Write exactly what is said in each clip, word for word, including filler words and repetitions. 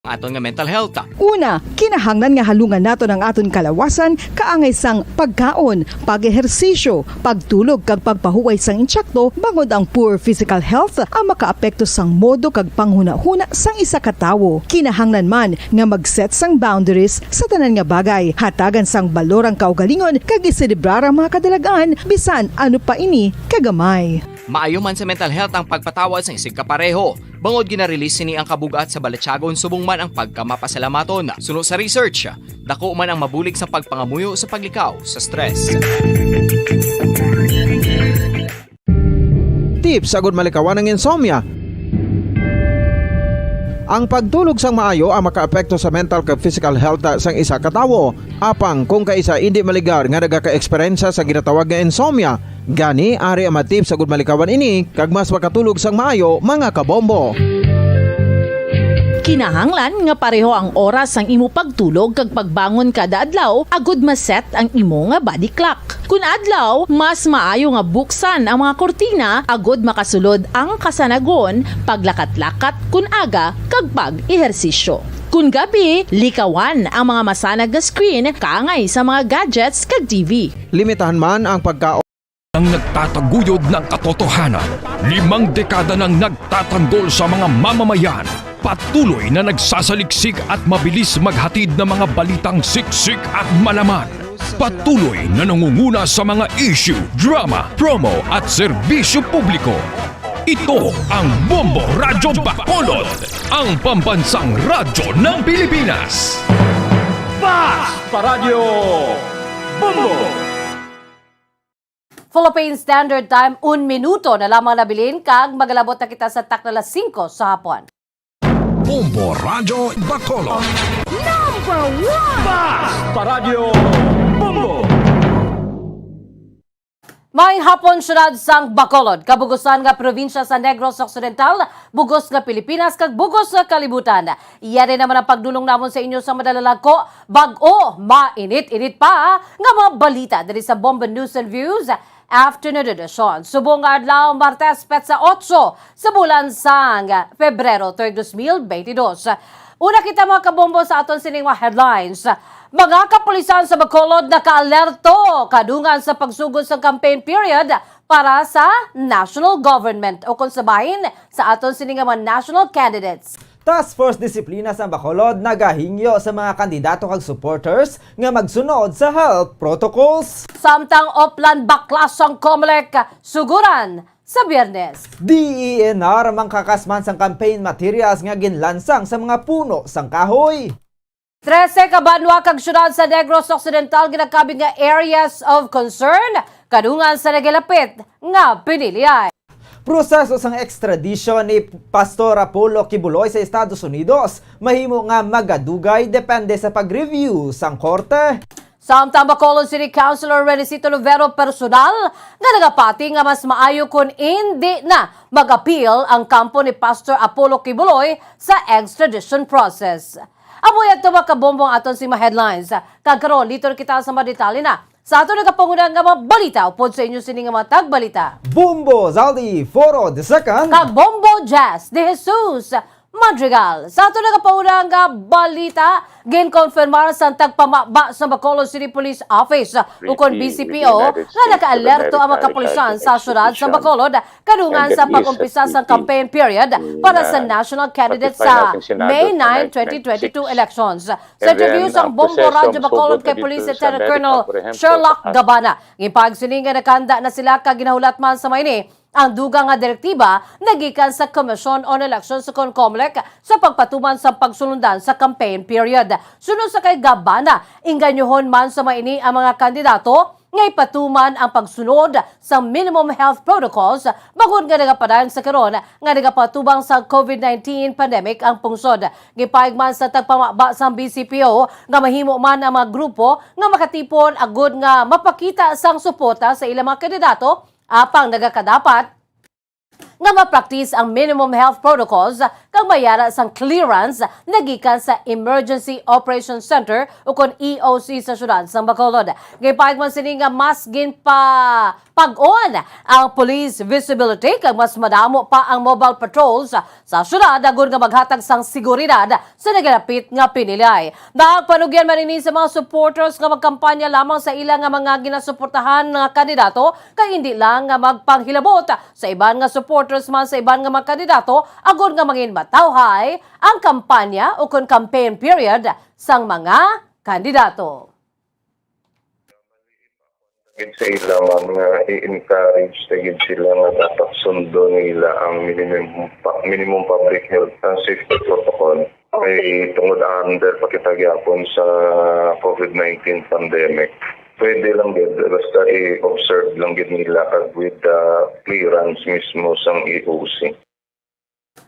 Aton nga mental health. Una, kinahanglan nga halungan naton ang aton kalawasan kaangay sang pagkaon, pag-ehersisyo, pagtulog kag pagpahuway sang insakto, bangod ang poor physical health ang makaapekto sang modo kag panghunahuna sang isa ka tawo. Kinahanglan man nga mag-set sang boundaries sa tanan nga bagay. Hatagan sang balor ang kaugalingon kag iselebrar ang mga kadalagan, bisan ano pa ini kagamay. Maayo man sa mental health ang pagpatawad sang isigkapareho. Bangod gina-release sini ang kabug-at sa balatyagon subong man ang pagkamapasalamaton. Suno sa research, dako man ang mabulig sa pagpangamuyo sa paglikaw sa stress. Tips agud malikawan ang insomnia. Ang pagtulog sang maayo ang makaapekto sa mental kag physical health sang isa ka tawo. Apang kung kaisa indi maligar nga nagaka-eksperyensya sa ginatawag nga insomnia, gani ari ang mga tips agud malikawan ini kag mas makatulog sang maayo, mga kabombo. Kinahanglan nga pareho ang oras sang imo pagtulog kag pagbangon kada adlaw agud ma-set ang imo nga body clock. Kun adlaw, mas maayo nga buksan ang mga kurtina agud makasulod ang kasanagon, paglakat-lakat kun aga, kag pag-ehersisyo. Kun gabi, likawan ang mga masanag nga screen kaangay sa mga gadgets kag T V. Limitahan man ang pagkaon. Ang nagtataguyod ng katotohanan. Limang dekada nang nagtatanggol sa mga mamamayan. Patuloy na nagsasaliksik at mabilis maghatid ng mga balitang siksik at malaman. Patuloy na nangunguna sa mga issue, drama, promo at serbisyo publiko. Ito ang Bombo Radyo Bacolod, ang pambansang radyo ng Pilipinas. Fast Paradyo Bombo! Philippine Standard Time, un minuto na lamang nabilin kag magalabot na kita sa takna alas singko sa hapon. Bombo Radyo Bacolod. Number one! Fast Paradyo Bombo! May hapon, siyudad sang Bacolod, kabugusan nga probinsya sa Negros Occidental, bugos nga Pilipinas, kag bugos nga kalibutan. Iya din naman ang pagdulong namon sa inyo sa madalalagko, bag-o, mainit-init pa nga mga balita diri sa Bombo News and Views Afternoon Edition. Subong nga adlaw, Martes, petsa otso sa bulan sang Pebrero, tuig dos mil beintidos. Una kita, mga kabombo, sa aton sining mga headlines. Mga kapulisan sa Bacolod nakaalerto kadungan sa pagsugod sang campaign period para sa national government, o kung sa bahin, sa aton sini nga mga national candidates. Task Force Disiplina sa Bacolod nagahingyo sa mga kandidato kag supporters nga magsunod sa health protocols. Samtang Oplan, baklas ang Comelec suguran sa Biyernes. D E N R mangkakasman sang campaign materials nga ginlansang sa mga puno sang kahoy. Trese ka banwa kag siyudad sa Negros Occidental ginakabig nga areas of concern kadungan sa nagilapit nga piniliay. Proseso sang extradition ni Pastor Apollo Quiboloy sa Estados Unidos mahimo nga magadugay depende sa pag-review sang korte. Samtang Bacolod City Councilor Renisito Luvero personal nga nagapati nga mas maayo kon indi na mag-appeal ang kampo ni Pastor Apollo Quiboloy sa extradition process. Amo yadto, mga kabombo, ang aton sing mga headlines. Kag karon, liton kita sa mga detalye na sa aton nagapanguna nga mga balita upod sa inyo sini nga mga tagbalita. Bombo Zaldi Foro the second. Kag Bombo Jazz de Jesus Madrigal. Sa aton nagapanguna nga balita, ginkonfirmar sang tagpamaba sa Bacolod City Police Office, ukon B C P O, nga nakaalerto ang mga kapulisan sa siyudad sa Bacolod kadungan sa pag-umpisa sang campaign period para sa national candidate sa May nine, twenty twenty-two elections. Sa interview sang Bombo Radyo Bacolod kay Police Lieutenant Colonel Sherlock Gabana, ginpahayag sini nga nakahanda na sila kag ginahulat man sa mga ini ang dugang nga direktiba nagikan sa Commission on Elections, kon Comelec, sa pagpatuman sa pagsulundan sa campaign period. Suno sa kay Gabana, inganyohon man sa mga ini ang mga kandidato nga ipatuman ang pagsunod sa minimum health protocols, bangod nga nagapadayon sa karon nga nagapatubang sa COVID nineteen pandemic ang pungsod. Gipahayag man sa tagpamaba sang B C P O nga mahimo man ang mga grupo nga makatipon agud nga mapakita sang suporta sa ilang mga kandidato, apang nagakadapat nga ma-practice ang minimum health protocols kag may ara sang clearance nagikan sa Emergency Operation Center ukon E O C sa siyudad sang Bacolod. Ginpahayag man sini nga mas ginpapag-on ang police visibility kag mas madamo pa ang mobile patrols sa siyudad agod nga maghatag sang seguridad sa nagalapit nga pinilay. Nagpanugyan man ini sa mga supporters nga magkampanya lamang sa ila nga mga ginasuportahan nga kandidato, kay indi lang nga magpanghilabot sa iban nga supporters man sa iban nga mga kandidato agod nga mangin matawhay ang kampanya ukon campaign period sang mga kandidato. Gid sa ila, ma'am, nga i-encourage ta gid sila nga dapat sundon nila ang minimum pa- minimum public health and safety protocol. Kay tungod under pa kita gyapon sa covid nineteen pandemic, pwede lang gid basta i-observe lang gid nila kag with the clearance mismo sang E O C.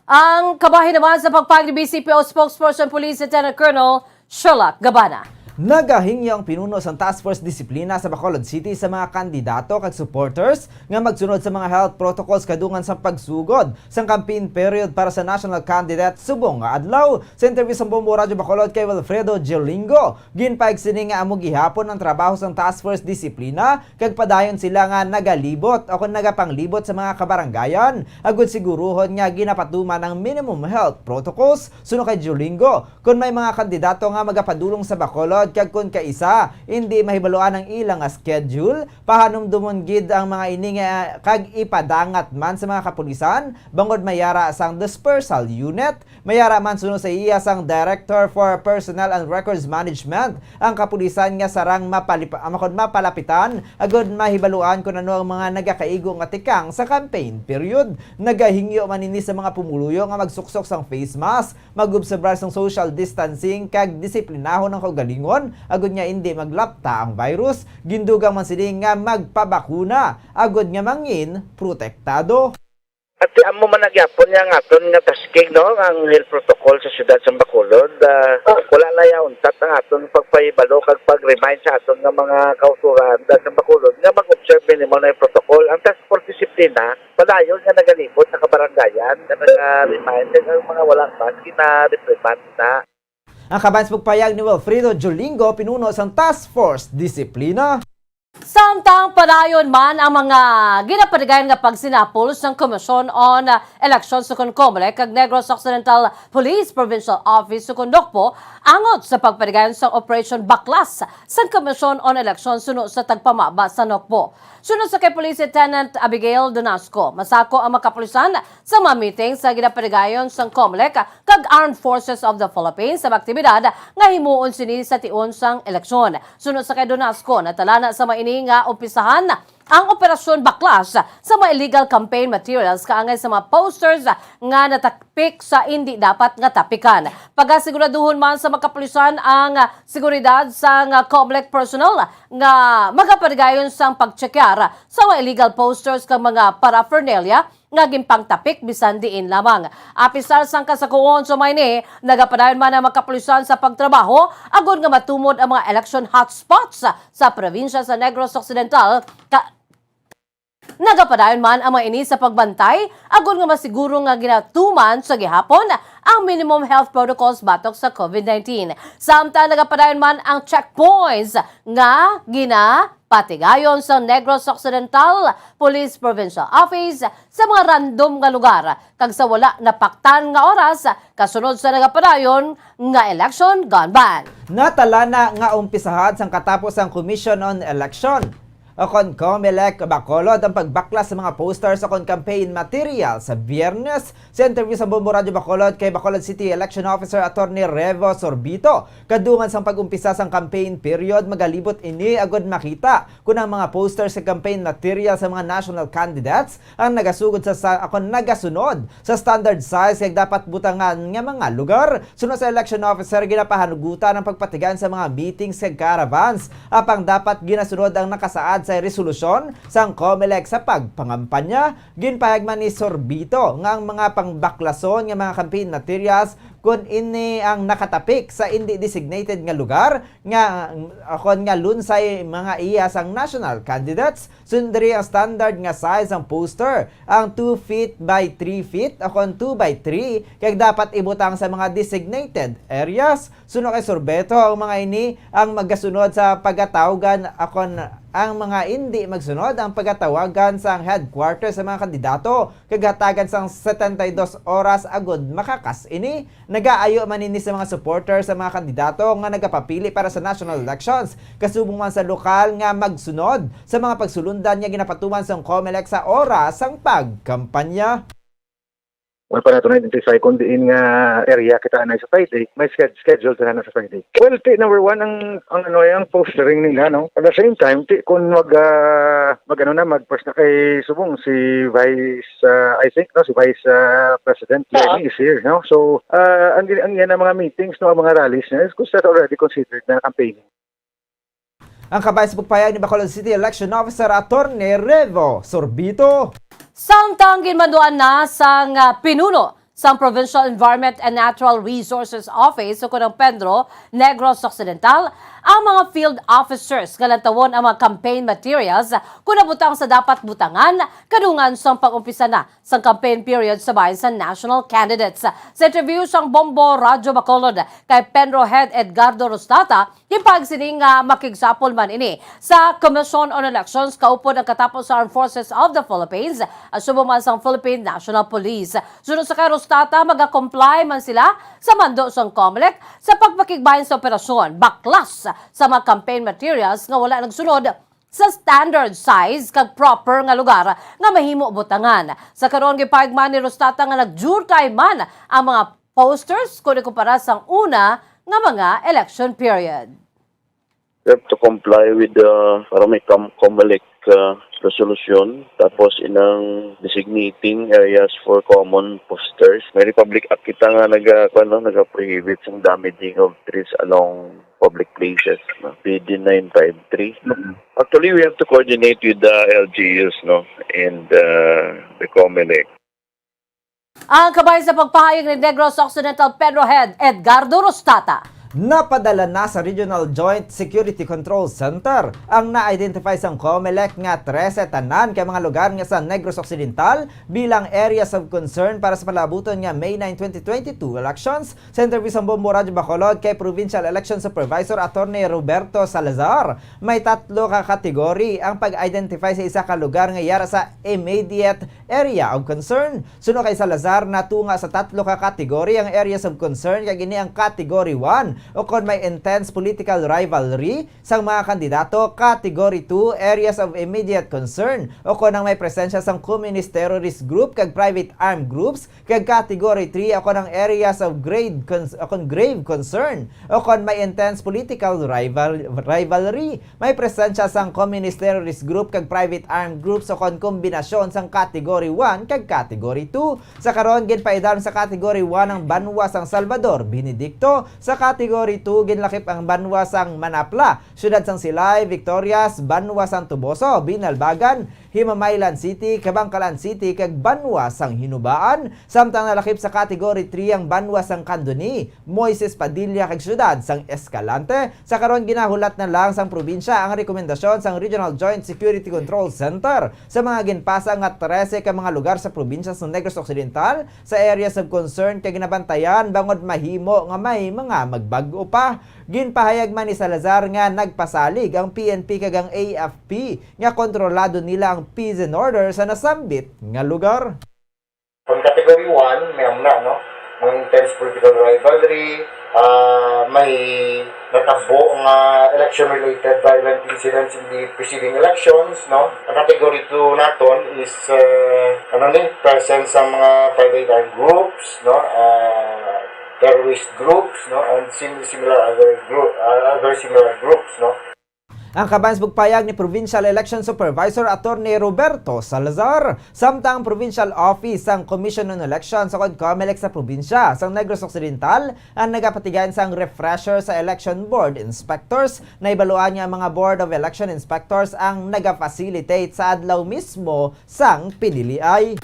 Ang kabahin naman sa pagpahayag ni B C P O Spokesperson Police Lieutenant Colonel Sherlock Gabana. Nagahingyo ang pinuno sang Task Force Disiplina sa Bacolod City sa mga kandidato kag supporters nga magsunod sa mga health protocols kadungan sa pagsugod sang campaign period para sa national candidate subong nga adlaw. Sa interview sa Bombo Radyo Bacolod kay Wilfredo Giolingo, ginpahayag sini nga amo gihapon ang trabaho sang Task Force Disiplina kag padayon sila nga nagalibot o kon nagapanglibot sa mga kabaranggayan agud siguruhon nga ginapatuman ang minimum health protocols. Suno kay Julingo, kon may mga kandidato nga magapadulong sa Bacolod kag kon kaisa indi mahibaluan ang ila nga schedule, pahanumdomon gid ang mga ini nga kag ipadangat man sa mga kapulisan bangod may ara sang dispersal unit. May ara man suno sa iya sang Director for Personnel and Records Management ang kapulisan nga sarang mapalip- ah, makon mapalapitan agud mahibaluan kon ano ang mga nagakaigo nga tikang sa campaign period. Nagahingyo man ini sa mga pumuluyo nga magsuksok sang face mask, mag-obserbar sang social distancing kag disiplinahon ang kaugalingon agud nga indi maglapta ang virus. Gindugang man sini nga magpabakuna agud nga mangin protektado. At ti amo man na gyapon nga ang aton nga tasking, no, ang health protocol sa siyudad sang Bacolod, ah, wala na ya untat ang aton pagpahibalo kag pag-remind sa aton nga mga kautoran dyan sa Bacolod nga mag-observe minimo na yung protocol. Ang task force disiplina, padayon nga nagalibot sa kabarangayan, nga naga-remind kag ang mga wala mask, gina-reprimand na. Ang kabahin sa pagpahayag ni Wilfredo Jolingo, pinuno sang Task Force Disiplina. Samtang padayon man ang mga ginapatigayon nga pagsinapol sang Commission on Elections ukon COMELEC kag Negros Occidental Police Provincial Office ukon NOCPO angot sa pagpatigayon sang Operation Baklas sang Commission on Elections suno sa tagpamaba sa NOCPO. Suno sa kay Police Lieutenant Abigail Donasco, masako ang mga kapulisan sa mga meeting sa ginapatigayon sang COMELEC kag Armed Forces of the Philippines sa mga aktibidad nga himuon sini sa tion sang eleksyon. Suno sa kay Donasco, natalana sa maini nga umpisahan ang operasyon baklas sa mga illegal campaign materials kaangay sa mga posters nga natapik sa indi dapat nga tapikan. Pagasiguraduhon man sa mga kapulisan ang seguridad sang COMELEC personnel nga magapatigayon sang pagtsekyar sa mga illegal posters kag mga paraphernalia nga ginpangtapik bisan diin lamang. Apisar sang kasakuon sa maini, nagapadayon man ang mga kapulisan sa pagtrabaho agod nga matumod ang mga election hotspots sa probinsya sa Negros Occidental. Ka- Nagapadayon man ang mga ini sa pagbantay agod nga masiguro nga ginatuman sa gihapon ang minimum health protocols batok sa covid nineteen. Samtang nagapadayon man ang checkpoints nga gina patigayon sa Negros Occidental Police Provincial Office sa mga random nga lugar kag sa wala napaktan nga oras kasunod sa nagapadayon nga election gone by. Natalana nga umpisahan sang katapos ang Commission on Election o kon COMELEC Bacolod ang pagbaklas sa mga posters o kon campaign material sa Biyernes. Sa interview sa Bombo Radyo Bacolod kay Bacolod City Election Officer Attorney Revo Sorbito, kadungan sang pag-umpisa sang campaign period, magalibot ini agud makita kon ang mga posters sa campaign material sa mga national candidates ang nagasugod sa, sa akon nagasunod sa standard size kag dapat butangan nga mga lugar. Suno sa election officer, ginapahanugutan ang pagpatigayon sa mga meetings kag caravans. Apang dapat ginasunod ang nakasaad sa resolusyon sang Comelec sa pagpangampanya. Ginpahayag man ni Sorbito nga ang mga pangbaklason nga mga campaign materials, kon ini ang nakatapik sa indi designated nga lugar nga, kon nga lunsay mga iya sang national candidates, sundiri ang standard nga size sang poster, ang two feet by three feet o kon two by three, kag dapat ibutang sa mga designated areas. Suno kay Sorbeto, ang mga ini ang magasunod sa pagatawgan, akon ang mga indi magsunod ang pagatawagan sang headquarters sa mga kandidato, kag hatagan sang setenta y dos oras agud makakas ini. Nagaayo man ini sa mga supporter sa mga kandidato nga nagapapili para sa national elections, kasubong man sa lokal nga magsunod sa mga pagsulundan nga ginapatuman sang Comelec sa oras sang pagkampanya. Wala pa nato na-identify kung diin nga area kita anay sa Friday. May sched-, schedule sila na sa Friday. Well, ti, number one, ang, ang ano, ang postering nila, no? At the same time, ti, kung mag, ah, mag, ano na, mag-press na kay subong si Vice, ah, I think, no, si Vice, ah, President Lenny is here, no? So, ah, ang, ang yan ang mga meetings, no, ang mga rallies, no, is already considered na campaigning. Ang kabay sa pagpahayag ni Bacolod City Election Officer Attorney Revo Sorbito. Samtang ginmaduan na sang, ah, pinuno sang Provincial Environment and Natural Resources Office o kunang PENRO Negros Occidental ang mga field officers nga lantawon ang mga campaign materials kon nabutang sa dapat butangan kadungan sang pag-umpisa na sang campaign period sa bahin sa national candidates. Sa interview sang Bombo Radyo Bacolod kay PENRO Head Edgardo Rostata, ginpahayag sini nga makigsapol man ini sa Commission on Elections kaupod ang katapos sa Armed Forces of the Philippines, asubo man sang Philippine National Police. Suno sa kay Rostata, magakomply man sila sa mando sang Comelec sa pagpakigbahin sa operasyon baklas sa mga campaign materials nga wala nagsunod sa standard size kag proper nga lugar nga mahimo butangan. Sa karon, gipahayag man ni Rostata nga nagjurkay man ang mga posters kon ikumpara sang una nga mga election period. We have to comply with the, para may com-, Comelec, uh, resolution, tapos inang designating areas for common posters. May Republic Act kita nga naga-, kuwan, no, naga-prohibit sang damaging of trees along public places, no? P D nine five three. Mm-mm. Actually, we have to coordinate with the L G Us, no, and, uh, the Comelec. Ang kabay sa pagpahayag ni Negros Occidental PENRO Head Edgardo Rostata. Napadala na sa Regional Joint Security Control Center ang na-identify sang Comelec nga trese tanan ka mga lugar nga sa Negros Occidental bilang areas of concern para sa palabuton nga May nine, twenty twenty-two elections. Sa interview sang Bombo Radyo Bacolod kay Provincial Election Supervisor Attorney Roberto Salazar, may tatlo ka kategory ang pag-identify sa isa ka lugar nga yara sa immediate area of concern. Suno kay Salazar, natunga sa tatlo ka category ang areas of concern, kag ini ang category one, o kon may intense political rivalry sang mga kandidato, category two, areas of immediate concern, o kon ang may presensya sang communist terrorist group kag private armed groups, kag category three, o kon ang areas of grade cons-, o kon grave concern, o kon may intense political rival-, rivalry. May presensya sang communist terrorist group kag private armed groups o kon kombinasyon sang category one kag category two. Sa karon, ginpaidalom sa category one ang banwa sang Salvador Benedicto, sa category two ginlakip ang banwa sang Manapla, siyudad sang Silay, Victorias, banwa sang Toboso, Binalbagan, Himamaylan City, Kabankalan City, kag banwa sang Hinubaan, samtang nalakip sa category three ang banwa sang Candoni, Moises Padilla, kag siyudad sang Escalante. Sa karon, ginahulat na lang sang probinsya ang rekomendasyon sang Regional Joint Security Control Center sa mga ginpasa nga trese ka mga lugar sa probinsya sa Negros Occidental sa areas of concern kay ginabantayan bangod mahimo nga may mga magbag-o pa. Ginpahayag man ni Salazar nga nagpasalig ang P N P kag ang A F P nga kontrolado nila ang peace and order sa nasambit nga lugar. Ang category one, may amna, no? Ang intense political rivalry, ah, may natabo nga election-related violent incidents in the preceding elections, no? Ang category two naton is, ah, ano ni, presence sa mga private armed groups, no? Ah, terrorist groups, no? And sim-, similar other group, ah, other similar groups, no? Ang kabahin sa pagpayag ni Provincial Election Supervisor Attorney Roberto Salazar, samtang ang Provincial Office sang Commission on Elections o kon COMELEC sa probinsya sang Negros Occidental ang nagapatigayon sang refresher sa Election Board Inspectors. Nahibaluan nga ang mga Board of Election Inspectors ang nagafacilitate sa adlaw mismo sang piniliay.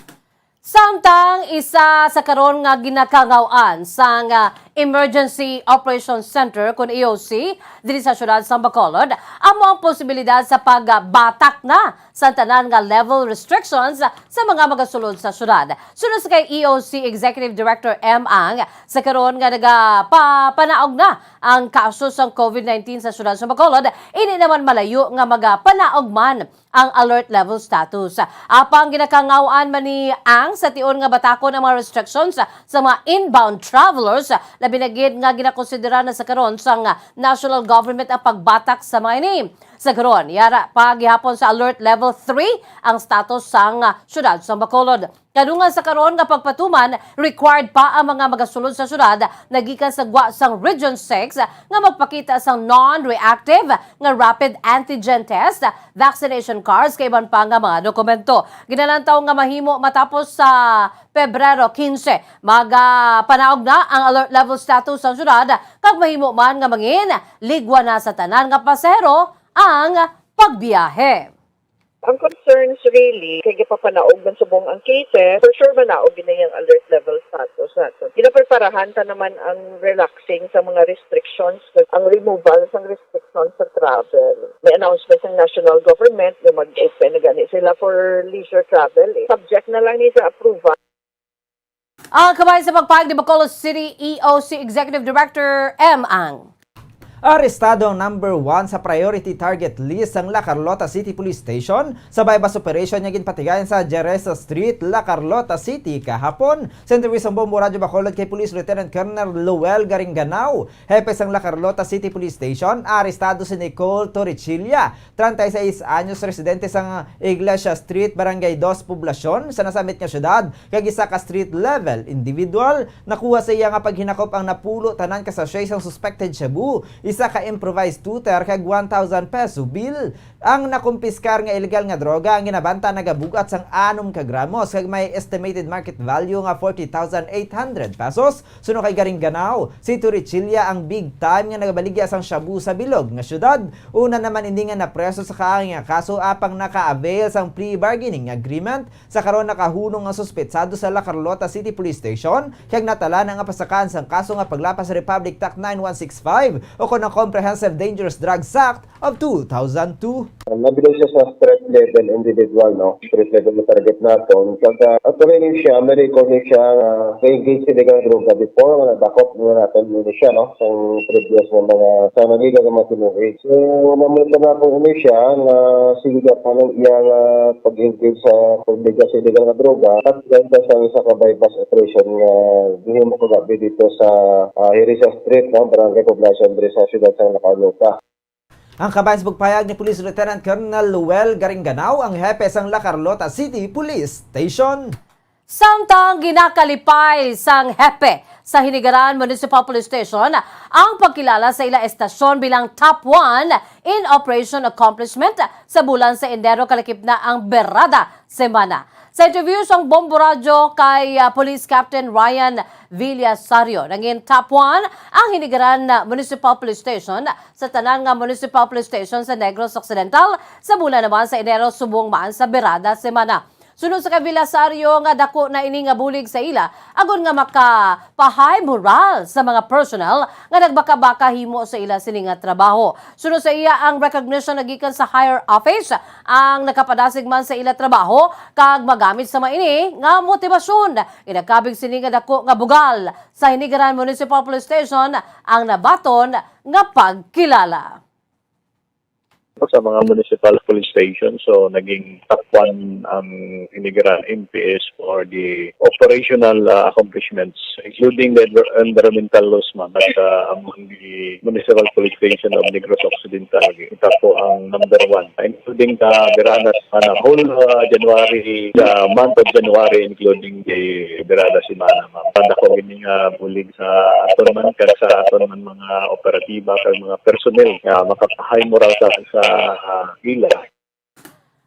Samtang isa sa karon nga ginakangaw-an sang, ah, Emergency Operations Center, kun E O C, diri sa siyudad sang Bacolod, amo ang posibilidad sa pagbatak na sa tanan nga level restrictions sa mga magasulod sa siyudad. Suno sa kay E O C Executive Director M Ang, sa karon nga nagapapanaog na ang kaso sang COVID nineteen sa siyudad sa Bacolod, ini naman malayo nga magapanaog man ang alert level status. Apang ginakangaw-an man ni Ang sa tion nga batakon ang mga restrictions sa mga inbound travelers, labi na gid nga ginakonsidera na sa karon sang national government ang pagbatak sa mga ini. Sa karon, yara pa gihapon sa alert level three ang status sang siyudad sa Bacolod. Kadungan sa karon nga pagpatuman, required pa ang mga magasulod sa siyudad nagikan sa gwa sang Region six nga magpakita sang non-reactive nga rapid antigen test, vaccination cards, kay iban pa nga mga dokumento. Ginalantaw nga mahimo matapos sa Pebrero quince. Magapanaog na ang alert level status sang siyudad, kag mahimo man nga mangin ligwa na sa tanan nga pasahero ang pagbiyahe. Ang concerns really kay gipapanaog man subong ang cases, for sure manaog gid na yang alert level status naton. Ginapreparahan ta naman ang relaxing sa mga restrictions, ang removal sang restrictions sa travel. May announcement sang national government nga mag-open na gani sila for leisure travel, eh. Subject na lang ni sa approval. Ang kabahin sa pagpahayag ni Bacolod City E O C Executive Director M Ang. Arestado ang number one sa priority target list sang La Carlota City Police Station sa buy-bust operation nga ginpatigayon sa Jerez Street, La Carlota City kahapon. Sa interview sang Bombo Radyo Bacolod kay Police Lieutenant Colonel Lowell Garingganao, hepe sang La Carlota City Police Station, arestado si Nicole Torrecilla, treinta y seis anyos, residente sang Iglesia Street, Barangay Dos, Poblacion, sa nasambit nga syudad, kag isa ka street level individual. Nakuha sa iya nga paghinakop ang napulo tanan ka sachet sang suspected shabu, isa ka improvised tutor, kag one thousand peso bill. Ang nakumpiskar nga iligal nga droga ang ginabanta nagabug-at sang anom ka gramos kag may estimated market value nga forty thousand eight hundred pesos. Suno kay Garingganao, si Torrecilla ang big time nga nagabaligya sang shabu sa bilog nga syudad. Una naman ini nga napreso sa kaangay nga kaso apang naka-avail sang plea bargaining agreement. Sa karon nakahunong ang suspetsado sa La Carlota City Police Station kag natala na nga pasakaan sang kaso nga paglapas sa Republic Act nine one six five o kon ang Comprehensive Dangerous Drugs Act of two thousand two. Nabilog siya sa street level individual, no? Street level na target naton. Kag, ah, actually, ni siya, may record ni siya nga na-engage sa illegal droga before, nga nadakop mo naton ni siya, no? Sa previous nga mga, sa naliga nga mga tinuig. So, namulita na akong ini siya nga sige ka pa ng iyang, ah, pag-engage sa pagbigas sa illegal nga droga. At ganda sa isa ka buy-bust operation nga gihimo kagabi dito sa, ah, Jerez Street, no? Barangay Poblacion, diri sa siyudad sa La Carlota. Ang kabahin sa pagpahayag ni Police Lieutenant Colonel Lowell Garingganao, ang hepe sang La Carlota City Police Station. Samtang ginakalipay sang hepe sa Hinigaran Municipal Police Station ang pagkilala sa ila estasyon bilang top one in operation accomplishment sa bulan sa Enero, kalakip na ang Berada Semana. Sa interview sang Bombo Radyo kay, ah, Police Captain Ryan Villasario, nangin top one ang Hinigaran Municipal Police Station sa tanan nga Municipal Police Station sa Negros Occidental sa bulan naman sa Enero subong man sa Berada Semana. Suno sa kay Villasario nga dako na ini nga bulig sa ila agod nga makapahay moral sa mga personnel nga nagbakabaka himo sa ila sini nga trabaho. Suno sa iya, ang recognition nagikan sa higher office ang nakapadasig man sa ila trabaho kag magamit sa mga ini nga motibasyon. Ginakabig sini nga dako nga bugal sa Hinigaran Municipal Police Station ang nabaton nga pagkilala. Sa mga municipal police station, so naging top one ang Hinigaran M P S for the operational, uh, accomplishments, including the env-, environmental laws man at, uh, among the municipal police station of Negros Occidental. Ako ang number one, including the Birada Semana, whole, uh, January, the month of January, including the Birada Semana, ma'am. Dako gini nga bulig sa aton man, kag sa aton man mga operatiba, kag mga personnel nga makapahay moral sa, sa, ah, ila.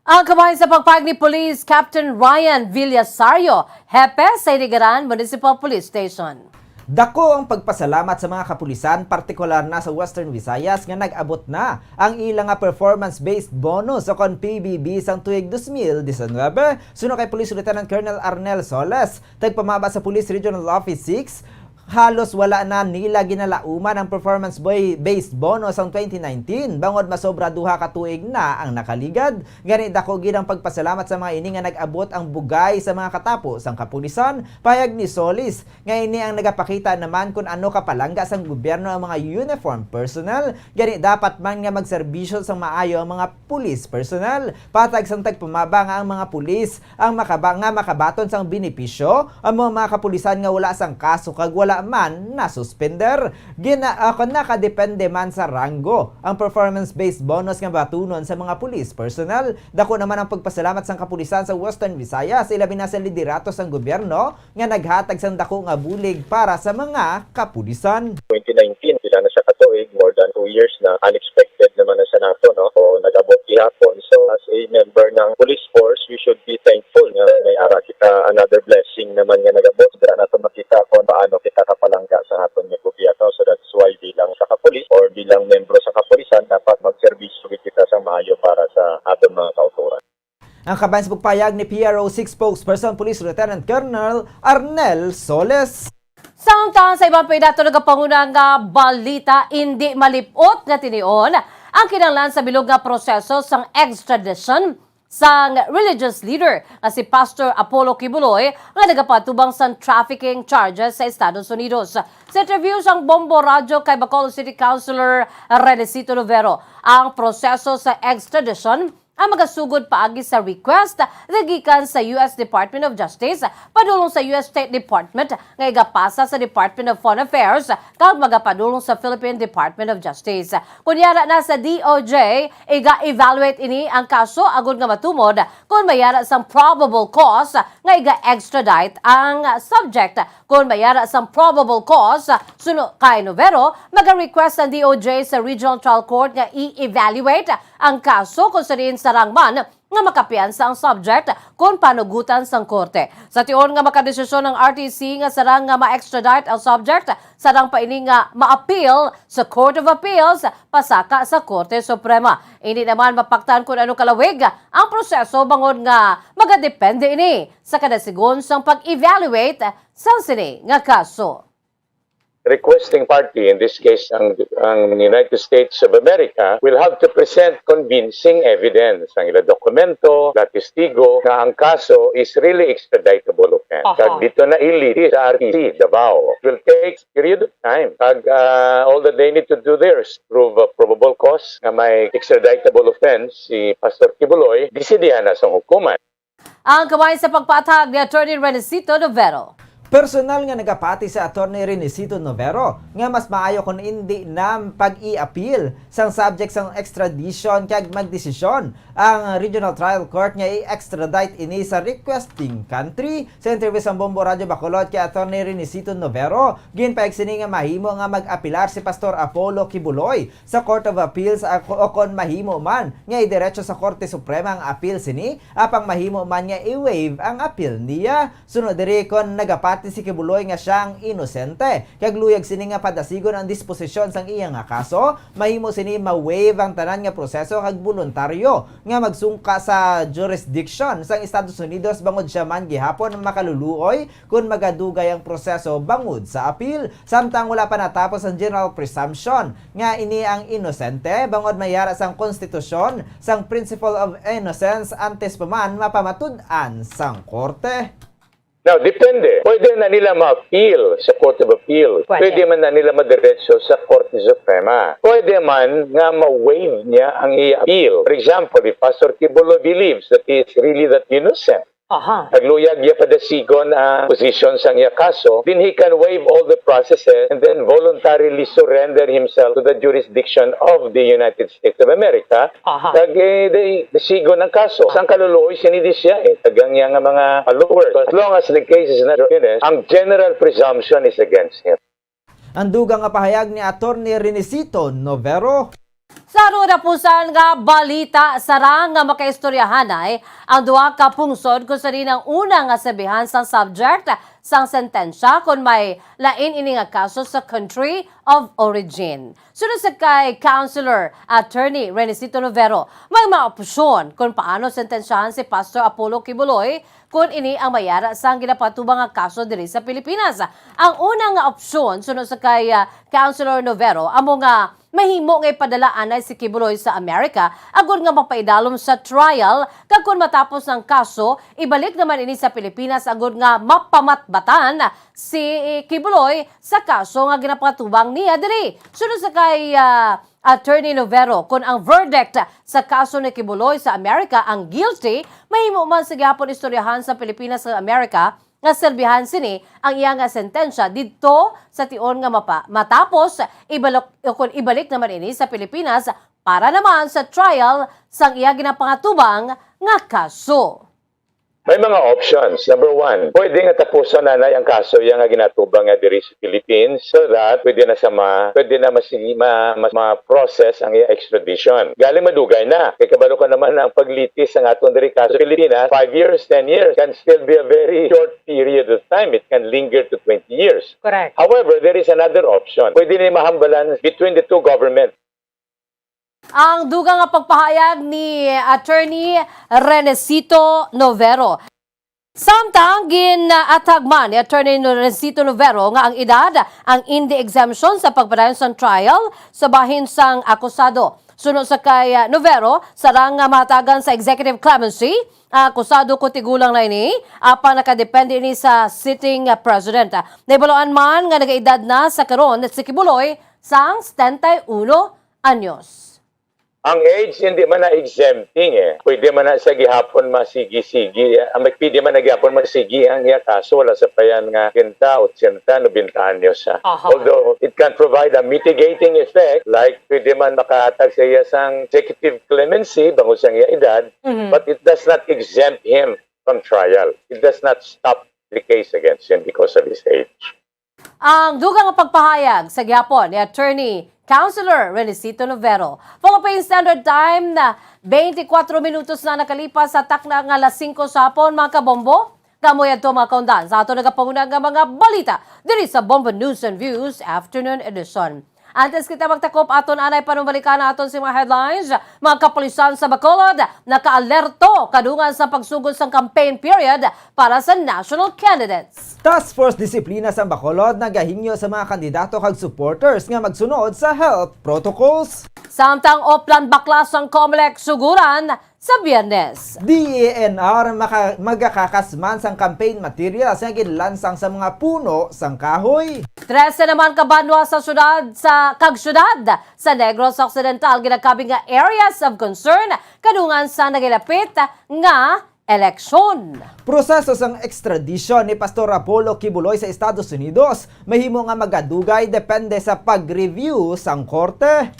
Ang kabahin sa pagpahayag ni Police Captain Ryan Villasario, hepe sa Inigaran Municipal Police Station. Dako ang pagpasalamat sa mga kapulisan, partikular na sa Western Visayas, nga nag-abot na ang ila nga performance-based bonus o kon P B B sang tuig dos mil disinwebe. Suno kay Police Lieutenant Colonel Arnel Soles, tagpamaba sa Police Regional Office six, halos wala na nila ginalauman ang performance-based bonus sang twenty nineteen, bangod masobra duha ka tuig na ang nakaligad. Gani, dako gid ang pagpasalamat sa mga ini nga nag-abot ang bugay sa mga katapo sang kapulisan. Pahayag ni Solis nga ini ang nagapakita naman kun ano kapalangga sang gobyerno ang mga uniform personnel. Gani, dapat man nga magserbisyo sang maayo ang mga police personnel. Patag sang tagpamaba nga ang mga pulis ang makaba nga makabaton sang benepisyo ang mga, mga kapulisan nga wala sang kaso kag wala man nasuspender. Gina, ah, kon nakadepende man sa ranggo ang performance-based bonus nga batunon sa mga police personnel. Dako naman ang pagpasalamat sang kapulisan sa Western Visayas, ilabi na sa liderato sang gobyerno nga naghatag sang dako nga bulig para sa mga kapulisan. Twenty nineteen, pila na siya ka tuig, more than two years na, unexpected naman na siya nato, no? O nag-abot gihapon. So, as a member ng police force, we should be thankful nga may ara kita, another blessing naman nga nag-abot. Dira nato makita kung paano kita kapalangga sa aton nga gobyerno. So that's why bilang sa kapulis or bilang membro sa kapulisan, dapat magserbisyo gid kita sa maayo para sa aton mga kautoran. Ang kabahin sa pagpahayag ni P R O six spokesperson Police Lieutenant Colonel Arnel Soles. Samtang sa iban pa dato nagapanguna nga balita, indi malip-ot nga tinion ang kinahanglan sa bilog nga proseso sang extradition sang religious leader nga si Pastor Apollo Quiboloy nga nagapatubang sang trafficking charges sa Estados Unidos. Sa interview sang Bombo Radyo kay Bacolod City Councilor Renesito Lovero, ang proseso sa extradition ang magasugod paagi sa request nga gikan sa U S Department of Justice padulong sa U S State Department nga igapasa sa Department of Foreign Affairs kag magapadulong sa Philippine Department of Justice. Kon yara na sa D O J, iga-evaluate ini ang kaso agod nga matumod kon may ara sang probable cause nga iga-extradite ang subject. Kon may ara sang probable cause, suno kay Novero, maga-request ang D O J sa Regional Trial Court nga i-evaluate ang kaso kon sa diin sarang man nga makapiyansa ang subject kon panugutan sang korte. Sa tion nga makadesisyon ang R T C nga sarang nga ma-extradite ang subject, sarang pa ini nga ma-appeal sa Court of Appeals pasaka sa Korte Suprema. Indi naman mapaktan kon ano kalawig ang proseso bangod nga magadepende ini sa kada sigon sang pag-evaluate sang sini nga kaso. Requesting party, in this case ang, ang United States of America, will have to present convincing evidence, ang ila dokumento, ila testigo, nga ang kaso is really extraditable offense. Aha. Kag dito na ili sa R T C Davao. It will take period of time. Kag, ah, all that they need to do there is prove a probable cause nga may extraditable offense si Pastor Quiboloy, desidihan na sang hukuman. Ang kamay sa pagpatag ni Attorney Renesito Novero. Personal nga nagapati si Attorney Renesito Novero nga mas maayo kon indi na pag-i-appeal sang subject sang extradition kag magdesisyon ang Regional Trial Court nga i-extradite ini sa requesting country. Sa interview sang Bombo Radyo Bacolod kay Attorney Renesito Novero, ginpahayag sini nga mahimo nga mag-apilar si Pastor Apollo Quiboloy sa Court of Appeals, ako, o kon mahimo man nga idiretso sa Korte Suprema ang appeal sini, apang mahimo man nga i-waive ang appeal niya. Sunod diri, kon nagapati si Quiboloy nga siya ang inosente kag luyag sini nga padasigon ang disposisyon sang iya nga kaso, mahimo sini ma-waive ang tanan nga proseso kag boluntaryo nga magsungka sa jurisdiction sang Estados Unidos bangod siya man gihapon ang makaluluoy kon magadugay ang proseso bangod sa appeal. Samtang wala pa natapos ang general presumption nga ini ang inosente bangod may ara sang konstitusyon sang principle of innocence antes pa man mapamatud-an sang korte. Now, depende. Pwede na nila ma-appeal sa Court of Appeal. Pwede. Pwede man na nila madiretso sa Korte Suprema. Pwede man nga ma-waive niya ang iya appeal. For example, if Pastor Quiboloy believes that he is really that innocent, Aha. Nagluyag iya padasigon ang position sang iya kaso, then he can waive all the processes and then voluntarily surrender himself to the jurisdiction of the United States of America. Aha. Kag, eh, di, dasigon ang kaso. Sang kaluluoy sini di siya, eh. Tagang iya nga mga followers. So, as long as the case is not finished, ang general presumption is against him. Ang dugang nga pahayag ni Attorney Renesito Novero. Sa aro dapusan nga balita, sarang nga makaistoryahanay ang duha ka pungsod kung sa diin ang una nga serbihan sang subject sang sentensya kon may lain ini nga kaso sa country of origin. Sunod sa kay Councilor Attorney Renesito Novero, may mga opsyon kung paano sentensyahan si Pastor Apollo Kibuloy kon ini ang mayara sang ginapatubang nga kaso diri sa Pilipinas. Ang una nga opsyon, suno sa kay ah, Councilor Novero, amo nga mahimo nga ipadala anay si Kibuloy sa Amerika agod nga mapaidalom sa trial, kag kon matapos ang kaso, ibalik naman ini sa Pilipinas agod nga mapamatbatan si Kibuloy sa kaso nga ginapatubang niya diri. Suno sa kay ah, Attorney Novero, kon ang verdict sa kaso ni Kibuloy sa Amerika ang guilty, mahimo man sa gihapon istoryahan sa Pilipinas kag Amerika nga serbihan sini ang iya nga sentensya didto sa tion nga mapa, matapos ibalok, o kon ibalik naman ini sa Pilipinas para naman sa trial sang iya ginapangatubang nga kaso. May mga options. Number one, pwede nga tapuson anay ang kaso iya nga ginatubang nga diri sa Philippines so that pwede na sa ma, pwede na masigi, ma, ma, ma-process ang iya extradition. Galing madugay na. Kay kabalo ka naman na ang paglitis ang aton diri kaso sa Pilipinas, five years, ten years can still be a very short period of time. It can linger to twenty years. Correct. However, there is another option. Pwede ni mahambalan between the two governments. Ang dugang nga pagpahayag ni Attorney Renesito Novero. Samtang gin-atag man ni Attorney Renesito Novero nga ang edad ang indi exemption sa pagpadayon sang trial sa bahin sang akusado. Suno sa kay Novero, sarang nga mahatagan sa executive clemency ang akusado kon tigulang na ini, apan nakadepende ini sa sitting president. Nahibaluan man nga nagaedad na sa karon si Kibuloy sang setenta y uno anyos. Ang age hindi man na exempting eh. Pwede man na sa gihapon masigi-sigi. Ang pwede man na gihapon masigi ang iya kaso wala sa payan nga setenta, ochenta, nobenta anyos ha. Aha. Although it can provide a mitigating effect like pwede man makahatag sa iya sang executive clemency bangod sa iya edad, Mhm. but it does not exempt him from trial. It does not stop the case against him because of his age. Ang dugang nga pagpahayag sa gihapon ni Attorney Councilor Renisito Lovero. Philippine Standard Time na twenty-four minutos na nakalipas sa takna nga alas singko sa hapon, mga kabombo. Kamo yadto, mga kaundan, sa aton nagapanguna nga mga balita diri sa Bombo News and Views Afternoon Edition. Antes kita magtakop, aton anay panumbalikan ang aton sa mga headlines. Mga kapulisan sa Bacolod nakaalerto kadungan sa pagsugod sang campaign period para sa national candidates. Task Force Disiplina sa Bacolod nagahingyo sa mga kandidato kag supporters nga magsunod sa health protocols. Samtang Oplan, bakla sang Comelec suguran sa Biyernes. D E N R maka, magakakasman sang campaign materials nga ginlansang sa mga puno sang kahoy. Trese naman ka banwa sa syudad sa kag syudad sa Negros Occidental ginakabig nga areas of concern kadungan sa nagilapit nga eleksyon. Proseso sang extradition ni Pastor Apollo Kibuloy sa Estados Unidos mahimo nga magadugay depende sa pag-review sang korte.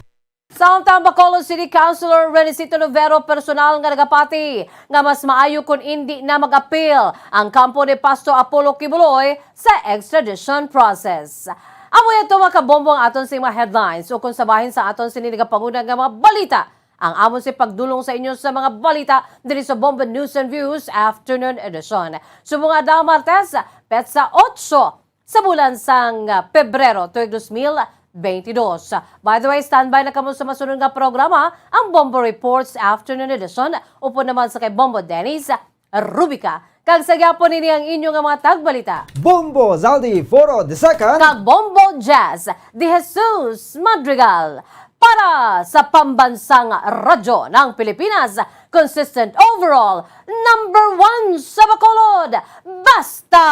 Samtang Bacolod City Councilor Renisito Lovero personal nga nagapati nga mas maayo kon indi na mag-apil ang kampo ni Pastor Apollo Kibuloy sa extradition process. Amo yadto, mga kabombo, ang aton sing mga headlines. Ukon sa bahin sa aton sini nagapanguna nga mga balita, ang amon si pagdulong sa inyo sa mga balita diri sa Bombo News and Views Afternoon Edition. Subong nga adlaw, Martes, petsa otso sa bulan sang Pebrero, tuig dos mil benti dos. By the way, standby na kamo sa masunod nga programa, ang Bombo Reports Afternoon Edition, upod naman sa kay Bombo Dennis Rubica. Kag sa gihapon, ini ang inyo nga mga tagbalita, Bombo Zaldi Foro the second. Kag Bombo Jazz de Jesus Madrigal para sa Pambansang Radyo ng Pilipinas, consistent overall, number one sa Bacolod, Basta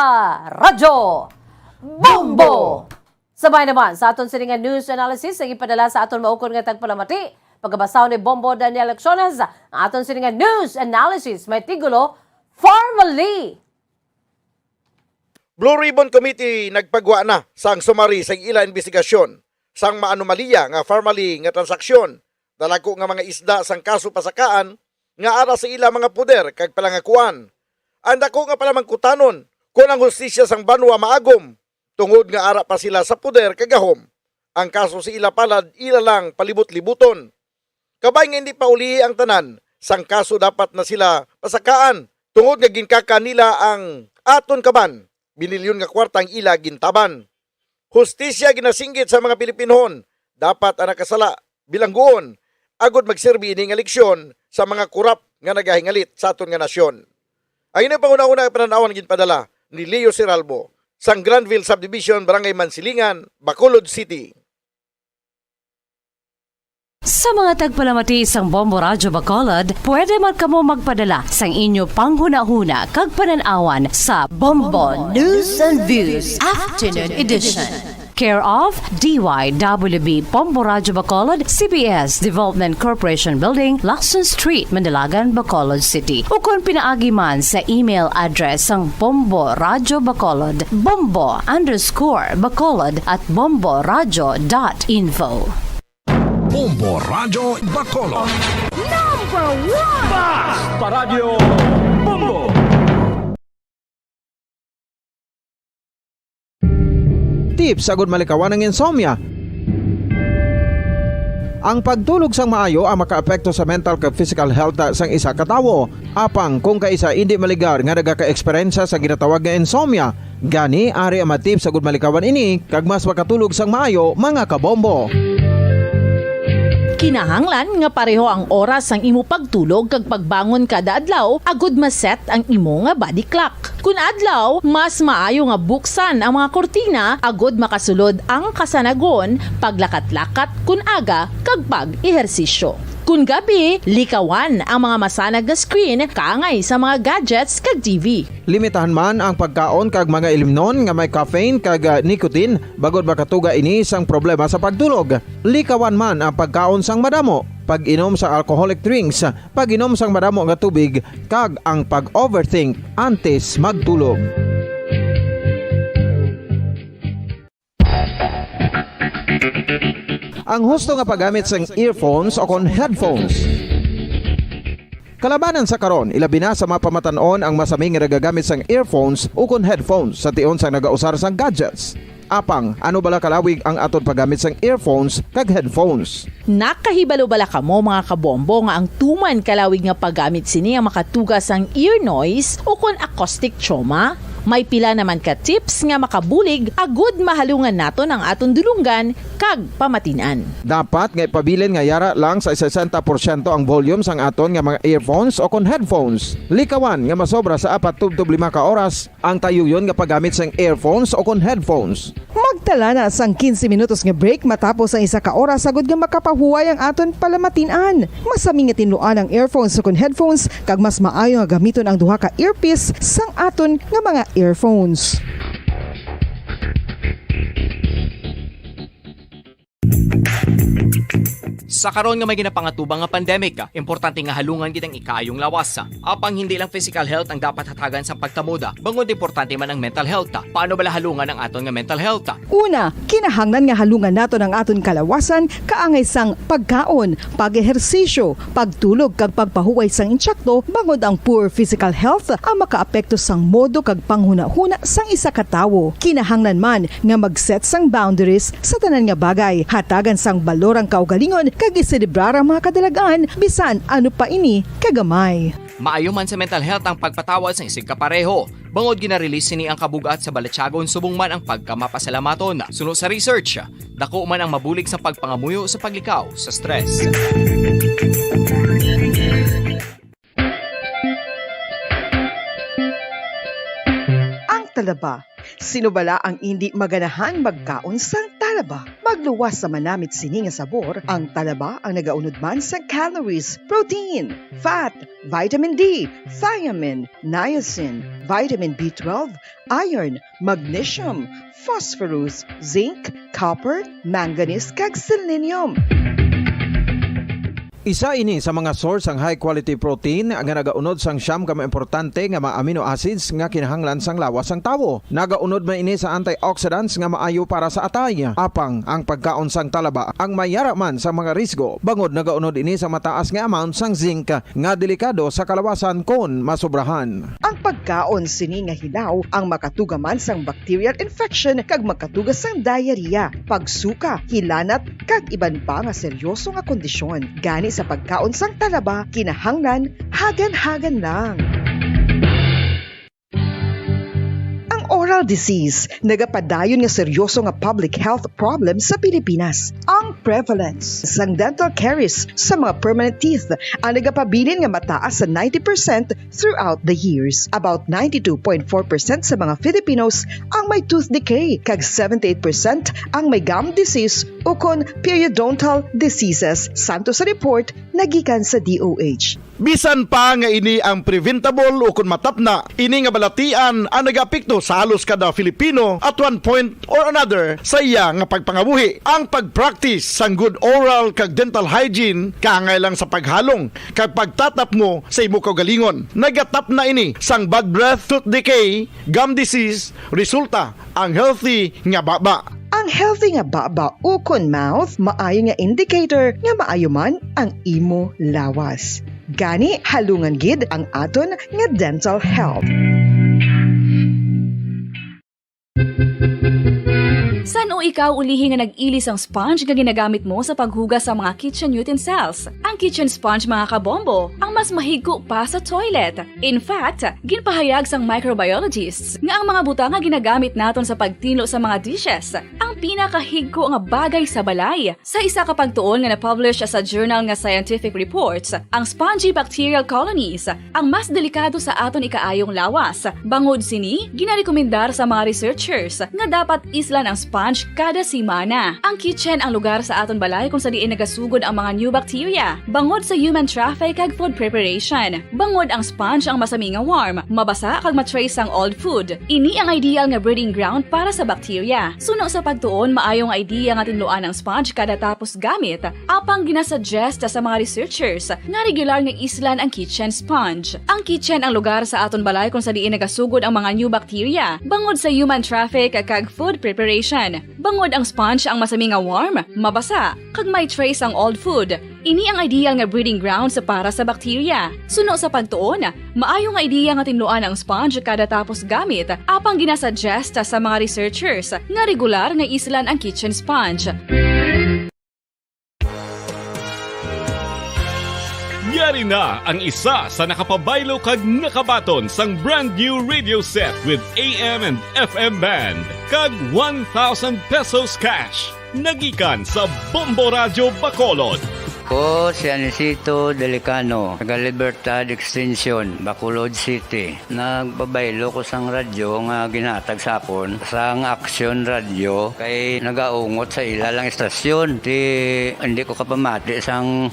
Radyo, Bombo! Sabay naman sa aton sini nga news analysis nga ipadala sa aton maukon nga tagpalamati, pagkabasahon ni Bombo Daniel Lecciones, ang aton sini nga news analysis may titulo, Farmally! Blue Ribbon Committee nagpagwa na sang sumari sa ila investigasyon sang maanomalya nga Farmally nga transaksyon, dalagko nga mga isda sang kaso pasakaan nga ara sa ila mga poder kag palangakuan. Ang dako nga palamangkutanon kon ang hustisya sang banwa maagom tungod nga ara pa sila sa poder kag gahom. Ang kaso sa ila palad ila lang palibot-libuton. Kabay nga hindi pa ulihi ang tanan, sang kaso dapat na sila pasakaan tungod nga ginkaka nila ang aton kaban, binilyon nga kwarta ang ila gintaban. Hustisya ginasinggit sa mga Pilipinhon, dapat ang nakasala bilangguon agod magserbi ini nga leksyon sa mga kurap nga nagahingalit sa aton nga nasyon. Ang ining panghunahuna nga panan-awan ginpadala ni Leo Seralbo sang Granville Subdivision, Barangay Mansilingan, Bacolod City. Sa mga tagpalamati sang Bombo Radyo Bacolod, pwede man kamo magpadala sang inyo panghunahuna kag panan-awan sa Bombo News and Views Afternoon Edition. Care of D Y W B Bombo Radyo Bacolod, C B S Development Corporation Building, Lacson Street, Manalagan, Bacolod City. Ukon pinaagi man sa email address sang Bombo Radyo Bacolod, bombo underscore bacolod at bombo radyo dot info. Bombo Radyo Bacolod. Number one! Basta Radyo Bombo! Tips agud malikawan ang insomnia. Ang pagtulog sang maayo ang makaapekto sa mental kag physical health sang isa ka tawo. Apang kung kaisa indi maligar nga nagaka-eksperyensya sa ginatawag nga insomnia, gani ari ang mga tips agud malikawan ini kag mas makatulog sang maayo, mga kabombo. Kinahanglan nga pareho ang oras sang imo pagtulog kag pagbangon kada adlaw agud ma-set ang imo nga body clock. Kun adlaw, mas maayo nga buksan ang mga kurtina agud makasulod ang kasanagon, paglakat-lakat kun aga, kag pag-ehersisyo. Kun gabi, likawan ang mga masanag nga screen kaangay sa mga gadgets kag T V. Limitahan man ang pagkaon kag mga ilimnon nga may caffeine kag, ah, nicotine, bangod makatuga ini sang problema sa pagtulog. Likawan man ang pagkaon sang madamo, pag-inom sa alcoholic drinks, pag-inom sang madamo nga tubig, kag ang pag-overthink antes magtulog. Ang husto nga paggamit sang earphones o kon headphones. Kalabanan sa karon, ilabi na sa mga pamatan-on ang masami nga nagagamit sang earphones o kon headphones sa tion sang nagausar sang gadgets. Apang, ano bala kalawig ang aton paggamit sang earphones kag headphones? Nakahibalo bala kamo, mga kabombo, nga ang tuman kalawig nga paggamit sini ang makatuga sang ear noise o kon acoustic trauma? May pila naman ka tips nga makabulig agud mahalungan naton ang aton dulonggan kag pamatin-an. Dapat nga ipabilin nga yara lang sa sesenta porsyento ang volume sang aton nga mga earphones o kon headphones. Likawan nga masobra sa apat tubtob lima ka oras ang tayuyon nga paggamit sang earphones o kon headphones. Magtala na sang quince minutos nga break matapos ang isa ka oras, agud nga makapahuway ang aton palamatin-an. Masami nga tinluan ang earphones o kon headphones, kag mas maayo nga gamiton ang duha ka earpiece sang aton nga mga earphones. Sa karon nga may ginapangatubang nga pandemic, importante nga halungan gid ang ikaayong lawas. Apang hindi lang physical health ang dapat hatagan sang pagtamuda, bangod importante man ang mental health. Paano bala halungan ang aton nga mental health? Una, kinahanglan nga halungan naton ang aton kalawasan kaangay sang pagkaon, pag-ehersisyo, pagtulog kag pagpahuway sang insakto, bangod ang poor physical health ang makaapekto sang modo kag panghunahuna sang isa ka tawo. Kinahanglan man nga mag-set sang boundaries sa tanan nga bagay, hatagan sang balor ang kaugalingon kag iselebrar ang mga kadalag-an, bisan ano pa ini kagamay. Maayo man sa mental health ang pagpatawad sang isigkapareho, bangod gina-release sini ang kabug-at sa balatyagon subong man ang pagkamapasalamaton. Suno sa research, dako man ang mabulig sa pagpangamuyo sa paglikaw sa stress. Ang talaba. Sino bala ang indi maganahan magkaon sang talaba? Magluwas sa manamit sini nga sabor, ang talaba ang nagaunod man sa calories, protein, fat, vitamin D, thiamine, niacin, vitamin B twelve, iron, magnesium, phosphorus, zinc, copper, manganese, kag selenium. Isa ini sa mga source sang high-quality protein nga nagaunod sang siyam ka mga importante nga mga amino acids nga kinahanglan sang lawas sang tawo. Nagaunod man ini sa antioxidants nga maayo para sa atay. Apang ang pagkaon sang talaba ang may yara man sa mga risgo, bangod nagaunod ini sa mataas nga amount sang zinc nga delikado sa kalawasan kon masobrahan. Ang pagkaon sini nga hilaw ang makatuga man sang bacterial infection kag makatuga sang diarrhea, pagsuka, hilanat, kag iban pa nga seryoso nga kondisyon. Gani sa pagkaon sang talaba, kinahanglan hagan-hagan lang. Ang oral disease nagapadayon nga seryoso nga public health problem sa Pilipinas. Ang prevalence sang dental caries sa mga permanent teeth ang nagapabilin nga mataas sa ninety percent throughout the years. About ninety-two point four percent sa mga Filipinos ang may tooth decay, kag seventy-eight percent ang may gum disease ukon periodontal diseases, santo sa report nagikan sa D O H. Bisan pa nga ini ang preventable ukon matapna, ini nga balatian ang nagaapekto sa halos kada Filipino at one point or another sa iya nga pagpangabuhi. Ang pag-practice sang good oral kag dental hygiene kaangay lang sa paghalong kag pagtatapmo sa imo kaugalingon. Nagatapna ini sang bad breath, tooth decay, gum disease, resulta ang healthy nga baba. Ang healthy nga baba ukon mouth maayo nga indicator nga maayo man ang imo lawas. Gani, halungan gid ang aton nga dental health. San-o ikaw ulihi nga nag-ili sang sponge nga ginagamit mo sa paghugas sa mga kitchen utensils? Ang kitchen sponge, mga kabombo, ang mas mahigko pa sa toilet. In fact, ginpahayag sang microbiologists nga ang mga butang nga ginagamit naton sa pagtinlo sa mga dishes ang pinakahigko nga bagay sa balay. Sa isa ka pagtuon nga na-publish sa journal nga Scientific Reports, ang spongy bacterial colonies ang mas delikado sa aton ikaayong lawas. Bangod sini, ginarekomendar sa mga researchers nga dapat islan ang sponge kada semana. Ang kitchen ang lugar sa aton balay kung sa diin nagasugod ang mga new bacteria, bangod sa human traffic kag food preparation. Bangod ang sponge ang masami nga warm, mabasa kag ma-trace ang old food. Ini ang ideal nga breeding ground para sa bacteria. Suno sa pagtuon, maayo nga idea nga tinluan ang sponge kada tapos gamit, apang ginasuggest sa mga researchers nga regular nga islan ang kitchen sponge. Ang kitchen ang lugar sa aton balay kung sa diin nagasugod ang mga new bacteria, bangod sa human traffic kag food preparation. Bangod ang sponge ang masami nga warm, mabasa, kag may trace ang old food. Ini ang ideal nga breeding grounds para sa bacteria. Suno sa pagtuon, maayo nga idea nga tinluan ang sponge kada tapos gamit, apang ginasuggest sa mga researchers nga regular nga islan ang kitchen sponge. Yari na ang isa sa nakapabaylo kag nakabaton sang brand new radio set with A M and F M band kag one thousand pesos cash. Nagikan sa Bombo Radyo Bacolod. Ko si Anisito Delicano, taga Libertad Extension, Bacolod City. Nagpabaylo ko sang radyo nga ginhatag sa akon sang Action Radio kay nagaungot sa ila lang istasyon. Ti, hindi ko kapamati sang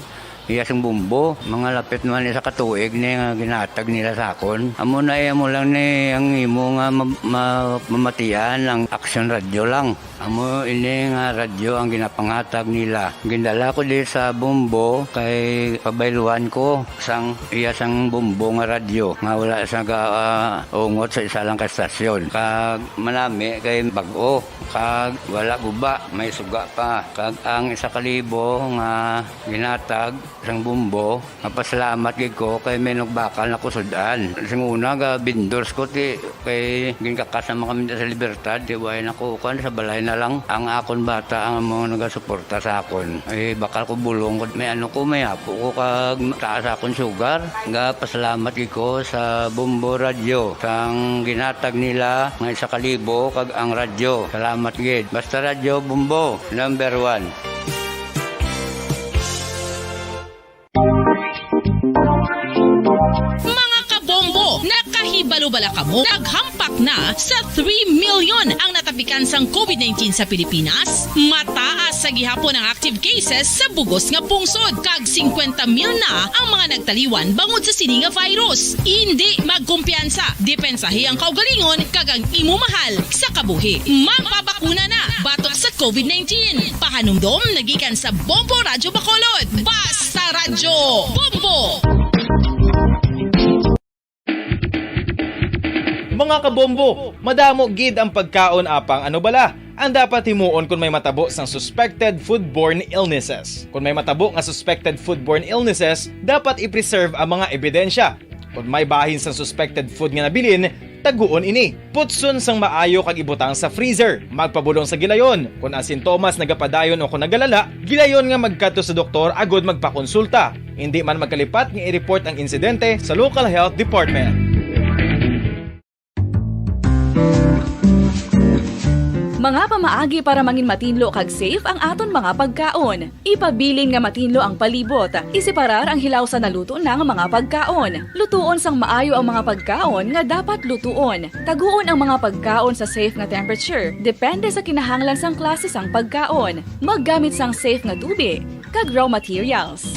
iya sing bumbo. Mga lapit man isa ka tuig ni nga ginhatag nila sa akon. Amo na, eh, amo lang ni ang imo nga ma-, ma-, mamatian ang Action Radio lang. Amo ini nga radyo ang ginapanghatag nila. Gindala ko di sa Bombo kay pabayluan ko sang iya sang Bombo nga radyo nga wala sa ga, ah, ungot sa isa lang ka estasyon. Kag manami kay bag-o, kag wala guba, may suga pa. Kag ang isa ka libo nga ginhatag sang Bombo, mapasalamat gid ko kay may nagbakal na ko sud-an. Sing una, ga vendors ko, ti, kay ginkakas naman kami sa Libertad, ti, way na ko, kuwan, sa balay na lang. Ang akon bata ang mga nagasuporta sa akon. Eh, bakal ko bulong ko, may ano ko, may apo ko, kag taas akon sugar. Ga pasalamat gid ko sa Bombo Radyo, sang ginhatag nila nga isa ka libo, kag ang radyo. Salamat gid. Basta Radyo Bombo, number one. Mga kabombo, nakahibalo Bala kamo, naghampak na sa three million ang natapikan sang covid nineteen sa Pilipinas. Mataas sa gihapon ang active cases sa bugos nga pungsod, kag singkwenta mil na ang mga nagtaliwan bangod sa sini nga virus. Indi magkumpiyansa, depensahi ang kaugalingon kag ang imo mahal sa kabuhi. Magpabakuna na batok sa covid nineteen. Pahanumdom nagikan sa Bombo Radyo Bacolod. Basta Radyo Bombo! Mga kabombo, madamo gid ang pagkaon apang ano bala ang dapat himuon kon may matabo sang suspected foodborne illnesses. Kon may matabo nga suspected foodborne illnesses, dapat i-preserve ang mga ebidensya. Kon may bahin sang suspected food nga nabilin, taguon ini. Putson sang maayo kag ibutang sa freezer. Magpabulong sa gilayon. Kon ang sintomas nagapadayon o kon nagalala, gilayon nga magkadto sa doktor agud magpakonsulta. Indi man magkalipat nga i-report ang insidente sa local health department. Mga pamaagi para mangin matinlo kag safe ang aton mga pagkaon. Ipabilin nga matinlo ang palibot. Iseparar ang hilaw sa naluto na nga mga pagkaon. Lutuon sang maayo ang mga pagkaon nga dapat lutuon. Taguon ang mga pagkaon sa safe nga temperature, depende sa kinahanglan sang klase sang pagkaon. Maggamit sang safe nga tubi kag raw materials.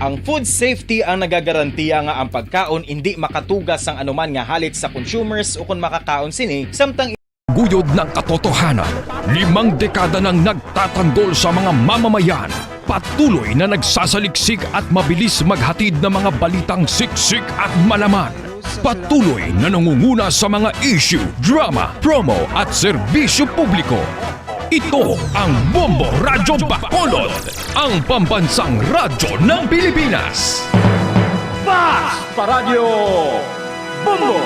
Ang food safety ang nagagarantiya nga ang pagkaon indi makatuga sang anuman nga halit sa consumers ukon makakaon sini, samtang Guyod ng katotohanan, limang dekada nang nagtatanggol sa mga mamamayan. Patuloy na nagsasaliksik at mabilis maghatid ng mga balitang siksik at malaman. Patuloy na nangunguna sa mga issue, drama, promo at serbisyo publiko. Ito ang Bombo Radyo Bacolod, ang pambansang radyo ng Pilipinas. Fast Paradyo Bombo!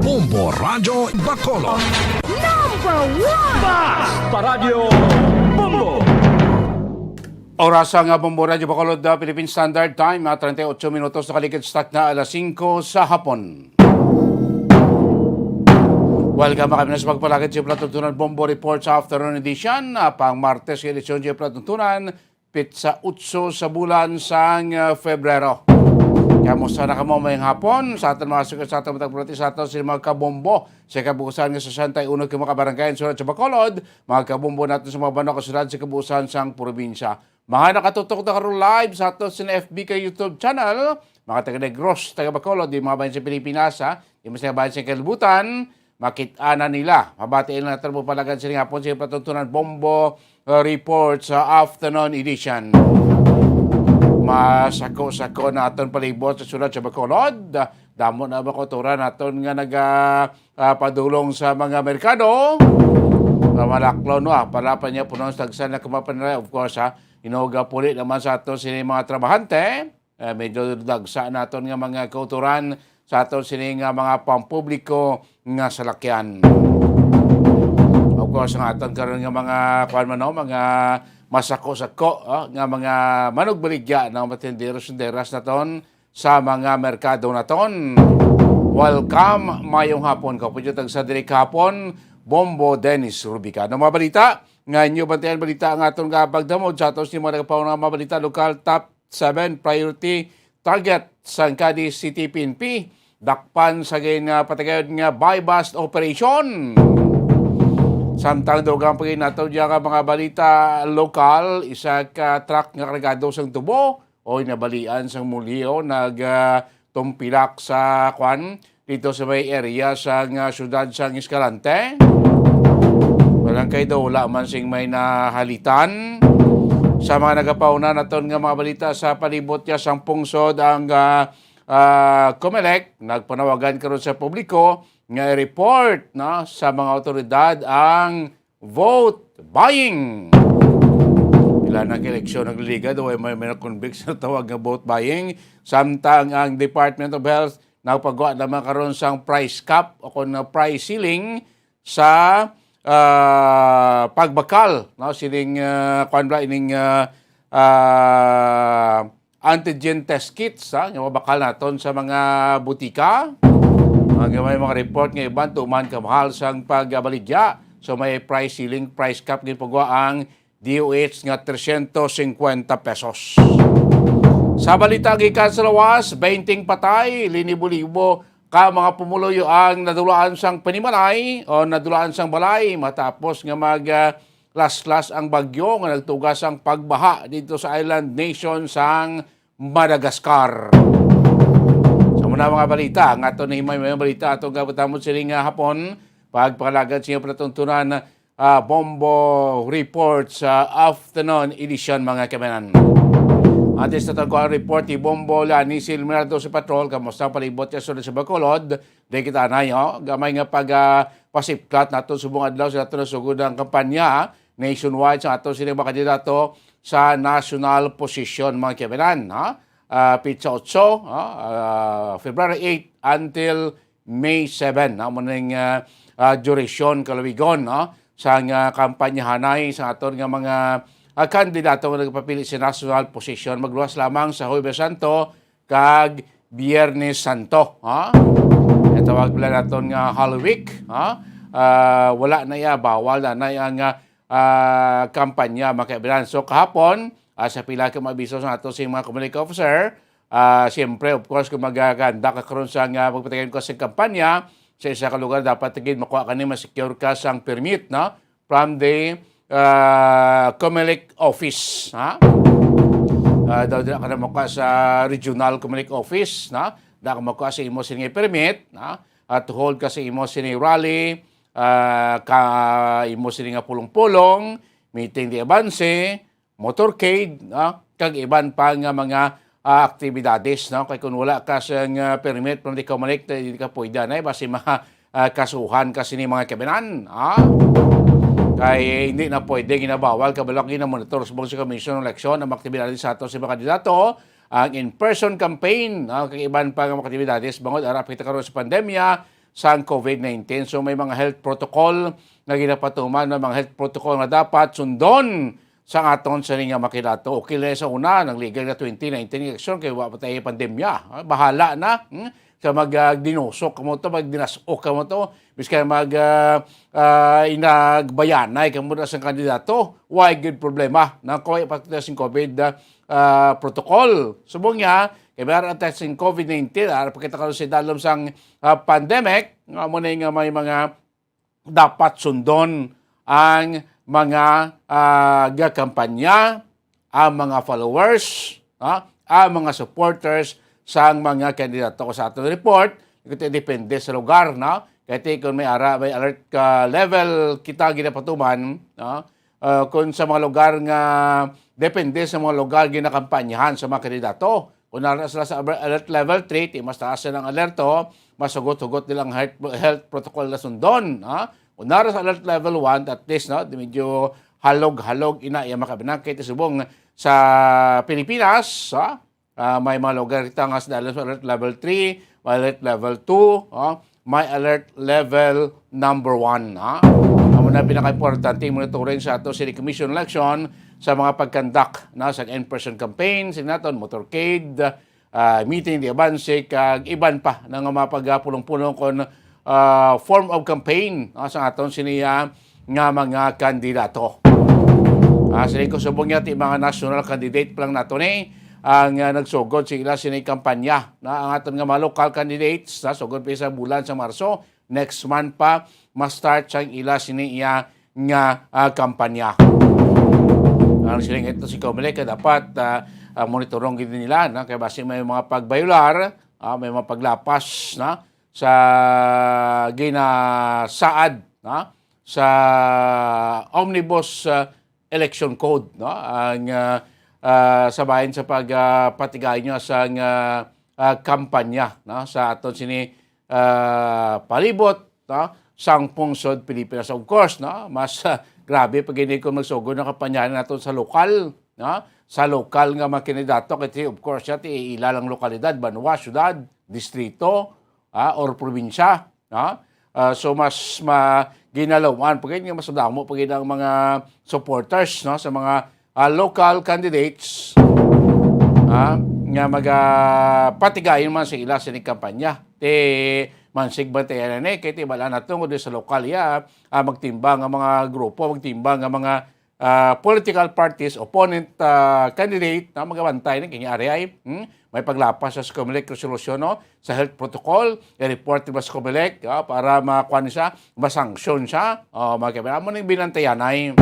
Bombo Radyo Bacolod. Number one! Fast Paradyo Bombo! Orasa nga Bombo Radyo Bacolod, uh, Philippine Standard Time, uh, treinta y ocho minutos, nakaligid sa takna alas singko sa hapon. Welcome kami na sa pagpalakit sa Platuntunan Bombo Report sa Afternoon Edition, uh, pang Martes, edisyon sa Platuntunan, pitsa otso sa bulan sang, ah, Febrero. Kamusta na kamo mayong hapon? Sa aton mga suki, sa aton matag bulati, sa aton sa mga kabombo sa kabuusan nga sesenta y uno ka mga kabarangay ang sulat sa Bacolod, mga kabombo naton sa mga banwa kag syudad sa kabuusan sang probinsya. Mga nakatutok na karon live sa aton sa F B kag YouTube channel, mga taga Negros, taga Bacolod, di mga bayan sa Pilipinas, ha? Di mga bayan sa kalibutan, makit-anan nila. Mabati nila naton mo palagan sining hapon sa patuntunan Bombo, uh, Report sa Afternoon Edition. Masako-sako na aton palibot sa syudad sa Bacolod. Damo na mga kautoran naton nga naga, ah, padulong sa mga merkado. Ah, malaklon, no, ah, para pa niya puno sa tagsa na kumapanira, of course, ha. Inugapuli naman sa ato sini mga trabahante. Eh, medyo dagsa naton nga mga kauturan sa aton sini nga mga pampubliko nga salakyan. Of course, ang aton karon nga mga, kuwan man, no, mga masako-sako, oh, nga mga manugbaligya, no, mga tinderos-tinderas naton sa mga merkado naton. Welcome, mayong hapon. Kapudyo tag sa diri kahapon, Bombo Dennis Rubica. Ano mga balita? Nga inyo bantayan balita nga aton nga pagdamod sa aton sa mga nagpauna nga mga balita lokal, top seven priority target sang Cadiz City P N P, dakpan sa gin, ah, patagayod nga buy-bust operation. Samtang dugang pa gid nato diya nga mga balita lokal, isa ka truck nga kargado sang tubo o nabalian sang mulyo nag, ah, tumpilak sa kwan dito sa may area sa nga syudad sang Escalante. Walang kay daw, wala man sing may nahalitan. Sa mga nagapauna naton nga mga balita sa palibot niya sang pungsod ang, ah, ah, Comelec, nagpanawagan karon sa publiko nga i-report, no, sa mga awtoridad ang vote buying. Pila na ka eleksyon nagliligad, o may, may na-convict sa tawag nga vote buying. Samtang ang Department of Health nagpagawa naman karon sang price cap o kung na price ceiling sa, ah, pagbakal, no, sining, ah, kuwan ba, ining, ah, ah, antigen test kits, ha, nga mabakal naton sa mga butika. Ang may mga report nga iban tuman kamahal sang pagbaligya. So may price ceiling, price cap gid pagwa ang D O H nga trescientos cincuenta pesos. Sa balita gikan sa lawas, twenty patay, linibo-libo ka mga pumuluyo ang nadulaan sang panimalay o nadulaan sang balay matapos nga mag, ah, laslas ang bagyo nga nagtuga sang pagbaha dito sa island nation sang Madagascar. Sa muna mga balita, ang ato na himay mga balita ato nga butamon sini nga hapon, pagpangalagad sa inyo palatuntunan, ah, Bombo Report sa afternoon edition, mga kamanan. Antes na tagko ang report ni Bombo Lani Silmerado sa Patrol, kamusta ang palibot sa sulod sa Bacolod? Di kita na, yo. Gamay nga pag, ah, pasiplat nato subong adlaw sa nato nasugod ang kampanya nationwide sa ato sini mga kandidato sa national position, mga kaibigan, ha? Ah, pitsa otso, ha? Ah, February eight until May seven, ha? Mo ning, ah, ah, duration, kalawigon, ha? Sa nga kampanyahanay sa aton nga mga, ah, kandidato nga nagpapili sa national position. Magluwas lamang sa Huwebes Santo kag Biyernes Santo, ha? Natawag nila naton nga Holy Week, ha? Ah, wala na iya, bawal na na iya nga, ah, kampanya, mga kaibigan. So, kahapon, ah, sa pila ka mga abiso sa ato sing mga community officer, ah, siyempre, of course, kung magaganda ka karon sa nga magpatayon ka sa kampanya, sa isa ka lugar, dapat gid makuha ka ni, ma-secure ka sang permit, no? From the, ah, Comelec office, ha? Ah, daw dira ka na makuha sa regional Comelec office, na? Da ka makuha sa imo sini permit, na? At hold ka sa imo sini rally, ah, ka imo sini nga pulong-pulong, meeting de avance, motorcade, na? Kag iban pa nga mga, ah, aktibidades, no? Kay kung wala ka sa nga permit from the Comelec, di ka pwede na, basi ma-, ah, kasuhan ka sini mga kabinan, ha? Kay hindi na pwede, ginabawal, kabalo, ginamonitor subong sa Commission on Election ang mga aktibidades sa ato sa mga kandidato, ang in-person campaign, ah, kag iban pa nga mga aktibidades bangod ara pa kita karon sa pandemya sang COVID nineteen. So, may mga health protocol nga ginapatuman, may mga health protocol nga dapat sundon sa aton sini nga mga kandidato. Okay lang sa una, nagligad nga twenty nineteen nga eleksyon kay wa pa tayo pandemya. Ah, bahala na, hmm? Sa mag, ah, dinusok kamo to, magdinas-ok kamo to, bisan mag, ah, ah, inagbayanay kamo na sang kandidato, why good problema? Nang kaway pa kita sing COVID, ah, ah, protocol. Subong niya, kay meron ang testing COVID nineteen, ah, pakita karon sa dalom sang, ah, pandemic, nga mo na nga may mga dapat sundon ang mga, ah, gakampanya, ang mga followers, ha, ang mga supporters sang mga kandidato. Sa aton report, ito depende sa lugar, no? Kaya ti, kung may ara, may alert ka level kita ginapatuman, no? Ah, kung sa mga lugar nga depende sa mga lugar ginakampanyahan sa mga kandidato. Kung nara sila sa alert level three, ti mas taas na ang alerto, mas hugot-hugot nilang health, health protocol na sundon, ha? Kung nara sa alert level one, at least, no, di medyo halog-halog ina iya makabinang kay subong sa Pilipinas, ha? Ah, may mga lugar kita nga sa dalom sa alert level three, may alert level two, ha? May alert level number one, ha? Amo na pinakaimportante monitoring sa ato City Commission election sa mga pagkandak na sa in-person campaign, sinaton, motorcade, ah, meeting de avance, kag iban pa na nga mga pagapulong-pulong kon, ah, form of campaign, ah, sa aton sini, ah, nga mga kandidato. Ah, sa ko subong niya, ti mga national candidate pa lang nato ni ang, ah, nagsugod sa ila sini kampanya. Na ang aton nga mga local candidates, na sugod pa sa bulan sa Marso, next month pa, ma-start sang ila sini iya nga, ah, kampanya. Ang siling ito si Comelec, dapat, ah, ah, monitorong gid nila, no? Kay basi may mga pagbayular, ah, may mga paglapas, no? Sa ginasaad, no? Sa omnibus, ah, election code, no? Ang, ah, ah, sa bahin sa pag, ah, patigayon niya sa, ah, ah, kampanya, no? Sa aton sini, ah, palibot, no? Sang pungsod Pilipinas. Of course, no? Mas, ah, grabe pag hindi ko magsugod ng kampanya naton sa lokal, no? Sa lokal nga mga kandidato, kasi of course, siya, ti ila lang lokalidad, banwa, syudad, distrito, ah, or probinsya, no? Ah, so, mas ma-, ginalawan pa gid nga mas damo pa gid ang mga supporters, no, sa mga, ah, local candidates, ah, nga magapatigayon man sa ila sini kampanya. Ti mansig bantayan na ni, kay ti bala na tungod sa lokal, ya, ah, magtimbang ang mga grupo, magtimbang ang mga ah, political parties, opponent, ah, candidate, na magabantay na kini ari ay, hmm, may paglapas sa Comelec resolution, no, sa health protocol, i-report ba sa Comelec, ah, para makuan siya, masanksyon siya, o mga kaibigan. Amo ning binantayanay.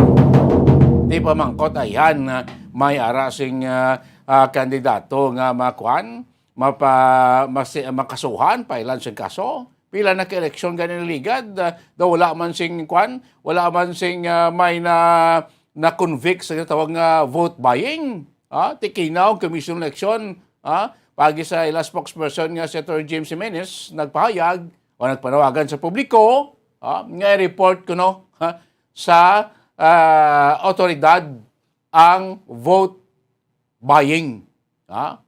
Di pa mangkot ayan, ah, may ara sing, ah, ah, kandidato nga makuan, mapa-, masi-, makasuhan, pailan sing kaso. Pila na ka eleksyon gani naligad, ah, daw wala man sing kuan, wala man sing, ah, may na, na-convict sa ginatawag nga vote buying. Ah, tikinaw ang Commission on Election, ah, pagi sa ila spokesperson nga si Attorney James Jimenez, nagpahayag o nagpanawagan sa publiko, ah, nga i-report kuno, ha, sa, ah, awtoridad ang vote buying. Ha?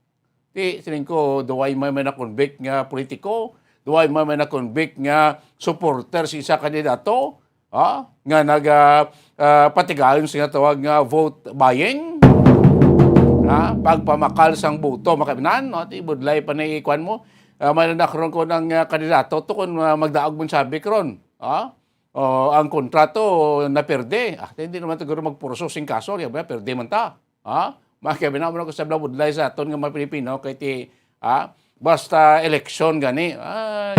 Di, siling ko, duway may, may na-convict nga politiko, duway may, may na-convict nga supporter sa isa kandidato, ha? Nga naga, ah, patigayon sa tawag nga vote buying. Ha? Pagpamakal sang boto, mga kaibigan, no? Di, budlay pa na ikuan mo. Ah, may na karon ko ng, ah, kandidato to kung, ah, magdaog man sabi karon. Ha? O, ang kontrato naperde. Ah, hindi naman siguro magpurso sing kaso, di ba? Perde man ta. Ha? Mga kaibigan, amo na ko sa budlay sa aton nga mga Pilipino, kay ti, ha? Basta eleksyon gani. Ay,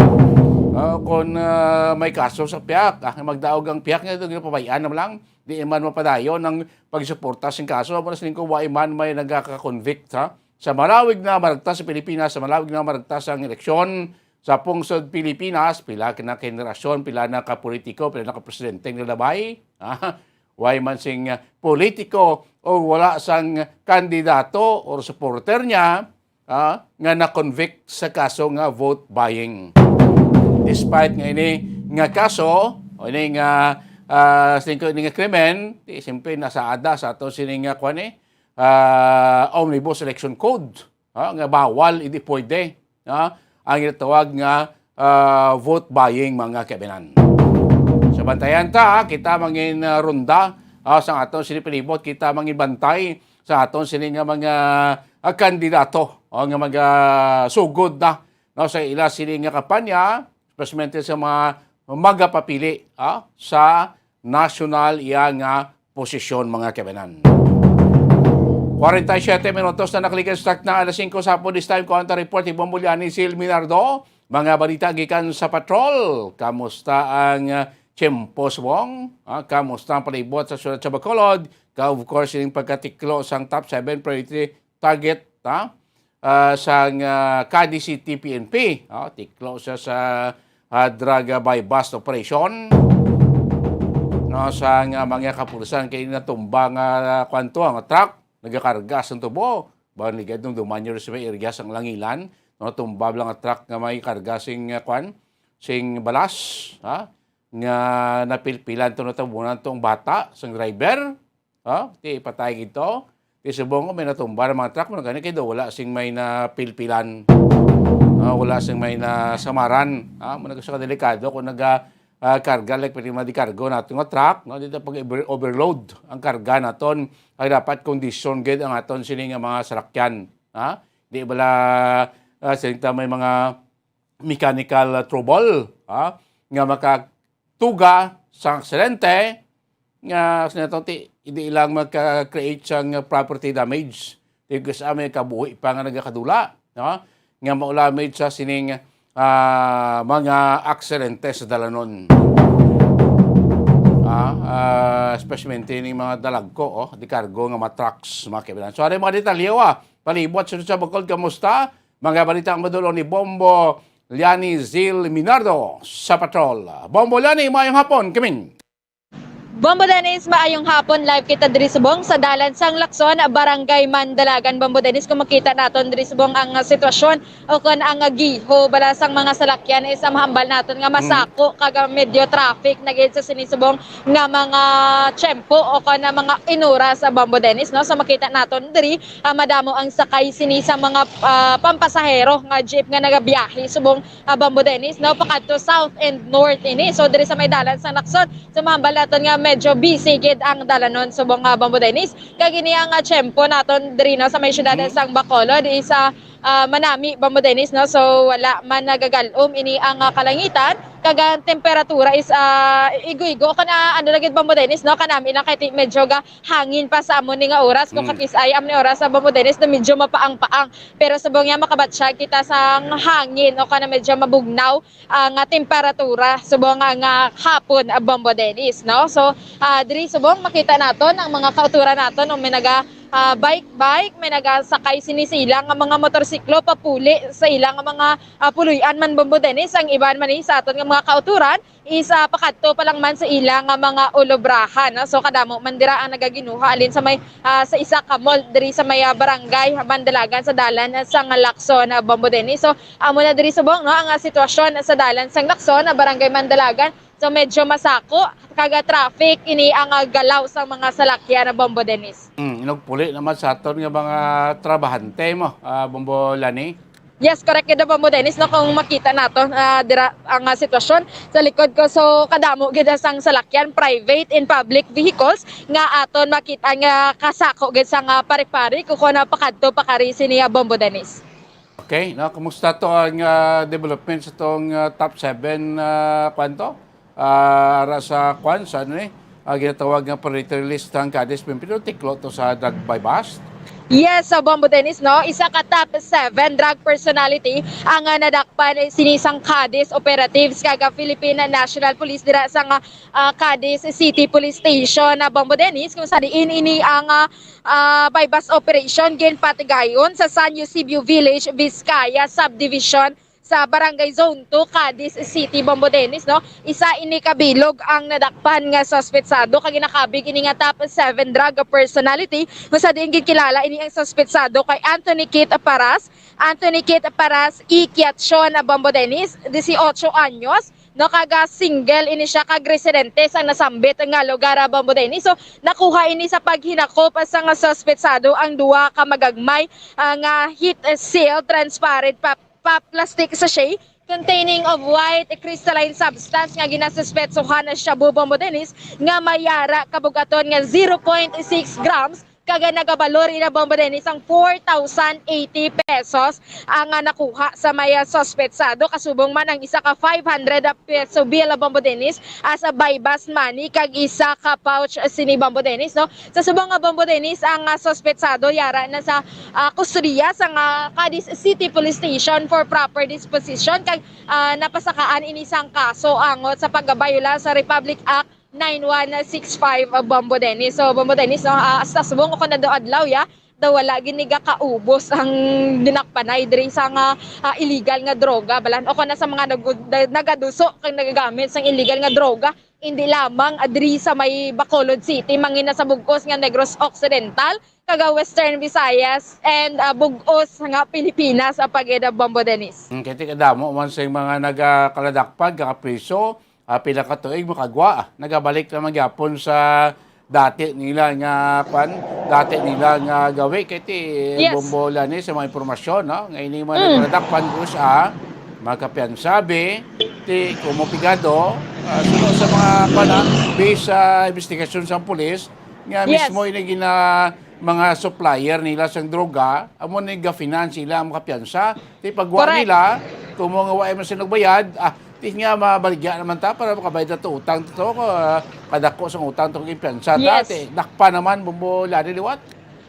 ah, kung, ah, may kaso sa pihak, ah, magdaog ang pihak nga ito, ginapabayaan na lang. Di man mapadayon ang pagsuporta sing kaso. Amo na siling ko, wa man may nagaka-convict, ha? Sa malawig na maragtas sa Pilipinas, sa malawig na maragtas ang eleksyon sa pungsod Pilipinas, pila ka na henerasyon, pila na ka politiko, pila na ka presidente ang nalabay, ha? Way man sing, ah, politiko o wala sang kandidato or supporter niya, ah, nga na-convict sa kaso nga vote buying. Despite nga ini nga kaso, o ini nga, ah, siling ko ini nga krimen, di, siyempre, nasaad na sa ato sini nga, kuwan, eh, ah, Omnibus Election Code, ha, nga bawal, hindi pwede, ha, ang ginatawag nga, ah, vote buying, mga kaibigan. So, bantayan ta, ha, kita mangin, ah, ronda, ah, sa aton sini palibot, kita mangin bantay sa aton sini nga mga, ah, kandidato, o nga magasugod na, no, sa ila sini nga kampanya, especially sa mga magapapili, ah, sa national iya nga posisyon, mga kaibigan. Kwarenta y siyete minutos na nakalikan sa takna alas singko sa hapon. This time, kuha ang report ni Bombo Liani Sil Minardo. Mga balita gikan sa patrol. Kamusta ang, ah, tiyempo subong? Ah, kamusta ang palibot sa siyudad sa Bacolod? Ka, of course, yung pagkatiklo sang top seven priority target, ha? Ah, sang, ah, Cadiz City P N P, oh, tiklo siya sa, ah, drug, ah, buy-bust operation. No, sang, ah, mga kapulisan kay natumba nga, ah, kwan to, ang truck, nagakarga sang tubo. Ba, ligad nung duman nyo sa may area sang Langilan, no, tumba lang ang truck nga may karga sing, ah, kwan, sing balas, ha? Nga napilpilan to, natabunan to ang bata, sang driver. Ha? Ti patay gid to. Ti subong ko may natumba ang mga truck, mga gani, kay daw wala sing may napilpilan. Ah, wala sing may nasamaran. Ha? Muna sa kadelikado kung naga, ah, karga, like, pwede madikargo nato nga truck, no? Dito pag over-, overload ang karga naton, ay dapat kondisyon gid ang aton sini nga mga salakyan. Ha? Di bala, ah, sinta may mga mechanical, ah, trouble, ha? Nga maka-, tuga sa aksidente nga sa natong ti-, hindi lang magka-create sang property damage. Ti gusto may kabuhi pa nga nagakadula, no? Nga maulamid sa sining, ah, mga aksidente sa dalanon. Ah, ah, especially ning mga dalagko, oh, di kargo nga mga trucks, mga kaibigan. So, ano yung mga detalye, ah? Palibot sa, sa Bukol, kamusta? Mga balita ang madulong ni Bombo Liani Zil Minardo sa Patrol. Bombo Liani, maayong hapon, kaming. Bombo Dennis, maayong hapon. Live kita diri subong sa dalan sang Lacson, Barangay Mandalagan. Bombo Dennis, kung makita naton diri subong ang, ah, sitwasyon o kon ang, ah, giho bala sang mga salakyan is ang mahambal naton nga Mm. masako kag, ah, medyo traffic na gid sa sini subong nga mga tiyempo o kon, ah, mga inuras, ah, Bombo Dennis, no? So makita naton diri, ah, madamo ang sakay sini sa mga, ah, pampasahero nga jeep nga nagabiyahe subong, ah, Bombo Dennis, no? Pakadto south and north ini. So diri sa may dalan sang Lacson, so mahambal naton nga medyo busy gid ang dalanon subong, ah, Bombo Dennis. Kag ini ang, ah, tiyempo naton diri, no, sa may siyudad Mm. sang Bacolod, isa ah, manami, Bombo Dennis, no? So, wala man nagagalom ini ang, ah, kalangitan. Kag ang temperatura is, ah, igo-igo. Kana, ano na gid, Bombo Dennis, no? Kanami lang kay ti-, medyo ga hangin pa sa amo ni nga oras. Kung Mm. kakis-ay, amo ni oras sa Bombo Dennis na medyo mapaang-paang. Pero subong niya makabatsyag kita sa hangin o kana medyo mabugnaw ang, ah, temperatura subong nga, nga hapon, ah, Bombo Dennis, no? So, ah, diri subong makita naton ang mga kauturan naton, no? May naga, ah, bike-bike, may nagasakay sini sa ila nga mga motorsiklo papuli sa ila nga mga, ah, puloy-an man, Bombo Dennis. Ang iban man ni sa aton nga mga kauturan is, ah, pakadto pa lang man sa ila nga mga ulobrahan, no? So, kadamo man dira ang nagaginuha alin sa may, ah, sa isa ka mall diri sa may, ah, barangay Mandalagan sa dalan sang Lacson, ah, Bombo Dennis. So, amo na diri subong, no, ang, ah, sitwasyon sa dalan sang Lacson, ah, barangay Mandalagan. So, medyo masako kag, ah, traffic ini ang, ah, galaw sang mga salakyan, ah, Bombo Dennis. Mm, inugpuli naman sa aton nga mga trabahante mo, ah, Bombo Lani. Yes, correct gid, Bombo Dennis, no, kung makita nato, ah, dira ang, ah, sitwasyon sa likod ko. So, kadamo gid sang salakyan, private and public vehicles nga aton makita nga kasako gid sang, ah, pare-pare kung kuno pakadto pakari sini, ah, Bombo Dennis. Okay, no? Kumusta to ang, ah, development sa tong, ah, top seven, ah, kwan to? Ah, ara sa kwan, sa ano ni? Ah, ginatawag nga priority list ang Cadiz Pempino, tiklo to sa drug buy-bust. Yes, sa Bombo Dennis, no? Isa ka top seven drug personality ang, ah, nadakpan sini sang Cadiz operatives kag, ah, Philippine National Police dira sa nga, ah, Cadiz City Police Station na, Bombo Dennis, kung sa diin ini ang, ah, ah, buy-bust operation ginpatigayon sa San Eusebio Village, Vizcaya Subdivision, sa Barangay Zone two, Cadiz City, Bombo Dennis, no? Isa ini ka bilog ang nadakpan nga suspetsado kag ginakabig ini nga top seven drug personality, kung sa diin ginkilala ini ang suspetsado kay Anthony Kit Paras, Anthony Kit Paras Ikiatson, Bombo Dennis, dieciocho anyos, no, kag, ah, single ini siya kag residente sa nasambit nga lugar, ah, Bombo Dennis. So, nakuha ini sa paghinakop sa nga suspetsado ang duha ka magagmay, ah, nga heat seal transparent pa pa plastic sachet containing of white crystalline substance nga ginasuspetsohan na shabu, Bombo Dennis, nga may yara kabugaton nga zero point six grams, kag nagabalor ina, Bombo Dennis, ang four thousand eighty pesos ang, ah, nakuha sa may, ah, suspetsado. Kasubong man ang isa ka five hundred peso bill, Bombo Dennis, as a buy-bust money, kag isa ka pouch sini, Bombo Dennis, no? Sa subong nga, Bombo Dennis, ang, ah, suspetsado yara na sa, ah, kustodiya sa nga Cadiz City Police Station for proper disposition, kag, ah, napasakaan ini sang kaso angot sa pagbayola sa Republic Act nine one six five, ah, Bombo Dennis. So, Bombo Dennis, no, ah, sa subong ko na do adlaw, ya, daw wala gid ni gakaubos ang dinakpanay diri sa nga, ah, illegal nga droga, balan, o kana sa mga nag-, nagaduso kag nagagamit sang illegal nga droga, hindi lamang, ah, diri sa may Bacolod City, mangina sa bug-os nga Negros Occidental, kag, ah, Western Visayas, and, ah, bug-os nga Pilipinas, ah, pagid, ah, Bombo Dennis. Mm, kay ti kadamo man sa mga nagakaladakpan, kakapriso, ah, pila ka tuig makagwa, ah, nagabalik na man gyapon sa dati nila nga, kwan, dati nila nga gawi. Kay ti Yes. Bombo Lani, sa mga impormasyon, no, nga ini mga Mm. nagkaladakpan, kus, ah, makapiyansa, bi, ti, kumo pigado, ah, suno sa mga, kwan, ah, based sa investigasyon sa pulis, nga Yes. mismo ini gina-, mga supplier nila sang droga, amo ni ga-finance sila ang makapiyansa. Ti pagwa Correct. nila, kumo nga wa man sila nagbayad, ah, ti nga mabaligya naman ta para makabayad na to utang to, ah, kadako sang utang to kag piyansa ta, Yes. ti dakpa naman, Bombo Lani, liwat.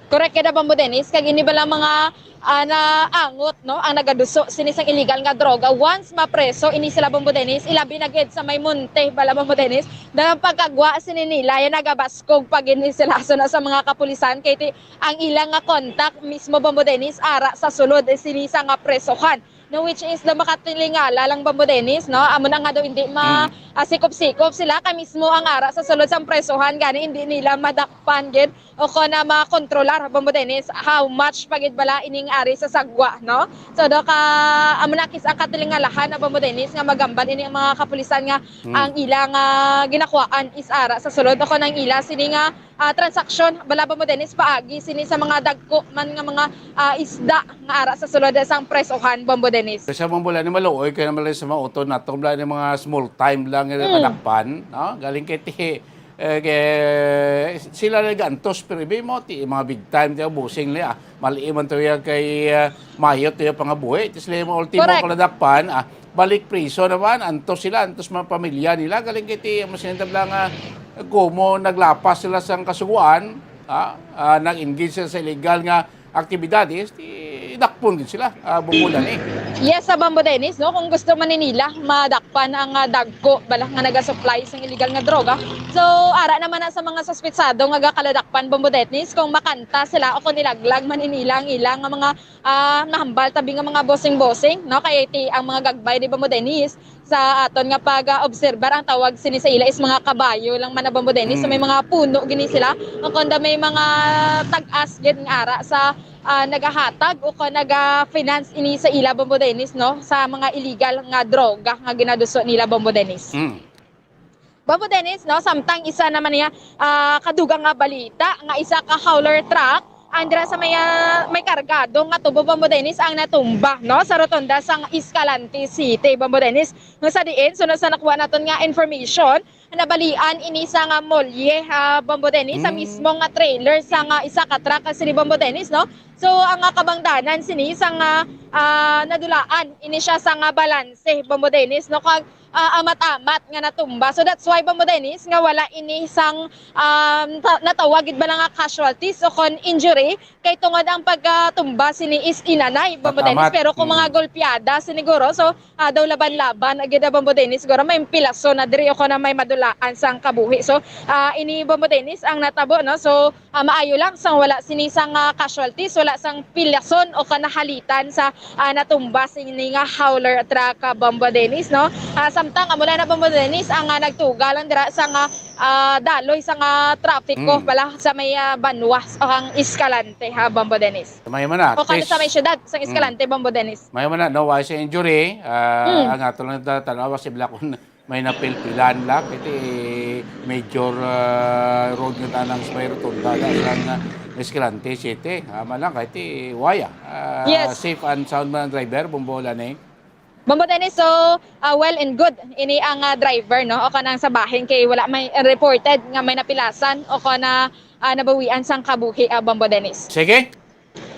Correct ka na, Bombo Dennis. Kag ini bala mga, ah, naangot, no, ang nagaduso sini sang illegal nga droga. Once mapreso ini sila, Bombo Dennis, ilabi na gid sa may monte bala, Bombo Dennis, na ang pagkagwa sini nila, yan nagabaskog pa gid ni sila, so, na sa mga kapulisan, kay ti, ang ilang nga contact mismo, Bombo Dennis, ara sa sulod sini sa nga presohan. No, which is, daw makatilingala lang, Bombo Dennis, no? Amo na nga daw hindi ma-, Mm. ah, sikop-sikop sila, kay mismo ang ara sa sulod sang presohan, gani hindi nila madakpan gid o kon na makontrolar, Bombo Dennis, how much pa gid bala ining ari sa sagwa, no? So, daw ka, amo na kis-, ang katilingalahan na, Bombo Dennis, nga magambal ini ang mga kapulisan nga Mm. ang ilang, ah, ginakuhaan is ara sa sulod o kon ang ila sini nga ah, transaksyon, bala, Bombo Dennis, paagi sini sa mga dagko man nga mga, ah, isda nga ara sa sulod sang presohan, Bombo Dennis. Kasi, Bombo Lani, maluoy kay naman lang sa mga utod nato, bala, ni mga small time lang nga Mm. kadakpan, no? Galing kay ti-, Eh, kay sila nag-antos, pero ibi mo, ti, mga big time, ti, bossing nila, ah. Mali man to ya kay, ah, Mayo to ya pangabuhi. Ti sila mo ultimo Correct. Kaladakpan, ah, balik priso naman, antos sila, antos mga pamilya nila. Galing kay ti, mas nindabla nga, kumo naglapas sila sang kasuguan, ah, ah, nag-engage sila sa illegal nga aktibidades, ti dakpon gid sila, ah, Bumbo Lani. Yes, sa Bambo Dennis, no? Kung gusto man ni nila madakpan ang, ah, dagko bala nga nagasupply sang illegal nga droga. So, ara naman na sa mga suspetsado nga gakaladakpan, Bambo Dennis, kung makanta sila o kung nilaglag man ni nila ang ilang nga mga, ah, nahambal tabi nga mga bossing-bossing, no? Kay ti ang mga gagbay ni Bambo Dennis, sa aton nga pag-obserbar, ang tawag sini sa ila is mga kabayo lang man na, Bambo Dennis. So, may Mm. mga puno gini sila. Ang kunda may mga tag-as gid nga ara sa, ah, nagahatag o kon naga-finance ini sa ila, Bambo Dennis, no? Sa mga illegal nga droga nga ginaduso nila, Bambo Dennis. Mm. Bambo Dennis, no? Samtang isa naman niya, ah, kadugang nga balita nga isa ka hauler truck ang dira sa may, ah, may kargado nga tubo, Bambo Dennis, ang natumba, no, sa rotonda sang Escalante City, Bambo Dennis. Nga sa diin, sunod sa nakuha naton nga information, nabalian ini sa nga molye, ah, Bambo Dennis, sa Mm. mismo nga trailer sa nga isa ka truck, ah, sini, Bambo Dennis, no? So, ang, ah, kabangdanan sini sa nga, ah, nadulaan ini siya sa nga balanse, Bambo Dennis, no? Kag ah, amat-amat nga natumba. So that's why, Bambo Dennis, nga wala ini sang, um, ta- natawag gid ba nga casualties o kon injury, kay tungod ang pagkatumba sini is inanay, Bambo Dennis. Amat-amat. Pero kung mga Mm. golpeada siniguro, so, ah, daw laban-laban gid, ah, Bambo Dennis, siguro may pilason na diri o kon na may madulaan sang kabuhi. So, ah, ini, Bambo Dennis, ang natabo, no? So, ah, maayo lang sang wala sini sang, ah, casualties, wala sang pilason o kanahalitan sa, ah, natumba sini nga hauler truck, ah, Bambo Dennis, no? Ah, samtang amo lang na, Bambo Dennis, ang, ah, nagtuga lang dira sa nga, ah, daloy sa nga trapiko Mm. pala sa may, ah, banwa o ang Escalante, ha, Bambo Dennis. Sa may man na, O kani at sa may least, syudad, sa mm. Escalante, Bambo Dennis. May man na, no, wala sa injury, ah, Mm. ang ato lang ta-, tanawa si Black may napilpilan la, kay ti major, ah, road nga tanang sa may rotunda na sa, ah, Escalante City. Ama lang, kay ti waya. Ah, Yes. Safe and sound man ang driver, Bumbo Lani. Bumbo Dennis, so, ah, well and good. Ini ang, ah, driver, no? O kanang sa bahin kay wala may reported nga may napilasan o kana, ah, nabawian sang kabuhi, ah, Bumbo Dennis. Sige.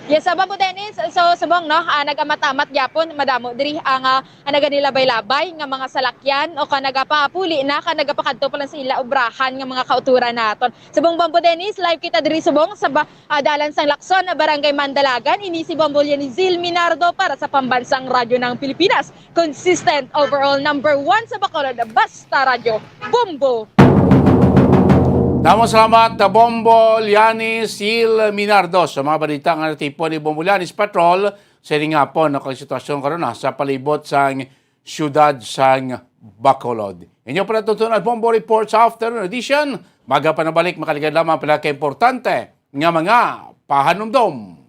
Yes, ah, Bambo Dennis. So, subong, no, ah, nag-amat-amat gyapon, madamo diri ang, ah, ang naganilabay-labay nga mga salakyan o ka nagapapuli na, ka nagapakadto pa lang sa ila obrahan nga mga kauturan naton. Subong, Bambo Dennis, live kita diri subong sa ba-, ah, dalan sang Lacson, Barangay Mandalagan. Ini si Bambo Lianizil Minardo para sa Pambansang Radyo ng Pilipinas. Consistent overall number one sa Bacolod, basta radyo, Bombo! Damo salamat, Bombo Lianis Sil Minardo, sa mga balita nga natipon ni Bombo Lianis Patrol sa ining hapon. Ako ang sitwasyon karon na sa palibot sang siyudad sang Bacolod. Inyo pala tutunan, Bombo Report sa afternoon edition. Maga pa nabalik, makaligad lamang pala ka importante nga mga pahanumdom.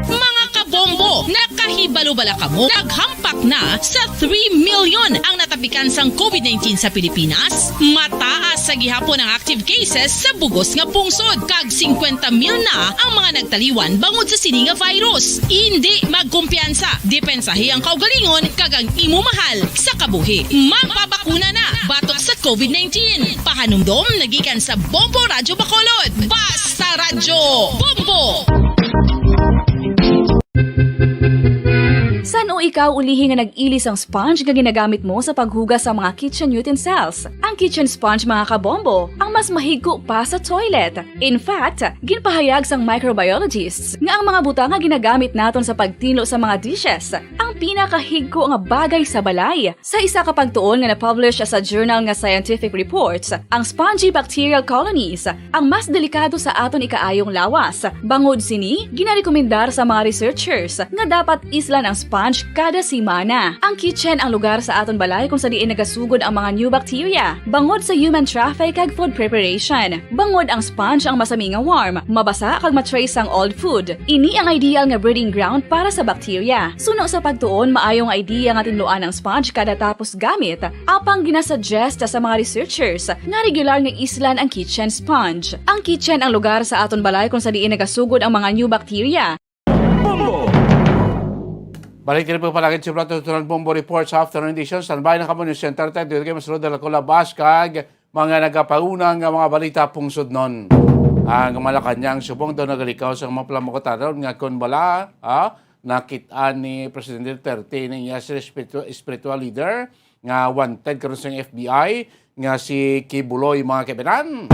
Mga kabombo, nakahibalo bala kamo? Naghampak na sa three million ang natapikan sang COVID nineteen sa Pilipinas. Mataas sa gihapon ang active cases sa bugos nga pungsod, kag singkwenta mil na ang mga nagtaliwan bangod sa sini nga virus. Indi magkumpiyansa, depensahi ang kaugalingon kag ang imo mahal sa kabuhi. Magpabakuna na batok sa COVID nineteen. Pahanumdom nagikan sa Bombo Radyo Bacolod. Basta Radyo Bombo! San-o ikaw ulihi nga nag-ili sang sponge nga ginagamit mo sa paghugas sa mga kitchen utensils? Ang kitchen sponge, mga kabombo, ang mas mahigko pa sa toilet. In fact, ginpahayag sang microbiologists nga ang mga butang nga ginagamit naton sa pagtinlo sa mga dishes ang pinakahigko nga bagay sa balay. Sa isa ka pagtuon nga na-publish sa journal nga Scientific Reports, ang spongy bacterial colonies ang mas delikado sa aton ikaayong lawas. Bangod sini, ginarekomendar sa mga researchers nga dapat islan ang sponge kada semana. Ang kitchen ang lugar sa aton balay kung sa diin nagasugod ang mga new bacteria, bangod sa human traffic kag food preparation. Bangod ang sponge ang masami nga warm, mabasa kag ma-trace ang old food. Ini ang ideal nga breeding ground para sa bacteria. Suno sa pagtuon, maayo nga idea nga tinluan ang sponge kada tapos gamit. Apang ginasuggest sa mga researchers nga regular nga islan ang kitchen sponge. Ang kitchen ang lugar sa aton balay kung sa diin nagasugod ang mga new bacteria. Bombo! Balik diri po palagi sa Plato Tutunan Bombo Report sa afternoon edition. Standby na kamo, News Center ten. Dito kayo masulod ang Lacola Bus kag mga nagapauna nga mga balita pungsod nun. Ang Malacañang subong daw nagalikaw sa mga palamakutaron nga kon bala, ah, nakit-an ni Presidente Duterte na iya si spiritu-, spiritual leader nga wanted karon sa F B I nga si Kibuloy, mga kaibigan.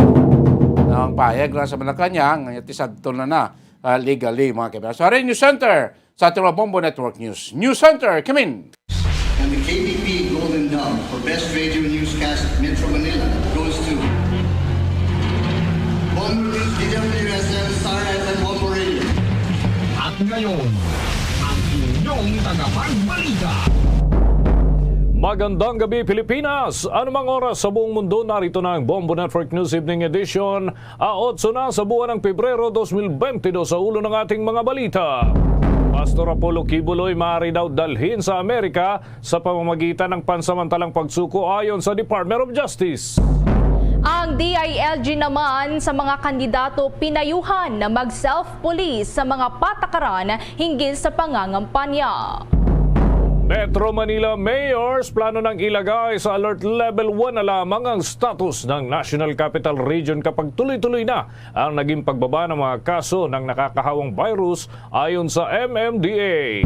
Ang payag na sa Malacañang, nga tisadto na na, ah, legally, mga kaibigan. Sa News Center, sa ating mga Bombo Network News. News Center, come in! And the K B P Golden Dove for Best Radio Newscast Metro Manila goes to Bombo News, D W S M, Star F M, Bombo Radio. At ngayon, ang inyong tagapagbalita. Magandang gabi, Pilipinas! Anumang oras sa buong mundo, narito na ang Bombo Network News Evening Edition. A otso na sa buwan ng Pebrero dos mil bente dos, sa ulo ng ating mga balita. Pastor Apollo Kibuloy maaari daw dalhin sa Amerika sa pamamagitan ng pansamantalang pagsuko, ayon sa Department of Justice. Ang D I L G naman sa mga kandidato pinayuhan na mag-self-police sa mga patakaran hinggil sa pangangampanya. Metro Manila mayors plano nang ilagay sa alert level one na lamang ang status ng National Capital Region kapag tuloy-tuloy na ang naging pagbaba ng mga kaso ng nakakahawang virus, ayon sa M M D A.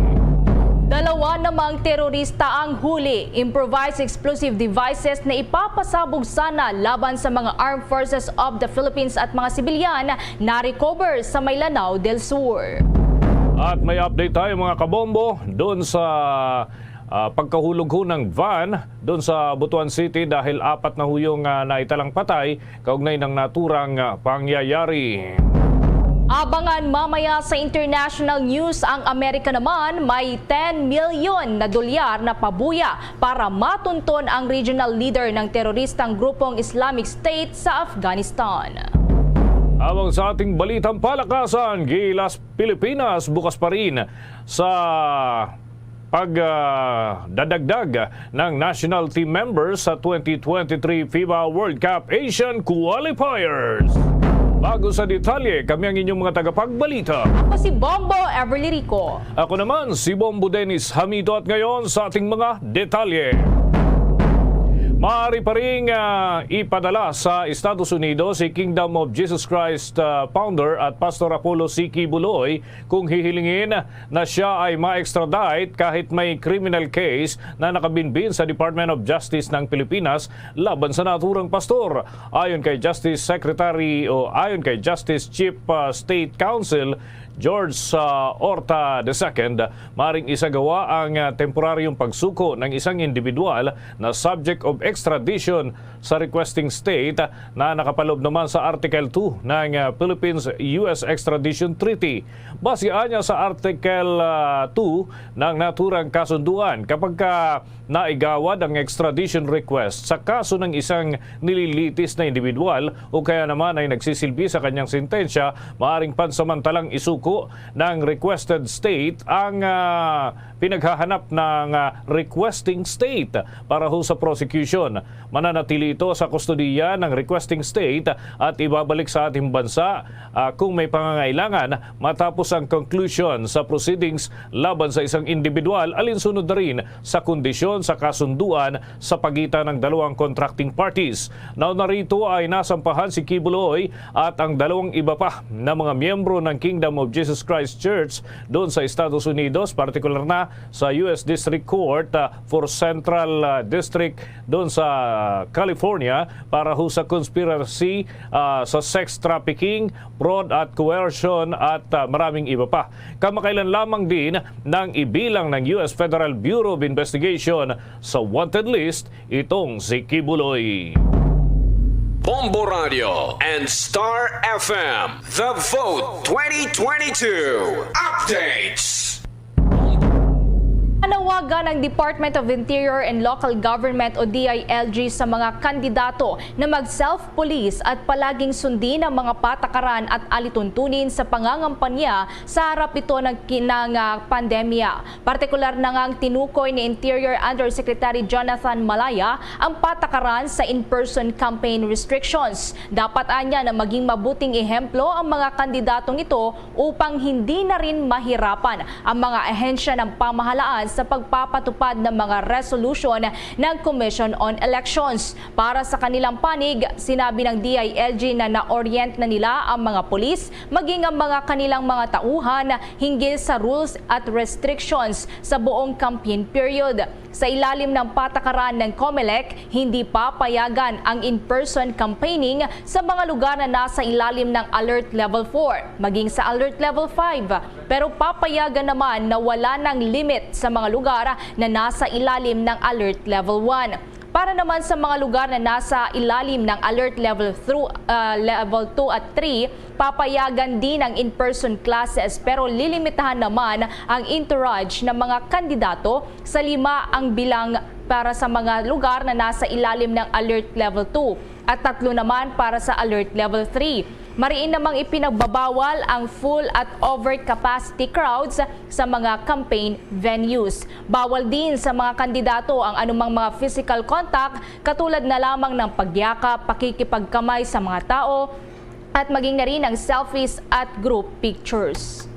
Dalawa namang terorista ang huli. Improvised explosive devices na ipapasabog sana laban sa mga Armed Forces of the Philippines at mga sibilyan na-recover sa may Lanao del Sur. At may update tayo, mga kabombo, doon sa, ah, pagkahulog ho ng van doon sa Butuan City dahil apat na ho yung, ah, naitalang patay kaugnay ng naturang, ah, pangyayari. Abangan mamaya sa international news. Ang Amerika naman, may ten milyon na dolyar na pabuya para matunton ang regional leader ng teroristang grupong Islamic State sa Afghanistan. Habang sa ating balitang palakasan, gilas Pilipinas bukas pa rin sa pag, ah, dadagdag ng national team members sa twenty twenty-three FIBA World Cup Asian Qualifiers. Bago sa detalye, kami ang inyong mga tagapagbalita. Ako si Bombo Everly Rico. Ako naman, si Bombo Dennis Hamito, at ngayon sa ating mga detalye. Maaari pa ring, ah, ipadala sa Estados Unidos si Kingdom of Jesus Christ, ah, founder at Pastor Apollo C. Kibuloy kung hihilingin na siya ay ma-extradite kahit may criminal case na nakabinbin sa Department of Justice ng Pilipinas laban sa naturang pastor. Ayon kay Justice Secretary o ayon kay Justice Chief, ah, State Counsel George, ah, Horta the second, maring isagawa ang, ah, temporaryong pagsuko ng isang individual na subject of extradition sa requesting state na nakapalob naman sa Article two ng, ah, Philippines U S Extradition Treaty. Base anya sa Article, ah, two ng naturang kasunduan, kapag ka naigawad ang extradition request sa kaso ng isang nililitis na individual o kaya naman ay nagsisilbi sa kanyang sentensya, maaring pansamantalang isuko ng requested state ang, ah, pinaghahanap ng, ah, requesting state para ho sa prosecution. Mananatili ito sa kustodiya ng requesting state at ibabalik sa ating bansa, ah, kung may pangangailangan matapos ang conclusion sa proceedings laban sa isang individual, alinsunod na rin sa kondisyon sa kasunduan sa pagitan ng dalawang contracting parties. Nauna rito ay nasampahan si Kibuloy at ang dalawang iba pa na mga miyembro ng Kingdom of Jesus Christ Church doon sa Estados Unidos, partikular na sa U S District Court, ah, for Central, ah, District doon sa California para ho sa conspiracy, ah, sa sex trafficking, fraud at coercion at, ah, maraming iba pa. Kamakailan lamang din nang ibilang ng U S Federal Bureau of Investigation sa wanted list itong si Kibuloy. Bombo Radio and Star F M, The Vote twenty twenty-two Updates. Nanawagan ang Department of Interior and Local Government o D I L G sa mga kandidato na mag-self-police at palaging sundin ang mga patakaran at alituntunin sa pangangampanya sa harap ito ng kinang pandemya. Partikular na nga ang tinukoy ni Interior Undersecretary Jonathan Malaya ang patakaran sa in-person campaign restrictions. Dapat anya na maging mabuting ehemplo ang mga kandidatong ito upang hindi na rin mahirapan ang mga ahensya ng pamahalaan sa pagpapatupad ng mga resolusyon ng Commission on Elections. Para sa kanilang panig, sinabi ng D I L G na na-orient na nila ang mga pulis maging ang mga kanilang mga tauhan hinggil sa rules at restrictions sa buong campaign period. Sa ilalim ng patakaran ng COMELEC, hindi papayagan ang in-person campaigning sa mga lugar na nasa ilalim ng Alert Level four, maging sa Alert Level five. Pero papayagan naman na wala ng limit sa mga lugar na nasa ilalim ng Alert Level one. Para naman sa mga lugar na nasa ilalim ng Alert Level through, ah, Level two at three, papayagan din ang in-person classes, pero lilimitahan naman ang entourage ng mga kandidato sa lima ang bilang para sa mga lugar na nasa ilalim ng Alert Level two at tatlo naman para sa Alert Level three. Mariin namang ipinagbabawal ang full at over capacity crowds sa mga campaign venues. Bawal din sa mga kandidato ang anumang mga physical contact, katulad na lamang ng pagyakap, pakikipagkamay sa mga tao, at maging na rin ang selfies at group pictures.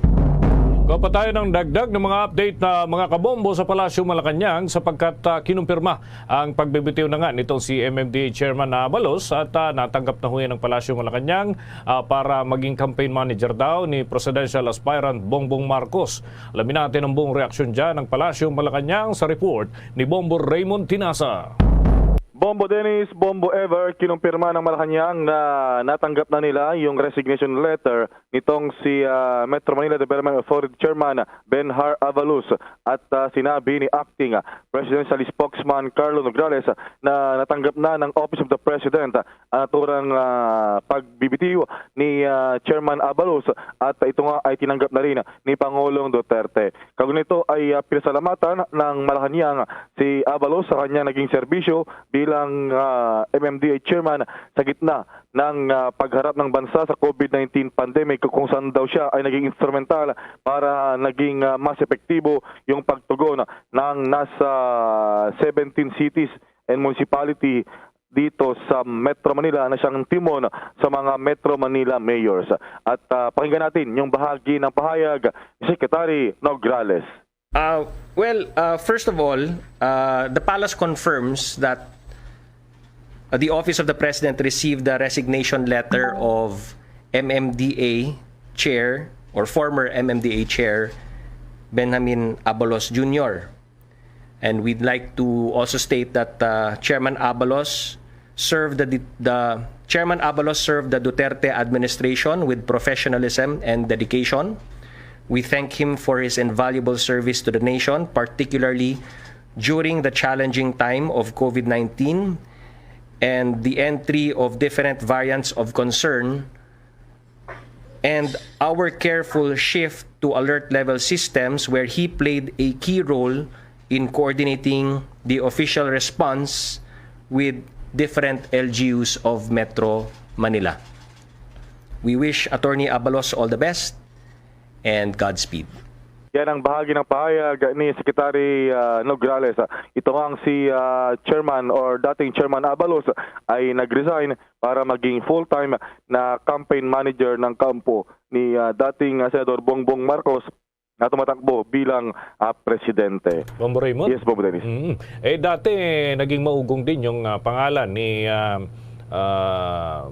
Kapatayon ang dagdag ng mga update na mga kabombo sa Palasyo Malacañang, sapagkat ah, kinumpirma ang pagbibitiw na nga nitong si M M D A Chairman na Abalos, at ah, natanggap na ho yan ng Palasyo Malacañang ah, para maging campaign manager daw ni Presidential Aspirant Bongbong Marcos. Alamin natin ang buong reaksyon dyan ng Palasyo Malacañang sa report ni Bombo Raymond Tinasa. Bombo Dennis, Bombo Ever, kinumpirma ng Malacañang na natanggap na nila yung resignation letter nitong si ah, Metro Manila Development Authority Chairman Ben Har Avalos, at ah, sinabi ni Acting ah, Presidential Spokesman Carlo Nograles na natanggap na ng Office of the President ah, ang naturang ah, pagbibitiw ni ah, Chairman Avalos, at ito nga ay tinanggap na rin ni Pangulong Duterte. Kaugnay nito ay ah, pinasalamatan ng Malacañang si Avalos sa kanyang naging serbisyo bilang ah, M M D A chairman sa gitna ng ah, pagharap ng bansa sa COVID nineteen pandemic, kung saan daw siya ay naging instrumental para naging ah, mas epektibo yung pagtugon ng nasa seventeen cities and municipality dito sa Metro Manila na siyang timon sa mga Metro Manila mayors. At ah, pakinggan natin yung bahagi ng pahayag ni Secretary Nograles. Uh, well, uh, first of all, uh, the palace confirms that uh, the Office of the President received the resignation letter of M M D A Chair or former M M D A Chair Benjamin Abalos Junior. And we'd like to also state that uh, Chairman Abalos served the, the Chairman Abalos served the Duterte administration with professionalism and dedication. We thank him for his invaluable service to the nation, particularly during the challenging time of COVID nineteen and the entry of different variants of concern, and our careful shift to alert level systems, where he played a key role in coordinating the official response with different L G Us of Metro Manila. We wish Attorney Abalos all the best and Godspeed. Yan ang bahagi ng pahayag ni Secretary ah, Nograles. Ito nga ang si ah, Chairman or dating Chairman Abalos ay nag-resign para maging full-time na campaign manager ng kampo ni ah, dating ah, Senador Bongbong Marcos na tumatakbo bilang ah, presidente. Bombo Raymond? Yes, Bombo Dennis. Mm. Eh, dati naging maugong din yung ah, pangalan ni ah, ah,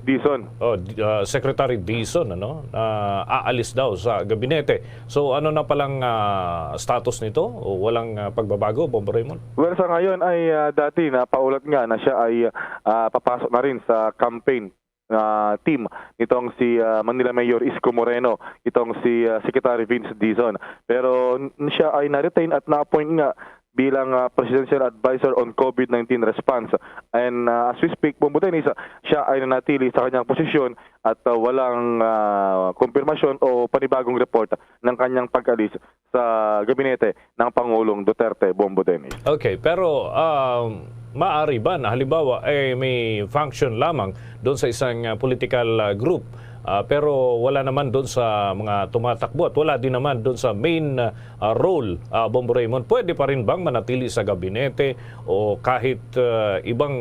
Dizon. Oh, di- ah, Secretary Dizon, ano, na aalis daw sa gabinete. So, ano na palang ah, status nito? O walang ah, pagbabago, Bombo Raymond? Well, sa ngayon ay ah, dati na paulat nga na siya ay ah, papasok na rin sa campaign na team nitong si ah, Manila Mayor Isko Moreno, itong si ah, Secretary Vince Dizon. Pero n- siya ay na-retain at na-appoint nga bilang, ah, Presidential Advisor on COVID nineteen Response. And, ah, as we speak, Bombo Dennis, ah, siya ay nanatili sa kanyang posisyon at, ah, walang, ah, kumpirmasyon o panibagong report ng kanyang pag-alis sa gabinete ng Pangulong Duterte, Bombo Dennis. Okay, pero, ah, maaari ba na halimbawa, eh, may function lamang doon sa isang, ah, political, ah, group, ah, pero wala naman doon sa mga tumatakbo at wala din naman doon sa main, ah, role, ah, Bombo Raymond? Pwede pa rin bang manatili sa gabinete o kahit, ah, ibang,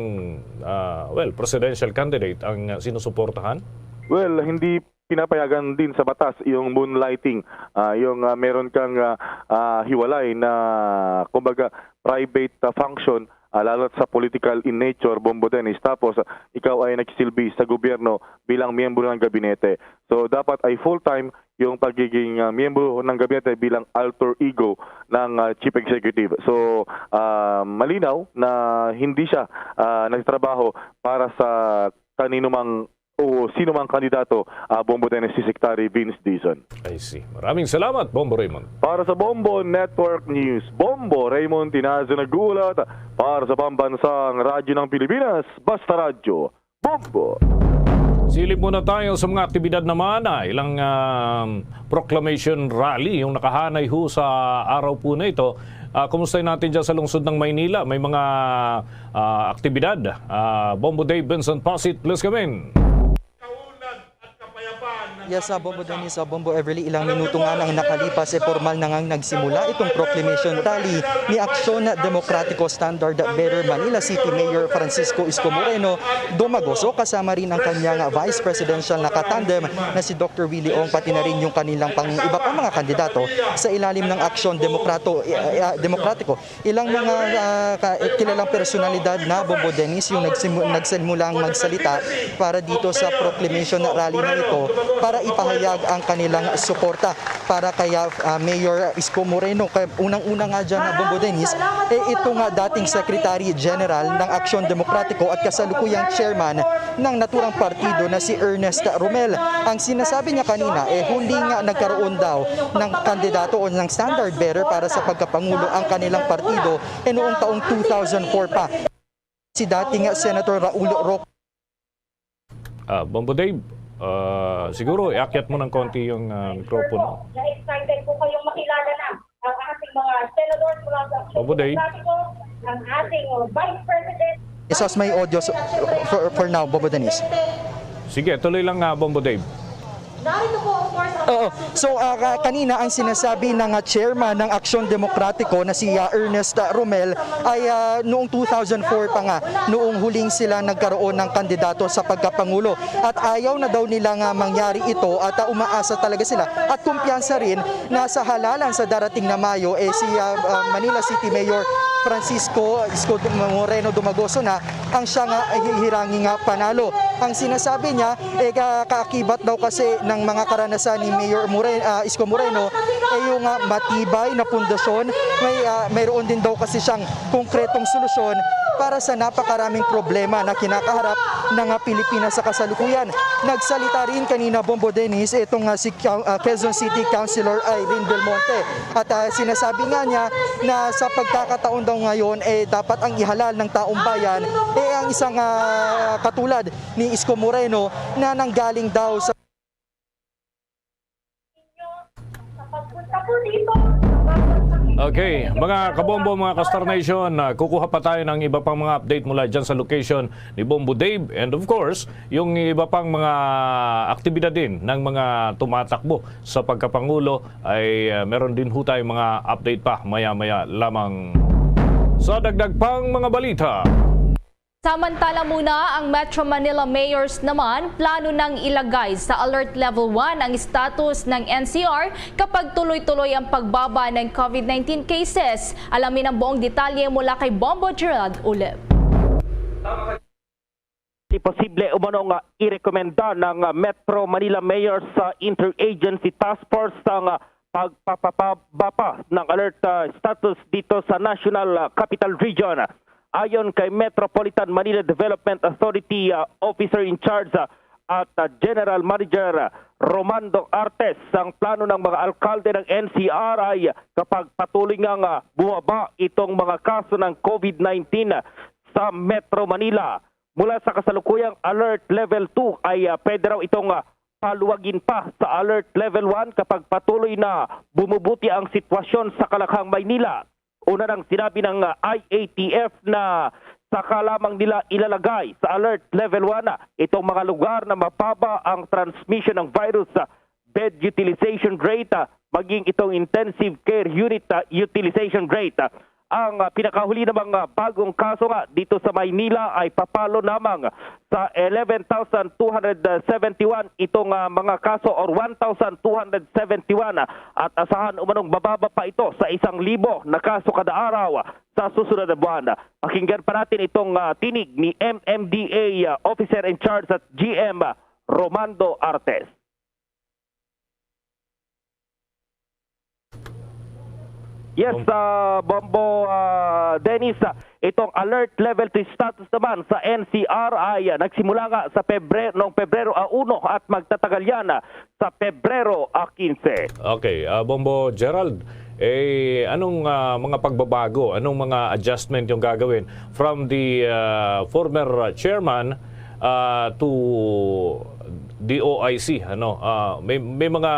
ah, well, presidential candidate ang, ah, sinusuportahan? Well, hindi pinapayagan din sa batas yung moonlighting, ah, yung, ah, meron kang, ah, ah, hiwalay na, kumbaga, private, ah, function, ah, lalo sa political in nature, Bombo Dennis, tapos, ah, ikaw ay nagsilbi sa gobyerno bilang miyembro ng gabinete. So, dapat ay full-time yung pagiging, ah, miyembro ng gabinete bilang alter ego ng, ah, chief executive. So, ah, malinaw na hindi siya, ah, nagtrabaho para sa kaninumang o sino mang kandidato, ah, Bombo Dennis, si Secretary Vince Dizon. I see. Maraming salamat, Bombo Raymond. Para sa Bombo Network News, Bombo Raymond Tinazo nag-uulat para sa Pambansang Radyo ng Pilipinas, Basta Radyo, Bombo. Silip muna tayo sa mga aktibidad naman, ah, ilang, ah, proclamation rally yung nakahanay ho sa araw po na ito. Ah, kumusta natin dyan sa lungsod ng Maynila? May mga, ah, aktibidad? Ah, Bombo Dave Benson Pasit, please come in. Yes, ah, Bombo Dennis, ah, Bombo Everly, ilang minuto nga nang nakalipas, eh, formal na ngang nagsimula itong proclamation rally ni Aksyon Demokratiko Standard Bearer Manila City Mayor Francisco Isko Moreno Domagoso, kasama rin ang kanyang vice presidential na katandem na si Doctor Willie Ong, pati na rin yung kanilang pang, iba pang mga kandidato sa ilalim ng Aksyon Demokrato, eh, eh, Demokratiko. Ilang mga, ah, ka-, kilalang personalidad na, Bombo Dennis, yung nagsimu-, nagsimulang magsalita para dito sa proclamation rally na ito para ipahayag ang kanilang suporta para kay, ah, Mayor Isko Moreno. Kay unang-una nga dyan, ah, Bombo Dennis, eh, ito nga dating Secretary General ng Aksyon Demokratiko at kasalukuyang chairman ng naturang partido na si Ernest Romel. Ang sinasabi niya kanina, eh, huli nga nagkaroon daw ng kandidato o ng standard bearer para sa pagkapangulo ang kanilang partido, eh, noong taong two thousand four pa. Si dating Senator Raul Roque. Ah, Bombo Dave, ah, siguro iakyat mo ng konti yung, ah, mikropono. Na-excited po kayong makilala na ang ating mga senador mula sa Bombo Dave. Ang ating Vice President. Isas may audio s-, for, for now, Bombo Dennis. Sige, tuloy lang, ah, Bombo Dave. Narito po, of course, ang Oo. So, ah, ka-, kanina ang sinasabi ng, ah, chairman ng Aksyon Demokratiko na si, ah, Ernest, ah, Romel ay, ah, noong two thousand four pa nga, noong huling sila nagkaroon ng kandidato sa pagkapangulo. At ayaw na daw nila nga mangyari ito at, ah, umaasa talaga sila at kumpiyansa rin na sa halalan sa darating na Mayo, eh, si, ah, ah, Manila City Mayor Francisco Isko Moreno Dumagoso na ang siya nga hihirangi nga panalo. Ang sinasabi niya, eh, ka-, kaakibat daw kasi ng mga karanasan ni Mayor More-, ah, Isko Moreno, eh, yung, ah, matibay na pundasyon, may, ah, mayroon din daw kasi siyang konkretong solusyon para sa napakaraming problema na kinakaharap ng, ah, Pilipinas sa kasalukuyan. Nagsalita rin kanina, Bombo Dennis, itong, ah, si Coun-, ah, Quezon City Councilor Irene Belmonte. At, ah, sinasabi nga niya na sa pagkakataon daw ngayon, eh, dapat ang ihalal ng taong bayan, eh, ang isang, ah, katulad ni Isko Moreno na nanggaling daw sa Okay, mga kabombo, mga Kastar Nation, ah, kukuha pa tayo ng iba pang mga update mula dyan sa location ni Bombo Dave. And of course, yung iba pang mga aktibidad din ng mga tumatakbo sa pagkapangulo ay, ah, meron din ho tayong mga update pa maya-maya lamang. Sa dagdag pang mga balita. Samantala muna, ang Metro Manila mayors naman plano nang ilagay sa Alert Level one ang status ng N C R kapag tuloy-tuloy ang pagbaba ng COVID nineteen cases. Alamin ang buong detalye mula kay Bombo Gerald Ulep. Posible umano nga irekomenda ng, ah, Metro Manila Mayors sa Interagency Task Force ang, ah, pagpapababa ng alert, ah, status dito sa National, ah, Capital Region. Ayon kay Metropolitan Manila Development Authority, ah, Officer in Charge, ah, at, ah, General Manager, ah, Romando Artes, ang plano ng mga alkalde ng N C R ay kapag patuloy nga, nga bumaba itong mga kaso ng COVID nineteen sa Metro Manila, mula sa kasalukuyang Alert Level two ay, ah, pwede raw itong, ah, paluwagin pa sa Alert Level one kapag patuloy na bumubuti ang sitwasyon sa Kalakhang, Maynila. Una nang sinabi ng, ah, I A T F na saka lamang nila ilalagay sa Alert Level one, ah, itong mga lugar na mababa ang transmission ng virus, ah, bed utilization rate, ah, maging itong intensive care unit, ah, utilization rate. Ah, ang, ah, pinakahuli namang, ah, bagong kaso nga dito sa Maynila ay papalo lamang sa eleven thousand two hundred seventy-one itong, ah, mga kaso, or one thousand two hundred seventy-one, ah, at asahan umanong bababa pa ito sa isang libo na kaso kada araw, ah, sa susunod na buwan. Pakinggan pa natin itong, ah, tinig ni M M D A, ah, Officer in Charge at G M, ah, Romando Artes. Yes, Bom- ah, Bombo, ah, Dennis, ah, itong Alert Level two status naman sa N C R ay, ah, nagsimula nga sa Pebre-, noong Pebrero, ah, uno at magtatagal yan, ah, sa Pebrero, ah, quince. Okay, ah, Bombo Gerald, eh, anong, ah, mga pagbabago, anong mga adjustment yung gagawin from the, ah, former, ah, chairman, ah, to D O I C, ano? Ah, may, may mga,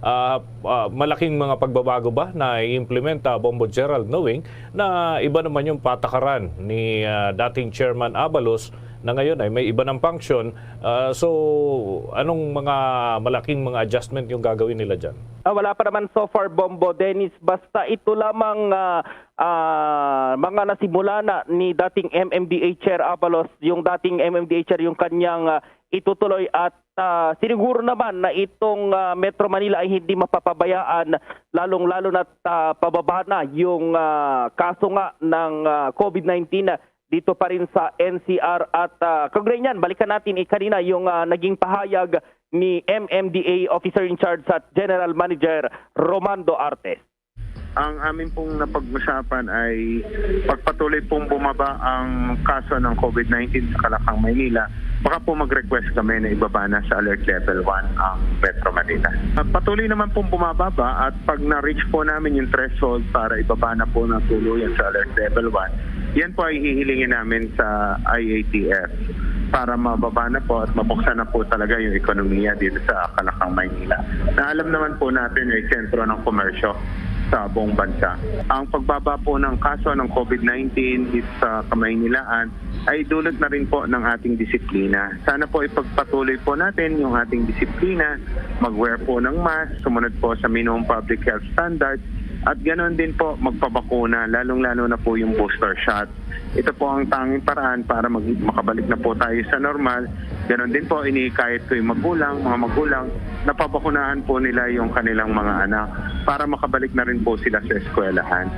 ah, ah, malaking mga pagbabago ba na i-implement, ah, Bombo Gerald, knowing na iba naman yung patakaran ni, ah, dating Chairman Abalos na ngayon ay may iba ng function? Ah, so, anong mga malaking mga adjustment yung gagawin nila dyan? Ah, wala pa naman so far, Bombo Dennis. Basta ito lamang, ah, ah, mga nasimula na ni dating M M D A Chair Abalos, yung dating M M D A Chair, yung kanyang, ah, itutuloy at, ah, siniguro naman na itong, ah, Metro Manila ay hindi mapapabayaan, lalong-lalo na't, ah, pababa na yung, ah, kaso nga ng, ah, COVID nineteen dito pa rin sa N C R. At, ah, kaugnay niyan, balikan natin, eh, kanina yung, ah, naging pahayag ni M M D A Officer in Charge at General Manager Romando Artes. Ang amin pong napag-usapan ay pagpatuloy pong bumaba ang kaso ng COVID nineteen sa Kalakhang, Maynila, baka po mag-request kami na ibaba na sa Alert Level one ang Metro Manila. At patuloy naman pong bumababa, at pag na-reach po namin yung threshold para ibaba na po ng tuluyan sa Alert Level one, yan po ay hihilingin namin sa I A T F para mababa na po at mabuksan na po talaga yung ekonomiya dito sa Kalakhang, Maynila, na alam naman po natin ay sentro ng komersyo sa buong bansa. Ang pagbaba po ng kaso ng COVID nineteen dito sa Kamaynilaan ay dulot na rin po ng ating disiplina. Sana po ipagpatuloy po natin yung ating disiplina, mag-wear po ng mask, sumunod po sa minimum public health standards, at ganoon din po magpabakuna, lalong-lalo na po yung booster shot. Ito po ang tanging paraan para mag-, makabalik na po tayo sa normal. Ganon din po, inihikayat ko yung magulang, mga magulang, napabakunahan po nila yung kanilang mga anak para makabalik na rin po sila sa eskwelahan.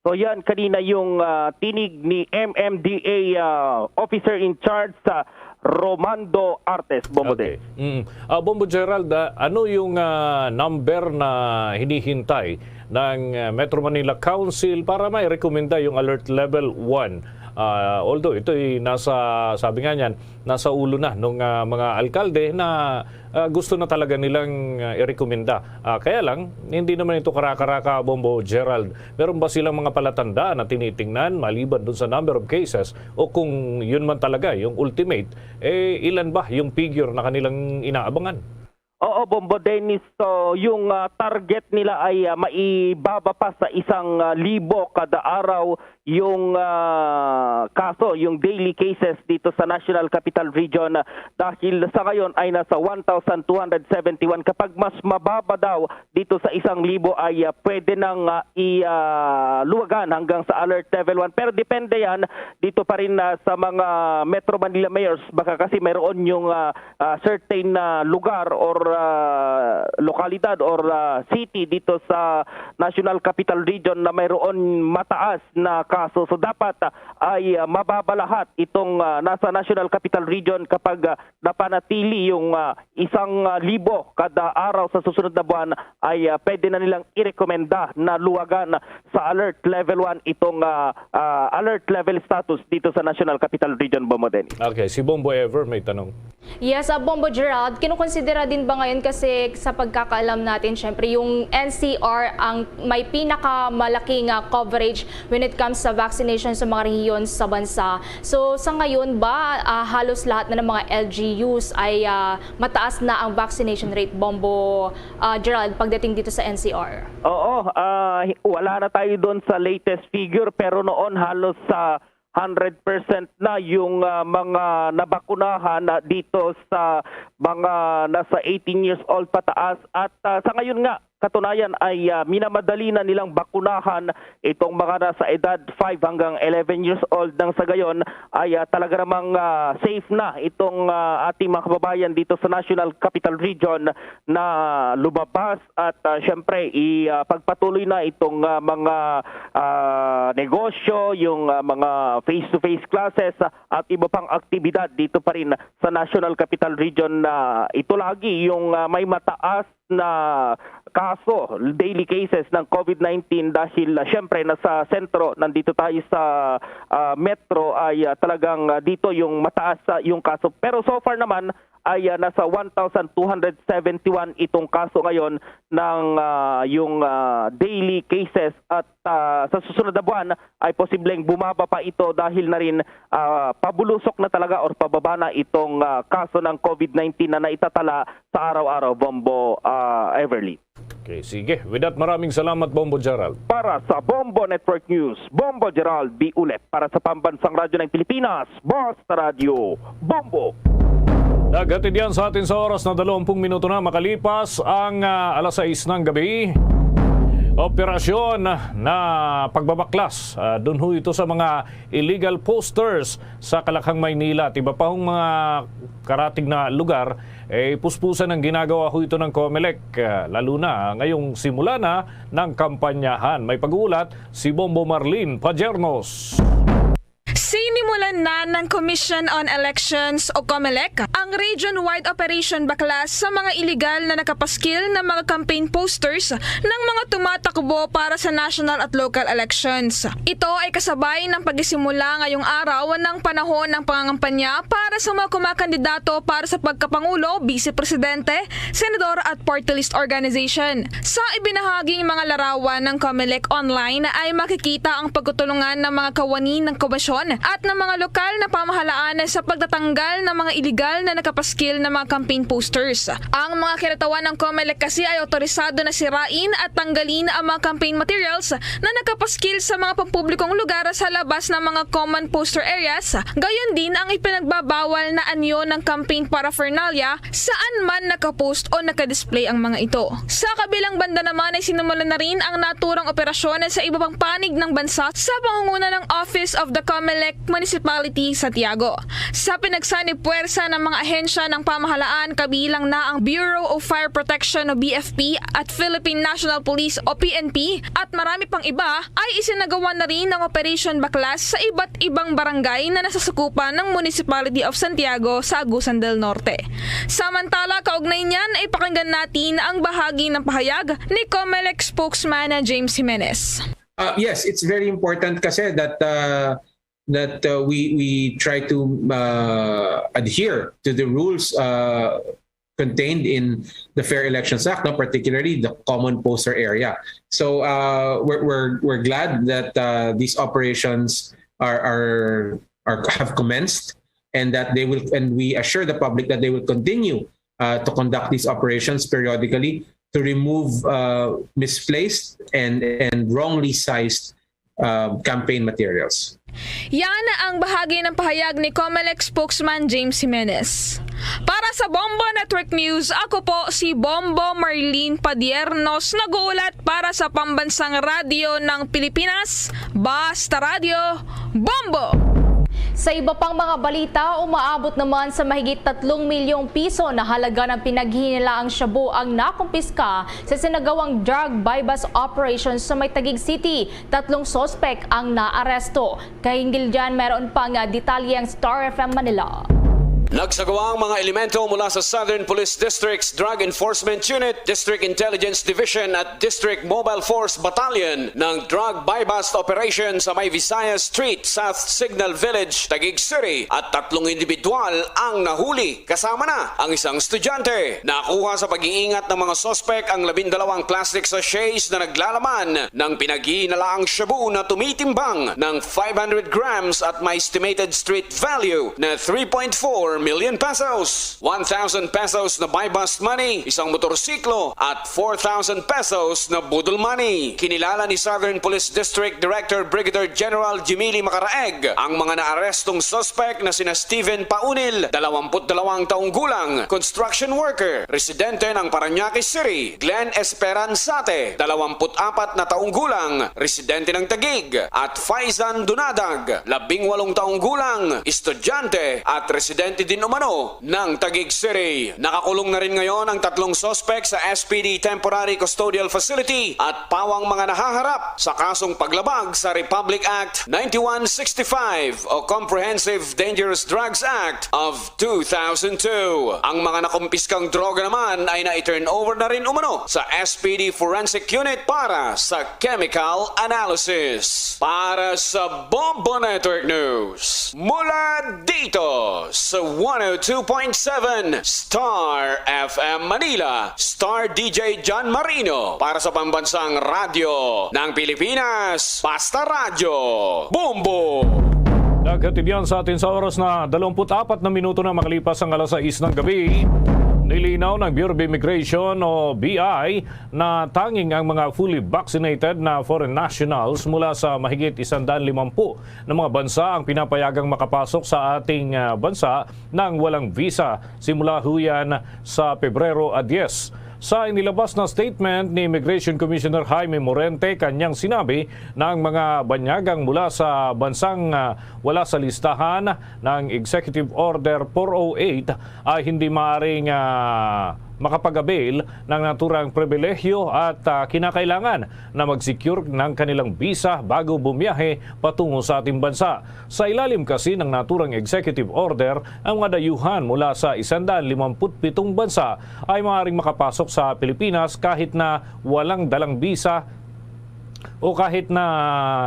So yan, kanina yung, ah, tinig ni M M D A, ah, Officer in Charge sa Romando Artes, Bombo. Okay. Din. Mm. Ah, Bombo Gerald, ah, ano yung, ah, number na hinihintay ng, ah, Metro Manila Council para may rekomenda yung Alert Level one? Ah, although ito'y nasa, sabi nga niyan, nasa ulo na nung, ah, mga alkalde na, ah, gusto na talaga nilang, ah, irekomenda. Ah, kaya lang, hindi naman ito karakaraka, Bombo Gerald. Meron ba silang mga palatandaan na tinitingnan maliban dun sa number of cases, o kung yun man talaga yung ultimate, eh, ilan ba yung figure na kanilang inaabangan? Oo, Bombo Dennis. So, yung, ah, target nila ay, ah, maibaba pa sa isang, ah, libo kada araw yung, ah, kaso, yung daily cases dito sa National Capital Region, ah, dahil sa ngayon ay nasa one thousand two hundred seventy-one. Kapag mas mababa daw dito sa isang libo ay, ah, pwede nang, ah, i-, ah, luwagan hanggang sa Alert Level one. Pero depende yan dito pa rin, ah, sa mga Metro Manila mayors. Baka kasi mayroon yung, ah, ah, certain na lugar or, ah, lokalidad or, ah, city dito sa National Capital Region na mayroon mataas na kaso. So dapat, ah, ay, ah, mababa lahat itong, ah, nasa National Capital Region kapag, ah, napanatili yung, ah, isang, ah, libo kada araw sa susunod na buwan, ay, ah, pwede na nilang irekomenda na luwagan sa alert level one itong, ah, ah, alert level status dito sa National Capital Region, Bombo Dennis. Okay, si Bombo Ever may tanong. Yes, ah, Bombo Gerald, kinukonsidera din ba ngayon, kasi sa pagkakaalam natin, syempre, yung N C R ang may pinakamalaking, ah, coverage when it comes sa vaccination sa mga rehiyon sa bansa. So, sa ngayon ba, ah, halos lahat na ng mga L G Us ay, ah, mataas na ang vaccination rate, Bombo, ah, Gerald, pagdating dito sa N C R? Oo, ah, hi- wala na tayo doon sa latest figure, pero noon halos sa hundred percent na yung, ah, mga nabakunahan na dito sa mga nasa eighteen years old pataas. At, ah, sa ngayon nga, katunayan ay, ah, minamadali na nilang bakunahan itong mga nasa edad five hanggang eleven years old. Nang sa gayon ay, ah, talaga namang, ah, safe na itong, ah, ating mga kababayan dito sa National Capital Region na lumabas at, ah, syempre, i-, ah, pagpatuloy na itong, ah, mga, ah, negosyo, yung, ah, mga face-to-face classes, ah, at iba pang aktibidad dito pa rin sa National Capital Region. Na ito lagi yung, ah, may mataas na kaso, daily cases ng COVID nineteen dahil, ah, syempre, nasa sentro nandito tayo sa, ah, metro ay, ah, talagang, ah, dito yung mataas, ah, yung kaso. Pero so far naman ay, ah, nasa one thousand two hundred seventy-one itong kaso ngayon ng, ah, yung, ah, daily cases at, ah, sa susunod na buwan ay posibleng bumaba pa ito dahil na rin, ah, pabulusok na talaga or pababa na itong, ah, kaso ng COVID nineteen na naitatala sa araw-araw, Bombo, ah, Everly. Okay, sige. With that, maraming salamat, Bombo Gerald. Para sa Bombo Network News, Bombo Gerald B. Ulet. Para sa Pambansang Radyo ng Pilipinas, Basta Radyo, Bombo. Naghatid yan sa atin sa oras na dalawampung minuto na makalipas ang, ah, alas sais ng gabi. Operasyon na pagbabaklas, ah, dun ho ito sa mga illegal posters sa Kalakhang, Maynila. At iba pa hong mga karatig na lugar, eh, puspusan ang ginagawa ho ito ng Comelec, ah, lalo na ngayong simula na ng kampanyahan. May pag-uulat si Bombo Marlene Pajernos. Sinimulan na ng Commission on Elections o Comelec ang region-wide operation baklas sa mga iligal na nakapaskil na mga campaign posters ng mga tumatakbo para sa national at local elections. Ito ay kasabay ng pagsisimula ngayong araw ng panahon ng pangangampanya para sa mga kumakandidato para sa pagkapangulo, vice presidente, senador at party list organization. Sa ibinahaging mga larawan ng Comelec online ay makikita ang pagtutulungan ng mga kawani ng komisyon at ng mga lokal na pamahalaan sa pagtatanggal ng mga iligal na nakapaskil na mga campaign posters. Ang mga kinatawan ng Comelec kasi ay otorisado na sirain at tanggalin ang mga campaign materials na nakapaskil sa mga pampublikong lugar sa labas ng mga common poster areas. Gayon din ang ipinagbabawal na anyo ng campaign paraphernalia saan man nakapost o nakadisplay ang mga ito. Sa kabilang banda naman ay sinimulan na rin ang naturang operasyon sa iba pang panig ng bansa sa pangunguna ng Office of the Comelec Municipality Santiago. Sa pinagsanib puwersa ng mga ahensya ng pamahalaan, kabilang na ang Bureau of Fire Protection o B F P at Philippine National Police o P N P at marami pang iba, ay isinagawa na rin ang Operation Baklas sa iba't ibang barangay na nasasakupan ng Municipality of Santiago sa Agusan del Norte. Samantala, kaugnay niyan ay pakinggan natin ang bahagi ng pahayag ni Comelec spokesman na James Jimenez. Uh, yes, it's very important kasi that, uh, that, uh, we we try to, uh, adhere to the rules, uh, contained in the Fair Elections Act, no, particularly the common poster area. So, uh, we're, we're we're glad that, uh, these operations are are are have commenced, and that they will and we assure the public that they will continue, uh, to conduct these operations periodically to remove, uh, misplaced and and wrongly sized, uh, campaign materials. Yan ang bahagi ng pahayag ni Comelec spokesman James Jimenez. Para sa Bombo Network News, ako po si Bombo Marlene Padiernos, nag-uulat para sa Pambansang Radyo ng Pilipinas, Basta Radyo, Bombo! Sa iba pang mga balita, umaabot naman sa mahigit tatlong milyong piso na halaga ng pinaghihinalaang shabu ang nakumpiska sa sinagawang drug buy-bust operation sa may Taguig City. Tatlong suspek ang naaresto. Kahinggil dyan, meron pang, ah, detalye ang Star F M Manila. Nagsagawa ang mga elemento mula sa Southern Police District's Drug Enforcement Unit, District Intelligence Division at District Mobile Force Battalion ng drug buy-bust operation sa may Visayas Street, South Signal Village, Taguig City, at tatlong individual ang nahuli. Kasama na ang isang estudyante. Nakuha sa pag-iingat ng mga suspek ang labindalawang plastic sachets na naglalaman ng pinaghihinalaang shabu na tumitimbang ng five hundred grams at may estimated street value na three point four million pesos. One thousand pesos na buy-bust money, isang motorsiklo, at four thousand pesos na boodle money. Kinilala ni Southern Police District Director Brigadier General Jimili Macaraeg ang mga naarestong suspek na sina Steven Paunil, dalawamput dalawang taong gulang, construction worker, residente ng Parañaque City, Glenn Esperanzate, dalawamput apat na taong gulang, residente ng Taguig, at Faizan Dunadag, labing walong taong gulang, estudyante at residente din umano ng Taguig City. Nakakulong na rin ngayon ang tatlong suspek sa S P D Temporary Custodial Facility at pawang mga nahaharap sa kasong paglabag sa Republic Act ninety-one sixty-five o Comprehensive Dangerous Drugs Act of two thousand two. Ang mga nakumpiskang droga naman ay na-turn over na rin umano sa S P D Forensic Unit para sa chemical analysis. Para sa Bombo Network News, mula dito sa one oh two point seven Star F M Manila, Star D J John Marino para sa Pambansang Radyo ng Pilipinas, Basta Radyo, Bombo! Naghatid yan sa atin sa oras na dalawampu't apat na minuto na makalipas ang alas sais ng gabi. Nilinaw ng Bureau of Immigration o B I na tanging ang mga fully vaccinated na foreign nationals mula sa mahigit isandaan limampu na mga bansa ang pinapayagang makapasok sa ating, ah, bansa nang walang visa simula huyan sa Pebrero a diyes. Sa inilabas na statement ni Immigration Commissioner Jaime Morente, kanyang sinabi na ang mga banyagang mula sa bansang, ah, wala sa listahan ng Executive Order four oh eight ay hindi maaring, ah, makapag-avail ng naturang pribilehiyo at, ah, kinakailangan na mag-secure ng kanilang visa bago bumiyahe patungo sa ating bansa. Sa ilalim kasi ng naturang executive order, ang mga dayuhan mula sa isandaan limampu't pitong bansa ay maaaring makapasok sa Pilipinas kahit na walang dalang visa o kahit na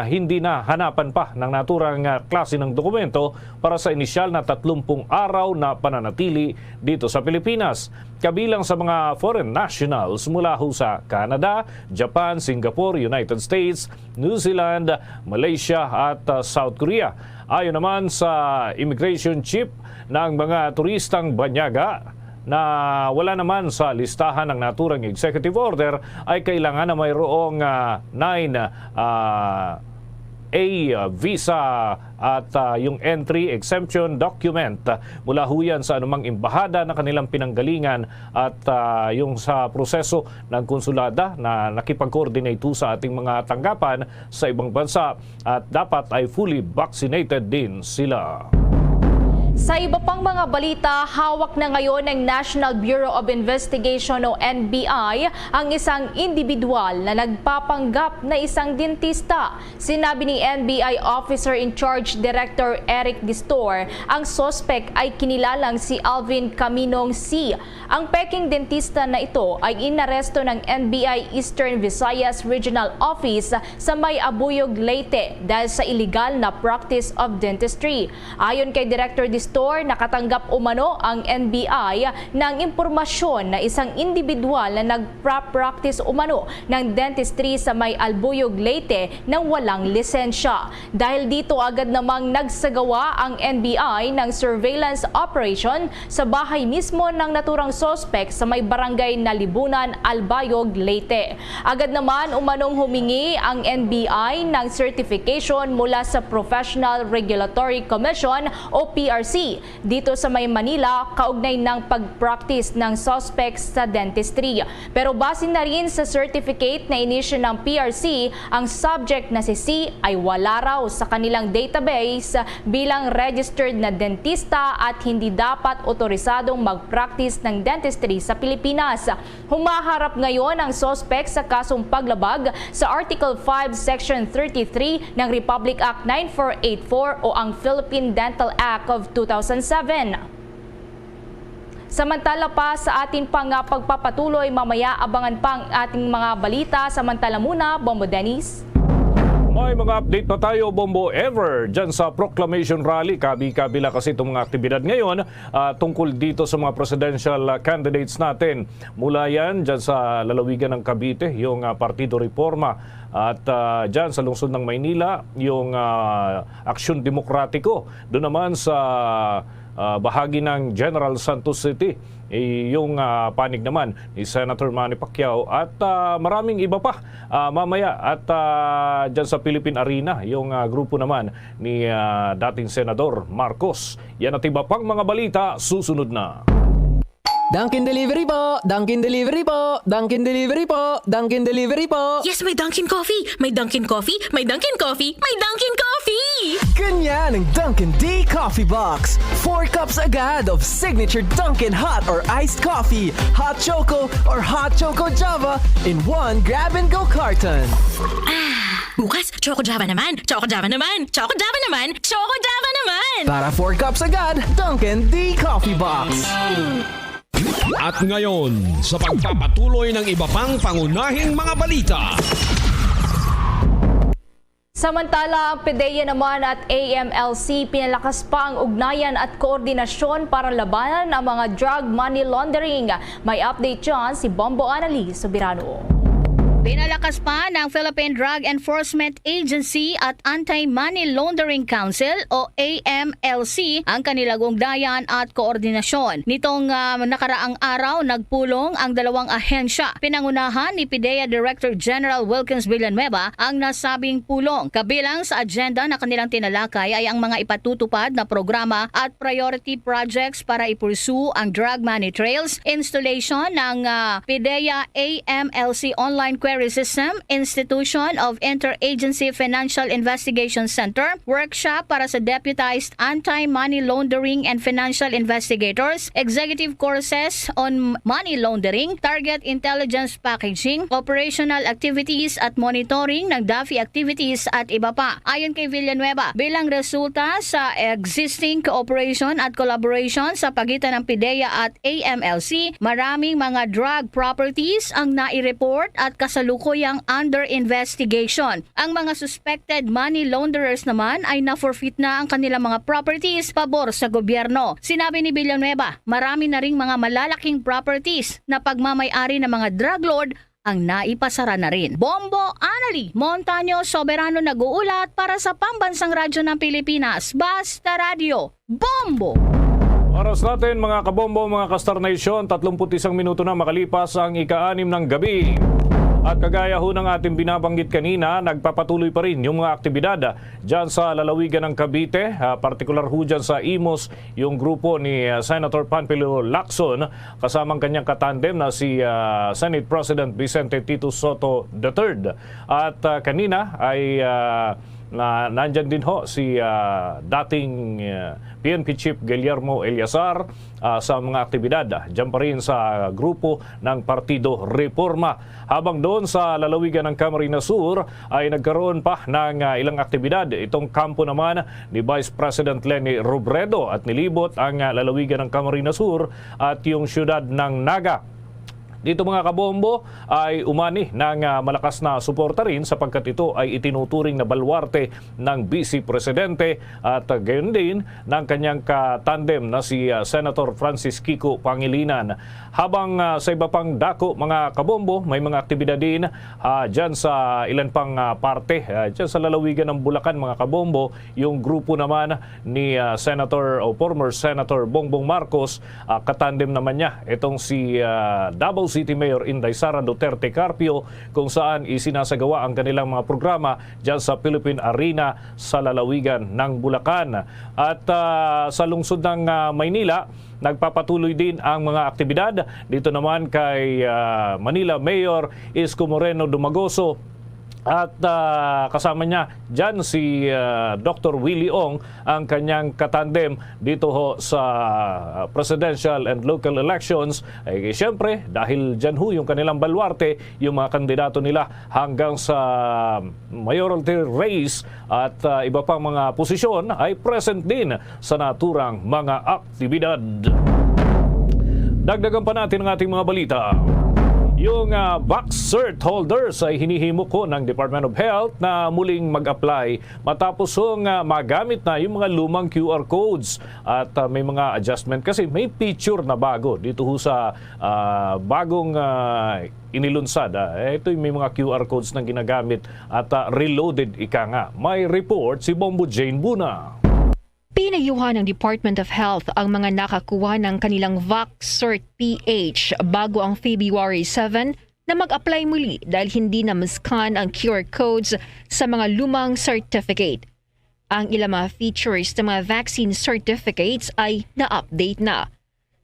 hindi na hanapan pa ng naturang, ah, klase ng dokumento para sa inisyal na tatlumpung araw na pananatili dito sa Pilipinas. Kabilang sa mga foreign nationals mula ho sa Canada, Japan, Singapore, United States, New Zealand, Malaysia at, ah, South Korea. Ayon naman sa immigration chief, ng mga turistang banyaga na wala naman sa listahan ng naturang executive order ay kailangan na mayroong, ah, nine, ah, A visa at, ah, yung entry exemption document mula huyan sa anumang embahada na kanilang pinanggalingan at, ah, yung sa proseso ng konsulada na nakipag-coordinate ho sa ating mga tanggapan sa ibang bansa at dapat ay fully vaccinated din sila. Sa iba pang mga balita, hawak na ngayon ng National Bureau of Investigation o N B I ang isang individual na nagpapanggap na isang dentista. Sinabi ni N B I Officer in Charge Director Eric Distor, ang suspek ay kinilalang si Alvin Caminong C. Ang peking dentista na ito ay inaresto ng N B I Eastern Visayas Regional Office sa may Abuyog, Leyte dahil sa illegal na practice of dentistry. Ayon kay Director Distor, nakatanggap umano ang N B I ng impormasyon na isang individual na nagpa-practice umano ng dentistry sa may Albuyog, Leyte nang walang lisensya. Dahil dito, agad namang nagsagawa ang N B I ng surveillance operation sa bahay mismo ng naturang suspek sa may barangay Nalibunan, Albayog, Leyte. Agad naman umanong humingi ang N B I ng certification mula sa Professional Regulatory Commission o P R C dito sa may Manila kaugnay ng pag-practice ng suspects sa dentistry. Pero base na rin sa certificate na inisyu ng P R C, ang subject na si C ay wala raw sa kanilang database bilang registered na dentista at hindi dapat otorisadong mag-practice ng dentistry sa Pilipinas. Humaharap ngayon ang suspect sa kasong paglabag sa Article five, Section thirty-three ng Republic Act nine four eight four o ang Philippine Dental Act of two thousand seven. Samantala pa sa ating pang, ah, pagpapatuloy, mamaya abangan pa ang ating mga balita. Samantala muna, Bombo Dennis. May mga update pa tayo, Bombo Ever, dyan sa Proclamation Rally. Kabi-kabila kasi itong mga aktibidad ngayon, ah, tungkol dito sa mga presidential, ah, candidates natin. Mula yan dyan sa lalawigan ng Cavite, yung, ah, Partido Reforma. At, ah, dyan sa lungsod ng Maynila, yung, ah, Aksyon Demokratiko. Doon naman sa, ah, bahagi ng General Santos City, eh, yung, ah, panig naman ni Senator Manny Pacquiao at, ah, maraming iba pa, ah, mamaya. At, ah, dyan sa Philippine Arena, yung, ah, grupo naman ni, ah, dating Senador Marcos. Yan at iba pang mga balita susunod na. Dunkin Delivery po! Dunkin Delivery po! Dunkin Delivery po! Dunkin Delivery po! Yes, may Dunkin Coffee! May Dunkin Coffee! May Dunkin Coffee! May Dunkin Coffee! Ganyan ang Dunkin D Coffee Box. Four cups agad of signature Dunkin hot or iced coffee, hot choco, or hot choco Java in one grab-and-go carton. Bukas, Choco Java naman! Choco Java naman! Choco Java naman! Choco Java naman! Para four cups agad, Dunkin D Coffee Box. At ngayon, sa pagpapatuloy ng iba pang pangunahing mga balita. Samantala, ang PDEA naman at A M L C pinalakas pa ang ugnayan at koordinasyon para labanan ang mga drug money laundering. May update dyan si Bombo Annalie Soberano. Pinalakas pa ng Philippine Drug Enforcement Agency at Anti-Money Laundering Council o A M L C ang kanilang ugnayan at koordinasyon. Nitong, ah, nakaraang araw, nagpulong ang dalawang ahensya. Pinangunahan ni PDEA Director General Wilkins Villanueva ang nasabing pulong. Kabilang sa agenda na kanilang tinalakay ay ang mga ipatutupad na programa at priority projects para i-pursue ang drug money trails, installation ng, ah, PDEA A M L C Online Query System, institution of Interagency Financial Investigation Center, workshop para sa deputized anti-money laundering and financial investigators, executive courses on money laundering, target intelligence packaging, operational activities at monitoring ng DAFI activities at iba pa. Ayon kay Villanueva, bilang resulta sa existing cooperation at collaboration sa pagitan ng PDEA at A M L C, maraming mga drug properties ang nai-report at kasalukuyang under investigation. Ang mga suspected money launderers naman ay na-forfeit na ang kanilang mga properties pabor sa gobyerno. Sinabi ni Villanueva, marami na ring mga malalaking properties na pagmamay-ari ng mga drug lord ang naipasara na rin. Bombo Annalie Montaño Soberano nag-uulat para sa Pambansang Radyo ng Pilipinas, Basta Radyo, Bombo! Oras natin, mga kabombo, mga ka-Star Nation, tatlumpu't isang minuto na makalipas ang ika-anim ng gabi. At kagaya ho ng ating binabanggit kanina, nagpapatuloy pa rin yung mga aktibidad dyan sa lalawigan ng Cavite, ah, partikular ho dyan sa Imus, yung grupo ni, ah, Senator Panfilo Lacson, kasama ang kanyang katandem na si, ah, Senate President Vicente Tito Sotto the third. At, ah, kanina ay, ah, na, nandyan din ho si, ah, dating, ah, P N P Chief Guillermo Eleazar, ah, sa mga aktibidad, ah, dyan pa rin sa grupo ng Partido Reforma. Habang doon sa lalawigan ng Camarines Sur ay nagkaroon pa ng, ah, ilang aktibidad itong kampo naman ni Vice President Leni Robredo at nilibot ang, ah, lalawigan ng Camarines Sur at yung siyudad ng Naga. Dito, mga kabombo, ay umani ng, ah, malakas na suporta rin sapagkat ito ay itinuturing na baluarte ng Vice Presidente at, ah, gayon din ng kanyang katandem na si, ah, Senator Francis Kiko Pangilinan. Habang, ah, sa iba pang dako, mga kabombo, may mga aktibidad din, ah, dyan sa ilan pang, ah, parte, ah, dyan sa lalawigan ng Bulacan, mga kabombo, yung grupo naman ni, ah, Senator o former Senator Bongbong Marcos, ah, katandem naman niya itong si, ah, Davao City Mayor Inday Sara Duterte Carpio, kung saan isinasagawa ang kanilang mga programa dyan sa Philippine Arena sa lalawigan ng Bulacan. At, ah, sa lungsod ng, ah, Maynila, nagpapatuloy din ang mga aktibidad. Dito naman kay, ah, Manila Mayor Isko Moreno Dumagoso, at, ah, kasama niya dyan si, ah, Doktor Willie Ong, ang kanyang katandem dito ho sa presidential and local elections. Ay, siyempre, dahil dyan ho yung kanilang baluarte, yung mga kandidato nila hanggang sa mayoralty race at, ah, iba pang mga posisyon ay present din sa naturang mga aktibidad. Dagdagan pa natin ang ating mga balita. Yung, ah, vax cert holders ay hinihimok ko ng Department of Health na muling mag-apply matapos hong, ah, magamit na yung mga lumang Q R codes at, ah, may mga adjustment kasi may feature na bago dito ho sa, ah, bagong, ah, inilunsad. Ah, ito'y may mga Q R codes na ginagamit at, ah, reloaded ika nga. May report si Bombo Jane Buna. Pinayuhan ng Department of Health ang mga nakakuha ng kanilang vax cert P H bago ang February seven na mag-apply muli dahil hindi na ma-scan ang Q R codes sa mga lumang certificate. Ang ilang mga features ng mga vaccine certificates ay na-update na.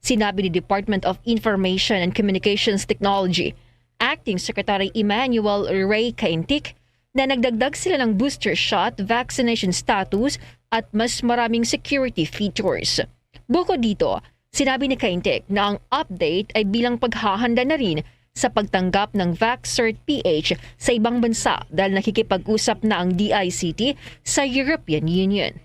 Sinabi ni Department of Information and Communications Technology Acting Secretary Emmanuel Ray Caintic na nagdagdag sila ng booster shot, vaccination status, at mas maraming security features. Bukod dito, sinabi ni Caintic na ang update ay bilang paghahanda na rin sa pagtanggap ng vax cert P H sa ibang bansa dahil nakikipag-usap na ang D I C T sa European Union.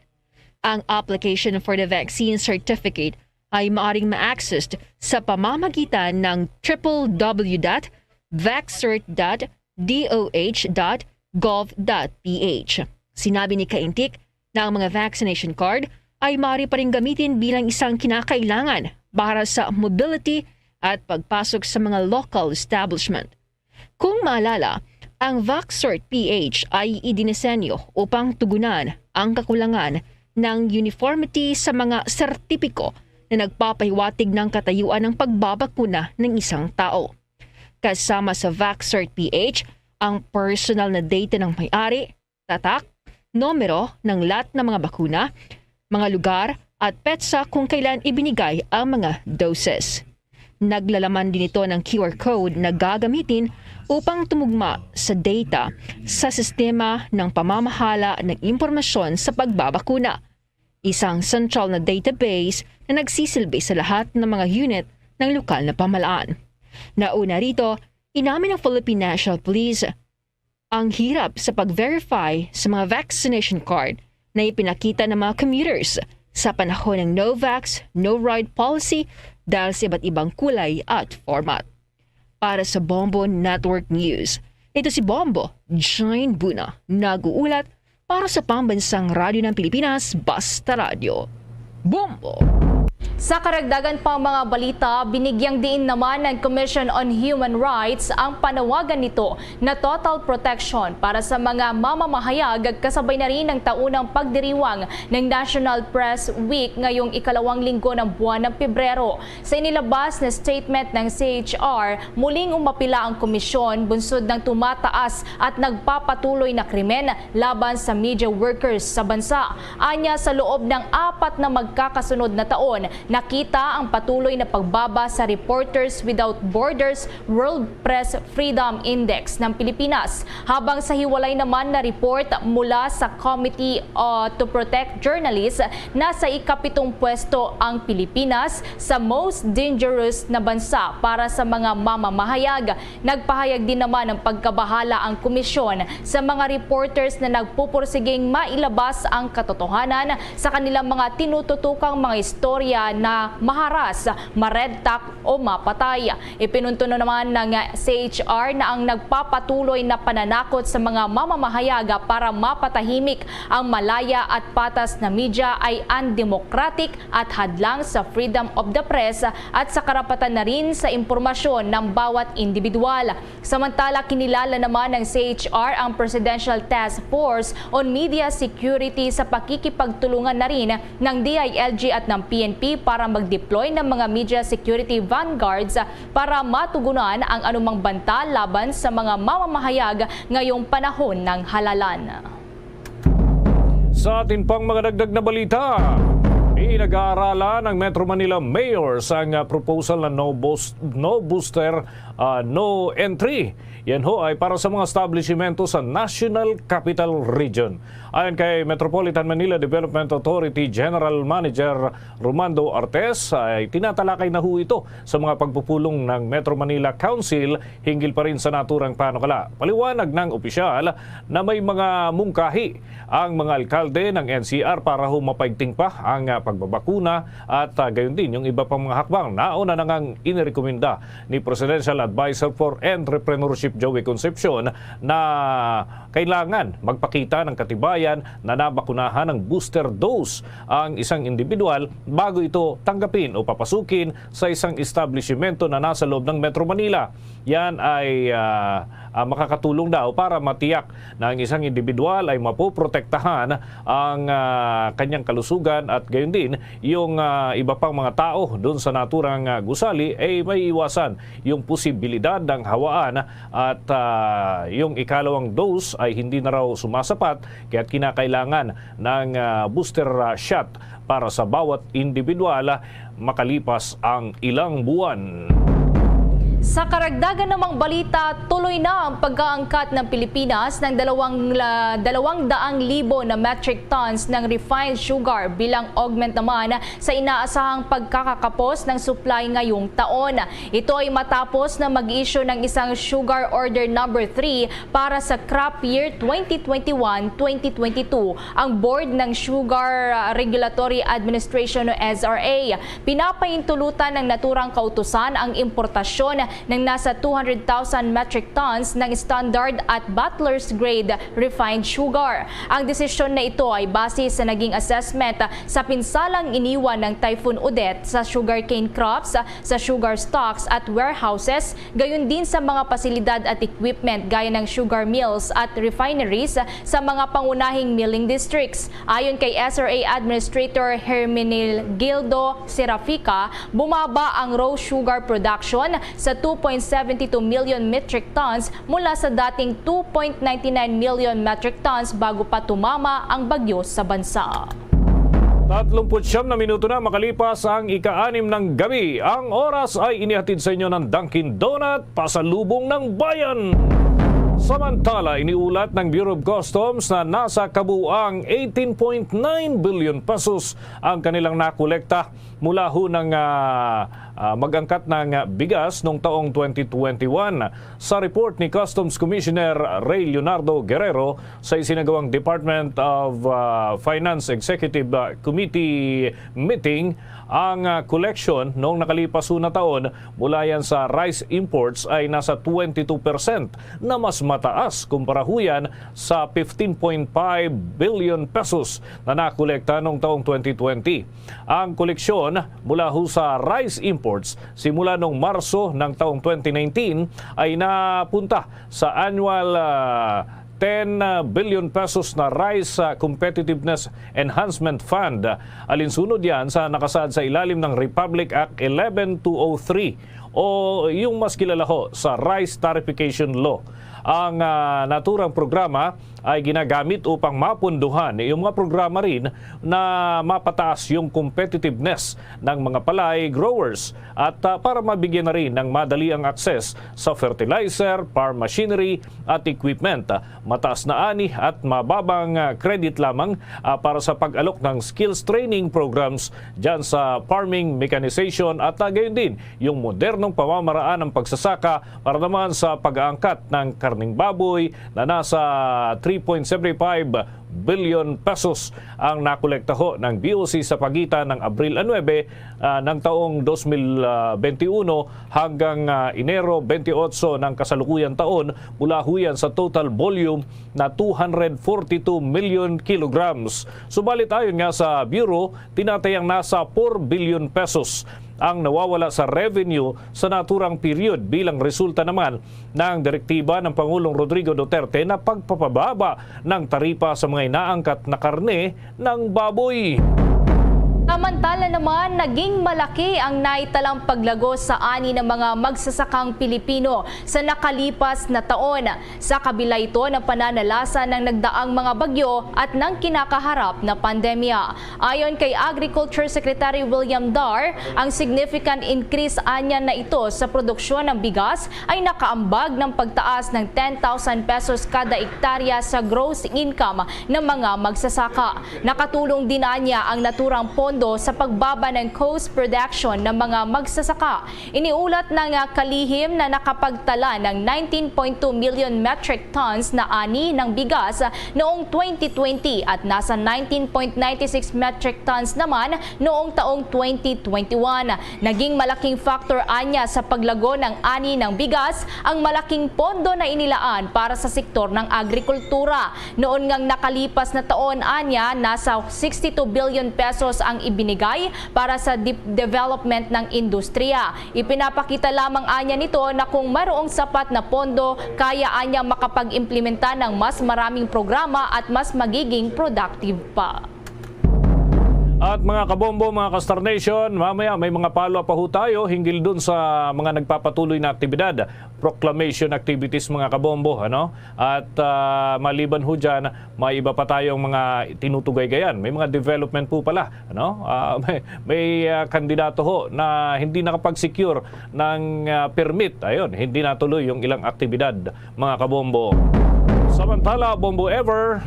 Ang application for the vaccine certificate ay maaring ma-access sa pamamagitan ng triple W dot vaxcert dot D O H dot gov dot P H. Sinabi ni Caintic na ang mga vaccination card ay maaari pa rin gamitin bilang isang kinakailangan para sa mobility at pagpasok sa mga local establishment. Kung maalala, ang vax cert P H ay idinisenyo upang tugunan ang kakulangan ng uniformity sa mga sertipiko na nagpapahiwatig ng katayuan ng pagbabakuna ng isang tao. Kasama sa vax cert P H ang personal na data ng may-ari, tatak, numero ng lot ng mga bakuna, mga lugar, at petsa kung kailan ibinigay ang mga doses. Naglalaman din ito ng Q R code na gagamitin upang tumugma sa data sa sistema ng pamamahala ng impormasyon sa pagbabakuna, isang sentral na database na nagsisilbi sa lahat ng mga unit ng lokal na pamahalaan. Nauna rito, inamin ng Philippine National Police ang hirap sa pag-verify sa mga vaccination card na ipinakita ng mga commuters sa panahon ng no vax, no ride policy dahil sa iba't ibang kulay at format. Para sa Bombo Network News, ito si Bombo Jane Buna, nag-uulat para sa Pambansang Radyo ng Pilipinas, Basta Radyo. Bombo! Sa karagdagan pang mga balita, binigyang diin naman ng Commission on Human Rights ang panawagan nito na total protection para sa mga mamamahayag, kasabay na rin ng taunang pagdiriwang ng National Press Week ngayong ikalawang linggo ng buwan ng Pebrero. Sa inilabas na statement ng C H R, muling umapila ang komisyon bunsod ng tumataas at nagpapatuloy na krimen laban sa media workers sa bansa. Anya, sa loob ng apat na magkakasunod na taon, nakita ang patuloy na pagbaba sa Reporters Without Borders World Press Freedom Index ng Pilipinas, habang sa hiwalay naman na report mula sa Committee, uh, to Protect Journalists, nasa ikapitong pwesto ang Pilipinas sa most dangerous na bansa para sa mga mamamahayag. Nagpahayag din naman ng pagkabahala ang komisyon sa mga reporters na nagpupursiging mailabas ang katotohanan sa kanilang mga tinututukang mga istorya na maharas, maredtak o mapatay. Ipinunto na naman ng C H R na ang nagpapatuloy na pananakot sa mga mamamahayag para mapatahimik ang malaya at patas na media ay undemocratic at hadlang sa freedom of the press at sa karapatan na rin sa impormasyon ng bawat individual. Samantala, kinilala naman ng C H R ang Presidential Task Force on Media Security sa pakikipagtulungan na rin ng D I L G at ng P N P para mag-deploy ng mga media security vanguards para matugunan ang anumang banta laban sa mga mamamahayag ngayong panahon ng halalan. Sa atin pang mga dagdag na balita, pinag-aaralan ng Metro Manila mayors ang, ah, proposal na no boost-, no booster, ah, no entry. Yan ho ay para sa mga establishmento sa National Capital Region. Ayon kay Metropolitan Manila Development Authority General Manager Romando Artes, ay tinatalakay na ho ito sa mga pagpupulong ng Metro Manila Council hinggil pa rin sa naturang panukala. Paliwanag ng opisyal na may mga mungkahi ang mga alkalde ng N C R para ho mapaigting pa ang, ah, pagbabakuna at, ah, gayon din yung iba pang mga hakbang. Nauna na ngang inirekomenda ni Presidential Advisor for Entrepreneurship Joey Concepcion na kailangan magpakita ng katibayan na nabakunahan ng booster dose ang isang individual bago ito tanggapin o papasukin sa isang establishmento na nasa loob ng Metro Manila. Yan ay, ah, ah, makakatulong daw para matiyak na ang isang individual ay mapoprotektahan ang, ah, kanyang kalusugan at gayon din yung, ah, iba pang mga tao doon sa naturang, ah, gusali ay may iwasan yung posibilidad ng hawaan at, ah, yung ikalawang dose ay hindi na raw sumasapat, kaya't kinakailangan ng, ah, booster, ah, shot para sa bawat individual, ah, makalipas ang ilang buwan. Sa karagdagan namang balita, tuloy na ang pag-aangkat ng Pilipinas ng dalawang, la-, dalawang daang libo na metric tons ng refined sugar bilang augment naman sa inaasahang pagkakakapos ng supply ngayong taon. Ito ay matapos na mag-issue ng isang sugar order number three para sa crop year twenty twenty-one, twenty twenty-two ang board ng Sugar, uh, Regulatory Administration o S R A. Pinapahintulutan ng naturang kautusan ang importasyon ng nasa two hundred thousand metric tons ng standard at bottlers grade refined sugar. Ang desisyon na ito ay base sa naging assessment sa pinsalang iniwan ng Typhoon Odette sa sugarcane crops, sa sugar stocks at warehouses, gayon din sa mga pasilidad at equipment gaya ng sugar mills at refineries sa mga pangunahing milling districts. Ayon kay S R A Administrator Hermenegildo Serafica, bumaba ang raw sugar production sa two point seven two million metric tons mula sa dating two point nine nine million metric tons bago pa tumama ang bagyo sa bansa. Tatlumpu't siyam na minuto na makalipas ang ika-anim ng gabi. Ang oras ay inihatid sa inyo ng Dunkin' Donut, pasalubong ng bayan. Samantala, iniulat ng Bureau of Customs na nasa kabuuang eighteen point nine billion pesos ang kanilang nakolekta mula ho ng, ah, ah, mag-angkat ng bigas noong taong twenty twenty-one. Sa report ni Customs Commissioner Ray Leonardo Guerrero, sa isinagawang Department of, ah, Finance Executive, ah, Committee meeting, ang, ah, koleksyon noong nakalipas na taon mula yan sa rice imports ay nasa twenty-two percent, na mas mataas kumpara ho yan sa fifteen point five billion pesos na nakolekta noong taong twenty twenty. Ang koleksyon mula ho sa rice imports simula noong Marso ng taong twenty nineteen ay napunta sa annual, ah, ten billion pesos na Rice, ah, Competitiveness Enhancement Fund. Alinsunod yan sa nakasaad sa ilalim ng Republic Act eleven two oh three o yung mas kilala ho sa Rice Tariffication Law. Ang, ah, naturang programa ay ginagamit upang mapunduhan yung mga programa rin na mapataas yung competitiveness ng mga palay growers at, ah, para mabigyan na rin ng madali ang access sa fertilizer, farm machinery at equipment. Mataas na ani at mababang, ah, credit lamang, ah, para sa pag-alok ng skills training programs dyan sa farming mechanization at, ah, gayon din yung modernong pamamaraan ng pagsasaka para naman sa pag-aangkat ng karning baboy na nasa three point seven five billion pesos ang nakolekta ho ng B O C sa pagitan ng Abril nuebe, ah, ng taong dos mil, ah, benti uno hanggang, ah, Enero benti otso ng kasalukuyan taon, mula ho yan sa total volume na two hundred forty-two million kilograms. Subalit ayon nga sa Bureau, tinatayang nasa four billion pesos ang nawawala sa revenue sa naturang period bilang resulta naman ng direktiba ng Pangulong Rodrigo Duterte na pagpapababa ng taripa sa mga inaangkat na karne ng baboy. Samantala naman, naging malaki ang naitalang paglago sa ani ng mga magsasakang Pilipino sa nakalipas na taon. Sa kabila ito ng pananalasa ng nagdaang mga bagyo at ng kinakaharap na pandemya. Ayon kay Agriculture Secretary William Dar, ang significant increase anya na ito sa produksyon ng bigas ay nakaambag ng pagtaas ng ten thousand pesos kada ektarya sa gross income ng mga magsasaka. Nakatulong din anya ang naturang pondo sa pagbaba ng cost production ng mga magsasaka. Iniulat ng, ah, kalihim na nakapagtala ng nineteen point two million metric tons na ani ng bigas, ah, noong twenty twenty at nasa nineteen point nine six metric tons naman noong taong twenty twenty-one. Naging malaking factor anya sa paglago ng ani ng bigas ang malaking pondo na inilaan para sa sektor ng agrikultura. Noon ngang nakalipas na taon, anya, nasa sixty-two billion pesos ang ibinigay para sa de-, development ng industriya. Ipinapakita lamang anya nito na kung mayroong sapat na pondo, kaya anya makapag-implementa ng mas maraming programa at mas magiging productive pa. At mga kabombo, mga ka-Star Nation, mamaya may mga follow-up pa ho tayo hinggil dun sa mga nagpapatuloy na aktibidad, proclamation activities, mga kabombo, ano? At, ah, maliban ho dyan, may iba pa tayong mga tinutugaygayan. May mga development po pala, ano? Ah, may, may, ah, kandidato ho na hindi nakapag-secure ng, ah, permit. Ayun, hindi natuloy yung ilang aktibidad, mga kabombo. Samantala, Bombo Ever.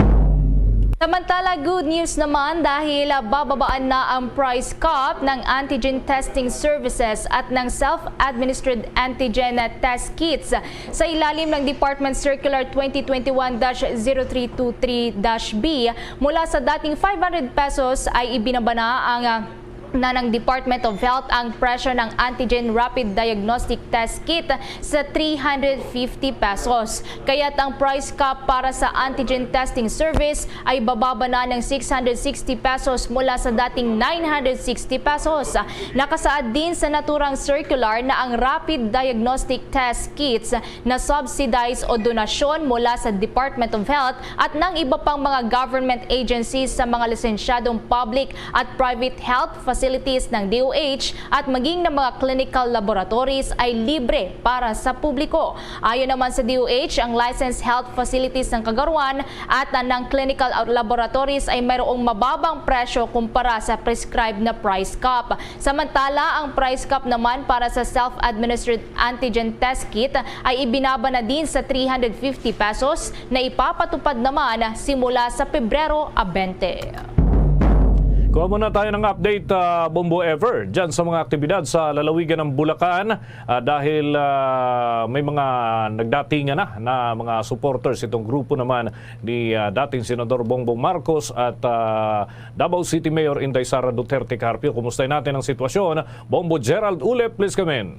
Samantala, good news naman dahil, ah, bababaan na ang price cap ng antigen testing services at ng self-administered antigen test kits. Sa ilalim ng Department Circular twenty twenty-one dash zero three two three dash B, mula sa dating five hundred pesos ay ibinaba na ang, ah, na ng Department of Health ang presyo ng antigen rapid diagnostic test kit sa three hundred fifty pesos. Kaya't ang price cap para sa antigen testing service ay bababa na ng six hundred sixty pesos mula sa dating nine hundred sixty pesos. Nakasaad din sa naturang circular na ang rapid diagnostic test kits na subsidize o donasyon mula sa Department of Health at ng iba pang mga government agencies sa mga lisensyadong public at private health facilities ng D O H at maging ng mga clinical laboratories ay libre para sa publiko. Ayon naman sa D O H, ang licensed health facilities ng kagaruan at ng clinical laboratories ay mayroong mababang presyo kumpara sa prescribed na price cap. Samantala, ang price cap naman para sa self-administered antigen test kit ay ibinaba na din sa three hundred fifty pesos na ipapatupad naman simula sa Pebrero twenty. Kuha muna tayo ng update, ah, Bombo Ever, dyan sa mga aktibidad sa lalawigan ng Bulacan, ah, dahil, ah, may mga nagdatingan na, na mga supporters itong grupo naman ni, ah, dating Senador Bongbong Marcos at, ah, Davao City Mayor Inday Sara Duterte Carpio. Kumusta natin ang sitwasyon? Bombo Gerald Ulep, please come in.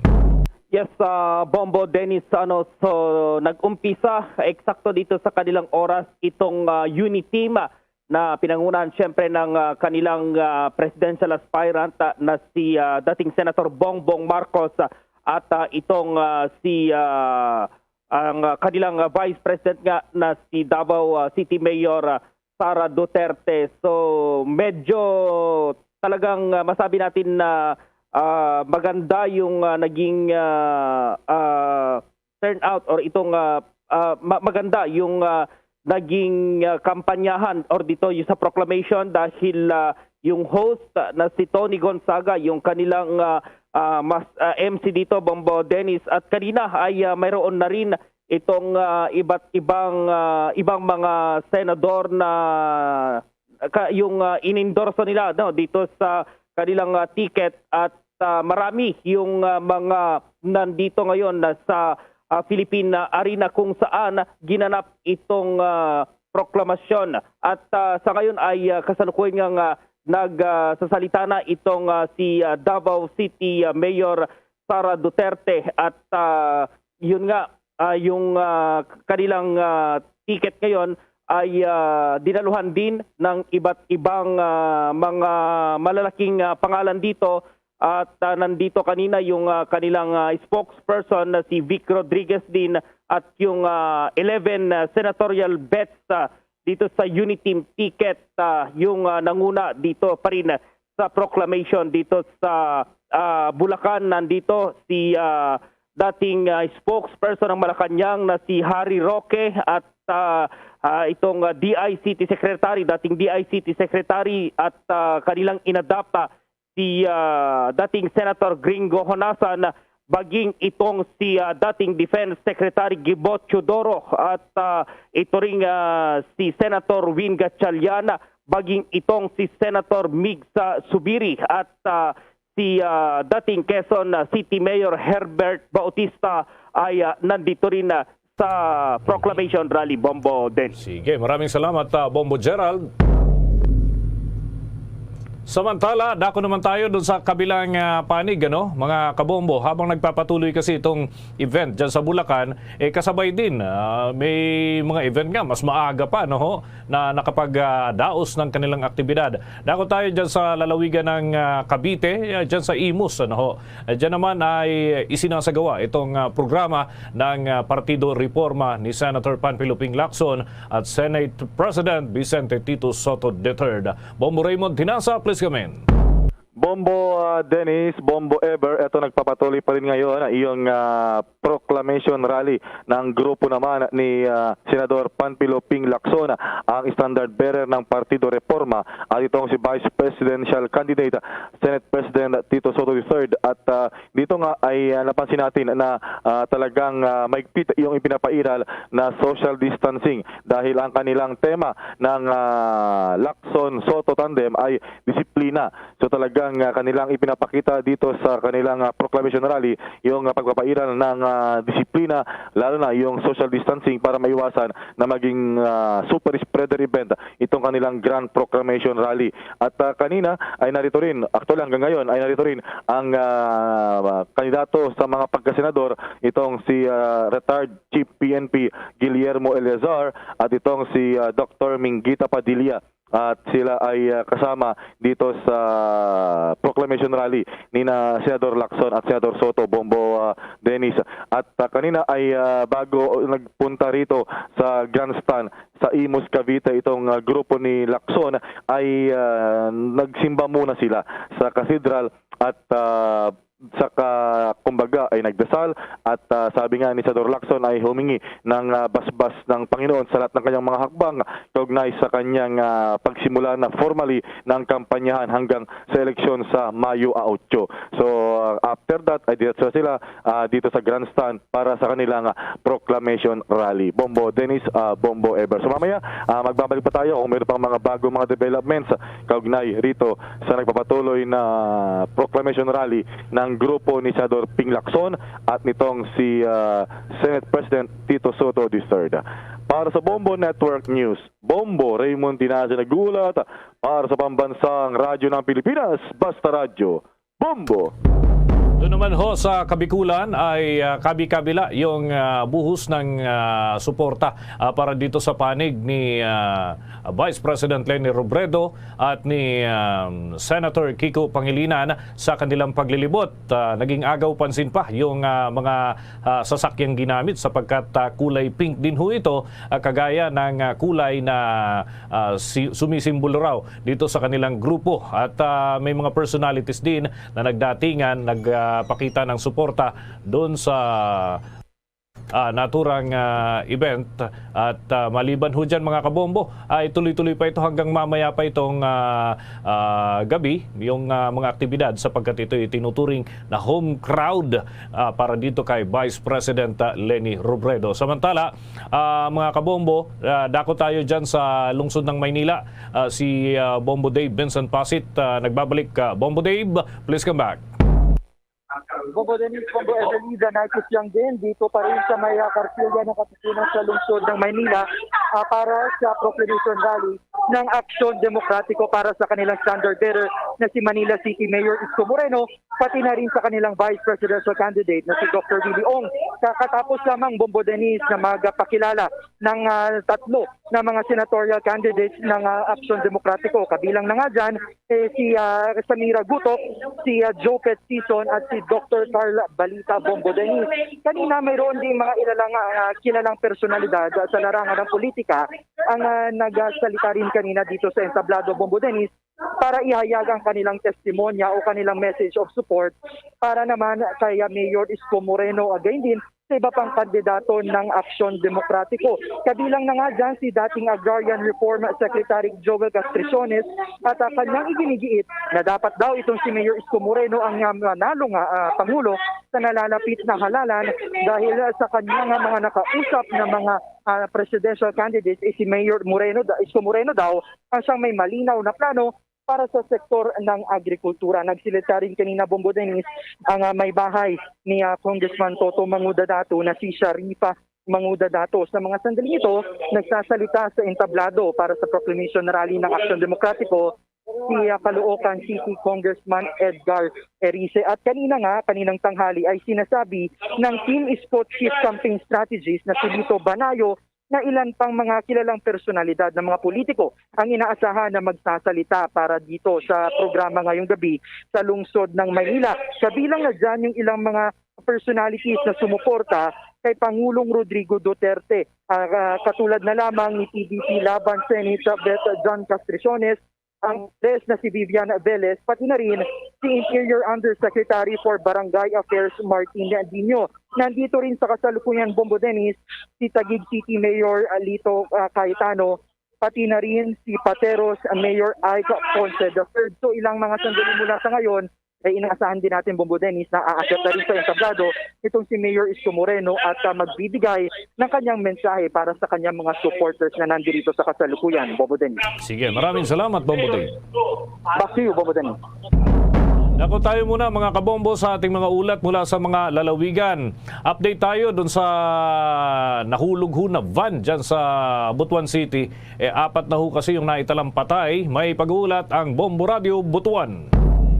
Yes, ah, Bombo Dennis, ano, so nag-umpisa eksakto dito sa kanilang oras itong, ah, unity team, ah, na pinangunahan siyempre ng, ah, kanilang, ah, presidential aspirant, ah, na si, ah, dating Senator Bongbong Marcos, ah, at, ah, itong, ah, si, ah, ang, ah, kanilang, ah, Vice President nga na si Davao, ah, City Mayor, ah, Sara Duterte. So, medyo talagang, ah, masabi natin na, ah, maganda yung, ah, naging, ah, ah, turnout or itong, ah, ah, ma-, maganda yung, ah, naging, ah, kampanyahan or dito yung sa proclamation dahil, ah, yung host, ah, na si Tony Gonzaga, yung kanilang, ah, ah, mas, ah, M C dito, Bombo Dennis, at kanina ay, ah, mayroon na rin itong, ah, iba't ibang, ah, ibang mga senador na ka-, yung, ah, inendorso nila, no, dito sa kanilang, ah, ticket at, ah, marami yung, ah, mga nandito ngayon na sa, ah, Philippine Arena kung saan ginanap itong, ah, proklamasyon. At, ah, sa ngayon ay, ah, kasalukuyan nga, ah, nag, ah, sasalita na itong, ah, si, ah, Davao City, ah, Mayor Sara Duterte at, ah, yun nga, ah, yung, ah, kanilang, ah, ticket ngayon ay, ah, dinaluhan din ng iba't ibang, ah, mga malalaking, ah, pangalan dito at, ah, nandito kanina yung, ah, kanilang, ah, spokesperson na si Vic Rodriguez din at yung, ah, eleven, ah, senatorial bets, ah, dito sa Uniteam ticket, ah, yung, ah, nanguna dito pa rin sa proclamation dito sa, ah, Bulacan. Nandito si, ah, dating, ah, spokesperson ng Malacañang na si Harry Roque at, ah, ah, itong, ah, D I City Secretary, dating D I City Secretary at, ah, kanilang inadapta si, ah, dating Senator Gringo Honasan, baging itong si, ah, dating Defense Secretary Gibo Teodoro at, ah, ito ring, ah, si Senator Win Gatchalian, baging itong si Senator Migs, ah, Zubiri at, ah, si, ah, dating Quezon, ah, City Mayor Herbert Bautista ay, ah, nandito rin, ah, sa proclamation rally, Bombo Dennis. Sige, maraming salamat, ah, Bombo Gerald. Samantala, dako naman tayo dun sa kabilang, ah, panig, ano, mga kabombo. Habang nagpapatuloy kasi itong event dyan sa Bulacan, eh, kasabay din, ah, may mga event nga, mas maaga pa, no, ho, na nakapag, ah, daos ng kanilang aktibidad. Dako tayo dyan sa lalawigan ng, ah, Cavite, ah, dyan sa Imus, ano, ho. Eh, dyan naman ay isinasagawa itong, ah, programa ng, ah, Partido Reforma ni Senator Panfilo Ping Lacson at Senate President Vicente Tito Sotto the third. Bombo Raymond Tinasa, please come in. Bombo, ah, Dennis, Bombo Ever, eto nagpapatuloy pa rin ngayon ang iyong, ah, proclamation rally ng grupo naman ni, ah, Senador Panfilo Ping Lacson, ang standard bearer ng Partido Reforma, at itong si Vice Presidential Candidate Senate President Tito Sotto the third. At, ah, dito nga ay, ah, napansin natin na, ah, talagang, ah, maigpit yung ipinapairal na social distancing dahil ang kanilang tema ng, ah, Lacson Sotto tandem ay disiplina. So, talagang, ah, kanilang ipinapakita dito sa kanilang, ah, proclamation rally yung, ah, pagpapairal ng, ah, disiplina, lalo na yung social distancing para maiwasan na maging, ah, super spreader event itong kanilang grand proclamation rally. At, ah, kanina ay narito rin, actually hanggang ngayon ay narito rin ang, ah, kandidato sa mga pagkasenador, itong si, ah, retired Chief P N P Guillermo Eleazar at itong si, ah, Doktor Mingita Padilla. At sila ay, ah, kasama dito sa proclamation rally ni na Senador Lacson at Senador Sotto, Bombo, ah, Dennis. At, ah, kanina ay, ah, bago nagpunta rito sa grandstand sa Imus, Cavite, itong, ah, grupo ni Lacson ay, ah, nagsimba muna sila sa cathedral at, ah, saka, kumbaga, ay nagdasal at, ah, sabi nga ni Senador Lacson ay humingi ng, ah, basbas ng Panginoon sa lahat ng kanyang mga hakbang kaugnay sa kanyang, ah, pagsimula na formally ng kampanyahan hanggang sa eleksyon sa Mayo a otso. So, ah, after that, ay diretso sila, ah, dito sa grandstand para sa kanilang, ah, proclamation rally. Bombo Dennis, ah, Bombo Ever. So, mamaya, ah, magbabalik pa tayo kung mayroon pang mga bago, mga developments kaugnay rito sa nagpapatuloy na proclamation rally ng grupo ni Senador Ping Lacson at nitong si, ah, Senate President Tito Sotto the third. Para sa Bombo Network News, Bombo Raymond Tinaja nag-uulat para sa Pambansang Radyo ng Pilipinas, Basta Radyo, Bombo. Doon naman ho sa Kabikulan ay, ah, kabi-kabila yung, ah, buhos ng, ah, suporta, ah, para dito sa panig ni, ah, Vice President Leni Robredo at ni, um, Senator Kiko Pangilinan sa kanilang paglilibot. Ah, naging agaw pansin pa yung, ah, mga, ah, sasakyang ginamit sapagkat, ah, kulay pink din ho ito, ah, kagaya ng, ah, kulay na, ah, si-, sumisimbolo raw dito sa kanilang grupo. At, ah, may mga personalities din na nagdatingan, nagpakita ng suporta doon sa, ah, naturang, ah, event. At, ah, maliban ho dyan, mga kabombo, ay tuloy-tuloy pa ito hanggang mamaya pa itong, ah, ah, gabi, yung, ah, mga aktibidad, sapagkat ito ay tinuturing na home crowd, ah, para dito kay Vice President, ah, Leni Robredo. Samantala, ah, mga kabombo, ah, dako tayo dyan sa lungsod ng Maynila. Ah, si, ah, Bombo Dave Vincent Pasit, ah, nagbabalik. Ah, Bombo Dave, please come back. Bombo Dennis, Bombo Evelida, naikot lang din dito pa rin sa may, ah, Cartilla ng Katipunan sa lungsod ng Maynila, ah, para sa proclamation rally ng Aksyon Demokratiko para sa kanilang standard bearer na si Manila City Mayor Isko Moreno, pati na rin sa kanilang vice presidential candidate na si Doktor Willie Ong. Kakatapos lamang, Bombo Dennis, na magpakilala ng, ah, tatlo na mga senatorial candidates ng, ah, Aksyon Demokratiko. Kabilang na nga dyan, eh, si, ah, Samira Gutok, si, ah, Joe Pet Sison at si Doktor Carl Balita, Bombo Dennis. Kanina, mayroon ding mga ilalang, ah, kilalang personalidad sa larangan ng politika ang, ah, nagsalita rin kanina dito sa entablado, Bombo Dennis, para ihayag ang kanilang testimonya o kanilang message of support para naman kay, ah, Mayor Isko Moreno, again din sa iba pang kandidato ng Aksyon Demokratiko. Kabilang na nga dyan si dating Agrarian Reform Secretary Joel Castriciones at, ah, kanyang iginigiit na dapat daw itong si Mayor Isko Moreno ang, ah, manalo nga, ah, Pangulo sa nalalapit na halalan dahil sa kanyang, ah, mga nakausap na mga, ah, presidential candidates, eh, si Mayor Moreno da-, Isko Moreno daw ang siyang may malinaw na plano para sa sektor ng agrikultura. Nagsilita rin kanina, Bombo Dennis, ang, ah, may bahay ni, ah, Congressman Toto Manguda Dato na si Sharifa Manguda Dato. Sa mga sandaling ito, nagsasalita sa entablado para sa proclamation rally ng Aksyon Demokratiko si, ah, Caloocan City Congressman Edgar Erice. At kanina nga, kaninang tanghali, ay sinasabi ng Team Isko Chief Campaign Strategist na si Lito Banayo na ilan pang mga kilalang personalidad ng mga politiko ang inaasahan na magsasalita para dito sa programa ngayong gabi sa lungsod ng Maynila. Kabilang na dyan yung ilang mga personalities na sumuporta kay Pangulong Rodrigo Duterte. Ah, ah, katulad na lamang ni P D P Laban Senate Beth John Castriciones, ang Tres na si Vivian Velez, pati na rin si Interior Undersecretary for Barangay Affairs Martin Dino. Nandito rin sa kasalukuyan, Bombo Dennis, si Taguig City Mayor, ah, Lito, ah, Cayetano, pati na rin si Pateros, ah, Mayor Ike Ponce the third. So, ilang mga sandali mula sa ngayon, ay inaasahan din natin, Bombo Dennis, na aakyat na rin sa entablado itong si Mayor Isko Moreno at, ah, magbibigay ng kanyang mensahe para sa kanyang mga supporters na nandito sa kasalukuyan, Bombo Dennis. Sige, maraming salamat, Bombo Dennis. Back to you, Bombo Dennis. Nako, tayo muna, mga kabombo, sa ating mga ulat mula sa mga lalawigan. Update tayo dun sa nahulog ho na van dyan sa Butuan City. Eh, apat na ho kasi yung naitalang patay. May pag-uulat ang Bombo Radio Butuan.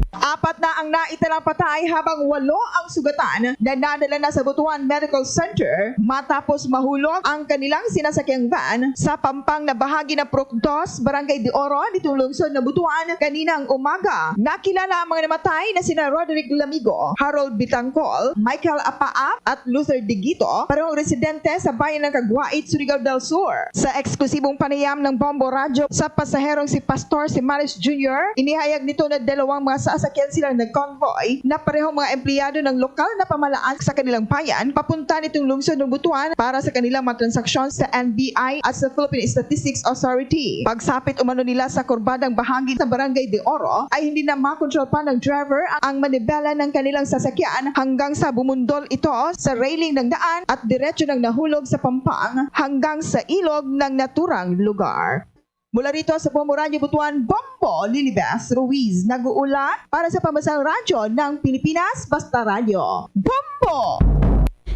Apat na ang naitalang patay habang walo ang sugatan na nadala na sa Butuan Medical Center matapos mahulog ang kanilang sinasakyang van sa pampang na bahagi ng Purok Dos, Barangay de Oro, nitong lungsod ng Butuan kaninang umaga. Nakilala ang mga namatay na sina Roderick Lamigo, Harold Bitangcol, Michael Apaap, at Luther Digito, parehong residente sa bayan ng Cagwait, Surigao del Sur. Sa eksklusibong panayam ng Bombo Radyo sa pasaherong si Pastor Simaris Junior, inihayag nito na dalawang mga sasakyan silang nag-convoy na parehong mga empleyado ng lokal na pamahalaan sa kanilang bayan papunta nitong lungsod ng Butuan para sa kanilang mga transaksyon sa N B I at sa Philippine Statistics Authority. Pagsapit umano nila sa kurbadang bahagi sa Barangay de Oro ay hindi na makontrol pa ng driver ang manibela ng kanilang sasakyan hanggang sa bumundol ito sa railing ng daan at diretso nang nahulog sa pampang hanggang sa ilog ng naturang lugar. Mula rito sa Bombo Radyo Butuan, Bombo Lilibes Ruiz nag-uulat para sa Pambansang Radyo ng Pilipinas, Basta Radyo. Bombo!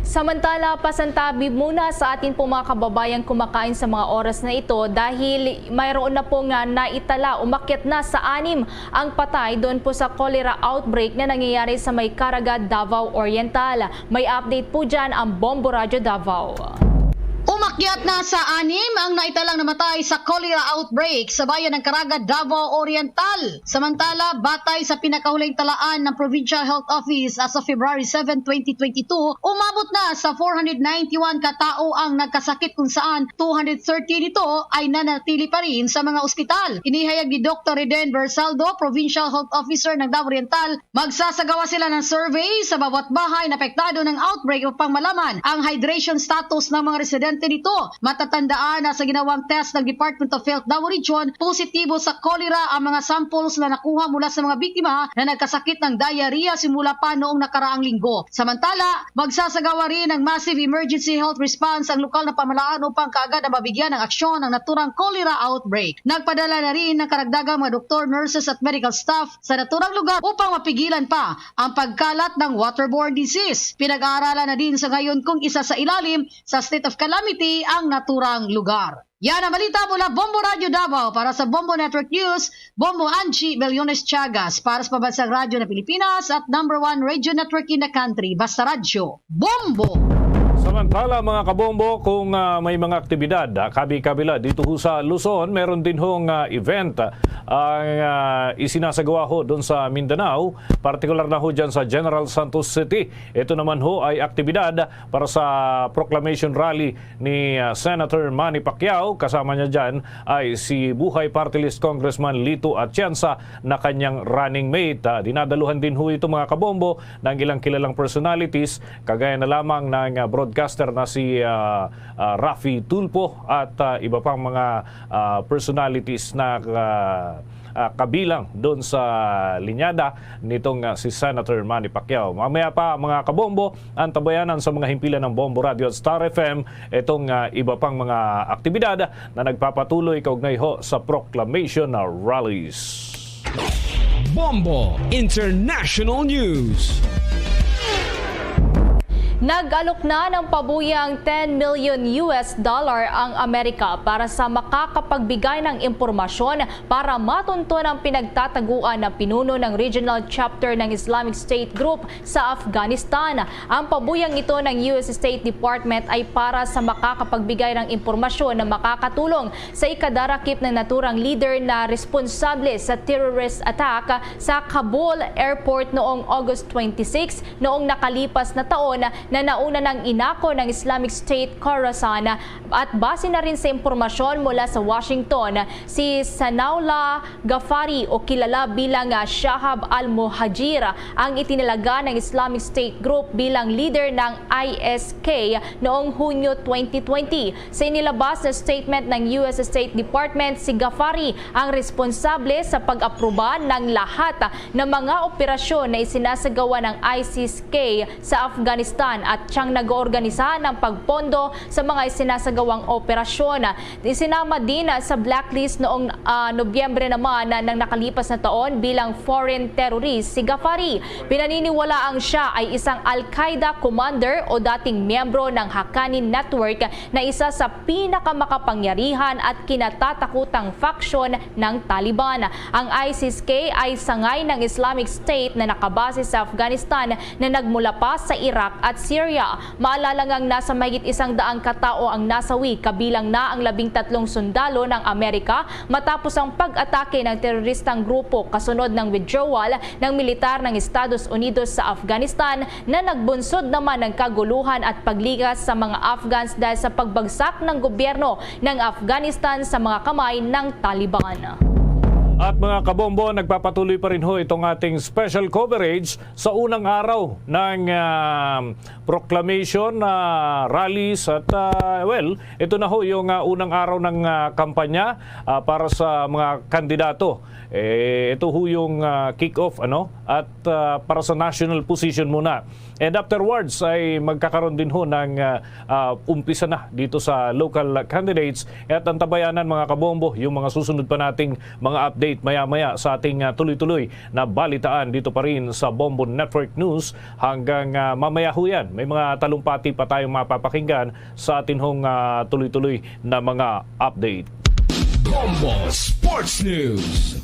Samantala, pasantabi muna sa atin po mga kababayang kumakain sa mga oras na ito dahil mayroon na po nga naitala, umakyat na sa anim ang patay doon po sa cholera outbreak na nangyayari sa may Caraga, Davao Oriental. May update po dyan ang Bombo Radyo Davao. Umakyat na sa anim ang naitalang namatay sa cholera outbreak sa bayan ng Caraga, Davao Oriental. Samantala, batay sa pinakahuling talaan ng Provincial Health Office as of February seven, twenty twenty-two, umabot na sa four hundred ninety-one ka tawo ang nagkasakit, kung saan two hundred thirty nito ay nanatili pa rin sa mga ospital. Inihayag ni Doktor Reden Bersaldo, Provincial Health Officer ng Davao Oriental, magsasagawa sila ng survey sa bawat bahay na apektado ng outbreak upang malaman ang hydration status ng mga residente nito. Matatandaan na sa ginawang test ng Department of Health Davao Region, positibo sa cholera ang mga samples na nakuha mula sa mga biktima na nagkasakit ng diarrhea simula pa noong nakaraang linggo. Samantala, magsasagawa rin ng massive emergency health response ang lokal na pamahalaan upang kaagad na mabigyan ng aksyon ang naturang cholera outbreak. Nagpadala na rin ng karagdagang mga doktor, nurses at medical staff sa naturang lugar upang mapigilan pa ang pagkalat ng waterborne disease. Pinag-aaralan na din sa ngayon kung isasailalim sa state of calamity ang naturang lugar. Yan ang balita mula Bombo Radyo Davao. Para sa Bombo Network News, Bombo Angie Bellones Chagas. Para sa Pambansang Radyo ng Pilipinas at number one radio network in the country, Basta Radyo, Bombo! Samantala, mga kabombo, kung ah, may mga aktibidad ah, kabi-kabila dito ho sa Luzon, meron din hong ah, event ah, ang ah, isinasagawa ho doon sa Mindanao, partikular na ho dyan sa General Santos City. Ito naman ho ay aktibidad para sa proclamation rally ni ah, Senator Manny Pacquiao. Kasama niya dyan ay si Buhay Party List Congressman Lito Atienza na kanyang running mate. Ah, dinadaluhan din ho ito, mga kabombo, ng ilang kilalang personalities, kagaya na lamang ng ah, broadcaster na si ah, ah, Raffy Tulfo at ah, iba pang mga ah, personalities na ah, ah, kabilang doon sa linyada nitong ah, si Senator Manny Pacquiao. Mamaya pa, mga kabombo, ang tabayanan sa mga himpilan ng Bombo Radio at Star F M itong ah, iba pang mga aktibidad na nagpapatuloy kaugnay ho sa proclamation rallies. Bombo International News. Nag-alok na ng pabuyang ten million U S dollar ang Amerika para sa makakapagbigay ng impormasyon para matunton ang pinagtataguan ng pinuno ng regional chapter ng Islamic State Group sa Afghanistan. Ang pabuyang ito ng U S State Department ay para sa makakapagbigay ng impormasyon na makakatulong sa ikadarakip na naturang leader na responsable sa terrorist attack sa Kabul Airport noong August twenty-six, noong nakalipas na taon na nauna nang inako ng Islamic State Khorasan. At base na rin sa impormasyon mula sa Washington, si Sanaullah Ghaffari o kilala bilang ah, Shahab al-Muhajir ang itinalaga ng Islamic State Group bilang leader ng I S K noong Hunyo twenty twenty. Sa inilabas na statement ng U S State Department, si Ghaffari ang responsable sa pag-aproba ng lahat ng mga operasyon na isinasagawa ng I S K sa Afghanistan at siyang nag-oorganisa ng pagpondo sa mga isinasagawang operasyon. Isinama din sa blacklist noong ah, Nobyembre naman ng nakalipas na taon bilang foreign terrorist si Ghaffari. Pinaniniwalaang siya ay isang Al-Qaeda commander o dating miyembro ng Haqqani Network na isa sa pinakamakapangyarihan at kinatatakutang faction ng Taliban. Ang I S K ay sangay ng Islamic State na nakabase sa Afghanistan na nagmula pa sa Iraq at Syria. Maalala ngang nasa mahigit isang daang katao ang nasawi, kabilang na ang labing tatlong sundalo ng Amerika, matapos ang pag-atake ng teroristang grupo kasunod ng withdrawal ng militar ng Estados Unidos sa Afghanistan, na nagbunsod naman ng kaguluhan at paglikas sa mga Afghans dahil sa pagbagsak ng gobyerno ng Afghanistan sa mga kamay ng Taliban. At mga kabombo, nagpapatuloy pa rin ho itong ating special coverage sa unang araw ng ah, proclamation na rallies at ah, well, ito na ho yung ah, unang araw ng ah, kampanya ah, para sa mga kandidato. Eh, ito ho yung ah, kick-off, ano, at ah, para sa national position muna. And afterwards ay magkakaroon din ho ng ah, ah, umpisa na dito sa local candidates. At ang tabayanan, mga kabombo, yung mga susunod pa nating mga update maya-maya sa ating ah, tuloy-tuloy na balitaan dito pa rin sa Bombo Network News. Hanggang ah, mamaya ho yan, may mga talumpati pa tayong mapapakinggan sa atin hong ah, tuloy-tuloy na mga update. Bombo Sports News.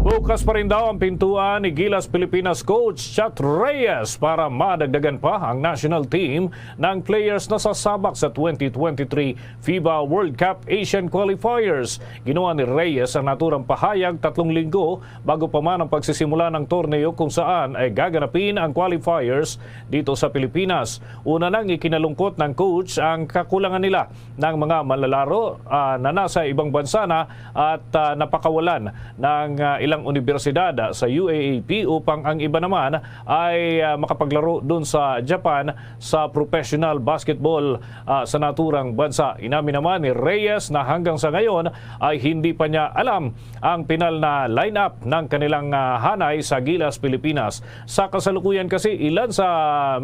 Bukas pa rin daw ang pintuan ni Gilas Pilipinas coach Chat Reyes para madagdagan pa ang national team ng players na sasabak sa twenty twenty-three FIBA World Cup Asian Qualifiers. Ginawa ni Reyes ang naturang pahayag tatlong linggo bago pa man ang pagsisimula ng torneo kung saan ay gaganapin ang qualifiers dito sa Pilipinas. Una nang ikinalungkot ng coach ang kakulangan nila ng mga manlalaro ah, na nasa ibang bansa na at ah, napakawalan ng ah, ilang unibersidad sa U A A P, upang ang iba naman ay ah, makapaglaro dun sa Japan sa professional basketball ah, sa naturang bansa. Inamin naman ni Reyes na hanggang sa ngayon ay hindi pa niya alam ang pinal na lineup ng kanilang ah, hanay sa Gilas Pilipinas. Sa kasalukuyan kasi, ilan sa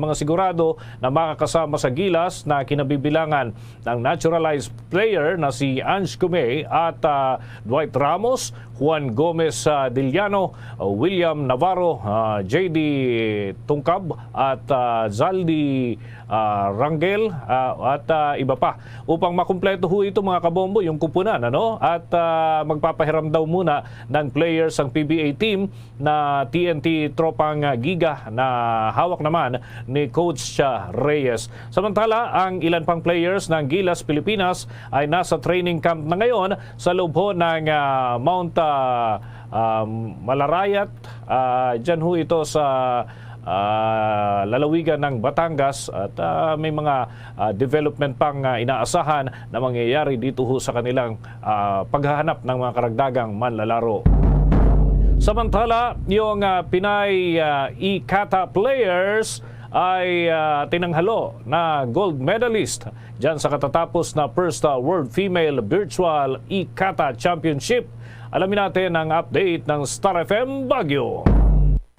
mga sigurado na makakasama sa Gilas na kinabibilangan ng naturalized player na si Ange Kumei at ah, Dwight Ramos, Juan Gomez, ah, Diliano, ah, William Navarro, ah, J D Tungkab, at, ah, Zaldi, ah, Rangel, ah, at, ah, iba pa. Upang makumpleto ho ito, mga kabombo, yung kupunan, ano? At, ah, magpapahiram daw muna ng players ang P B A team na T N T Tropang Giga na hawak naman ni Coach, ah, Reyes. Samantala, ang ilan pang players ng Gilas Pilipinas ay nasa training camp na ngayon sa loob ho ng, ah, Mount, ah, ah, Malarayat. Ah, dyan ho ito sa, ah, lalawigan ng Batangas at, ah, may mga, ah, development pang, ah, inaasahan na mangyayari dito ho sa kanilang, ah, paghahanap ng mga karagdagang manlalaro. Samantala, yung, ah, Pinay, ah, Ikata players ay, ah, tinanghalo na gold medalist dyan sa katatapos na first, ah, World Female Virtual Ikata Championship. Alamin natin ang update ng Star F M Baguio.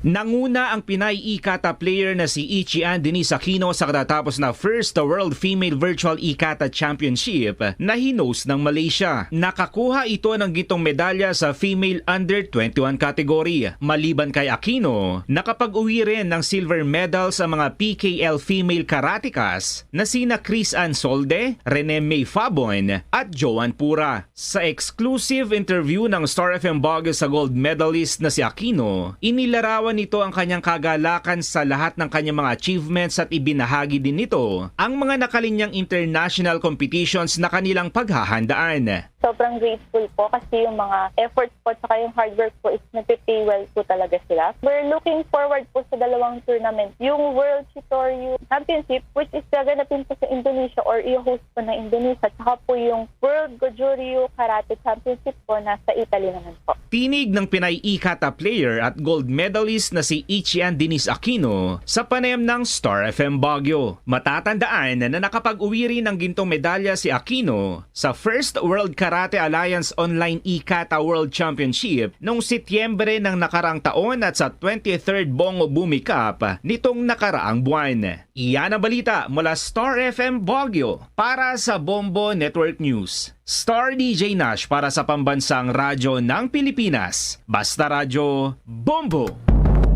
Nanguna ang Pinay Ikata player na si Ichian Denise Aquino sa katatapos na first World Female Virtual Ikata Championship na hinost ng Malaysia. Nakakuha ito ng gintong medalya sa female under twenty-one category. Maliban kay Aquino, nakapag-uwi rin ng silver medal sa mga P K L female karatekas na sina Chris Ann Solde, Rene May Fabon at Joan Pura. Sa exclusive interview ng Star F M Baguio sa gold medalist na si Aquino, inilarawan nito ang kanyang kagalakan sa lahat ng kanyang mga achievements at ibinahagi din nito ang mga nakalinyang international competitions na kanilang paghahandaan. Sobrang grateful po kasi yung mga efforts po at saka yung hard work po is nagpe-pay well po talaga sila. We're looking forward po sa dalawang tournament, yung World Shitoryu Championship, which is gaganapin po sa Indonesia or i-host po ng Indonesia, at saka po yung World Goju-Ryu Karate Championship po, nasa Italy naman po. Tinig ng Pinay Ikata player at gold medalist na si Ichian Denise Aquino sa panayam ng Star F M Baguio. Matatandaan na nakapag-uwi rin ng gintong medalya si Aquino sa First World Karate Alliance Online Ikata World Championship noong Setyembre ng nakarang taon at sa twenty-third Bongo Bumi Cup nitong nakaraang buwan. Iyan ang balita mula Star F M Baguio. Para sa Bombo Network News, Star D J Nash para sa Pambansang Radyo ng Pilipinas. Basta Radyo, Bombo!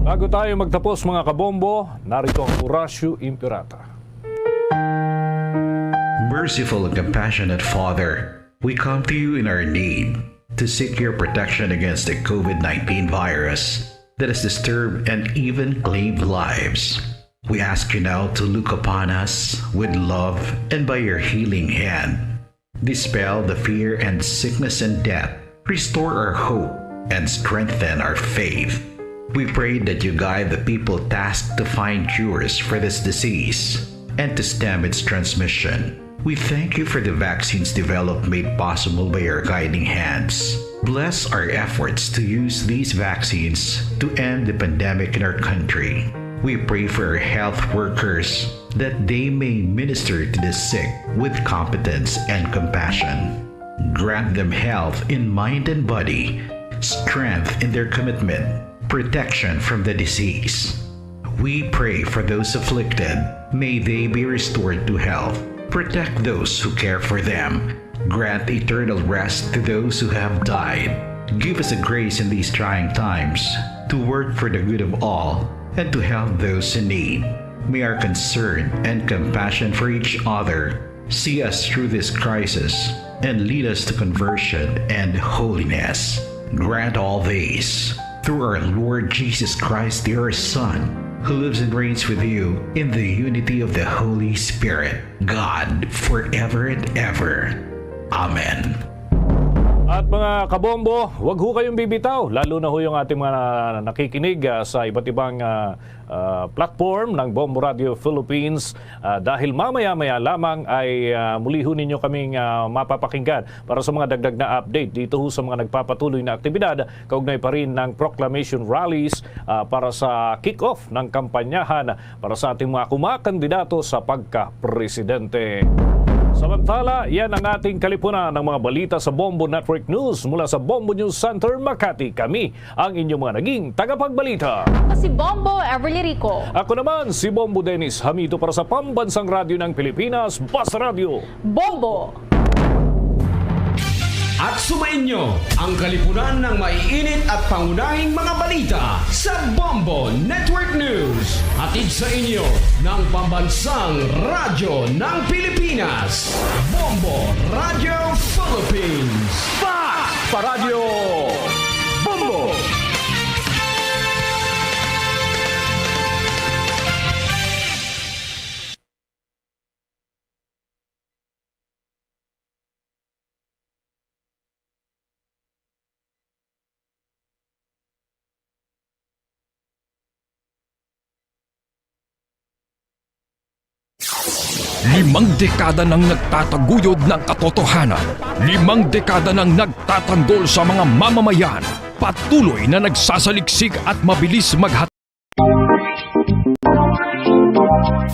Bago tayo magtapos, mga kabombo, narito ang Orasyo Imperata. Merciful and compassionate Father, we come to you in our need to seek your protection against the COVID nineteen virus that has disturbed and even claimed lives. We ask you now to look upon us with love and by your healing hand, dispel the fear and sickness and death. Restore our hope and strengthen our faith. We pray that you guide the people tasked to find cures for this disease and to stem its transmission. We thank you for the vaccines developed made possible by your guiding hands. Bless our efforts to use these vaccines to end the pandemic in our country. We pray for our health workers that they may minister to the sick with competence and compassion. Grant them health in mind and body, strength in their commitment, protection from the disease. We pray for those afflicted. May they be restored to health. Protect those who care for them. Grant eternal rest to those who have died. Give us a grace in these trying times to work for the good of all and to help those in need. May our concern and compassion for each other see us through this crisis and lead us to conversion and holiness. Grant all this through our Lord Jesus Christ, your Son, who lives and reigns with you in the unity of the Holy Spirit, God, forever and ever. Amen. At mga kabombo, wag ho kayong bibitaw, lalo na ho yung ating mga nakikinig, ah, sa iba't ibang, ah, ah, platform ng Bombo Radio Philippines, ah, dahil mamaya-maya lamang ay, ah, muli ho ninyo kaming, ah, mapapakinggan para sa mga dagdag na update dito ho sa mga nagpapatuloy na aktibidad kaugnay pa rin ng proclamation rallies, ah, para sa kick-off ng kampanyahan para sa ating mga kumakandidato sa pagka-presidente. Samantala, yan ang ating kalipunan ng mga balita sa Bombo Network News. Mula sa Bombo News Center, Makati, kami ang inyong mga naging tagapagbalita. Ako si Bombo Everly Rico. Ako naman si Bombo Dennis Hamito para sa Pambansang Radyo ng Pilipinas, Basta Radyo. Bombo! At sumainyo ang kalipunan ng maiinit at pangunahing mga balita sa Bombo Network News. Hatid sa inyo ng Pambansang Radyo ng Pilipinas, Bombo Radio Philippines. Fast pa Radyo Bombo! Limang dekada nang nagtataguyod ng katotohanan. Limang dekada nang nagtatanggol sa mga mamamayan. Patuloy na nagsasaliksik at mabilis maghat-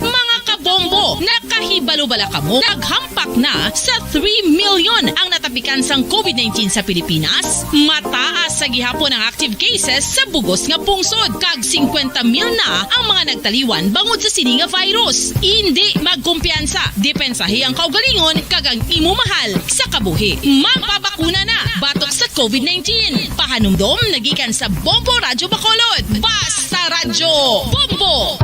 Mga kabombo, nakahibalo bala kamo? Naghampak na sa three million ang natapikan sang covid nineteen sa Pilipinas. Mataas sa gihapon ang active cases sa bugos nga pungsod, kag singkwenta mil na ang mga nagtaliwan bangod sa sini nga virus. Indi magkumpiyansa, depensahi ang kaugalingon kag ang imo mahal sa kabuhi. Magpabakuna na batok sa covid nineteen. Pahanumdom nagikan sa Bombo Radyo Bacolod. Basta Radyo Bombo!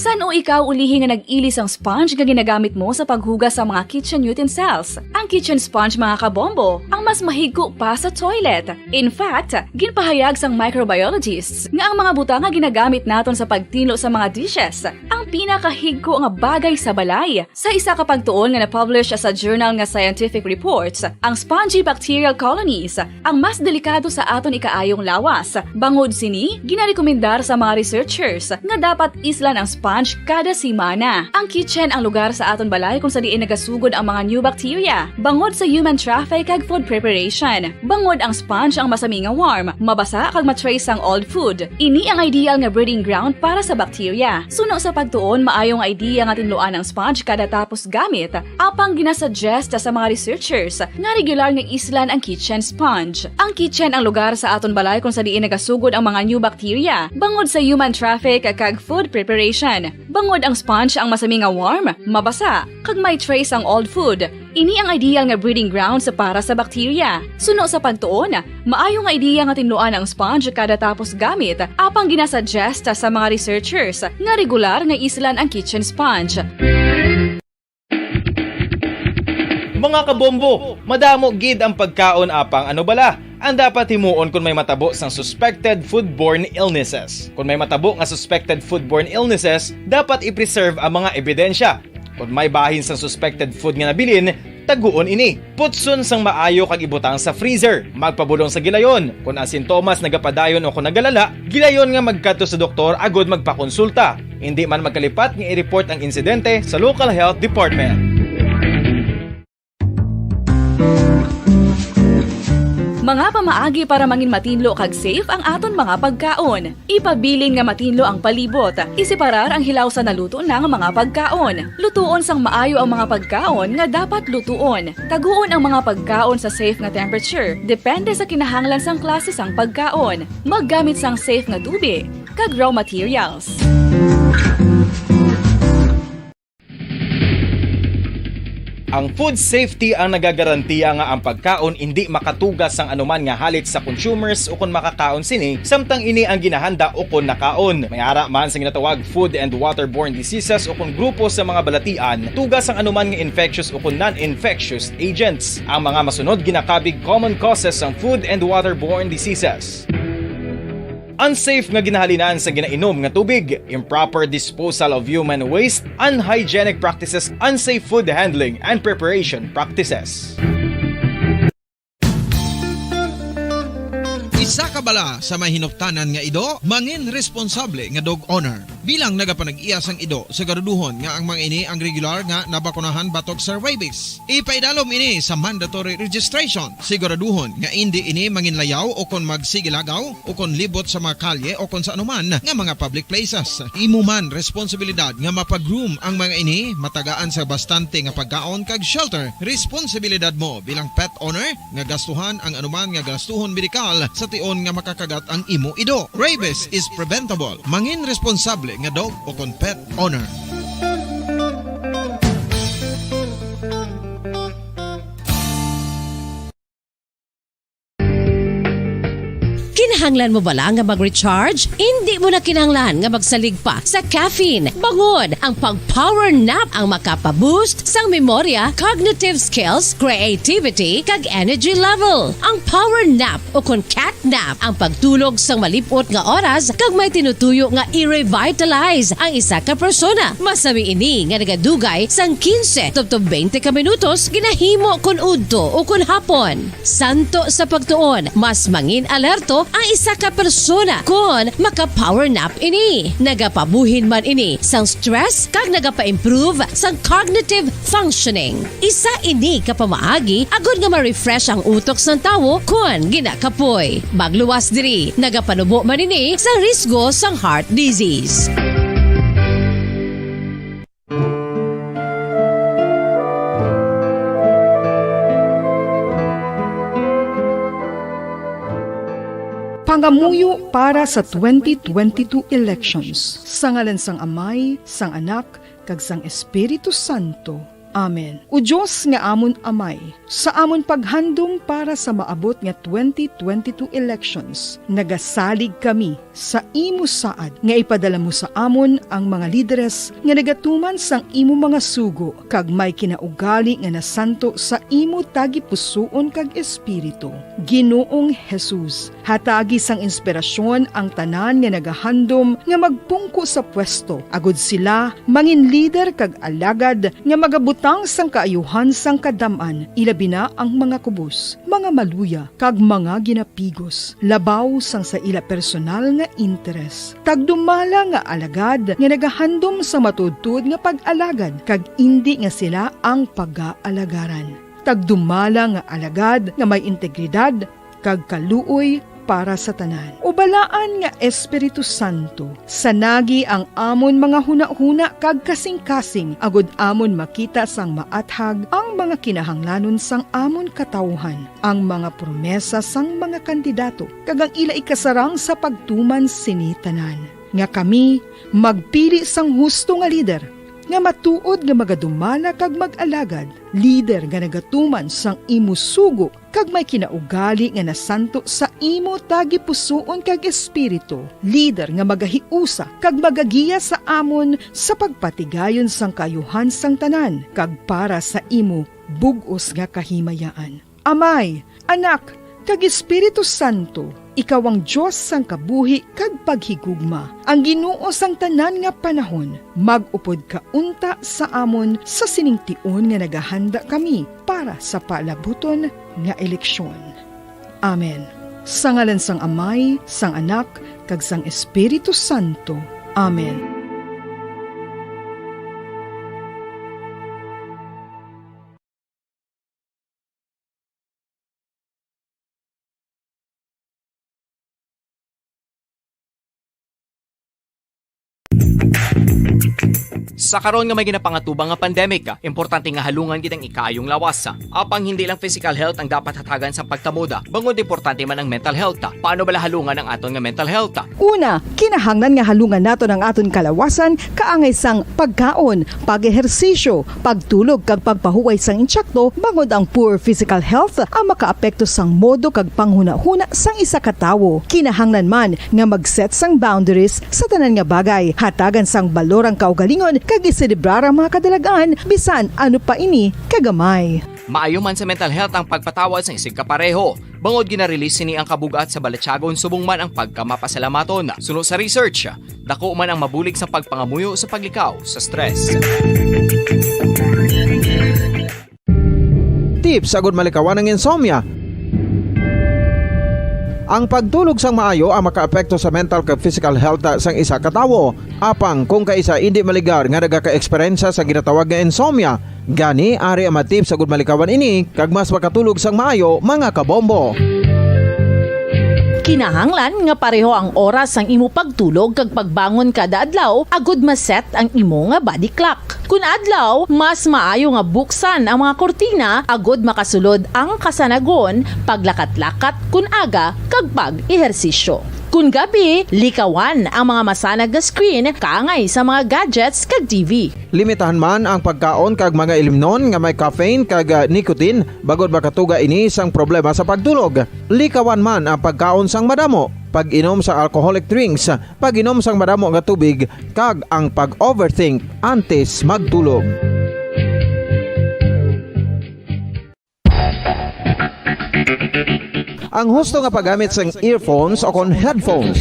San-o ikaw ulihi nga nag-ili sang sponge nga ginagamit mo sa paghugas sa mga kitchen utensils? Ang kitchen sponge, mga kabombo, ang mas mahigko pa sa toilet. In fact, ginpahayag sang microbiologists nga ang mga butang nga ginagamit naton sa pagtinlo sa mga dishes ang pinakahigko nga bagay sa balay. Sa isa ka pagtuon nga na-publish sa journal nga Scientific Reports, ang spongy bacterial colonies ang mas delikado sa aton ikaayong lawas. Bangod sini, ginarekomendar sa mga researchers nga dapat islan ang sponge kada semana. Ang kitchen ang lugar sa aton balay kung sa diin nagasugod ang mga new bacteria, bangod sa human traffic kag food preparation. Bangod ang sponge ang masami nga warm, mabasa kag ma-trace sang old food. Ini ang ideal nga breeding ground para sa bacteria. Suno sa pagtuon, maayo nga idea nga tinluan ang sponge kada tapos gamit. Apang ginasuggest sa mga researchers nga regular nga islan ang kitchen sponge. Ang kitchen ang lugar sa aton balay kung sa diin nagasugod ang mga new bacteria, bangod sa human traffic kag food preparation. Bangod ang sponge ang masami nga warm, mabasa, kag may trace ang old food. Ini ang ideal nga breeding grounds para sa bacteria. Suno sa pagtuon, maayo nga idea nga tinluan ang sponge kada tapos gamit, apang ginasuggest sa mga researchers nga regular nga islan ang kitchen sponge. Mga kabombo, madamo gid ang pagkaon, apang ano bala ang dapat himuon kon may matabo sang suspected foodborne illnesses? Kon may matabo nga suspected foodborne illnesses, dapat i-preserve ang mga ebidensya. Kon may bahin sang suspected food nga nabilin, taguon ini. Putson sang maayo kag ibutang sa freezer. Magpabulong sa gilayon. Kon ang sintomas nagapadayon o kon nagalala, gilayon nga magkadto sa doktor agud magpakonsulta. Indi man magkalipat nga i-report ang insidente sa local health department. Mga pamaagi para mangin matinlo kag safe ang aton mga pagkaon. Ipabilin nga matinlo ang palibot. Iseparar ang hilaw sa naluto na nga mga pagkaon. Lutuon sang maayo ang mga pagkaon nga dapat lutuon. Taguon ang mga pagkaon sa safe nga temperature, depende sa kinahanglan sang klase sang pagkaon. Maggamit sang safe nga tubig kag raw materials. Ang food safety ang nagagarantiya nga ang pagkaon indi makatugas sang anuman nga halit sa consumers ukon makakaon sini, samtang ini ang ginahanda ukon nakaon. May ara man sa ginatawag food and waterborne diseases ukon grupo sa mga balatian, tugas sang anuman nga infectious ukon non-infectious agents. Ang mga masunod ginakabig common causes sang food and waterborne diseases. Unsafe nga ginahalinan sa ginainom nga tubig, improper disposal of human waste, unhygienic practices, unsafe food handling and preparation practices. Isa ka bala sa may hinuptanan nga ido, mangin responsable nga dog owner. Bilang nagapanag-iya sang ido, siguraduhon nga ang mga ini ang regular nga nabakunahan batok sa rabies. Ipaidalom ini sa mandatory registration. Siguraduhon nga indi ini manginlayaw o kon magsigilagaw o kon libot sa mga kalye o kon sa anuman nga mga public places. Imo man responsibilidad nga mapa-groom ang mga ini, matagaan sa bastante nga pagkaon kag shelter. Responsibilidad mo bilang pet owner nga gastuhan ang anuman nga gastuhon medikal sa tion nga makakagat ang imo ido. Rabies is preventable. Mangin responsable nga dog o kon pet owner. Kinahanglan mo bala nga mag-recharge? Indi mo na kinahanglan nga magsalig pa sa caffeine. Bangod ang pag-power nap ang makapa-boost sang memorya, cognitive skills, creativity, kag energy level. Ang power nap o kon cat nap ang pagtulog sang malip-ot nga oras kag may tinutuyo nga i-revitalize ang isa ka persona. Masami ini nga nagadugay sang quince tubtob twenty ka minutos ginahimo kon udto o kon hapon. Santo sa pagtuon, mas mangin alerto ang isa ka persona kon maka-power nap ini. Nagapabuhin man ini sang stress kag nagapa-improve sang cognitive functioning. Isa ini ka pamaagi agod nga ma-refresh ang utok sang tawo kon ginakapoy. Magluwas diri, nagapanubo man ini sang risgo sang heart disease. Pangamuyo para sa twenty twenty-two elections. Sa ngalan sang Amay, sang Anak, kag sang Espiritu Santo. Amen. O Dios nga amon Amay, sa amon paghandom para sa maabot nga twenty twenty-two elections, nagasalig kami sa imo saad nga ipadala mo sa amon ang mga lideres nga nagatuman sang imo mga sugo kag may kinaugali nga nasanto sa imo tagipusoon kag espiritu. Ginoong Jesus, hatagi sang inspirasyon ang tanan nga nagahandom nga magpungko sa pwesto, agud sila mangin lider kag alagad nga magabutang sang kaayuhan sang kadam-an, ilabi na ang mga kubos, mga maluya, kag mga ginapigos, labaw sang sa ila personal nga interes. Tagdumala nga alagad nga nagahandom sa matuodtuod nga pag-alagad, kag indi nga sila ang pagaalagaran. Tagdumala nga alagad nga may integridad kag kaluoy para sa tanan. O Balaan nga Espiritu Santo, sanagi ang amon mga hunahuna kag kasingkasing, agud amon makita sang maathag ang mga kinahanglanon sang amon katawuhan, ang mga promesa sang mga kandidato, kag ang ila ikasarang sa pagtuman sini tanan, nga kami magpili sang husto nga lider, nga matuod nga magadumala kag mag-alagad, lider nga nagatuman sang imo sugo kag may kinaugali nga nasanto sa imo tagipusoon kag espiritu, lider nga magahiusa kag magagiya sa amon sa pagpatigayon sang kaayuhan sang tanan kag para sa imo bug-os nga kahimayaan. Amay, Anak, kag Espiritu Santo, ikaw ang Dios sang kabuhi kag paghigugma. Ang Ginoo sang tanan nga panahon, mag-upod ka unta sa amon sa sining tion nga nagahanda kami para sa palabuton nga eleksyon. Amen. Sa ngalan sang Amay, sang Anak, kag sang Espiritu Santo. Amen. Sa karon nga may ginapangatubang nga pandemic, importante nga halungan gid ang ikaayong lawas. Apang hindi lang physical health ang dapat hatagan sa pagtamuda, bangod importante man ang mental health. Paano bala halungan ang aton nga mental health? Una, kinahanglan nga halungan naton ang aton kalawasan kaangay sang pagkaon, pag-ehersisyo, pagtulog kag pagpahuway sang intsakto, bangod ang poor physical health ang makaapekto sang modo kag panghunahuna sang isa ka tawo. Kinahanglan man nga mag-set sang boundaries sa tanan nga bagay. Hatagan sang balor ang kaugalingon kag iselebrar ang mga kadalag-an, bisan ano pa ini kagamay. Maayo man sa mental health ang pagpatawad sang isigkapareho. Bangod gina-release sini ang kabug-at sa balatyagon subong man ang pagkamapasalamaton. Suno sa research, dako man ang mabulig sa pagpangamuyo sa paglikaw sa stress. Tips agud malikawan ang insomnia. Ang pagtulog sang maayo ang makaapekto sa mental kag physical health sang isa ka tawo. Apang kung kaisa indi maligar nga nagaka-eksperyensya sa ginatawag nga insomnia, gani ari ang mga tips agud malikawan ini kag mas makatulog sang maayo, mga kabombo. Kinahanglan nga pareho ang oras sang imo pagtulog kag pagbangon kada adlaw agud ma-set ang imo nga body clock. Kun adlaw, mas maayo nga buksan ang mga kurtina agud makasulod ang kasanagon, paglakat-lakat kun aga, kag pag-ehersisyo. Kun gabi, likawan ang mga masanag nga screen kaangay sa mga gadgets kag T V. Limitahan man ang pagkaon kag mga ilimnon nga may caffeine kag, ah, nicotine, bangod makatuga ini sang problema sa pagtulog. Likawan man ang pagkaon sang madamo, pag-inom sang alcoholic drinks, pag-inom sang madamo nga tubig, kag ang pag-overthink antes magtulog. Ang husto nga paggamit sang earphones o kon headphones.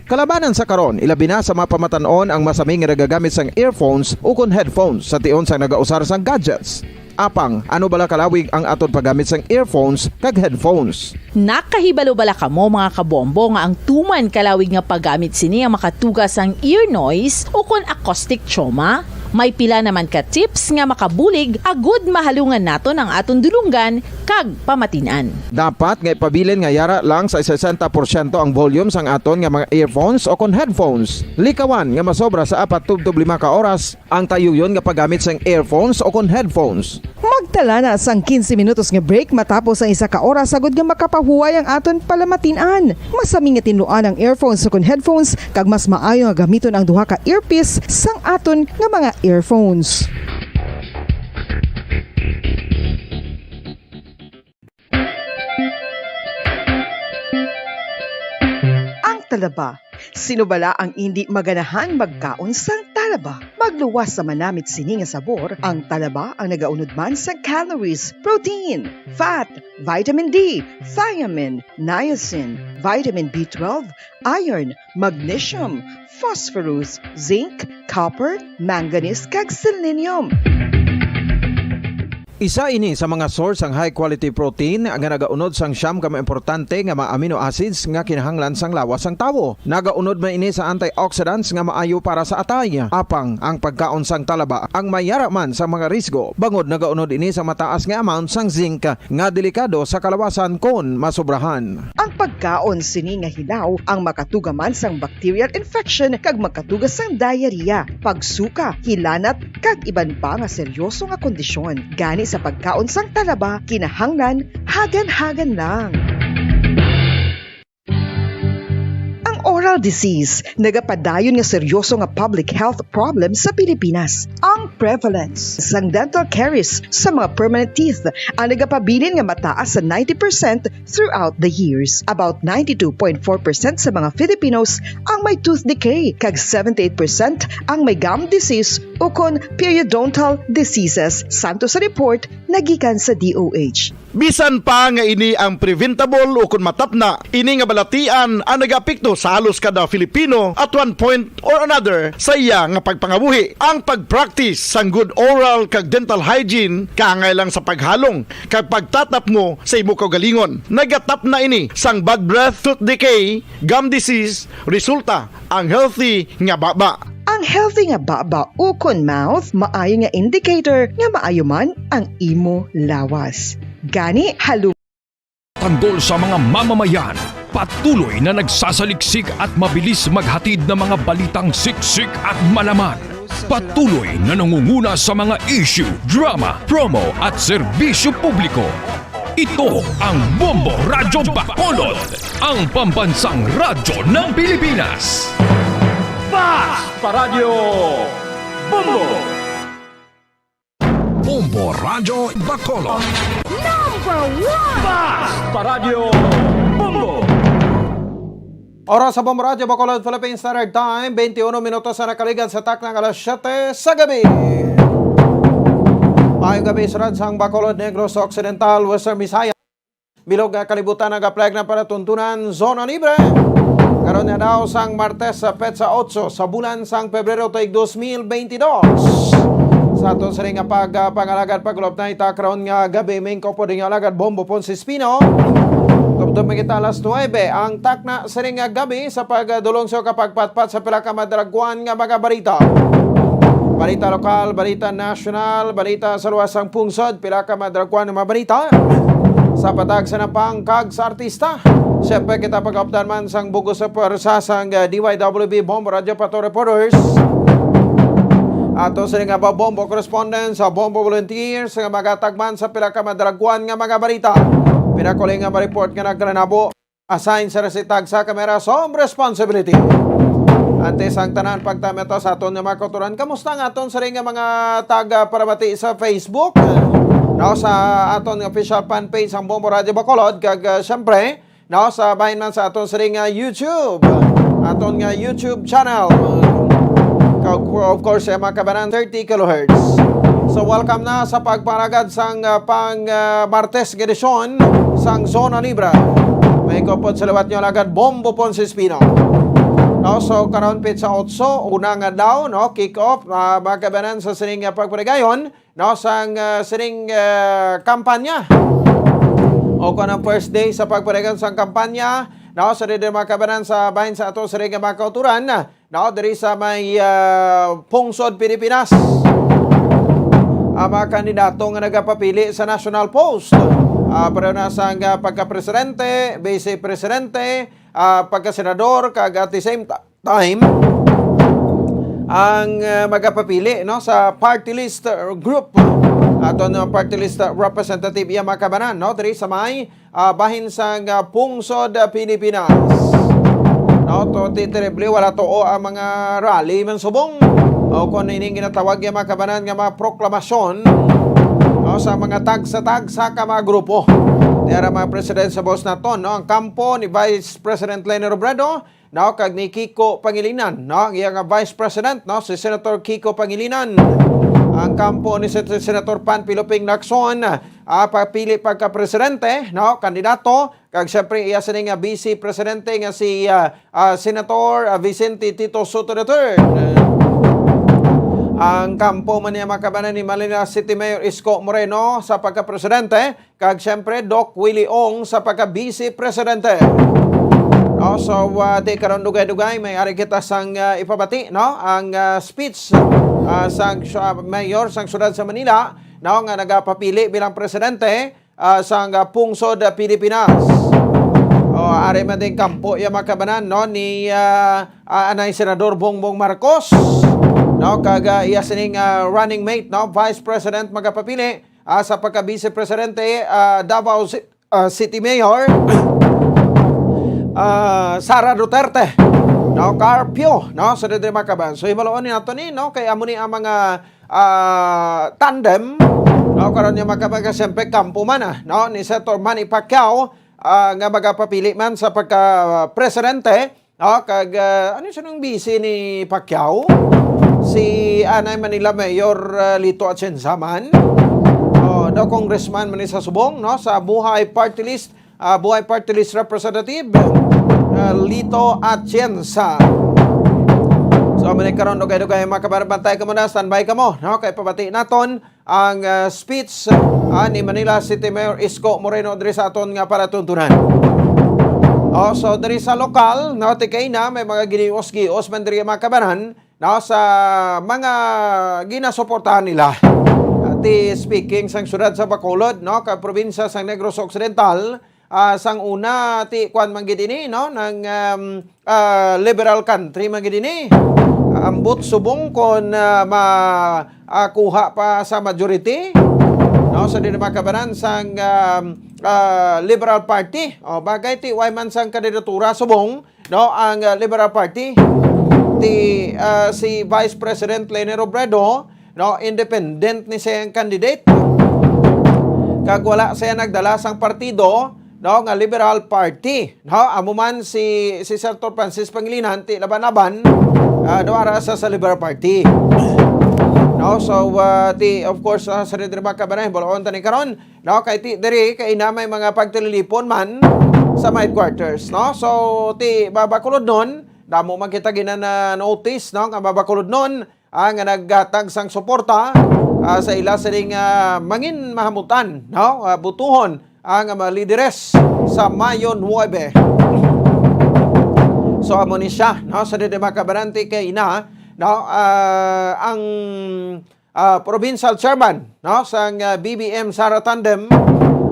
Kalabanan sa karon, ilabi na sa mga pamatan-on ang masami nga nagagamit sang earphones o kon headphones sa tion sang nagausar sang gadgets. Apang, ano bala kalawig ang aton paggamit sang earphones kag headphones? Nakahibalo bala kamo, mga kabombo, nga ang tuman kalawig nga paggamit sini ang makatuga sang ear noise o kon acoustic trauma? May pila naman ka tips nga makabulig agud mahalungan naton ang aton dulonggan kag pamatin-an. Dapat nga ipabilin nga yara lang sa sesenta porsyento ang volume sang aton nga mga earphones o kon headphones. Likawan nga masobra sa apat tubtob lima ka oras ang tayuyon nga paggamit sang earphones o kon headphones. Magtala na sang quince minutos nga break matapos ang isa ka oras, agud nga makapahuway ang aton palamatin-an. Masami nga tinluan ang earphones o kon headphones, kag mas maayo nga gamiton ang duha ka earpiece sang aton nga mga earphones. Ang talaba. Sino bala ang indi maganahan magkaon sang talaba? Magluwas sa manamit sini nga sabor, ang talaba ang nagaunod man sa calories, protein, fat, vitamin D, thiamine, niacin, vitamin B twelve, iron, magnesium, phosphorus, zinc, copper, manganese, kag selenium. Isa ini sa mga source sang high quality protein nga nagaunod sang siyam ka mga importante nga mga amino acids nga kinahanglan sang lawas sang tawo. Nagaunod man ini sa antioxidants nga maayo para sa atay. Apang ang pagkaon sang talaba ang may yara man sa mga risgo, bangod nagaunod ini sa mataas nga amount sang zinc nga delikado sa kalawasan kon masobrahan. Ang pagkaon sini nga hilaw ang makatuga man sang bacterial infection kag makatuga sang diarrhea, pagsuka, hilanat, kag iban pa nga seryoso nga kondisyon. Gani sa pagkaon sang talaba, kinahanglan hagan-hagan lang. Ang oral disease nagapadayon nga seryoso nga public health problem sa Pilipinas. Ang prevalence sang dental caries sa mga permanent teeth ang nagapabilin nga mataas sa ninety percent throughout the years. About ninety-two point four percent sa mga Filipinos ang may tooth decay, kag seventy-eight percent ang may gum disease ukon periodontal diseases, santo sa report nga gikan sa D O H. Bisan pa nga ini ang preventable ukon matapna, ini nga balatian ang nagaapekto sa halos kada Filipino at one point or another sa iya nga pagpangabuhi. Ang pag-practice sang good oral kag dental hygiene kaangay lang sa paghalong kag pagtatapngo sa imo kaugalingon. Nagatapna ini sang bad breath, tooth decay, gum disease, resulta ang healthy nga baba. Ang healthy nga baba ukon mouth maayo nga indicator nga maayo man ang imo lawas. Gani, halong Tanggol sa mga mamamayan, patuloy na nagsasaliksik at mabilis maghatid ng mga balitang siksik at malaman. Patuloy na nangunguna sa mga issue, drama, promo at serbisyo publiko. Ito ang Bombo Radyo Bacolod, ang pambansang radyo ng Pilipinas. Fast Paradyo Bombo! Bombo Radyo Bacolod. Number one! Fast Paradyo Bombo! Oras sa Bombo Radyo Bacolod, Philippine Standard Time, twenty-one minutos na nakaligan sa takna nga alas siyete sa gabi. Maayong gabi, sa Radsang Bacolod, Negros Occidental, Western Visayas. Bilog nga kalibutan nag-apply na para tuntunan, zona libre. Karon nga daw sang Martes sa petsa otso sa bulan sang Pebrero tuig dos mil beintidos. Sa aton sini nga pag, ah, pangalagad pag-ulap na ita karon nga gabi, main ko po din nga alagad Bombo Ponce Espino. Tubtob man kita alas nuebe ang takna sini nga gabi sa pagdulong sa kapagpatpat sa pila ka madalagwan nga mga balita. Balita lokal, balita nasyonal, balita sa luwas sang pungsod, pila ka madalagwan nga mga balita. Sa patag sa napang kag sa artista. Siyempre, kita pag-updan man sang bugos sa pwersa sang, uh, D Y W B Bombo Radyo Pato Reporters. Ato sini nga ba Bombo correspondent sa Bombo Volunteers nga magatag man sa pila ka madalagwan nga mga balita. Pinakuling nga ma-report nga nagkalanabo. assign sa resitag sa kamera some responsibility. Antes ang tanan, pagtama ta sa aton nga mga kautoran, kamusta ang aton siring nga mga taga parabati sa Facebook? No, sa aton nga official fan page ang Bombo Radio Bacolod, kag, ah, siyempre, no, sa bahin man sa aton siring nga YouTube, aton nga YouTube channel. Kag, of course, eh, mga kabanan, thirty kilohertz. So, welcome na sa pagpanagad sang, ah, pang, ah, Martes nga edisyon sang Zona Libre. May kupot sa liwat nyo, alagad Bombo Ponce Espino. No, so, karon, petsa otso, una nga daw, no, kick off, ah, mga kabanan, sa sining, ah, pagpaligayon, no, sang, ah, sining, ah, kampanya. O kung ang first day sa pagpaligayon sang kampanya, no, sa diri, mga kabanan, sa bahin sa ato siring nga mga kautoran, no, diri sa may, ah, pungsod Pilipinas. Ang mga kandidato nga nagapapili sa national post, ah, pareho na sang, ah, pagkapresidente, vice presidente, ah, pagkasenador, kag at the same ta-, time, ang, ah, magapapili, no, sa party list, uh, group, ato nga party list, uh, representative, iya, mga kabanan, no, diri sa may, ah, bahin sang, ah, pungsod, ah, Pilipinas. No, to, ti-, terrible, wala to, o, ang mga rally man subong. O kung ining ginatawag, iya, mga kabanan, nga mga proklamasyon, no, sa mga tagsa-tagsa ka mga grupo. Ti ara, mga president, sa boss naton, no, ang kampo ni Vice President Leni Robredo, no, kag ni Kiko Pangilinan, no, ang iya nga Vice President, no, si Senator Kiko Pangilinan. Ang kampo ni Sen-, Senator Panfilo Ping Lacson, ah, papili pagka-presidente, no, kandidato, kag siyempre iya sini nga Vice Presidente nga si, ah, ah, Senator, ah, Vicente Tito Sotto the third. Ang kampo man niya, mga kabanan, ni Manila City Mayor Isko Moreno sa pagka-presidente, kag siyempre Doc Willie Ong sa pagka-Vice Presidente. No, so, ah, di karon dugay-dugay, may ari kita sang, ah, ipabati, no, ang, ah, speech, ah, sang, ah, mayor sang siyudad sa Manila, no, nga nagapapili bilang presidente, ah, sang, ah, pungsod, ah, Pilipinas. O, ari man din kampo, iya, mga kabanan, no, ni, ah, ah, anay Senador Bongbong Marcos, no, kag, ah, iya sining, ah, running mate, no, Vice President magapapili, ah, sa pagka-Vice Presidente, ah, Davao Ci-, ah, City Mayor, ah, Sara Duterte, no, Carpio, no, sa diri, mga kabanan. So, hibaluon ni nato ni, no, kay amo ni ang mga, ah, tandem, no, karon nga, mga kabanan, siyempre kampo man, ah, no, ni Senator Manny Pacquiao, ah, nga magapapili man sa pagka-presidente, no, kag, ah, ano siya nung busy ni Pacquiao? Si anay Manila Mayor, ah, Lito Atienza man. Oh, daw congressman man ni sa subong, no, sa Buhay Party List, ah, Buhay Party List Representative, ah, Lito Atienza. So, amo ni karon, dugay-dugay, mga kabanan, bantay kamo na, standby kamo, no? Kay pabati naton ang, ah, speech, ah, ni Manila City Mayor Isko Moreno diri sa aton nga palatuntunan. Oh, so diri sa lokal, no, ti kaina, may mga ginios-gios man diri, mga kabanan, no, sa mga ginasuportahan nila. Ti speaking sang siyudad sa Bacolod, no, kag probinsya sang Negros Occidental, ah, sang una, ti kuan man gid ini, no, nang, um, ah, liberal country man gid ini. Ambot subong kon, ah, ma-, ah, kuha pa sa majority, no, sa diri, mga kabanan, sang, um, ah, Liberal Party. O, bagay ti way man sang kandidatura subong, no, ang, ah, Liberal Party, ti, ah, si Vice President Leni Robredo, no, independent ni siya ang candidate. Kag wala siya nagdala sang partido, no, nga Liberal Party, no? Amo man si, si Senator Francis Pangilinan, ti laban-laban, ah, do ara sa, sa Liberal Party. No, so, ah, ti, of course, ah, sa diri, mga kabanan, hibaluon ta ni karon, no, kay ti diri kay na may mga pagtililipon man sa mga headquarters, no? So, ti mabakulod nun, damo man kita gina-, na-notice, no, nga mabakulod nun, ah, nga naghatag sang suporta, ah, sa ila sining, ah, mangin mahamutan, no? Ah, butuhon ang mga lideres sa Mayo nuebe. So, amo ni siya, no? Sa diri, mga kabanan, ti kay na, no? Ah, ang, ah, provincial chairman, no, sang, ah, B B M Sara Tandem,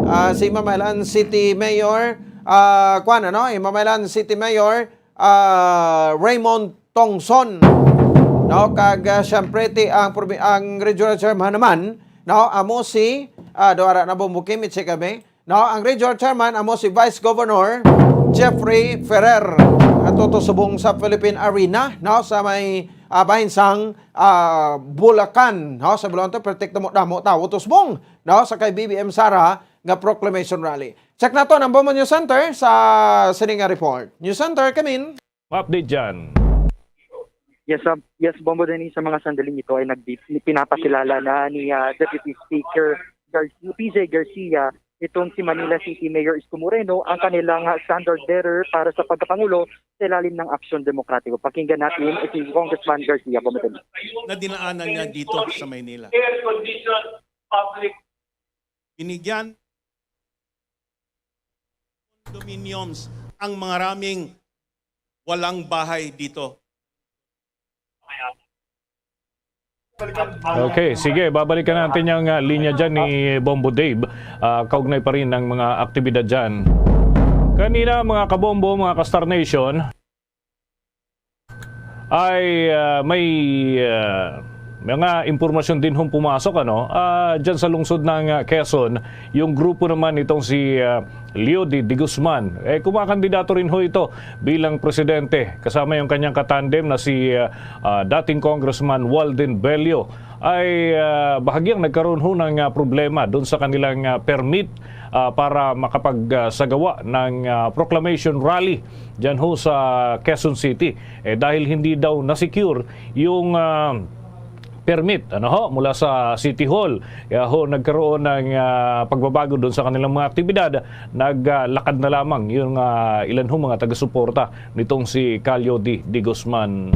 ah, si Mamailan City Mayor, ah, kuwan, ano, si Mamailan City Mayor, ah, Raymond Tongson, no, kag, ah, siyempre, ti ang provi-, ang regional chairman naman, no, amo si, ah, do ara na bumukim, itse kami, no, ang regional chairman amo si Vice Governor Jeffrey Ferrer, ato to subong sa Philippine Arena, no, sa may, ah, bahin sang, ah, Bulacan, no, sa Bulacan to, pertekto mo damo tawo to subong, no, sa kay B B M Sara nga proclamation rally. Check naton ang Bombo News Center sa sini nga report. News Center, Kamin. Update dyan. Yes, um, yes, Bombo Dennis, sa mga sandaling ito ay nagdi-, pinapakilala na ni, ah, Deputy Speaker Gar-, P J Garcia itong si Manila City Mayor Isko Moreno ang kanilang, ah, standard bearer para sa pagkapangulo sa ilalim ng Aksyon Demokratiko. Pakinggan natin si Congressman Garcia, Bombo Dennis. Na dinaanan niya dito sa Maynila. Air condition public. Binigyan condominiums ang mga raming walang bahay dito. Okay, sige, babalikan natin yung, ah, linya dyan ni Bombo Dave. Ah, kaugnay pa rin ng mga aktibidad dyan. Kanina, mga kabombo, mga ka-Star Nation, ay, ah, may, ah, mga impormasyon din hong pumasok, ano, ah, dyan sa lungsod ng, ah, Quezon, yung grupo naman itong si, ah, Leo de, de Guzman. Eh, kumakandidato rin ho ito bilang presidente, kasama yung kanyang katandem na si, ah, ah, dating Congressman Walden Bello. Ay, ah, bahagyang nagkaroon ho ng, ah, problema doon sa kanilang, ah, permit, ah, para makapagsagawa ng, ah, proclamation rally dyan ho sa Quezon City. Eh, dahil hindi daw na-secure yung, ah, permit, ano ho, mula sa City Hall. Kaya ho, nagkaroon ng, ah, pagbabago doon sa kanilang mga aktibidad. Naglakad na lamang yung, ah, ilan ho mga taga-suporta nitong si Calio D. de Guzman.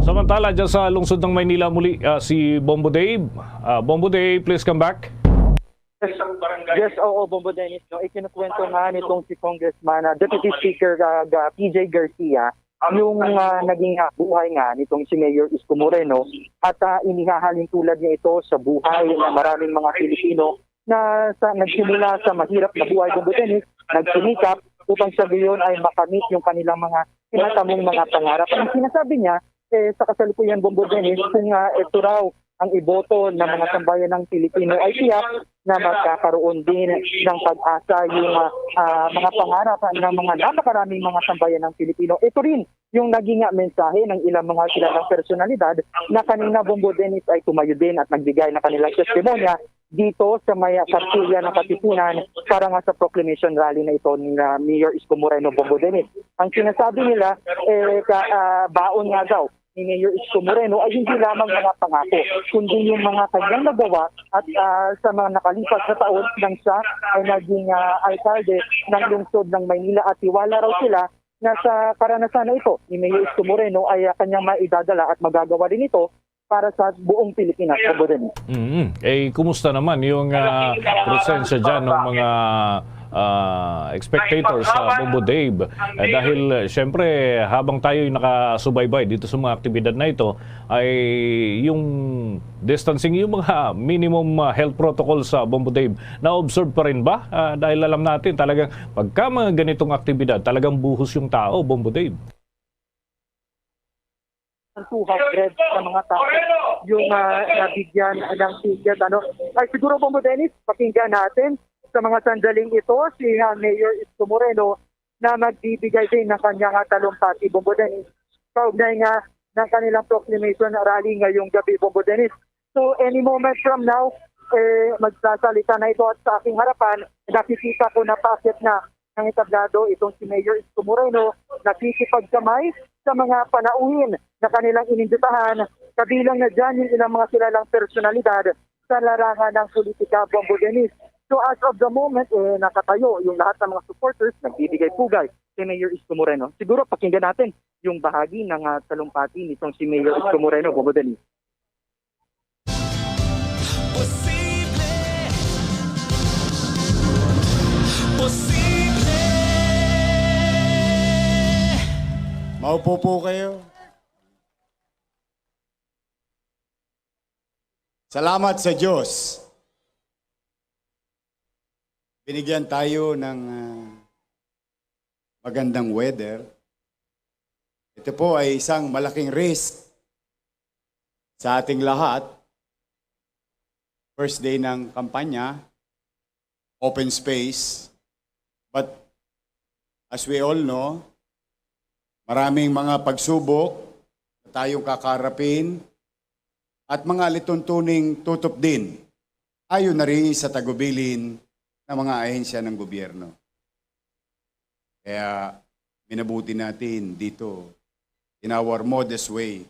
Samantala, dyan sa lungsod ng Maynila muli, ah, si Bombo Dave. Ah, Bombo Dave, please come back. Yes, oo, Bombo Dennis, no? Ikinukwento nga nitong si Congressman, ah, Deputy Speaker, ah, Ga-, P J Garcia, yung, ah, naging, ah, buhay nga nitong si Mayor Isko Moreno at, ah, inihahalin tulad niya ito sa buhay ng maraming mga Pilipino na sa, nagsimula sa mahirap na buhay, Bombo Dennis, nagsinikap upang sa gayon ay makamit yung kanilang mga tinatamong mga pangarap. Ang sinasabi niya, eh, sa kasalukuyan, Bombo Dennis, kung, ah, ito raw ang iboto ng mga sambayan ng Pilipino ay tiyak na magkakaroon din ng pag-asa yung, ah, ah, mga pangarap ng mga napakaraming mga sambayan ng Pilipino. Ito rin yung naging, ah, mensahe ng ilang mga kilalang personalidad na kanina, Bombo Dennis, ay tumayo din at nagbigay ng kanilang testimonya dito sa may, ah, Kartilya ng Katipunan para nga sa proclamation rally na ito ni, ah, Mayor Isko Moreno, Bombo Dennis. Ang sinasabi nila, eh, ka, ah, baon nga daw ni Mayor Isko Moreno ay hindi lamang mga pangako, kundi yung mga kanyang nagawa at, ah, sa mga nakalipas na taon nang siya ay naging, ah, alkalde ng lungsod ng Maynila, at tiwala raw sila na sa karanasan na ito ni Mayor Isko Moreno ay, ah, kanyang maidadala at magagawa rin ito para sa buong Pilipinas, Bombo Dennis. Mm. Eh, kumusta naman yung, ah, presensya dyan ng mga, ah, spectators sa Bombo Dave? Eh, dahil, eh, syempre, habang tayo'y nakasubaybay dito sa mga aktibidad na ito, ay yung distancing, yung mga minimum, ah, health protocol sa Bombo Dave, na-observe pa rin ba? Ah, dahil alam natin, talagang pagka mga ganitong aktibidad, talagang buhos yung tao, Bombo Dave. Ang two hundred na mga tao yung, ah, nabigyan ng ticket, ano. Ay, siguro, Bombo Dennis, pakinggan natin sa mga sandaling ito si, ah, Mayor Isko Moreno na magbibigay din ng kanyang, ah, talumpati, Bombo Dennis, kaugnay nga ng kanilang proclamation rally ngayong gabi, Bombo Dennis. So, any moment from now, eh, magsasalita na ito at sa aking harapan, nakikita ko na paakyat na ng entablado itong si Mayor Isko Moreno, nakikipagkamay sa mga panauhin na kanilang inimbitahan, kabilang na dyan yung ilang mga kilalang personalidad sa larangan ng politika, Bombo Dennis. So, as of the moment, eh, nakatayo yung lahat ng mga supporters, nagbibigay pugay kay Mayor Isko Moreno. Siguro, pakinggan natin yung bahagi ng, ah, talumpati nitong si Mayor Isko Moreno, Bombo Dennis. Posible. Posible. Maupo po kayo. Salamat sa Diyos. Binigyan tayo ng, ah, magandang weather. Ito po ay isang malaking risk sa ating lahat. First day ng kampanya, open space. But As we all know, maraming mga pagsubok na tayong kakarapin at mga alituntuning tutupdin ayon na rin sa tagubilin ng mga ahensya ng gobyerno. Kaya minabuti natin dito, in our modest way,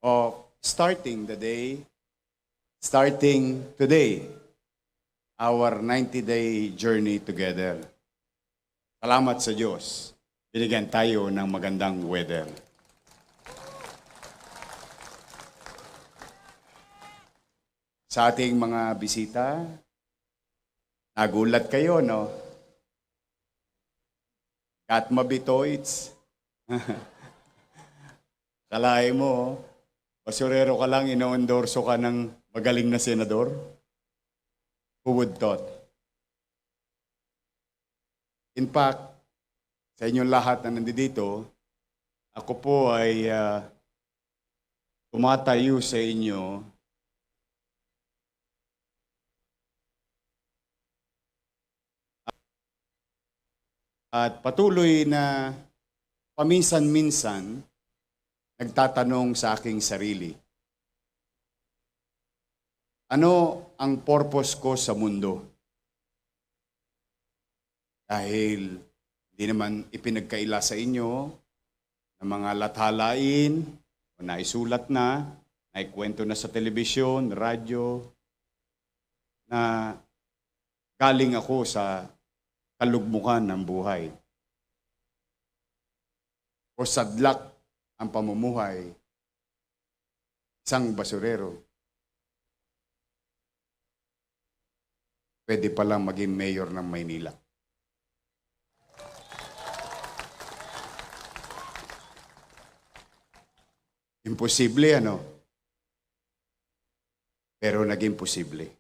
of starting the day, starting today, our ninety-day journey together. Salamat sa Diyos, binigyan tayo ng magandang weather. Sa ating mga bisita, nagulat kayo, no? Got mabitoits. Kalain mo, basurero ka lang, ino-endorso ka ng magaling na senador? Who would thought? In fact, sa inyong lahat na nandito, ako po ay, ah, tumatayo sa inyo at patuloy na paminsan-minsan nagtatanong sa aking sarili, "Ano ang purpose ko sa mundo?" Dahil hindi naman ipinagkaila sa inyo ng mga lathalain o naisulat na, naikwento na sa telebisyon, radyo, na galing ako sa kalugmukan ng buhay o sadlak ang pamumuhay isang basurero, pwede palang maging mayor ng Maynila. Imposible, ano? Pero naging posible.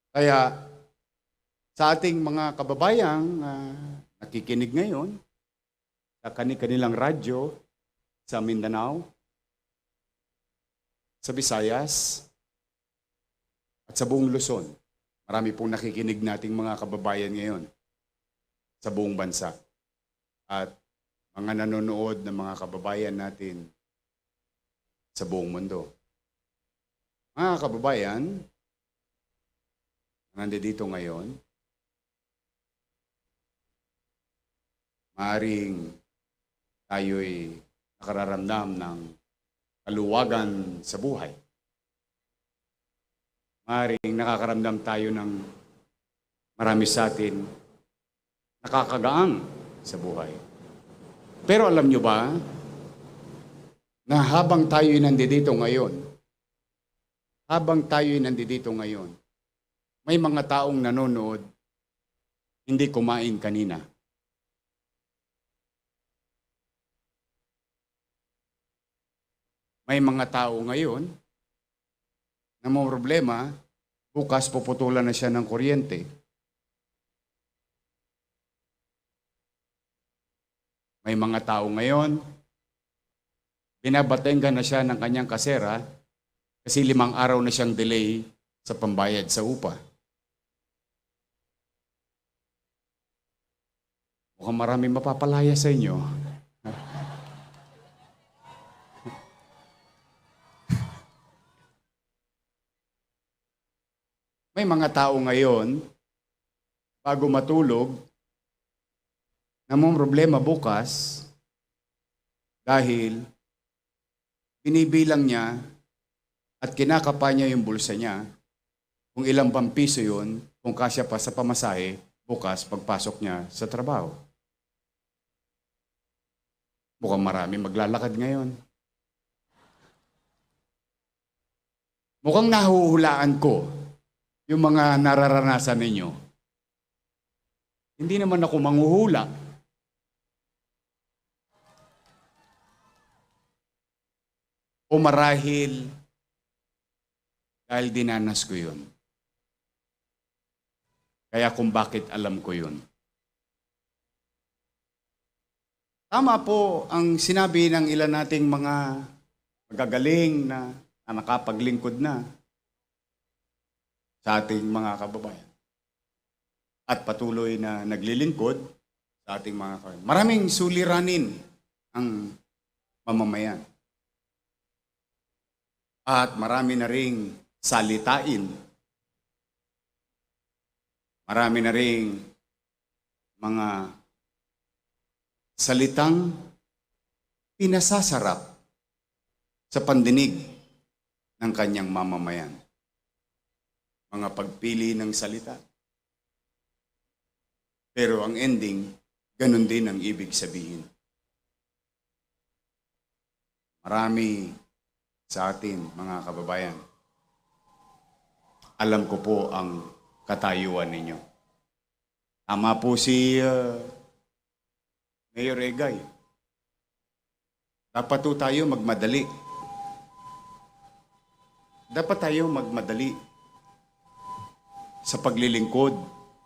Kaya, sa ating mga kababayang, ah, nakikinig ngayon, sa kani-kanilang radyo sa Mindanao, sa Visayas, at sa buong Luzon. Marami pong nakikinig nating mga kababayan ngayon sa buong bansa. At mga nanonood ng mga kababayan natin sa buong mundo. Mga kababayan, nandito ngayon, maaring tayo'y nakararamdam ng kaluwagan sa buhay. Maaring nakakaramdam tayo ng marami sa atin nakakagaang sa buhay. Pero alam nyo ba na habang tayo'y nandito ngayon, habang tayo'y nandito ngayon, may mga taong nanonood, hindi kumain kanina. May mga tao ngayon na may problema, bukas puputulan na siya ng kuryente. May mga tao ngayon, binabatinggan na siya ng kanyang kasera kasi limang araw na siyang delay sa pambayad sa upa. Mukhang marami mapapalaya sa inyo. May mga tao ngayon, bago matulog, na may problema bukas dahil binibilang niya at kinakapa niya yung bulsa niya kung ilang bang piso yun, kung kasya pa sa pamasahe bukas pagpasok niya sa trabaho. Mukhang marami maglalakad ngayon. Mukhang nahuhulaan ko yung mga nararanasan ninyo. Hindi naman ako manghuhula. O marahil dahil dinanas ko yun. Kaya kung bakit alam ko yun. Tama po ang sinabi ng ilan nating mga magagaling na, na nakapaglingkod na sa ating mga kababayan. at patuloy na naglilingkod sa ating mga kababayan. Maraming suliranin ang mamamayan. At marami na ring salitain. Marami na ring mga salitang pinasasarap sa pandinig ng kanyang mamamayan. Mga pagpili ng salita. Pero ang ending, ganun din ang ibig sabihin. Marami sa atin, mga kababayan, alam ko po ang katayuan ninyo. Tama po si, uh, Mayor Egay. Dapat po tayo magmadali. Dapat tayo magmadali sa paglilingkod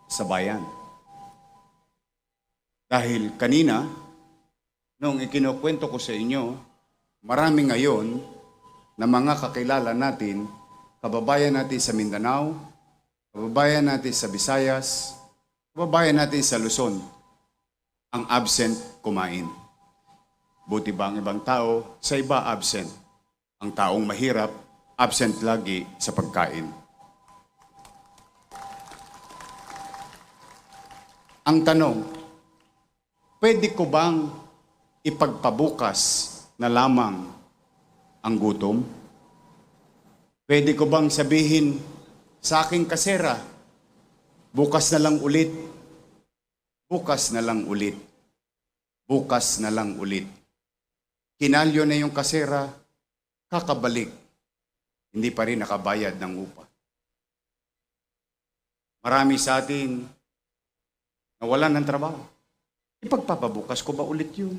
sa bayan. Dahil kanina, nung ikinukwento ko sa inyo, marami ngayon na mga kakilala natin, kababayan natin sa Mindanao, kababayan natin sa Visayas, kababayan natin sa Luzon, ang absent kumain. Buti ba ang ibang tao? Sa iba, absent. Ang taong mahirap, absent lagi sa pagkain. Ang tanong, pwede ko bang ipagpabukas na lamang ang gutom? Pwede ko bang sabihin sa aking kasera, "Bukas na lang ulit, bukas na lang ulit, bukas na lang ulit"? Kinalyo na yung kasera, kakabalik, hindi pa rin nakabayad ng upa. Marami sa atin nawalan ng trabaho. Ipagpapabukas ko ba ulit yun?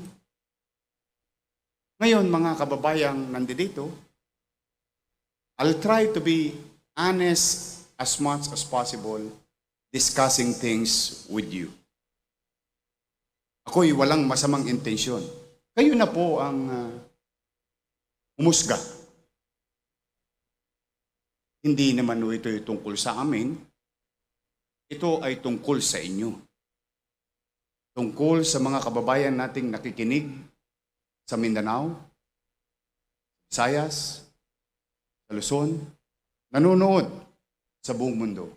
Ngayon, mga kababayang nandito, I'll try to be honest as much as possible discussing things with you. Ako'y walang masamang intensyon. Kayo na po ang, ah, humusga. Hindi naman ho ito tungkol sa amin. Ito ay tungkol sa inyo. Tungkol sa mga kababayan nating nakikinig sa Mindanao, Visayas, sa Luzon, nanonood sa buong mundo,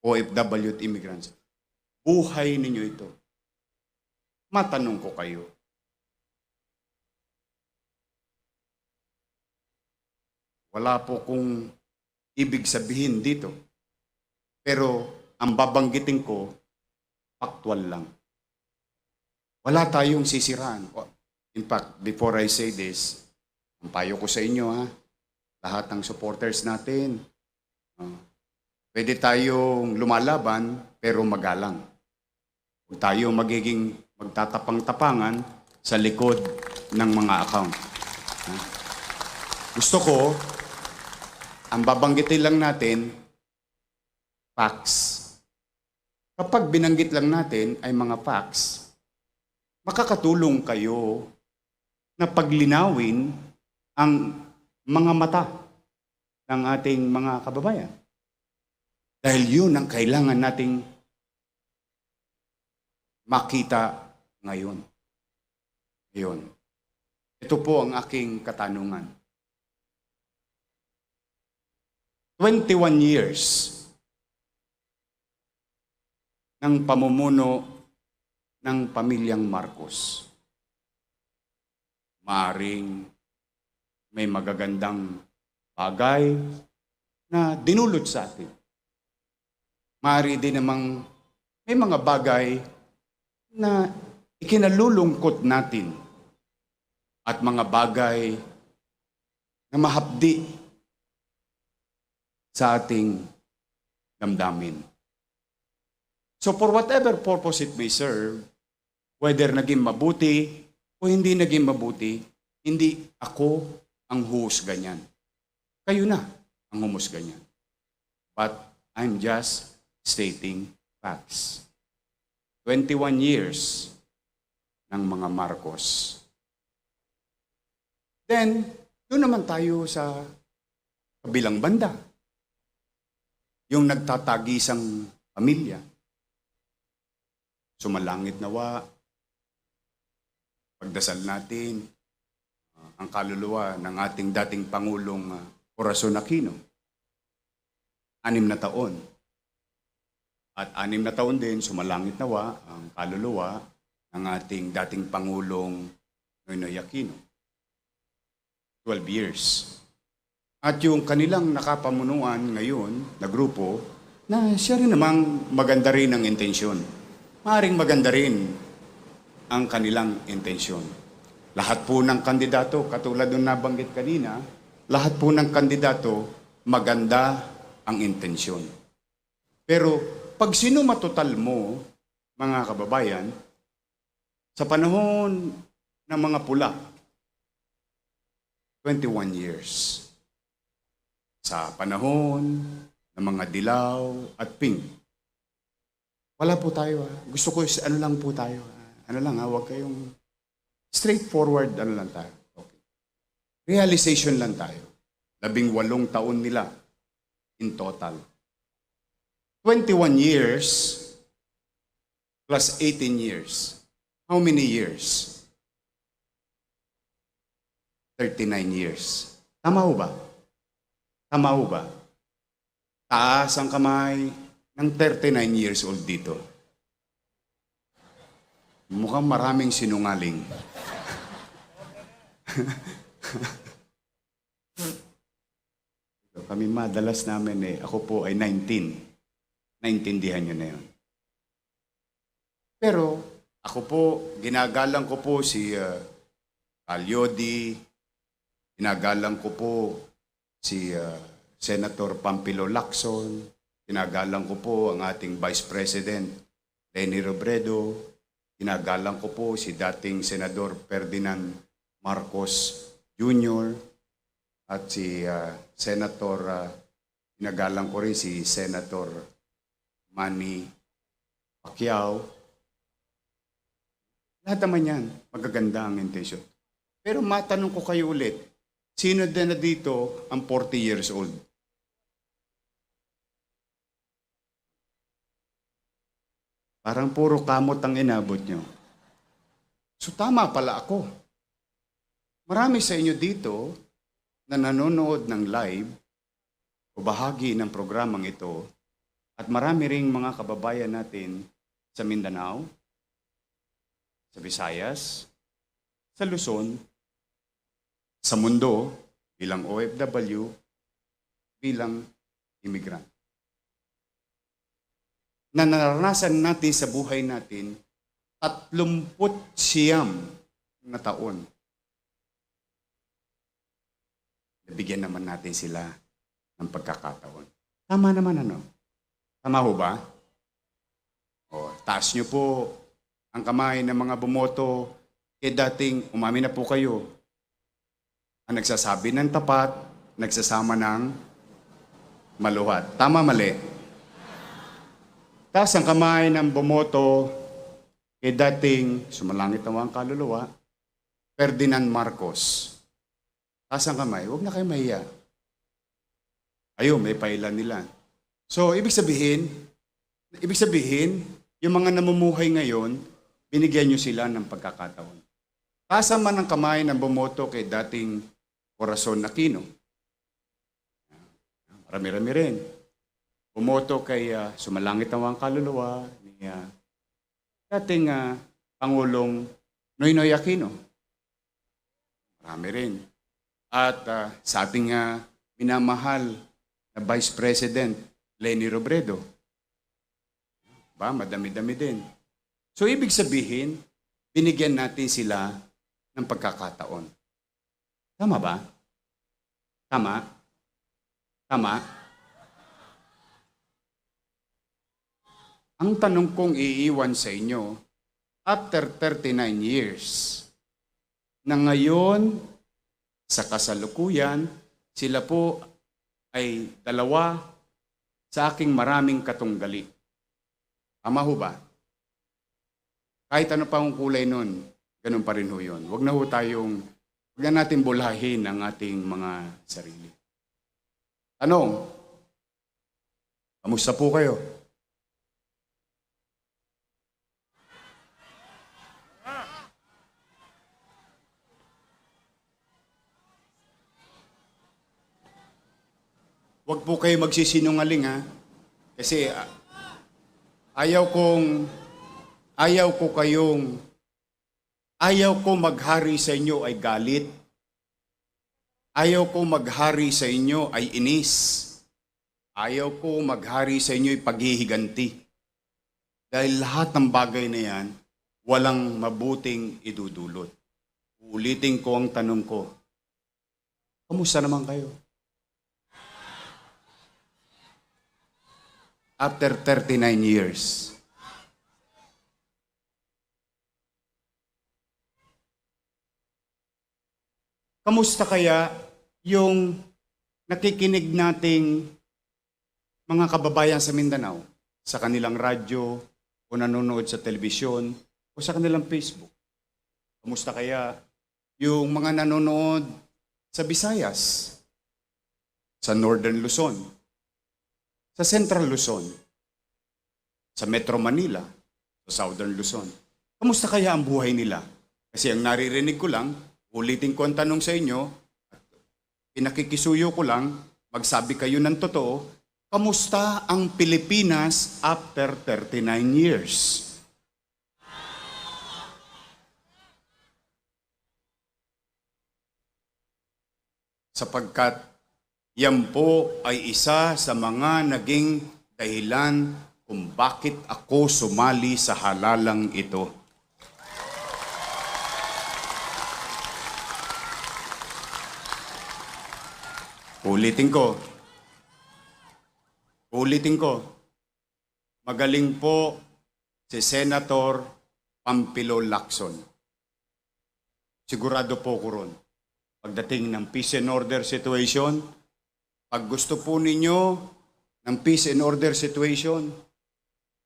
O F W at immigrants. Buhay ninyo ito. Matanong ko kayo, wala po kong ibig sabihin dito. Pero ang babanggitin ko, factual lang. Wala tayong sisiraan. In fact, before I say this, ang payo ko sa inyo, ha, lahat ng supporters natin, ah, pwede tayong lumalaban, pero magalang. Huwag tayo magiging magtatapang-tapangan sa likod ng mga account. Ha? Gusto ko, ang babanggitin lang natin, facts. Kapag binanggit lang natin ay mga facts, makakatulong kayo na paglinawin ang mga mata ng ating mga kababayan. Dahil yun ang kailangan nating makita ngayon. Ngayon, ito po ang aking katanungan. Twenty-one years ng pamumuno ng pamilyang Marcos. Maaring may magagandang bagay na dinulot sa atin. Maaari din namang may mga bagay na ikinalulungkot natin at mga bagay na mahapdi sa ating damdamin. So for whatever purpose it may serve, whether naging mabuti o hindi naging mabuti, hindi ako ang huhusga niyan. Kayo na ang humusga niyan. But I'm just stating facts. Twenty-one years ng mga Marcos. Then, doon naman tayo sa kabilang banda. Yung nagtatagisang pamilya. sumalangit nawa. Pagdasal natin, ah, ang kaluluwa ng ating dating Pangulong, ah, Corazon Aquino. Anim na taon. At anim na taon din, sumalangit nawa ang kaluluwa ng ating dating Pangulong Noynoy Aquino. Twelve years. At yung kanilang nakapamunuan ngayon na grupo, na siya rin namang maganda rin ang intensyon. Maaring maganda rin ang kanilang intensyon. Lahat po ng kandidato, katulad ng nabanggit kanina, lahat po ng kandidato, maganda ang intensyon. Pero pag sinumatotal mo, mga kababayan, sa panahon ng mga pula, twenty-one years. Sa panahon ng mga dilaw at pink, wala po tayo, ah. Gusto ko is ano lang po tayo, ah. Ano lang, ah, huwag kayong straightforward, ano lang tayo. Okay. Realization lang tayo. Labing walong taon nila in total. Twenty-one years plus eighteen years. How many years? Thirty-nine years. Tama ho ba? Tama ho ba? Taas ang kamay ng thirty-nine years old dito. Mukhang maraming sinungaling. Kami madalas namin eh, ako po ay nineteen. Naintindihan nyo na yun. Pero ako po, ginagalang ko po si, ah, Al Yodi, ginagalang ko po si, ah, Senator Pampilo Lacson, ginagalang ko po ang ating Vice President, Leni Robredo, ginagalang ko po si dating Senador Ferdinand Marcos Junior at si, ah, Senator, ah, ginagalang ko rin si Senator Manny Pacquiao. Lahat naman yan, magaganda ang intensyon. Pero matanong ko kayo ulit, sino din na dito ang forty years old? Parang puro kamot ang inabot nyo. So tama pala ako. Marami sa inyo dito na nanonood ng live o bahagi ng programang ito, at marami ring mga kababayan natin sa Mindanao, sa Visayas, sa Luzon, sa mundo, bilang O F W, bilang immigrant. Na naranasan natin sa buhay natin, tatlumpu't siyam na taon. Nabigyan naman natin sila ng pagkakataon. Tama naman, ano? Tama ho ba? O, taas niyo po ang kamay ng mga bumoto kay dating, umamin na po kayo, ang nagsasabi ng tapat, nagsasama ng maluhat. Tama, mali? Taas ang kamay ng bumoto kay dating, sumalangit na ang kaluluwa, Ferdinand Marcos. Taas ang kamay, huwag na kayo mahiya. Ayun, may pailan nila. So, ibig sabihin, ibig sabihin, yung mga namumuhay ngayon, binigyan nyo sila ng pagkakataon. Taas man ang kamay ng bumoto kay dating Corazon Aquino. Marami-rami rin. Bumoto kay, ah, sumalangit na ang kaluluwa ni, ah, dating, ah, Pangulong Noynoy Aquino. Marami rin. At, ah, sa ating, ah, minamahal na Vice President, Leni Robredo. Ba, madami-dami din. So, ibig sabihin, binigyan natin sila ng pagkakataon. Tama ba? Tama? Tama? Ang tanong kong iiwan sa inyo, after thirty-nine years, na ngayon, sa kasalukuyan, sila po ay dalawa sa aking maraming katunggali. Tama ho ba? Kahit ano pa ang kulay nun, ganun pa rin ho yun. Huwag na ho tayong, huwag na natin bulahin ang ating mga sarili. Tanong, kamusta po kayo? Huwag po kayo magsisinungaling, ha? Kasi, ah, ayaw kong, ayaw ko kayong, ayaw ko maghari sa inyo ay galit. Ayaw ko maghari sa inyo ay inis. Ayaw ko maghari sa inyo ay paghihiganti. Dahil lahat ng bagay na yan, walang mabuting idudulot. Uulitin ko ang tanong ko, kamusta naman kayo? After thirty-nine years. Kamusta kaya yung nakikinig nating mga kababayan sa Mindanao, sa kanilang radyo o nanonood sa telebisyon o sa kanilang Facebook? Kamusta kaya yung mga nanonood sa Visayas, sa Northern Luzon, sa Central Luzon, sa Metro Manila, sa Southern Luzon? Kamusta kaya ang buhay nila? Kasi ang naririnig ko lang, ulitin ko ang tanong sa inyo, pinakikisuyo ko lang, magsabi kayo ng totoo, kamusta ang Pilipinas after thirty-nine years? Sapagkat yan po ay isa sa mga naging dahilan kung bakit ako sumali sa halalang ito. Ulitin ko. Ulitin ko. Magaling po si Senator Pampilo Lacson. Sigurado po ko ron. Pagdating ng peace and order situation, pag gusto po ninyo ng peace and order situation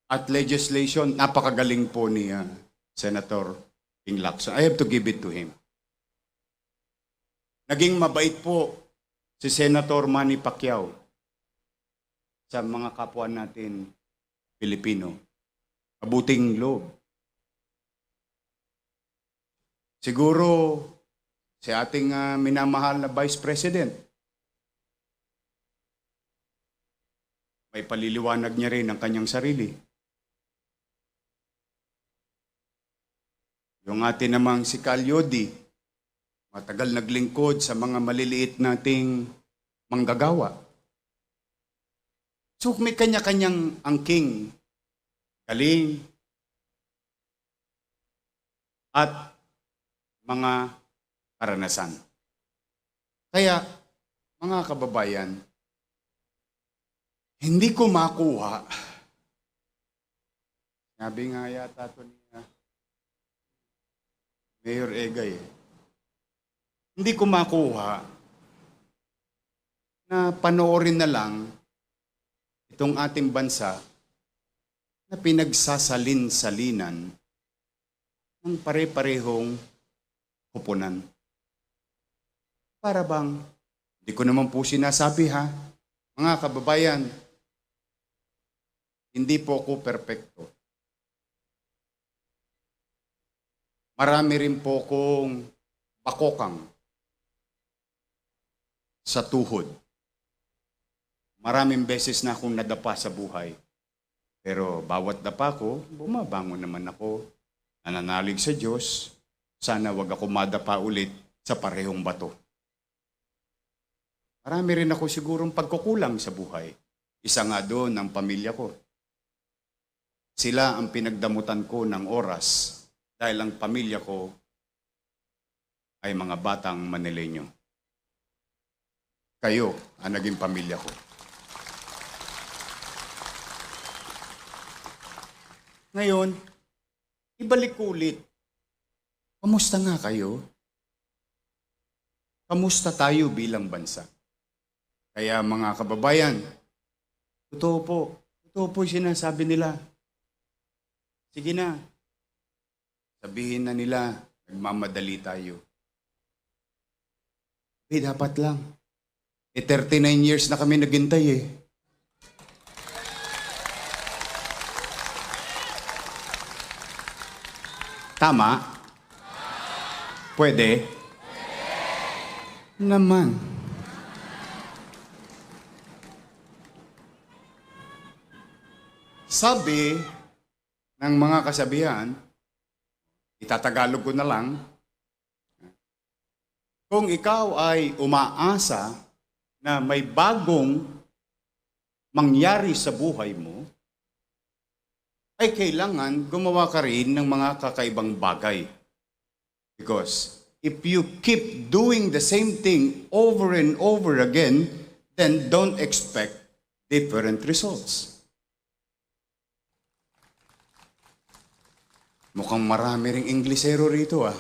at legislation, napakagaling po ni, ah, Senator Ping Lacson. I have to give it to him. Naging mabait po si Senator Manny Pacquiao sa mga kapwa natin Pilipino. Mabuting loob. Siguro si ating, ah, minamahal na Vice President, may paliliwanag niya rin ang kanyang sarili. Yung atin namang si Kal Yodi, matagal naglingkod sa mga maliliit nating manggagawa. So, may kanya-kanyang angking, galing, at mga karanasan. Kaya, mga kababayan, hindi ko makuha. Sabi nga yata to ni, ah, Mayor Egay, eh, hindi ko makuha na panoorin na lang itong ating bansa na pinagsasalin-salinan ng pare-parehong koponan. Para bang, di ko naman po sinasabi, ha, mga kababayan, hindi po ako perpekto. Marami rin po akong bakokang sa tuhod. Maraming beses na akong nadapa sa buhay. Pero bawat dapa ko, bumabangon naman ako. Nananalig sa Diyos, sana wag ako madapa ulit sa parehong bato. Marami rin ako sigurong pagkukulang sa buhay. Isa nga doon ang pamilya ko. Sila ang pinagdamutan ko ng oras dahil ang pamilya ko ay mga batang Manileño. Kayo ang naging pamilya ko. Ngayon, ibalik ko ulit. Kamusta nga kayo? Kamusta tayo bilang bansa? Kaya, mga kababayan, totoo po, totoo po yung sinasabi nila. Sige na, sabihin na nila, nagmamadali tayo. Eh, dapat lang. Eh, thirty-nine years na kami naghintay eh. Tama? Pwede? Naman. Sabi ng mga kasabihan, itatagalog ko na lang, kung ikaw ay umaasa na may bagong mangyari sa buhay mo, ay kailangan gumawa ka rin ng mga kakaibang bagay. Because if you keep doing the same thing over and over again, then don't expect different results. Mukhang marami ring Inglesero rito, ah.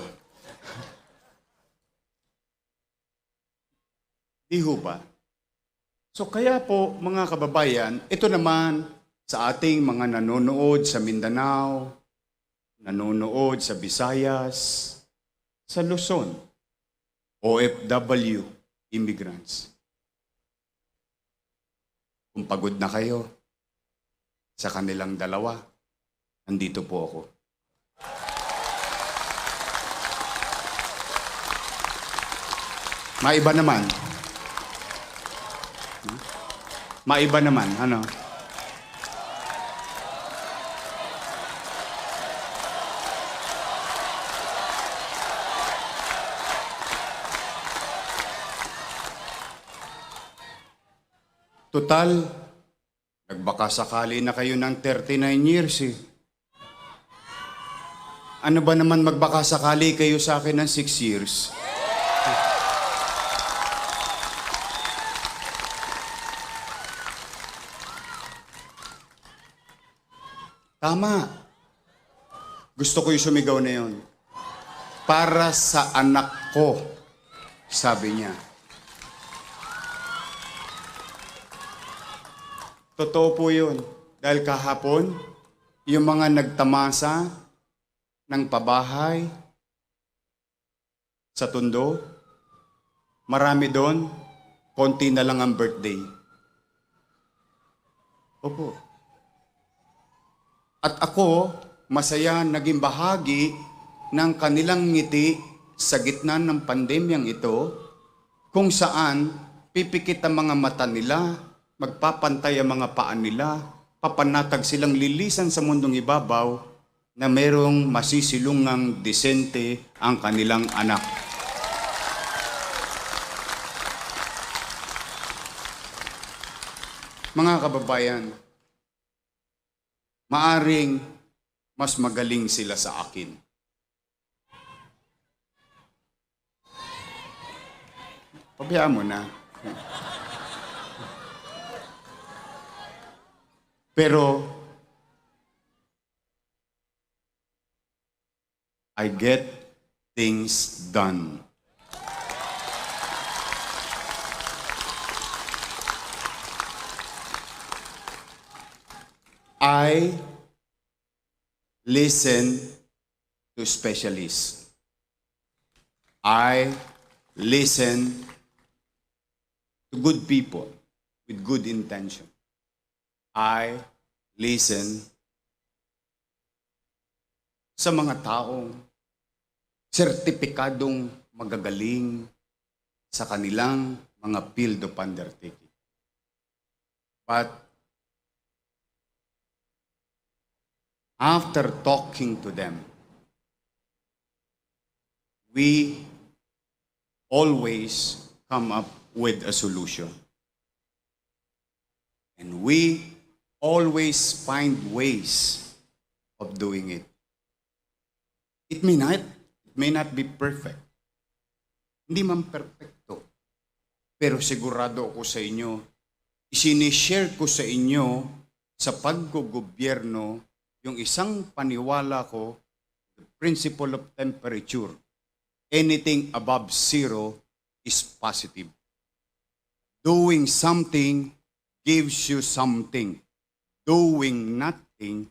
Di ho ba? So kaya po, mga kababayan, ito naman sa ating mga nanonood sa Mindanao, nanonood sa Visayas, sa Luzon, O F W, immigrants. Kung pagod na kayo sa kanilang dalawa, nandito po ako. Maiba naman. Maiba naman, ano? Total, nagbakasakali na kayo ng thirty-nine years eh. Ano ba naman magbakasakali kayo sa akin ng six years? Tama. Gusto ko yung sumigaw na yun. "Para sa anak ko," sabi niya. Totoo po yun. Dahil kahapon, yung mga nagtamasa ng pabahay sa Tondo, marami doon, konti na lang ang birthday. Opo. At ako, masaya naging bahagi ng kanilang ngiti sa gitna ng pandemyang ito, kung saan pipikit ang mga mata nila, magpapantay ang mga paa nila, papanatag silang lilisan sa mundong ibabaw na merong masisilungang disente ang kanilang anak. Mga kababayan, maaring mas magaling sila sa akin. Pabayaan mo na. Pero, I get things done. I listen to specialists. I listen to good people with good intention. I listen sa mga taong sertipikadong magagaling sa kanilang mga field of undertaking. But after talking to them, we always come up with a solution. And we always find ways of doing it. It may not, it may not be perfect. Hindi man perpekto. Pero sigurado ako sa inyo, isinishare ko sa inyo sa paggogobyerno yung isang paniwala ko, the principle of temperature. Anything above zero is positive. Doing something gives you something. Doing nothing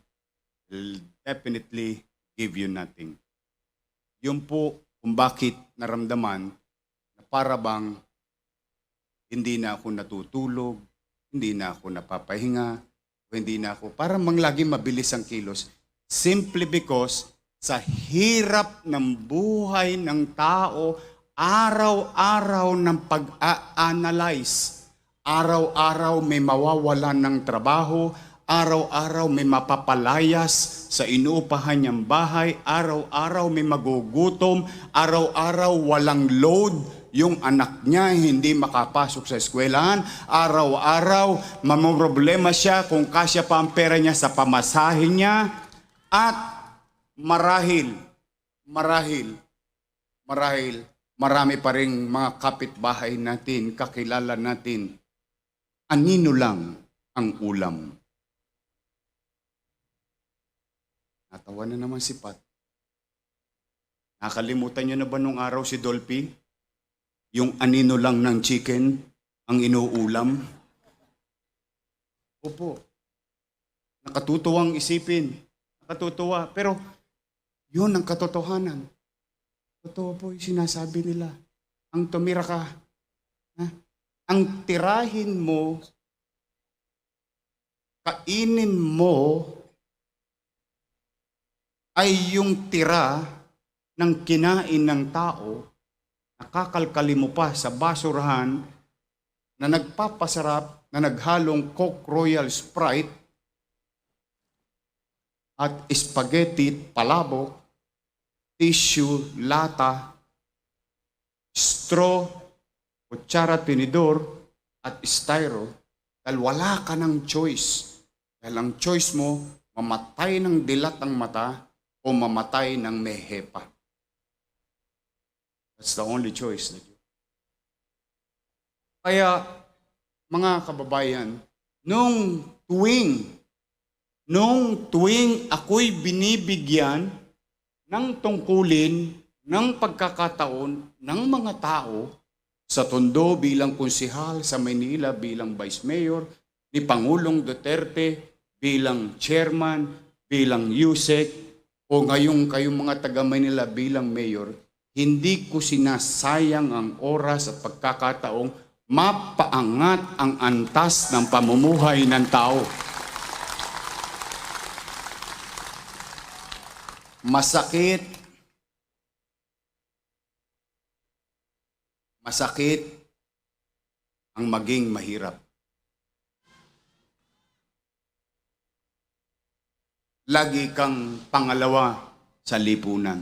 will definitely give you nothing. Yun po kung bakit naramdaman na para bang hindi na ako natutulog, hindi na ako napapahinga, o hindi na ako, para mang lagi mabilis ang kilos. Simply because sa hirap ng buhay ng tao, araw-araw ng pag-a-analyze, araw-araw may mawawalan ng trabaho, Araw-araw may mapapalayas sa inuupahan niyang bahay, araw-araw may magugutom, araw-araw walang load yung anak niya, hindi makapasok sa eskwelahan, araw-araw mamroblema siya kung kasya pa ang pera niya sa pamasahe niya, at marahil, marahil, marahil, marami pa ring mga kapitbahay natin, kakilala natin, anino lang ang ulam. Natawa na naman si Pat. Nakalimutan niyo na ba nung araw si Dolphy? Yung anino lang ng chicken ang inuulam? Opo. Nakatutuwang isipin. Nakatutuwa. Pero yun ang katotohanan. Totoo po yung sinasabi nila. Ang tumira ka, ha? Ang tirahin mo, kainin mo, ay yung tira ng kinain ng tao, nakakalkali mo pa sa basurahan na nagpapasarap na naghalong Coke Royal Sprite at spaghetti, palabok, tissue, lata, straw, kutsara, tinidor, at styro, dahil wala ka ng choice. Dahil ang choice mo, mamatay ng dilat ang mata o mamatay ng may hepa. That's the only choice that you... Kaya, mga kababayan, nung tuwing, nung tuwing ako'y binibigyan ng tungkulin, ng pagkakataon ng mga tao sa Tondo bilang konsehal, sa Maynila bilang vice mayor, ni Pangulong Duterte bilang chairman, bilang usec, o ngayon kayong mga taga Manila bilang mayor, hindi ko sinasayang ang oras at pagkakataong mapaangat ang antas ng pamumuhay ng tao. Masakit, masakit ang maging mahirap. Lagi kang pangalawa sa lipunan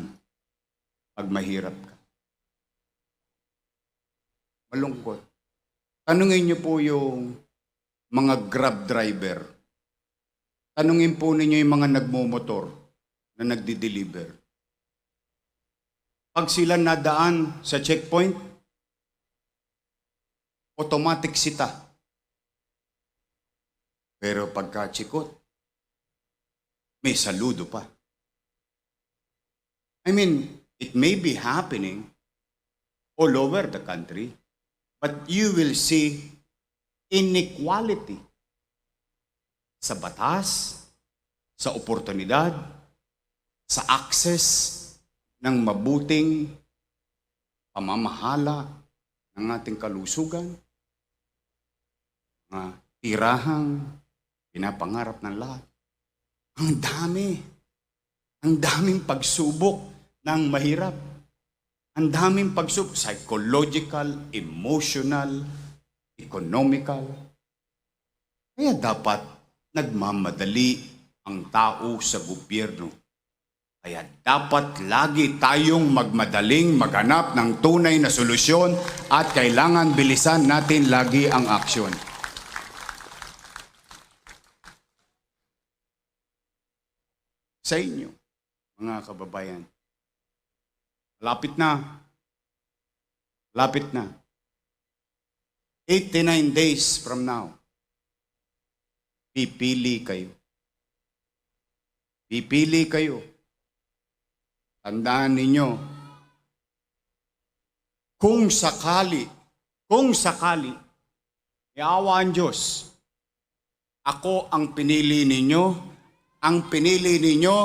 pag mahirap ka. Malungkot. Tanungin niyo po yung mga Grab driver. Tanungin po ninyo yung mga nagmomotor na nagdi-deliver. Pag sila nadaan sa checkpoint, automatic sita. Pero pagka chikot, may saludo pa. I mean, it may be happening all over the country, but you will see inequality sa batas, sa oportunidad, sa access ng mabuting pamamahala ng ating kalusugan, mga tirahang pinapangarap ng lahat. Ang dami, ang daming pagsubok ng mahirap. Ang daming pagsubok, psychological, emotional, economical. Kaya dapat nagmamadali ang tao sa gobyerno. Kaya dapat lagi tayong magmadaling maghanap ng tunay na solusyon at kailangan bilisan natin lagi ang aksyon. Sa inyo, mga kababayan, lapit na. Lapit na. Eighty-nine days from now, pipili kayo. Pipili kayo. Tandaan ninyo, kung sakali, kung sakali, may awa ang Diyos, ako ang pinili ninyo. Ang pinili ninyo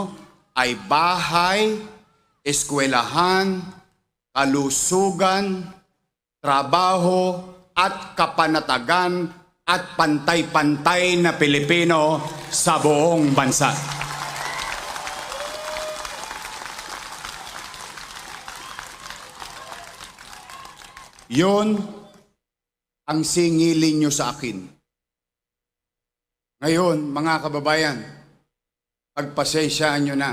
ay bahay, eskwelahan, kalusugan, trabaho, at kapanatagan at pantay-pantay na Pilipino sa buong bansa. Yun ang singilin nyo sa akin. Ngayon, mga kababayan, pagpasensyaan nyo na.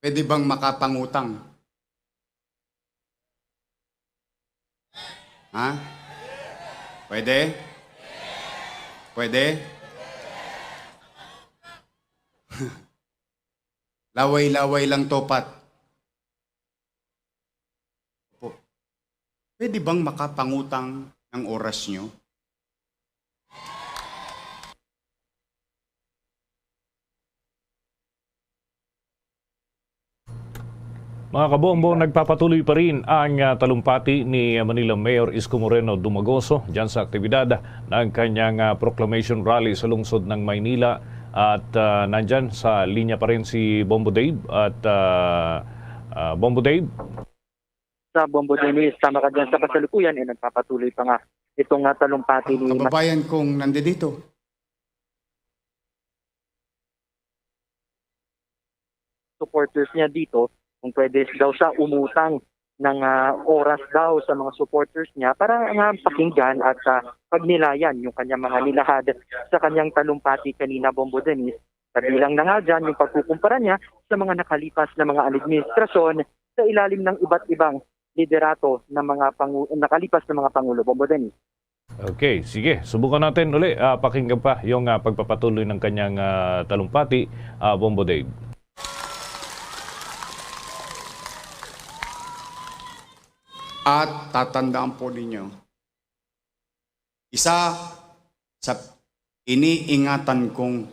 Pwede bang makapangutang? Ha? Pwede? Pwede? Laway-laway lang to, Pat. Opo. Pwede bang makapangutang ng oras nyo? Mga kabombo, nagpapatuloy pa rin ang, ah, talumpati ni Manila Mayor Isko Moreno Dumagoso dyan sa aktibidad ng kanyang, ah, proclamation rally sa lungsod ng Maynila. At, ah, nandyan sa linya pa rin si Bombo Dave. At, ah, ah, Bombo Dave? Sa Bombo Dennis, tama ka dyan, sa kasalukuyan, eh, nagpapatuloy pa nga itong, ah, talumpati ni Kababayan kong nandito. Supporters niya dito, kung pwede daw siya umutang ng, ah, oras daw sa mga supporters niya para nga pakinggan at, ah, pagnilayan yung kanyang mga nilahad sa kanyang talumpati kanina, Bombo Dennis. Kabilang na nga dyan yung pagkukumpara niya sa mga nakalipas na mga administrasyon sa ilalim ng iba't ibang liderato ng mga pangu-, nakalipas na mga pangulo, Bombo Dennis. Okay, sige. Subukan natin uli. Ah, pakinggan pa yung, ah, pagpapatuloy ng kanyang, ah, talumpati, ah, Bombo Dave. At tatandaan po ninyo, isa sa iniingatan kong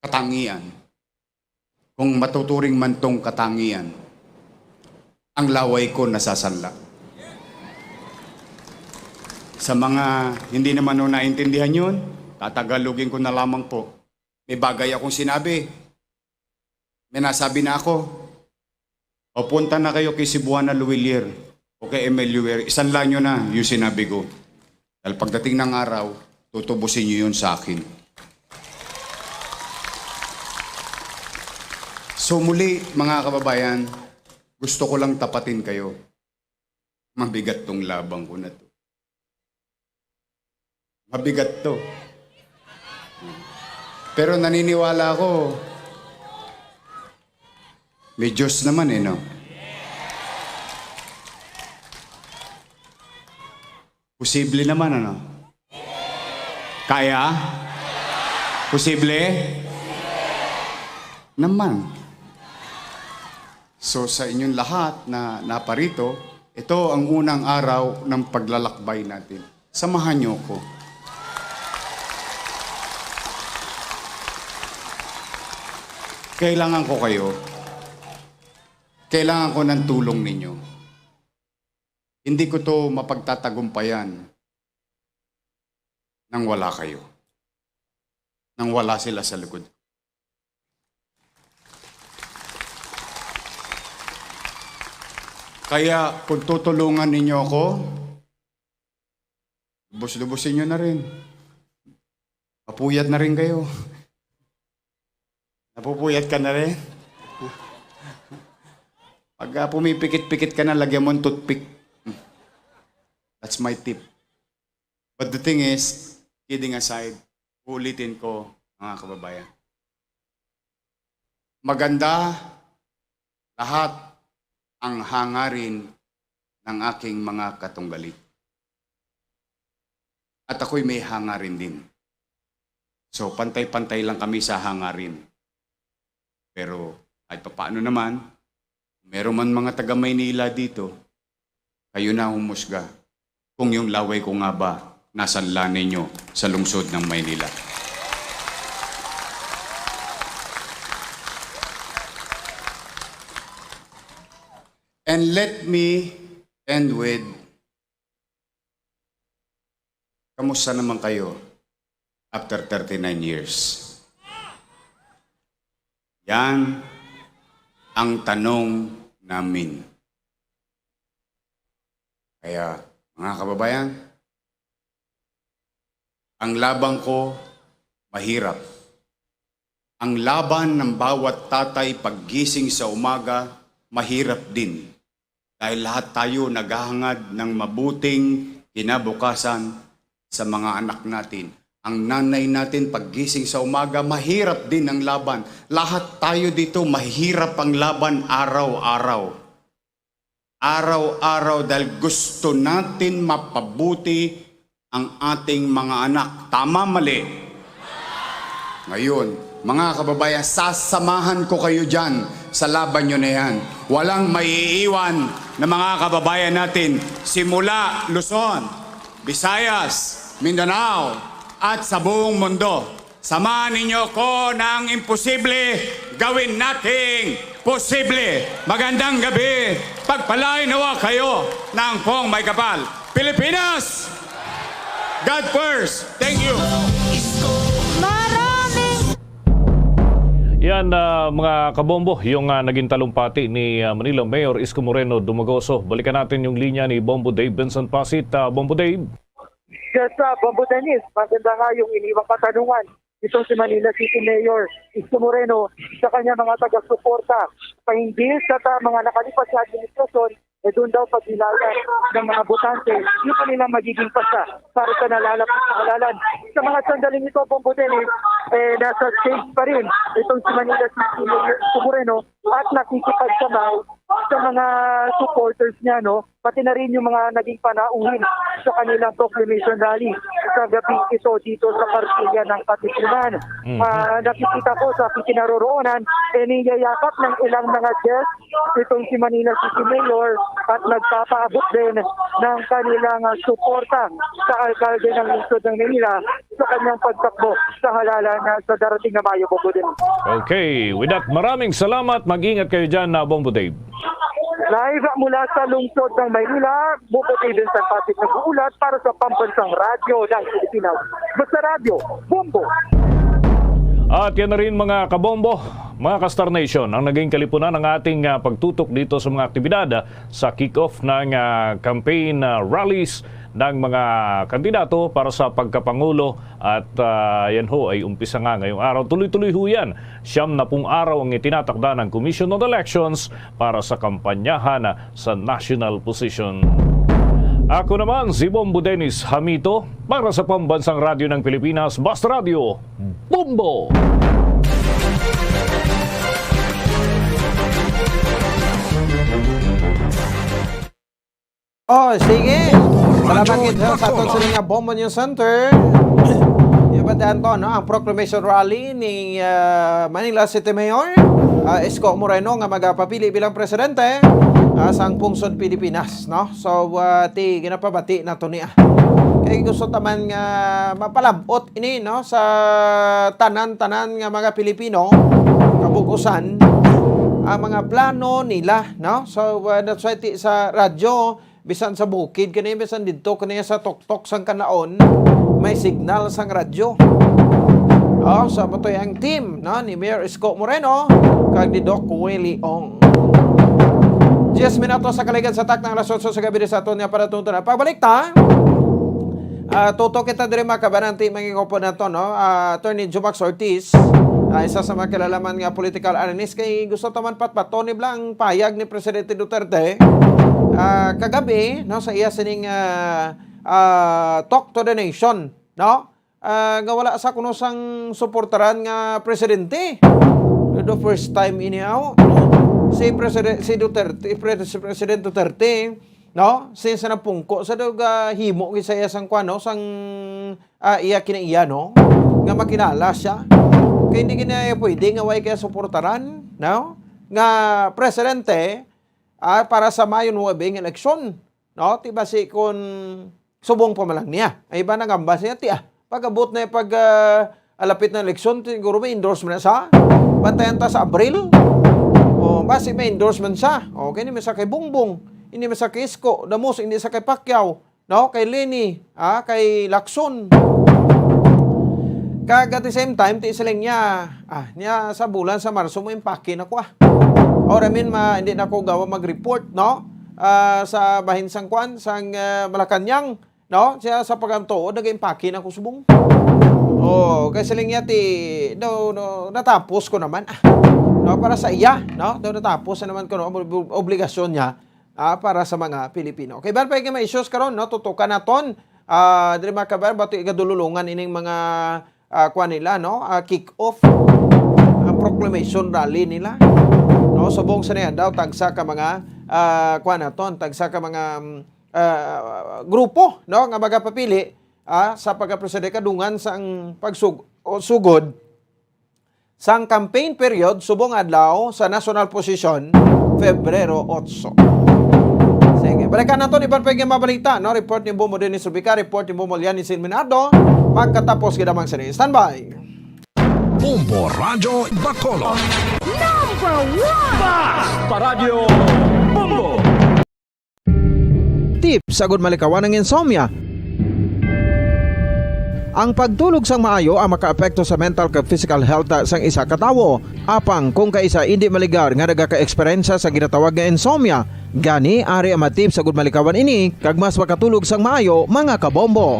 katangian, kung matuturing man tong katangian, ang laway ko nasasanla. Sa mga hindi naman ho naintindihan yun, tatagalugin ko na lamang po. May bagay akong sinabi. May nasabi na ako. O punta na kayo kay Cebuana Luwilier o kay Emilio Ware. Isanla nyo na yung sinabi ko. Dahil pagdating ng araw, tutubusin nyo yun sa akin. So muli, mga kababayan, gusto ko lang tapatin kayo. Mabigat tong labang ko na to. Mabigat to. Pero naniniwala ako, may Diyos naman eh, no? Posible naman, ano? Kaya? Posible? Naman. So, sa inyong lahat na naparito, ito ang unang araw ng paglalakbay natin. Samahan niyo ako. Kailangan ko kayo. Kailangan ko ng tulong ninyo. Hindi ko to mapagtatagumpayan nang wala kayo. Nang wala sila sa likod. Kaya kung tutulungan ninyo ako, lubos-lubosin nyo na rin. Mapuyat na rin kayo. Napupuyat ka na rin? Pag, ah, pumipikit-pikit ka na, lagyan mo ng toothpick. That's my tip. But the thing is, kidding aside, uulitin ko, mga kababayan. Maganda lahat ang hangarin ng aking mga katunggali. At ako'y may hangarin din. So, pantay-pantay lang kami sa hangarin. Pero kahit papaano naman, meron man mga taga Maynila dito, kayo na humusga kung yung laway ko nga ba nasanla ninyo sa lungsod ng Maynila. And let me end with, kamusta naman kayo after thirty-nine years? Yan ang tanong namin. Kaya, mga kababayan, ang laban ko mahirap. Ang laban ng bawat tatay paggising sa umaga, mahirap din. Dahil lahat tayo naghahangad ng mabuting kinabukasan sa mga anak natin. Ang nanay natin, paggising sa umaga, mahirap din ang laban. Lahat tayo dito, mahirap ang laban araw-araw. Araw-araw dahil gusto natin mapabuti ang ating mga anak. Tama, mali? Ngayon, mga kababayan, sasamahan ko kayo dyan sa laban nyo na yan. Walang maiiwan na mga kababayan natin simula Luzon, Visayas, Mindanao, at sa buong mundo. Samahan ninyo ko na ang imposible, gawin nating posible. Magandang gabi. Pagpalain nawa kayo ng pong may kapal. Pilipinas! God first! Thank you! Maraming Yan, ah, mga kabombo, yung ah, naging talumpati ni ah, Manila Mayor Isko Moreno Dumagoso. Balikan natin yung linya ni Bombo Dave Benson Pasit. Ah, Bombo Dave. Yes, uh, Bombo Dennis, maganda nga yung iniwang katanungan itong si Manila City Mayor Isko Moreno sa kanya mga taga-suporta. Pahinggil sa ta, mga nakalipas na administrasyon, eh doon daw paghilayan ng mga botante yung kanilang magiging pasa para sa nalalapit na halalan. Sa mga sandaling ito, Bombo Dennis, eh, nasa stage pa rin itong si Manila City Mayor Isko Moreno at nakikipagsabay sa mga supporters niya, no? Pati na rin yung mga naging panauhin sa kanilang proclamation rally sa gabi ito dito sa Kartilya ng Katipunan. Mhm. Ah, nakikita ko sa aking kinaroroonan, eh, niyayakap ng ilang mga guests itong si Manila City Mayor at nagpapaabot din ng kanilang ah, suporta sa alkalde ng lungsod ng Manila sa kanyang pagtakbo sa halalan na sa darating na Mayo, Bombo Dennis. Okay, with that, maraming salamat. Mag-ingat kayo dyan, na Bombo Dave. Live mula sa lungsod ng Maynila, Bombo Dave Benson Pasit nag-uulat para sa Pambansang Radyo ng Pilipinas. Basta Radyo, Bombo! At yan na rin, mga kabombo, mga ka-Star Nation, ang naging kalipunan ng ating ah, pagtutok dito sa mga aktibidad ah, sa kick-off ng ah, campaign ah, rallies ng mga kandidato para sa pagkapangulo. At ah, yan ho ay umpisa nga ngayong araw. Tuloy-tuloy ho yan. Siyam na pung araw ang itinatakda ng Commission on Elections para sa kampanyahan sa national position. Ako naman si Bombo Dennis Hamito para sa Pambansang Radyo ng Pilipinas, Basta Radyo, Bombo! Oh, sige. Salamat gid sa aton sini nga Bombo News Center. Ibadaan to, no, ang proclamation rally ni ah, Manila City Mayor ah, Isko Moreno nga magapapili bilang presidente ah, sang pungsod Pilipinas, no? So, ah, ti ginapabati nato niya. Kay gusto ta man nga mapalab-ot ini, no, sa tanan-tanan nga mga Pilipino, kabug-usan ang mga plano nila, no? So, ah, that's why ti sa radyo, bisan sa bukid kani, bisan didto kani sa tuktok sang kanaon, may signal sang radyo. Oh, sa matoy ang team, no, ni Mayor Isko Moreno kag ni Doc Willie Ong. Diyes minutos sa kaligan sa taknang alas otso sa gabi sa aton nga panatuntunan. Pagbalik ta, ah, tutok kita diri, mga kabanan, ti mangigopon nato, no? Ah, Attorney Jumax Ortiz, ah, isa sa mga kilalaman nga political analyst, kay gusto ta man patpaton ni blang payag ni Presidente Duterte ah, kagabi, no, sa iya sining ah, ah, Talk to the Nation, no? Ah, nga wala sa kuno sang suportaran nga presidente. The first time ini, aw. Si President, si Duterte, Pre- si President Duterte, no? Since napungko sa daw gahimo gid sa iya sang kuan, no, sang ah, iya kinaiya, no, nga makilala siya. Kay hindi gid na pwede nga way kaya suportaran, no, nga presidente ah, para sa Mayo nuebe nga eleksyon, no? Ti basi kun subong pa man lang niya. Ay ba nagambas niya ti ah, pag-abot na pag ah, alapit na eleksyon, siguro may endorse man na sa bantayan ta sa Abril. O, basi may endorsement siya. Okay, hindi man sa kay Bongbong, hindi man sa kay Isko Damos, hindi sa kay Pacquiao, no? Kay Leni, ah, kay Lacson. Kag at the same time, ti siling niya, ah, niya sa bulan sa Marso mo impake na ko, ah. Or I mean, ma, hindi na ko gawa mag-report, no? Ah, sa bahin sang kwan, sang ah, Malacañang, no? Siya sa pagkatuod, nag-impake na ko subong. Oh, kay siling niya ti, no, no, natapos ko naman, ah. No, para sa iya, no? Daw natapos na naman ko, no? Ob- obligasyon niya ah, para sa mga Pilipino. Kay ban pa may issues karon, no? Tutukan naton Ah, diri, mga kabayan, bato igadululungan ining mga, ah, kuan nila, no? Ah, kick off, ah, proclamation rally nila. No, subong sa niya daw tagsa ka mga, ah, kuan naton, tagsa ka mga, mm, ah, grupo, no, nga magapapili, ah, sa pagkapresidente kadungan sang pagsug-, o sugod sang campaign period subong adlaw sa national posisyon, Febrero otso. Sige, balikan naton iban pa nga mabalita, no? Report ni Bombo Dennis Rubica, report ni Bombo Lian ni Sin Minardo. Pagkatapos, gidamang sini. Standby. Bombo Radyo Bacolod. Number one! Basta Radyo Bombo! Tips agud malikawan ang insomnia. Ang pagtulog sang maayo ang makaapekto sa mental kag physical health sang isa ka tawo. Apang kung kaisa indi maligar nga nagaka-eksperyensya sa ginatawag nga insomnia, gani ari ang mga tips agud malikawan ini kag mas makatulog sang maayo, mga kabombo.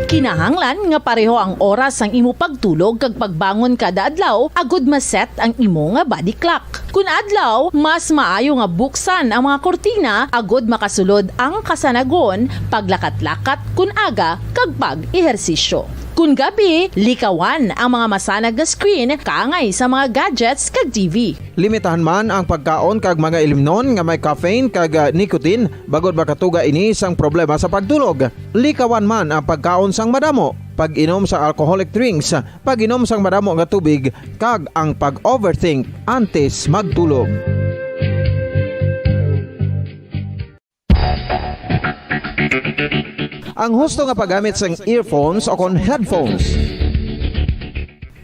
Kinahanglan nga pareho ang oras sang imo pagtulog kag pagbangon kada adlaw agud ma-set ang imo nga body clock. Kun adlaw, mas maayo nga buksan ang mga kurtina agud makasulod ang kasanagon, paglakat-lakat kun aga, kag pag-ehersisyo. Kun gabi, likawan ang mga masanag nga screen kaangay sa mga gadgets kag T V. Limitahan man ang pagkaon kag mga ilimnon nga may caffeine kag, ah, nicotine, bangod makatuga ini sang problema sa pagtulog. Likawan man ang pagkaon sang madamo, pag-inom sa alcoholic drinks, pag-inom sang madamo nga tubig, kag ang pag-overthink antes magtulog. Ang husto nga paggamit sang earphones o kon headphones.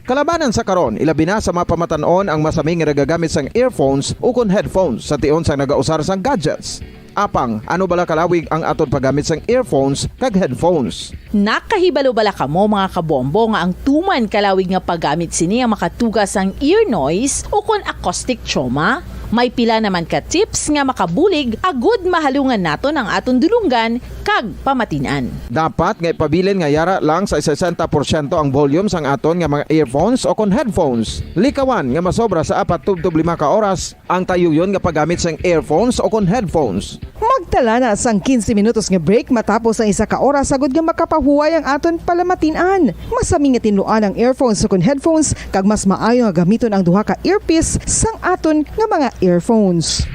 Kalabanan sa karon, ilabi na sa mga pamatan-on ang masami nga nagagamit sang earphones o kon headphones sa tion sang nagausar sang gadgets. Apang, ano bala kalawig ang aton paggamit sang earphones kag headphones? Nakahibalo bala kamo, mga kabombo, nga ang tuman kalawig nga paggamit sini ang makatuga sang ear noise o kon acoustic trauma? May pila naman ka tips nga makabulig agud mahalungan naton ang aton dulonggan kag pamatin-an. Dapat nga ipabilin nga yara lang sa sesenta porsyento ang volume sang aton nga mga earphones o kon headphones. Likawan nga masobra sa apat tubtob lima ka oras ang tayuyon nga paggamit sang earphones o kon headphones. Magtala na sang quince minutos nga break matapos ang isa ka oras, agud nga makapahuway ang aton palamatin-an. Masami nga tinluan ang earphones o kon headphones, kag mas maayo nga gamiton ang duha ka earpiece sang aton nga mga earphones.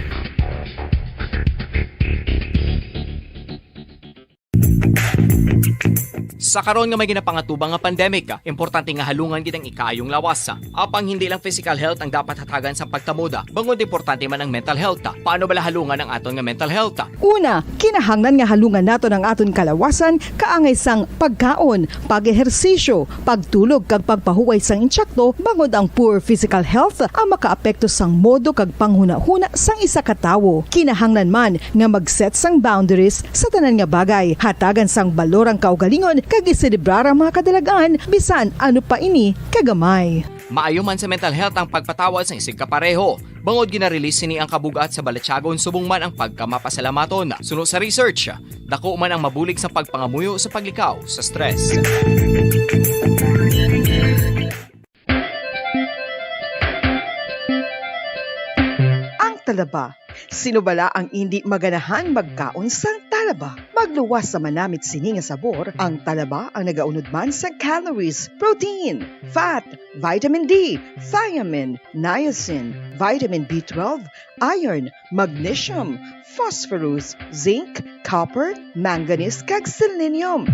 Sa karon nga may ginapangatubang nga pandemic, importante nga halungan gid ang ikaayong lawas. Apang hindi lang physical health ang dapat hatagan sang pagtamuda, bangod importante man ang mental health. Paano bala halungan ang aton nga mental health? Una, kinahanglan nga halungan naton ang aton kalawasan kaangay sang pagkaon, pag-ehersisyo, pagtulog kag pagpahuway sang insakto, bangod ang poor physical health ang makaapekto sang modo kag panghunahuna sang isa ka tawo. Kinahanglan man nga mag-set sang boundaries sa tanan nga bagay, hatagan sang balor ang kaugalingon kag iselebrar ang mga kadalag-an, bisan ano pa ini kagamay. Maayo man sa mental health ang pagpatawad sang isigkapareho, bangod gina-release sini ang kabug-at sa balatyagon subong man ang pagkamapasalamaton. Suno sa research, dako man ang mabulig sa pagpangamuyo sa paglikaw sa stress. Ang talaba. Sino bala ang indi maganahang magkaon sang talaba? Magluwas sa manamit sini nga sabor, ang talaba ang nagaunod man sa calories, protein, fat, vitamin D, thiamine, niacin, vitamin B twelve, iron, magnesium, phosphorus, zinc, copper, manganese, kag selenium.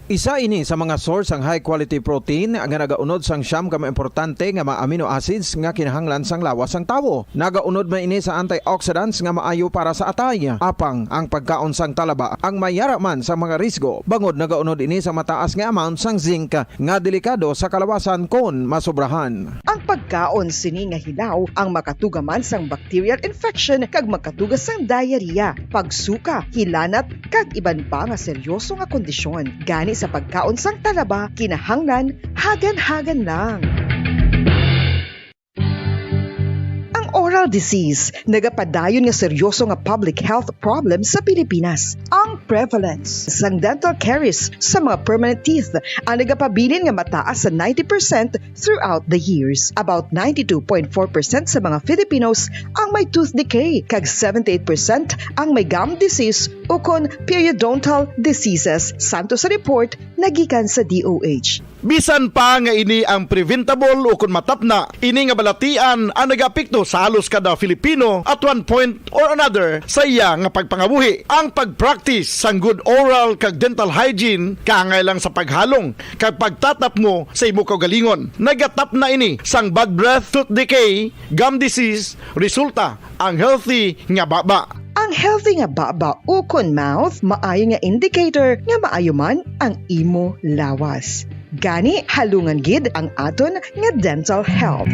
Isa ini sa mga source sang high quality protein nga nagaunod sang siyam ka mga importante nga mga amino acids nga kinahanglan sang lawas sang tawo. Nagaunod man ini sa antioxidants nga maayo para sa atay. Apang ang pagkaon sang talaba ang mayara man sa mga risgo, bangod nagaunod ini sa mataas nga amount sang zinc nga delikado sa kalawasan kon masobrahan. Ang pagkaon sini nga hilaw ang makatuga man sang bacterial infection kag makatuga sang diarrhea, pagsuka, hilanat, kag iban pa nga seryoso nga kondisyon. Gani sa pagkaon sang talaba, kinahanglan hagan-hagan lang. Ang oral disease, nagapadayon nga seryoso nga public health problem sa Pilipinas. Ang prevalence sang dental caries sa mga permanent teeth ang nagapabilin nga mataas sa ninety percent throughout the years. About ninety-two point four percent sa mga Filipinos ang may tooth decay, kag seventy-eight percent ang may gum disease ukon periodontal diseases, santo sa report nagikan sa D O H. Bisan pa nga ini ang preventable ukon matapna, ini nga balatian ang nagaapekto sa halos kada Filipino at one point or another sa iya nga pagpangabuhi. Ang pag-practice sang good oral kag dental hygiene kaangay lang sa paghalong kag pagtatapngo sa imo kaugalingon. Nagatapna ini sang bad breath, tooth decay, gum disease, resulta ang healthy nga baba. Ang healthy nga baba ukon mouth maayo nga indicator nga maayo man ang imo lawas. Gani, halungan gid ang aton nga dental health.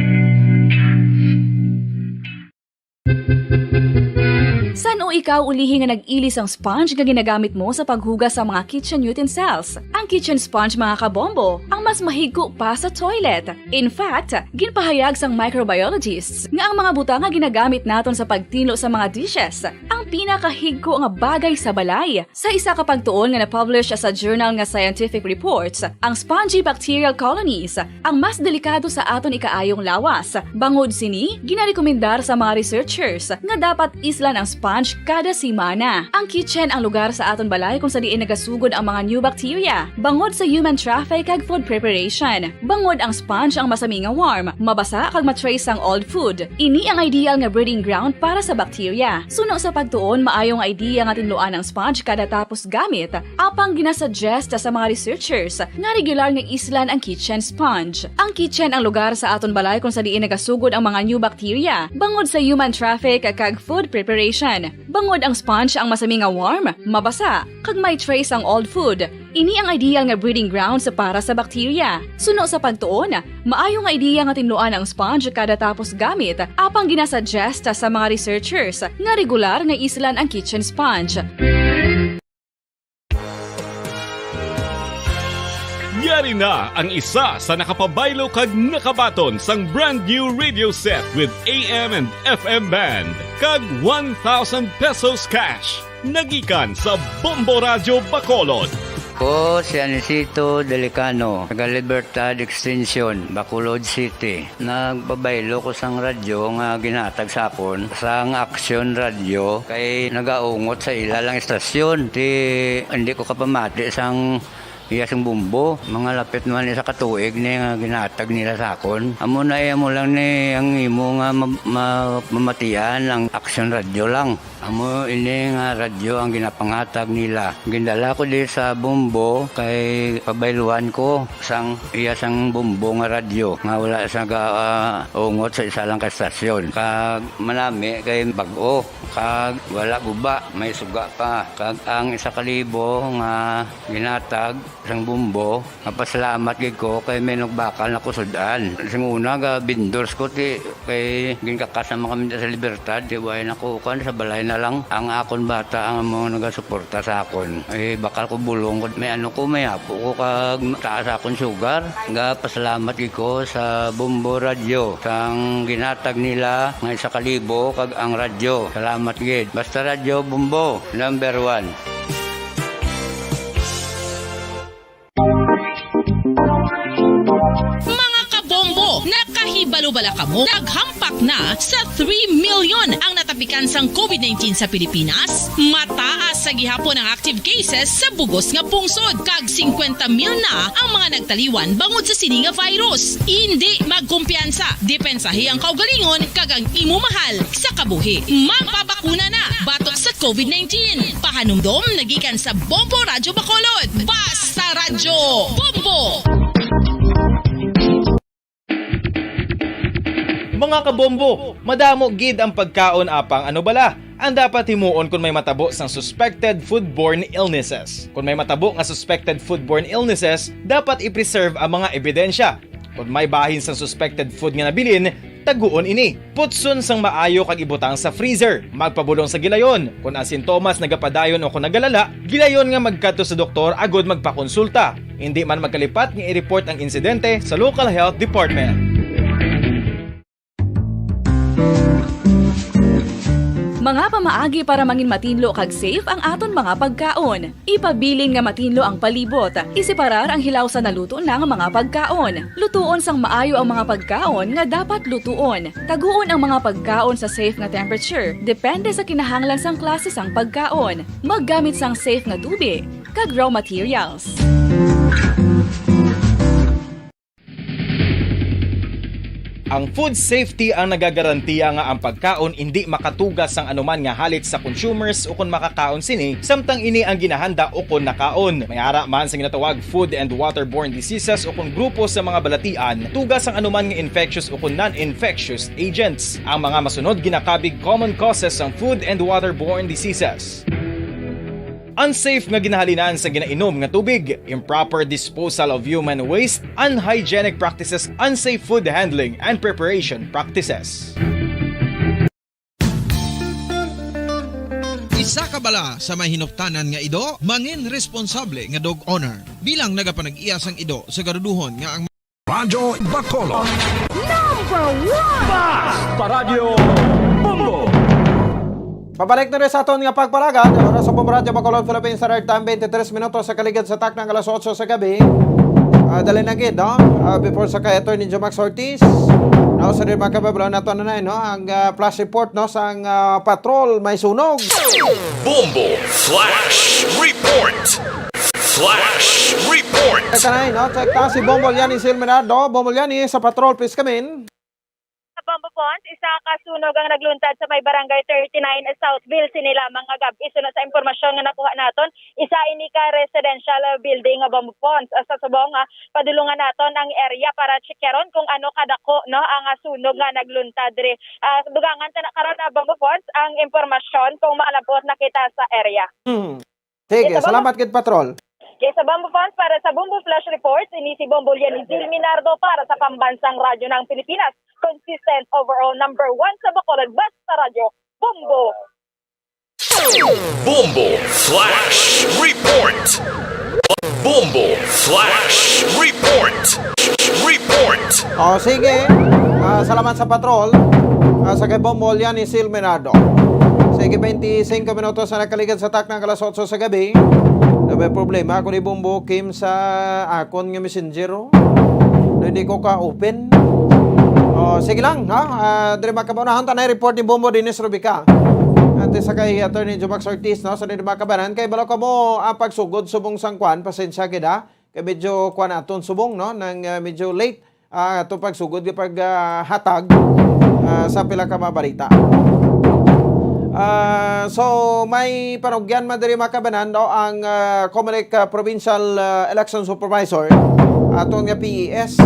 San-o ikaw ulihi nga nag-ili sang sponge nga ginagamit mo sa paghugas sa mga kitchen utensils? Ang kitchen sponge, mga kabombo, ang mas mahigko pa sa toilet. In fact, ginpahayag sang microbiologists nga ang mga butang nga ginagamit naton sa pagtinlo sa mga dishes ang pinakahigko nga bagay sa balay. Sa isa ka pagtuon nga na-publish sa journal nga Scientific Reports, ang spongy bacterial colonies ang mas delikado sa aton ikaayong lawas. Bangod sini, ginarekomendar sa mga researchers nga dapat islan ang sponge kada semana. Ang kitchen ang lugar sa aton balay kung sa diin nagasugod ang mga new bacteria bangod sa human traffic kag food preparation. Bangod ang sponge ang masami nga warm, mabasa kag ma-trace ang old food. Ini ang ideal nga breeding ground para sa bacteria. Suno sa pagtuon, maayo nga idea nga tinluan ang sponge kada tapos gamit. Apang ginasuggest sa mga researchers nga regular nga islan ang kitchen sponge. Ang kitchen ang lugar sa aton balay kung sa diin nagasugod ang mga new bacteria bangod sa human traffic kag food preparation. Bangod ang sponge ang masami nga warm, mabasa, kag may trace ang old food. Ini ang ideal nga breeding grounds para sa bacteria. Suno sa pagtuon, maayo nga idea nga tinluan ang sponge kada tapos gamit, apang ginasuggest sa mga researchers nga regular nga islan ang kitchen sponge. Yari na ang isa sa nakapabaylo kag nakabaton sang brand new radio set with A M and F M band kag one thousand pesos cash. Nagikan sa Bombo Radyo Bacolod. Ko si Anisito Delicano, taga Libertad Extension, Bacolod City. Nagpabaylo ko sang radyo nga ginhatag sa akon sang Action Radio kay nagaungot sa ila lang istasyon. Ti hindi ko kapamati sang iya sing bumbo. Mga lapit naman isa ka tuig ni nga ginhatag nila sa akon. Amo na iya mo lang ni ang imo nga ma-, ma-, mamatian ang Action Radio lang. Amo ini nga radyo ang ginapanghatag nila. Gindala ko di sa Bombo kay pabayluan ko sang iya sang Bombo nga radyo nga wala sa ga, ah, ungot sa isa lang ka estasyon. Kag manami kay bag-o, kag wala guba, may suga pa. Kag ang isa ka libo nga ginatag sang Bombo, mapasalamat gid ko kay may nagbakal na ko sud-an. Sing una, ga vendors ko ti kay ginkakas naman kami sa Libertad, ti way na ko kan sa balay na lang. Ang akon bata ang mga nagasuporta sa akon. Eh, bakal ko bulong ko, may ano ko, may apo ko kag taas akon sugar. Ga pasalamat gid ko sa Bombo Radyo sang ginatag nila nga isa ka libo kag ang radyo. Salamat gid. Basta Radyo Bombo, number one. Mga kabombo, nakahibalo bala kamo? Naghampak na sa three million ang natapikan sang COVID nineteen sa Pilipinas. Mataas sa gihapon ang active cases sa bugos nga pungsod, kag singkwenta mil na ang mga nagtaliwan bangod sa sini nga virus. Indi magkumpiyansa, depensahi ang kaugalingon kag ang imo mahal sa kabuhi. Magpabakuna na batok sa COVID nineteen. Pahanumdom nagikan sa Bombo Radyo Bacolod. Basta Radyo Bombo! Mga kabombo, madamo gid ang pagkaon apang ano bala ang dapat himuon kon may matabo sang suspected foodborne illnesses. Kon may matabo nga suspected foodborne illnesses, dapat i-preserve ang mga ebidensya. Kon may bahin sang suspected food nga nabilin, taguon ini. Putson sang maayo kag ibutang sa freezer. Magpabulong sa gilayon. Kon ang sintomas nagapadayon o kon nagalala, gilayon nga magkadto sa doktor agud magpakonsulta. Indi man magkalipat nga i-report ang insidente sa local health department. Mga pamaagi para mangin matinlo kag safe ang aton mga pagkaon. Ipabilin nga matinlo ang palibot. Iseparar ang hilaw sa naluto na nga mga pagkaon. Lutuon sang maayo ang mga pagkaon nga dapat lutuon. Taguon ang mga pagkaon sa safe nga temperature, depende sa kinahanglan sang klase sang pagkaon. Maggamit sang safe nga tubig kag raw materials. Ang food safety ang nagagarantiya nga ang pagkaon indi makatuga sang anuman nga halit sa consumers ukon makakaon sini, samtang ini ang ginahanda ukon nakaon. May ara man sa ginatawag food and waterborne diseases ukon grupo sa mga balatian, tuga sang anuman nga infectious ukon non-infectious agents. Ang mga masunod ginakabig common causes sang food and waterborne diseases. Unsafe nga ginahalinan sa ginainom nga tubig, improper disposal of human waste, unhygienic practices, unsafe food handling and preparation practices. Isa ka bala sa may hinuptanan nga ido, mangin responsable nga dog owner. Bilang nagapanag-iya sang ido, sagaruduhon nga ang Radyo Bacolod. Number one! Basta Radyo Bombo! Pabalik na rin sa aton nga pagpalagad. Oras sa Bombo Radyo Bacolod, Philippines Standard Time, twenty-three minutos sa kaligid sa taknang alas otso sa gabi. Ah, dali na gid, no? Ah, before sa kay Attorney Jomax Ortiz. No, sa rin mga kababalaw nato na, no, ang ah, flash report, no, sang ah, patrol may sunog. Bombo Flash Report. Flash Report. Check na, no? Check ta si Bombo Liani Silminado. Bombo Liani sa patrol, please come in. Sa Bombo Ponds, isa ka sunog ang nagluntad sa may barangay thirty-nine Southville sini lamang nga gab-i. Suno sa impormasyon nga nakuha naton, isa ini ka residential building nga Bombo Ponds. Ah, sa subong, ah, padulungan naton ang area para tsikyaron kung ano kadako, no, ang ah, sunog nga nagluntad diri. Ah, dugangan ta na karon, ah, Bombo Ponds, ang impormasyon kung makalabot na kita sa area. Hmm. Sige, salamat gid, Patrol. Kay sa Bombo Fans, para sa Bombo Flash Report, ini si Bombo Lianizil Minardo para sa Pambansang Radyo ng Pilipinas. Consistent overall number one sa Bacolod, basta radyo, Bombo! Bombo Flash Report. Bombo Flash Report. Report. O, sige. Ah, salamat sa patrol. Ah, sa kay Bombo Liani Silminado. Sige, twenty-five minutos na nakaligid sa taknang alas otso sa gabi. Daw may problema ako ni Bombo Kim sa akon nga messenger, oh. Na hindi ko ka-open. O, sige lang, ha? Ah, diri makabaunahon ta na report ni Bombo Dennis Rubica. Ante sa kay Attorney Jumax Ortiz, no? Sa diri makabanan, kay balo ka mo ang pagsugod subong sang kwan, pasensya gid, ha? Kay medyo kwan aton subong, no? Nang ah, medyo late ang ato pagsugod nga pag ah, hatag ah, sa pila ka mga balita. Ah, so may panugyan man diri makabanan, no, ang ah, Comelec ah, Provincial ah, Election Supervisor, aton nga P E S,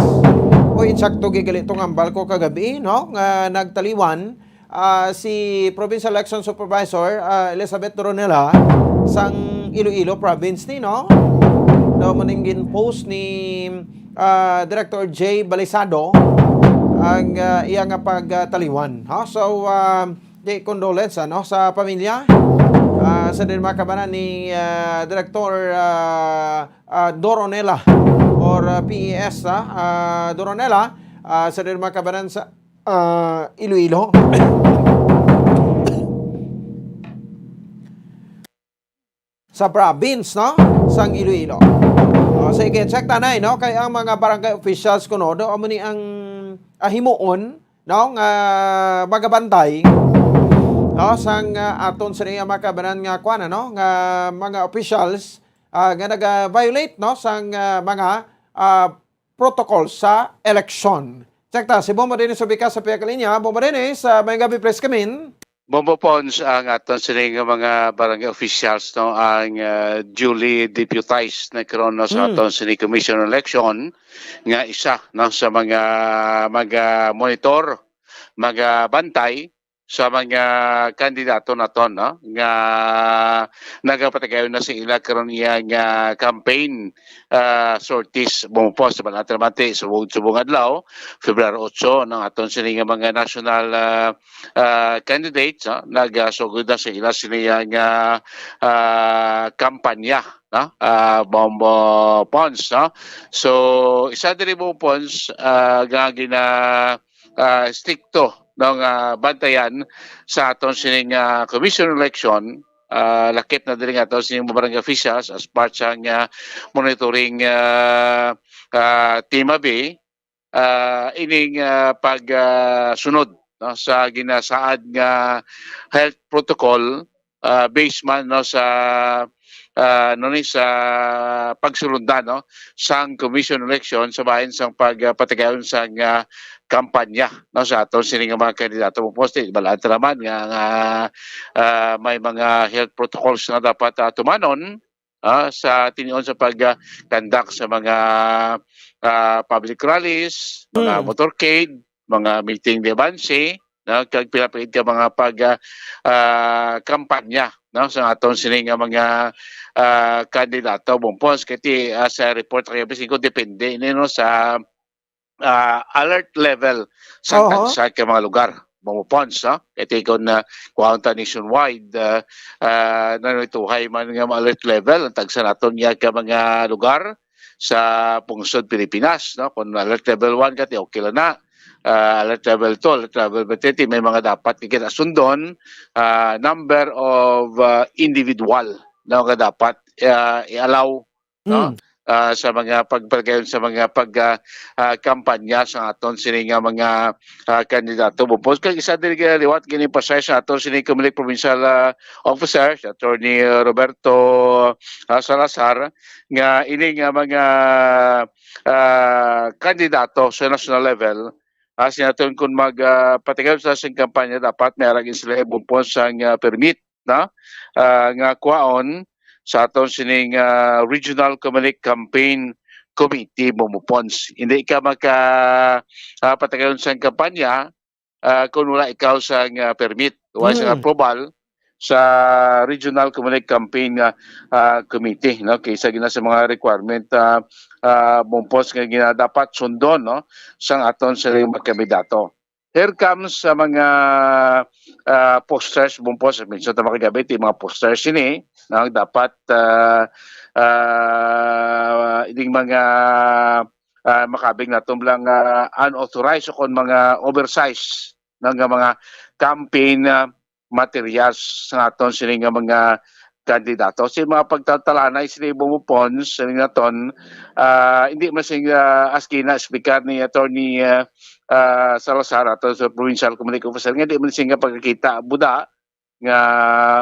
o insakto gigali tong hambal ko kagabi, no, nga nagtaliwan ah, si Provincial Election Supervisor ah, Elizabeth Doronela sang Iloilo Province ni, no? Daw mo ning gin-post ni ah, Director J Balisado ang ah, iya nga pagtaliwan, ha? So ah, di condolence, ano, sa pamilya, ah, sa din mga kabanan ni ah, Director ah, ah, Doronela or ah, P E S, ah, ah, Doronela, ah, sa din mga kabanan sa ah, Iloilo. Sa province, no? Sang Iloilo. O, sige, check tanay, no? Kay ang mga barangay officials kuno, do amo ni ang ah, himuon, no, nga magabantay, no, sang ah, aton sa mga kabanan nga kuan, no, nga mga officials ah, nga naga-violate, no, sang ah, mga ah, protocol sa eleksyon. Check ta, si Bombo Dennis Ubica sa pihak linya. Bombo Dennis, ah, may gabi, please come in. Bombo Pons, ang aton sini nga mga barangay officials, no, ang ah, duly deputized na karon, no, sa Mm. aton sini Commission on Election nga isa, no, sa mga mag-monitor, magabantay sa mga kandidato naton, no, nga nagapatigayon na sa ila karon iya nga campaign ah, sorties. Bumupos sa Banat Ramante subong subong adlaw, February otso, ang aton sini nga mga national ah, ah, candidates, no, nagasugod na sa ila sini nga ah, kampanya, no, ah, Bombo Pons, no. So isa diri, Bombo Pons, ah, nga gina ah, strikto no, nga bantayan sa aton sining, ah, commission election, ah, lakip na diri nga aton sining mga barangay officials as part sang, ah, monitoring, ah, ah, team abi, ah, ining, ah, pag, ah, sunod, no, sa ginasaad nga health protocol, ah, based man, no, sa, ah, ano ni, sa pagsulundan, no, sang commission election sa bahin sang pag, ah, patigayon sang, ah, kampanya, no, sa aton sini nga mga kandidato. Of course, di, balaan ta naman nga, nga, ah, may mga health protocols na dapat, ah, tumanon, ah, sa tinion sa pag, ah, conduct sa mga, ah, public rallies, mga Mm. motorcade, mga meeting de avance, no, kag pila pa gid ka mga pag, ah, ah, kampanya, no, sa aton sini nga mga, ah, kandidato. Bumpos, kay ti, ah, sa report kayo, bisan ko depende ini, no, sa, ah, alert level sa Oho. tagsa ka mga lugar. Bumupons, no? Kay ti kon, ah, kuhaon ta nationwide, ah, ah, nanituhay man nga alert level ang tagsa naton niya ka mga lugar sa pungsod Pilipinas, no? Kung alert level one ka, ti okay lang na. Ah, alert level two, alert level three, may mga dapat kita sundon, ah, number of, ah, individual, no, nga dapat, ah, i-allow, no? Mm. Ah, sa mga pagpagayon sa mga pag, ah, ah, kampanya sa aton sini nga mga, ah, kandidato. Bupos kag isa diri ka liwat gini pasay sa aton sini Comelec Provincial, ah, Officer, si Attorney Roberto, ah, Salazar, nga ini nga mga, ah, kandidato sa national level, ah, sinaton kun mag, ah, patigayon sa sing kampanya, dapat may aragin sila bupos sang, ah, permit, no? Ah, nga kwaon sa aton sining, ah, Regional Comelec Campaign Committee, bumupons. Hindi ka maka, ah, patigayon sang kampanya, ah, kung wala ikaw sang, ah, permit, wala sang Mm. approval sa Regional Comelec Campaign, ah, ah, Committee, no? Kaysa gina sa mga requirement, ah, ah, bumpos nga gina dapat sundon, no? Sang aton sa mga kandidato. Here comes sa mga, ah, posters, bumpos, minsan ta makagabi, ti mga posters ini, no? Dapat, ah, ah, ining mga, ah, makabig naton lang, ah, unauthorized o kon mga oversize, no, nga mga campaign, ah, materials sa aton sini nga mga kandidato. Sa mga pagtatalanay sini bumupon, sini naton, ah, hindi man sing, ah, askina speaker ni Attorney, ah, ah, Salazar ato sa provincial communication officer nga di man sing pagkakita buda nga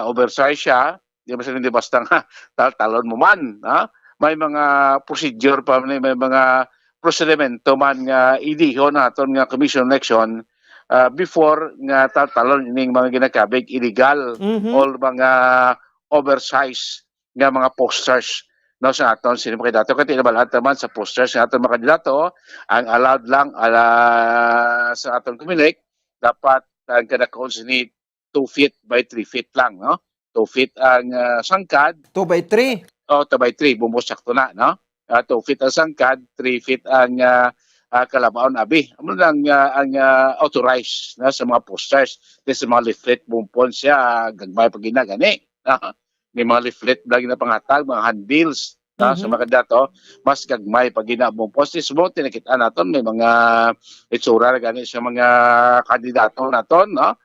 oversize siya, di man sing di basta nga taltalon mo man, ha? May mga procedure pa man, may mga prosedimento man nga idihon naton nga commission election, ah, before nga taltalon ining mga ginakabig illegal Mhm. or mga oversize nga mga posters, no, sa aton sini mga kandidato. Kay tinabalaan ta man sa posters nga aton mga kandidato, ang allowed lang ala, sa aton Comelec, dapat ang kadakon sini two feet by three feet lang, no? Two feet ang, ah, sangkad. Two by three. Oh, two by three, bumbo sakto na, no? Ah, two feet ang sangkad, three feet ang, ah, ah, kalabaon, abi. Amo lang, ah, ang, ah, authorized na sa mga posters. Di sa mga leaflet, bumpon siya, ah, gagmay pa gina gani. Ah, may mga leaflet na ginapangatag, mga handbills, na sa Mhm. mga kandidato, mas gagmay pa gina, bumpon. Di sa mga tinakit-an naton, may mga itsura na gani sa mga kandidato naton, no?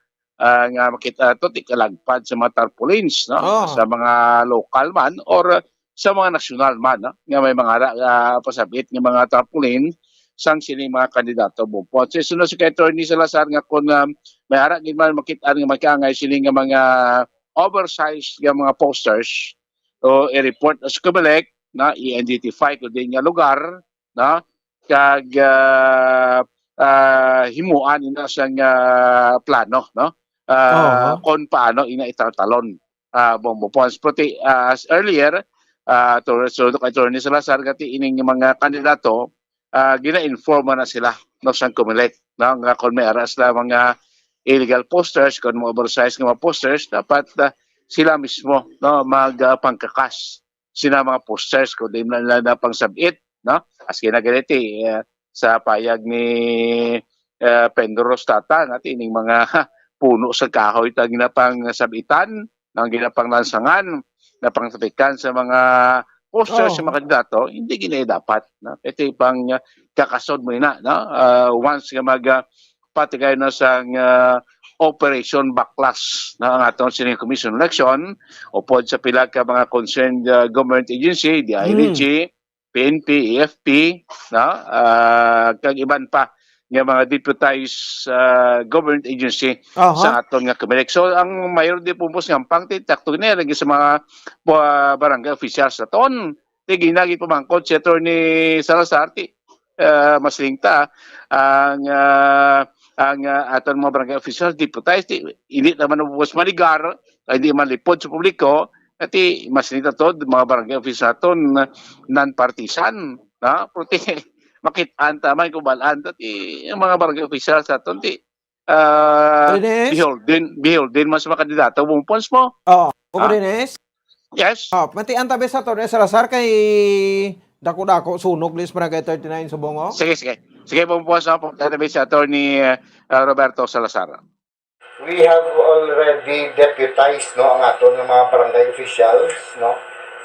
Ah, nga makita to, ti kalagpad sa mga tarpaulins, no? Oh. Sa mga lokal man or sa mga nasyonal man, no? Nga may mga ra-, ah, pasabit nga mga tarpaulin sang sini mga kandidato, bumpon. So, sunod si kay Attorney Salazar nga kung, ah, may ara gid man makita nga magkaangay sini nga mga oversized nga mga posters, o i-report sa Comelec, na i-identify ko din nga lugar, no? Kag, ah, ah, himuan ina sang, ah, plano, no? Ah, Oo. Kung paano ina italtalon, ah, bombo points. Pero ti, ah, as earlier, ah, to, so, kay Attorney Salazar, kati ining mga kandidato, ah, gina-inform na sila, no, sang Comelec, no, nga kung may ara sila mga illegal posters, kung mga oversized nga mga posters, dapat, ah, sila mismo, no, mag, ah, pangkakas sina mga posters, kung di na nila na pangsabit, no? As kinagaliti, eh, sa payag ni, eh, Pendro Rostata, nga ti ining mga puno sa kahoy ta ginapangsabitan, ang ginapanglansangan, napangsabitan sa mga posters, sa Oh. mga kandidato, hindi gina dapat, no? Ito yung pang, ah, kakasod mo ina, no? Ah, once nga mag, ah, pati kayo na sang, ah, Operation Baklas na ang aton sining commission election, upod sa pila ka mga concerned, ah, government agency, D I L G, P N P, A F P, no? Ah, kag iban pa nga mga deputized, ah, government agency Aha. sa aton nga Comelec. So, ang mayor di pumpos nga ampang, ti takto ni lagi sa mga, ah, barangay officials naton. Ti ginagit pamangkot si Attorney Salazar, ti, ah, mas lingta ang, ah, ang, ah, aton mga barangay officials, deputized, ti, hindi naman ubos maligar, hindi man lipod sa publiko, ati mas lingta to, mga barangay officials naton, non-partisan, no? Pero ti, makit-an ta man kung balaan ta, ti, ang mga barangay officials naton, ti, ah, Rines? beholden, beholden man sa mga kandidato, Bong Pons mo. Oo. Bong Ah. Rines? Yes. Oh, matian tabi sa Attorney Salazar kay dako-dako sunog lis Barangay thirty-nine Subongo. Sige, sige. Sige, Bong Pons, no? Pagkatabi sa Attorney, uh, Roberto Salazar. We have already deputized, no, ang aton nga mga barangay officials, no,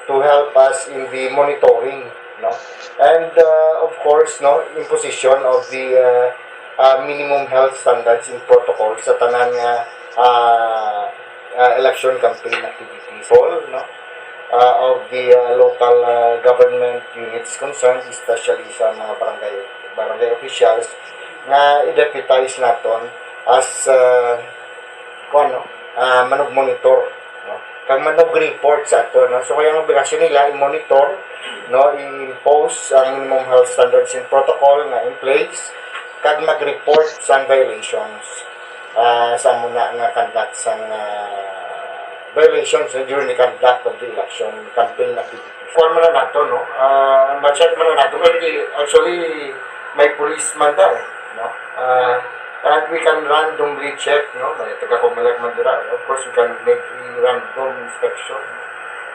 to help us in the monitoring, no, and, uh, of course, no, imposition of the, uh, uh, minimum health standards and protocols sa tanan nga, uh, uh, election campaign activities, all, no, uh, of the, uh, local, uh, government units concerned, especially sa mga barangay, barangay officials, nga i-deputize naton as, uh, kuwan, no, uh, manug-monitor, no, kag manug-report sa aton, no. So, kaya ang obligasyon nila i-monitor, no, i-impose ang minimum health standards and protocol nga in place, kag mag-report sa violations, ah, sa amo na nga conduct sang, ah, violations, eh, during the conduct of the election campaign activities. Kuwan man na nato, no? Ah, ma-check man na nato. Kay actually, may police man ta, eh, no? Ah, and we can randomly check, no? May taga-Comelec man dira. Of course, we can make a random inspection.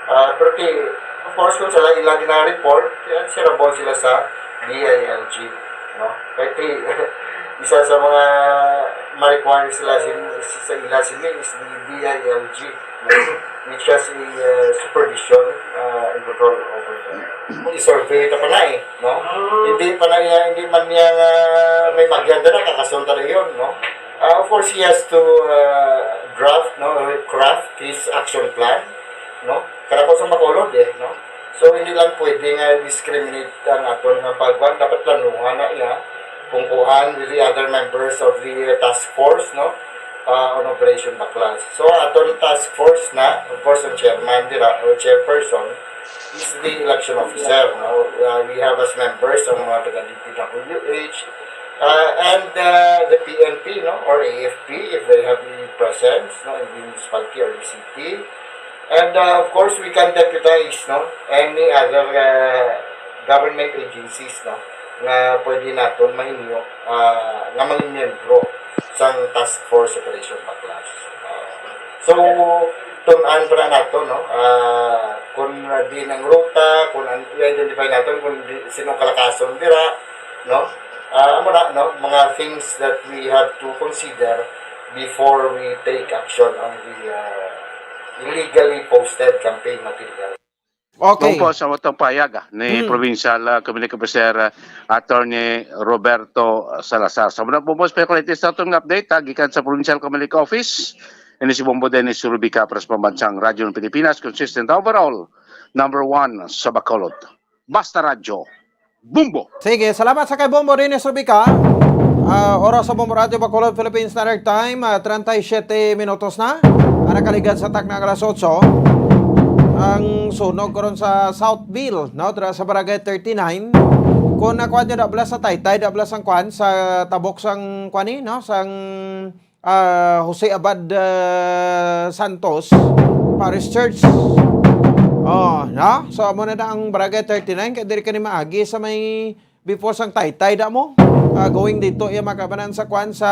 Ah, pero ti, of course, kung sila ila gina-report, kaya sila ball sila sa D I L G, no? Kaya ti, isa sa mga ma-require sila sin, sa ila sini is the D I L G, no? Which has a, uh, supervision, uh, and control over them. Kung i-survey ta pa na eh, no? Hindi pa na niya, hindi man niya nga may magyan na kakasunta na yun, no? Uh, of course, he has to, uh, draft, no, or craft his action plan, no? Kaya ko sa Bacolod eh, no? So, hindi lang pwede nga discriminate ang aton nga pagwan. Dapat planuhan na iya kung kuhan with the other members of the, uh, task force, no? Uh, on Operation Baklas. So, aton task force na, of course, ang chairman dira, or chairperson, is the election officer, no? Uh, we have as members ang mga taga D P W H, uh, and, uh, the P N P, no? Or A F P, if they have a presence, no? In the municipality or the city. And, uh, of course, we can deputize, no, any other, uh, government agencies, no, nga pwede naton mahinyo, uh, nga maging miyembro sang Task Force Operation Baklas. Uh, so, tun-an pa na nato, no, uh, kung di nang ruta, kung an-, i-identify naton kung di, sino kalakason dira, no? Ah, amo na, no? Mga things that we have to consider before we take action on the, ah, illegally posted campaign material. Okay. Kung po sa matong pahayag, ah, ni Hmm. Provincial, ah, Community Officer, ah, Attorney Roberto Salazar. Sa muna po po, speculate sa atong update, ah, gikan sa Provincial Community Office, ini si Bombo Dennis Rubica, para sa Pambansang Radyo ng Pilipinas, consistent overall, number one sa Bacolod. Basta Radyo, Bombo. Sige, salamat sa kay Bombo Dennis Rubica. Ah, oras sa Bombo Radyo Bacolod, Philippine Standard Time, ah, treinta y siete minutos na. Ang nakaligad sa takna nga alas otso. Ang sunog karon sa Southville, no, dira sa Barangay thirty-nine. Kung nakuha nyo, dabla sa Taytay, dabla sang kwan, sa tabok sang kwan ni, no, sang ah, Jose Abad, ah, Santos Parish Church. Oh, no? So, amo na na ang Barangay thirty-nine, kay diri ka ni maagi sa may before sang Taytay da mo. Ah, going dito, iya makabanan sa kwan sa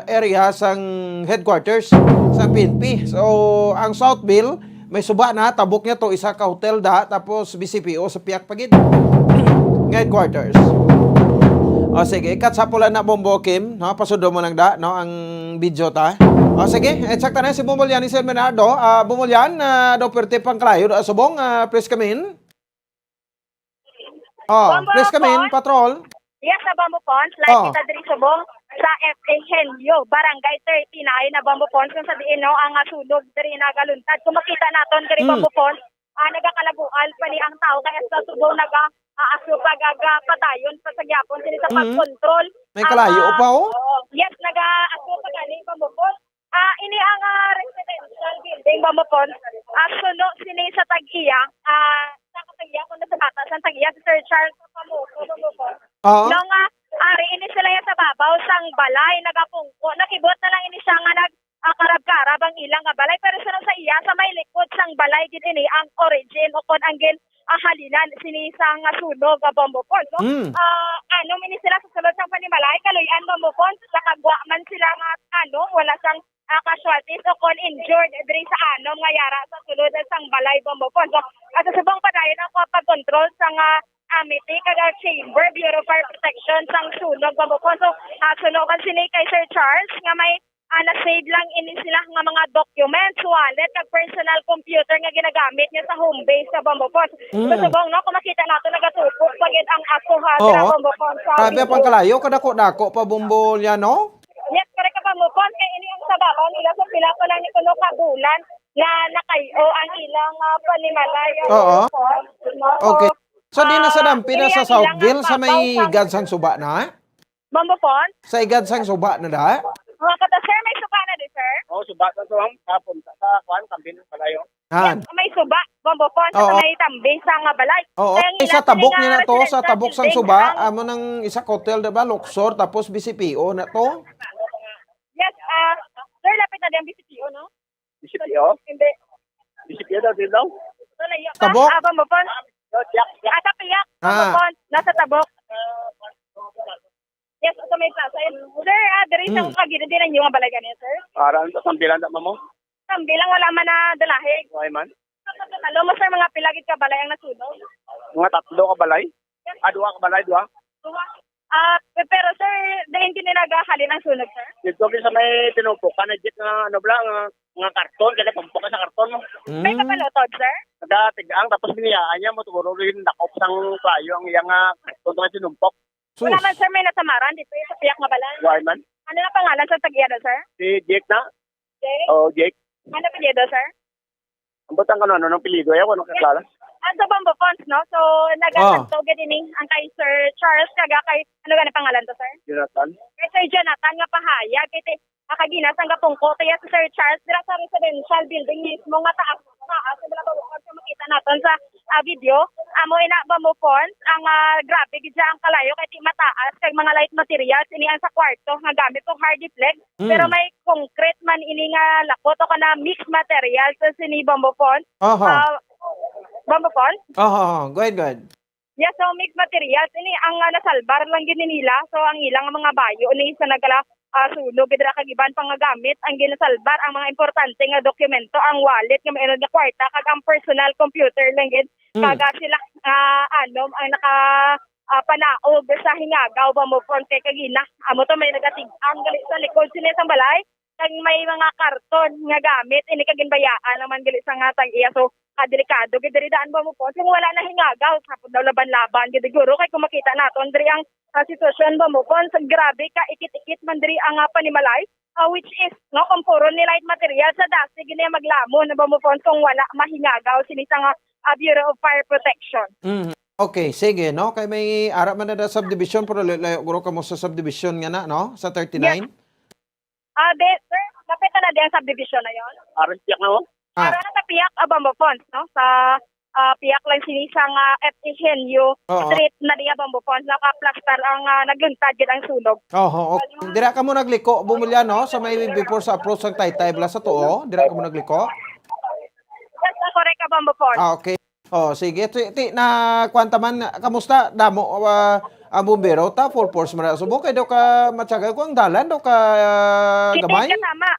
area sang headquarters sa P N P. So, ang Southville, may suba na, tabok niya to, isa ka hotel da, tapos B C P O sa piyak pa gid. Nga headquarters. O sige, cut sa pula na, Bombo Kim, no? Pasudo mo lang da, no, ang video ta. O sige, e, check ta na si Bombo Lian, ni Sir Bernardo. Ah, Bombo Lian, ah, do perte pang kalayo, ah, subong, ah, please come in. O, Bombo please come in, Pons. Patrol. Yes, sa Bombo Pons, live Oh. kita diri subong. sa F A Henyo, Barangay thirty-nine na Bambupon, kung sa diin, no, ang, ah, sunog diri nagaluntad. Kung makita naton diri, Mm. Bambupon, ah, nagakalabuan pa ni ang tao, kaya sa subong naga, ah, aso pag, aga, padayon pa sa gyapon sini sa Mm. pagkontrol. May Ang, kalayo ah, pa, oh. Oo. Yes, naga-aso pa gani, Bambupon. Ah, ini ang, ah, residential building, Bambupon. Ah, suno sini sa tag-iya, ah, sa tag-iya, kung nasa bata, sa tag-iya, si Sir Charles Pamuso, Bambupon. Oo. Nung, ah, ari ini sila ya sa babaw sang balay, nagapungko. Nakibot na lang ini siya nga nag, ah, karab-karab ang ilang nga balay, pero sunod sa iya, sa may likod sang balay gid ini ang origin o kon ang gin-, ah, halinan sini sang sunog, ah, Bambupon, no? Mm. Ah, ano, mini sila sa sulod sang panimalay, kaluy-an, Bambupon, nakagwa man sila nga, ano, wala sang, ah, casualties o kon injured diri sa anom nga yara sa sulod sang balay, Bambupon. So, ah, sa subong padayon ang pag-control sang, ah, Amity kag, ah, Chamber Bureau of Fire Protection sang sunog, Bambupon. So, ah, sunogan sini kay Sir Charles nga may, ah, na-save lang ini sila nga mga documents, wallet, kag personal computer nga ginagamit niya sa home base sa Bambupon. Mm. So, subong, no, kung makita nato, nagatupok pa gid ang aso ha, Oo. Bambupon, sa Grabe, video. Pangkalayo, kadako-dako pa, Bumbo, yan, no? Yes, correct ka, Bambupon. Kay ini ang sa babaw nila, so pila pa lang ni kuno ka bulan na nakayo ang ilang, ah, panimalay, ah, Oo. Bambupon. So, Okay. So, di na sa ah, dampi na ini sa ang ilang Southville, sa may babaw sa igad sang suba na? Bambupon? Sa igad sang suba na da? Mga kata, sir, may suba na di, sir? Oh, suba na to, ang kapon. Sa, sa kuan, tambi ng palayo. Han. Yes, may suba, Bambupon, sa Oo. may tambi sa nga balay. Oo. Kaya ang Ay, sa ina sini tabok nga niya na to, sa residential tabok sang building, suba, ang amo nang isa ka hotel, di ba? Luxor, tapos B C P O na to. Yes, ah, sir, lapit na din ang B C P O, no? B C P O? Hindi. B C P O daw, din daw? Sa layo pa, Tabok? Ah, Bambupon. Sa Piak, Piak. Ah, sa Piak, Ah. Bambupon. Nasa Tabok. Yes, sa may plaza yun. Sir, ah, diri sa Hmm. kagina din ang inyong balay ganyan, sir? Para ang sambilan na mo? Sambilan, wala man na dalahig. Why man? Sa pagkatalo mo, sir, mga pila gid ka balay ang nasunog? Mga tatlo ka balay? Yes. Ah, duha ka balay, duha? Duha. Ah, pe-, pero, sir, diin gid ni nagahalin ang sunog, sir? Dito gid sa may tinumpok ka na jet nga, ano, bla, nga, nga karton, kaya tumpok ka sa karton mo. May Mm. kapalutod, sir? Nagatigang, tapos biniyaan niya mo, siguro rin dakop sang kayo ang iyang, ah, karton nga tinumpok. Wala Sus. man, sir, may nasamaran dito sa Piak nga balay. Why man? Ano na pangalan sa tag-iya, sir? Si Jake na? Jake? Oo, Jake. Ano apelyido, sir? Ang butang ka, ano, ano, ng apelyido? Ayaw, ano, kakilala? Ah, sa Bambupon, no? So, Ah. nagatanto gid ini ang kay Sir Charles, kaga kay, ano gani pangalan to, sir? Jonathan. Kay Sir Jonathan nga pahayag, kay ti-, ah, kagina sang gapungko, kaya si Sir Charles, dira sa residential building mismo nga taas, taas, wala ba, makita naton sa, ah, video? Amo ina, Bambupon, ang, ah, grabe gid siya ang kalayo, kay ti mataas, kay mga light materials, ini ang sa kwarto, nga gamit ko hard deflect, Mm. pero may concrete man ini nga lakot o kana mixed materials sa sini Bambupon. Aha. Ah, Bambupon? Aha, aha. Go ahead, go ahead. Yes, so mixed materials ini ang, ah, nasalbar lang gid ni nila. So ang ilang mga bayo ni sa nagala, ah, sunog gid ra kag iban pa nga gamit ang ginasalbar, ang mga importante nga dokumento, ang wallet nga may nga kwarta kag ang personal computer lang gid. Mm. Kaga sila, ah, anom ang naka, ah, panaog sa hingagaw, Bambupon, kay kagina. Amo to may nagatig-ang gali sa likod sini sang balay. Kag may mga karton nga gamit, ini ka ginbayaan naman gali sa nga tag-iya. So, kadelikado gid diri daan, Bambupon. Kung wala na hingagaw, hapon daw laban-laban gid siguro. Kay kung makita naton diri ang, ah, sitwasyon, Bambupon, sa grabe ka ikit-ikit man diri ang, ah, panimalay, ah, which is, no, kung puro ni light material, sa dasi gini maglamon na, Bambupon, kung wala mahingagaw sini sa nga, ah, Bureau of Fire Protection. Mm. Okay, sige, no? Kay may ara man na da subdivision, pero layo-layo guro kamo sa subdivision nga na, no? Sa thirty-nine? Ah, de, sir, lapit na na di ang subdivision na yon. Aron siya na, oh. Ah. Para na sa Piak, ah, Bambupon, no? Sa, ah, Piak lang sini sa nga F A Henyo Oo. Street na diya, Bambupon. Nakaplastar ang, ah, nagluntad gid ang sunog. Oho, okay. Dira kamo nagliko, Bumulya, no? Sa may before sa approach sang Taytay, bala sa tuo. Dira kamo nagliko? Yes, sir, correct ka, Bambupon. Ah, okay. Oh, sige. Ti, ti, na, kwan ta man, kamusta? Damo, ah, ang bumbero ta, full force man na subong. Kay daw ka matyaga ko ang dalan, daw ka, ah, Kitid gamay? Ka tama.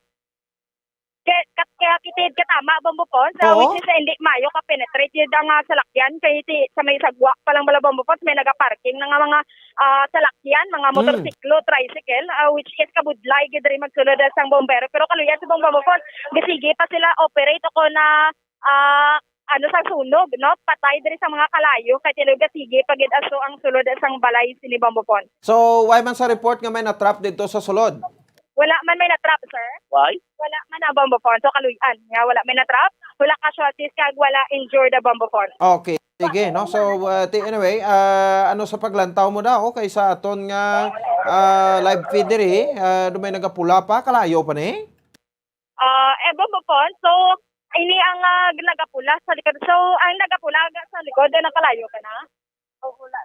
Kay, kat-, kaya kitid ka tama, Bambupon. Sa Oo. Which is, hindi mayo ka penetrate. Yun ang, ah, salakyan. Kay ti, sa may sagwa pa lang bala, Bambupon, may nagaparking na nga mga, ah, salakyan, mga Mm. motorsiklo, tricycle, ah, which is kabudlay, gid rin magsulod sa bumbero. Pero kaluyan sa Bambupon, gisige pa sila operate ako na, ah, ano, sa sunog, no? Patay diri sa mga kalayo, kay tinuod nga sige pa gid aso ang sulod sang balay sini, Bombo Pons. So, why man sa report nga may na-trap dito sa sulod? Wala man may na-trap, sir. Why? Wala man na, Bombo Pons. So, kaluy-an nga wala may na-trap, wala casualties, kag wala injured, ah, Bombo Pons. Okay. Sige, no? So, uh, ti-, anyway, uh, ano sa paglantaw mo daw kay sa aton nga, uh, live feed diri, uh, do may nagapula pa, kalayo pa ni? Ah, eh, Bombo Pons, so, ini ang, ah, nagapula sa likod. So, ang nagapula ga sa likod, eh, nakalayo ka na? O, wala.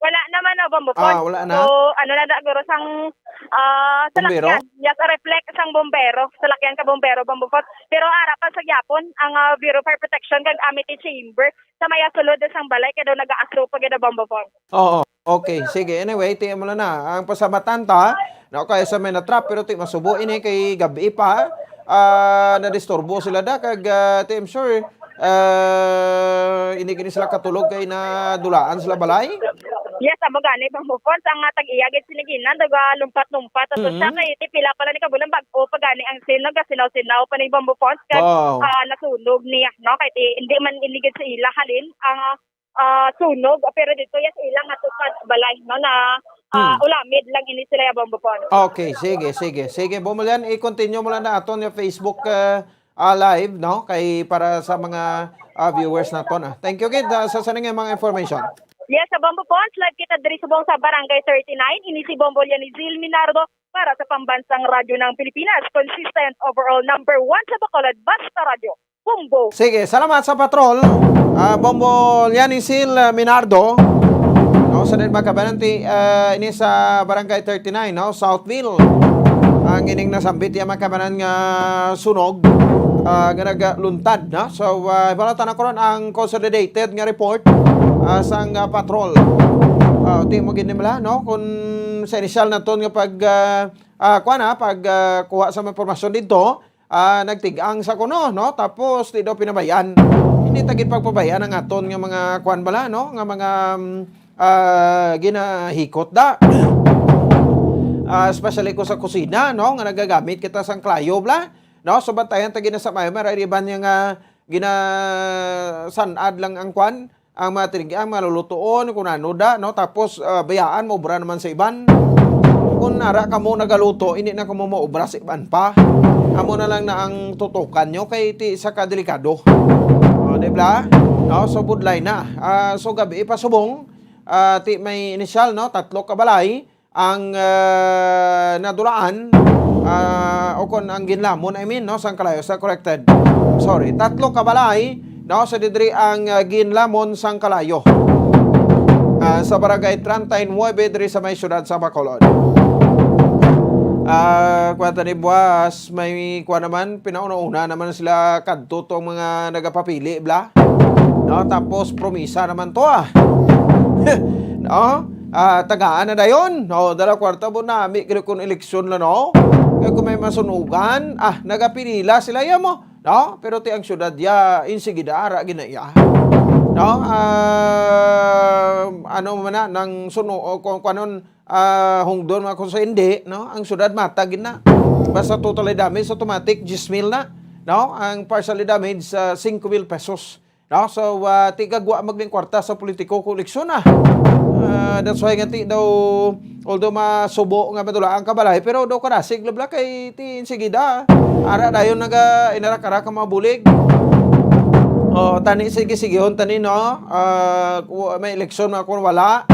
Wala naman, ah, Bombo Pons. Ah, wala na? So, ano na da, guro sang, ah, Bumbero? Salakyan. Yes, a reflect sang bumbero. Salakyan ka bumbero, Bombo Pons. Pero ara pa sa gyapon, ang, ah, Bureau of Fire Protection kag Amity Chamber sa may sulod sang balay, kay daw nagaaso pa gid, Bombo Pons. Oo. Okay, sige. Anyway, ti mo lang na. Ang pasalamatan ta, no, kay sa may na-trap, pero ti masubo ini kay gabi pa. Ah, nadisturbo sila da kag, ah, ti, I'm sure, ah, hindi gini sila katulog kay nadulaan sila balay. Yes, amo gani, Bombo Pons, ang, ah, tag-iya gid sini ginan, daga lumpat-lumpat. Tapos Mhm. sa kay ti pila pala ni kabulan, bag-o pa gani ang sinog, sinaw-sinaw pa ni, Bombo Pons, kag, Wow. ah, nasunog niya, no? Kay ti, hindi man iligid sa ila halin ang, ah, sunog, pero dito, yes, ilang natupad balay, no, na, ah, Hmm. ulamid lang ini sila, ya, Bombo Pons. Okay, sige, sige. Sige, Bombo Lian, i-continue mo lang na aton nga Facebook, ah, ah, live, no? Kay para sa mga, ah, viewers naton, ah. Thank you, gid, ah, sa, sa nga mga information. Yes, sa Bombo Pons, live kita diri subong sa Barangay thirty-nine. Ini si Bombo Lian Izil Minardo para sa Pambansang Radyo ng Pilipinas. Consistent, overall number one sa Bacolod, Basta Radyo. Bombo. Sige, salamat sa patrol. Ah, Bombo Lianisil, ah, Minardo. No, sa din magkabananti, ah, ini sa Barangay thirty-nine, no, Southville. Ang ining nasambit iya magkabanan nga sunog, ah, nga nagluntad, no? So, ah, wala ta na karon ang consolidated nga report, ah, sang, ah, patrol. Ah, ti mo gid nila, no? Kung sa initial naton nga pag, ah, ah, kuwan, ah, pag, ah, kuha sa mga impormasyon dito, ah, nagtig-ang sa kuno, no? Tapos, di daw pinabayaan. Hindi ta gid pagpabayaan ang aton nga mga kuwan bala, no? Nga mga, mm, ah, ginahikot da. Ah, especially ko sa kusina, no? Nga nagagamit kita sang klayo, bla. No? So, bantayan ta gid na sa may, may iban nga, ah, ginasanad lang ang kuwan, ang mga tinig-, ang mga lulutuon, kung ano da, no? Tapos, ah, bayaan, maubra naman sa iban. Kung nara kamo nagaluto, hindi na kamo maubra sa iban pa. Amo na lang na ang tutukan nyo kay ti sa kadelikado. O, di ba? No? So, budlay na. Ah, so, gabi pa subong, ah, ti may initial, no? Tatlo ka balay ang, ah, nadulaan, ah, o kon ang ginlamon, I mean, no, sang kalayo, sa corrected. Sorry, tatlo ka balay, no, sa didri ang, ah, ginlamon sang kalayo. Ah, sa barangay treinta y nueve diri sa may siyudad sa Bacolod. Ah, kwenta ni buwas, may kuwan naman, pinauna-una naman sila kadto tong mga nagapapili, bla. No, tapos promisa naman to, ah. No? Ah, tagaan na dayon. No, dala kwarta mo nami, kaya kung eleksyon na, no? Kaya kung may masunugan, ah, nagapilila sila, ya mo. No? Pero ti ang syudad, ya, insigida, ara, gina, ya. No? Ah, ano man na, nang sunu-, o kung, kung anon, ah, hungdon man ako sa hindi, no? Ang syudad, matag gid na. Basta totally damage, automatic, diyes mil na. No? Ang partially damage, ah, singko mil pesos. No? So, ah, ti gagwa magning kwarta sa politiko kung eleksyon na. Ah, that's why nga ti daw, although masubo nga madula ang kabalay, pero daw karasig labla kay ti insigida. Ara dayon naga inarak-arak ang mga bulig. O, tani sige-sigihon tani, no? Ah, ku-, may eleksyon na kung wala.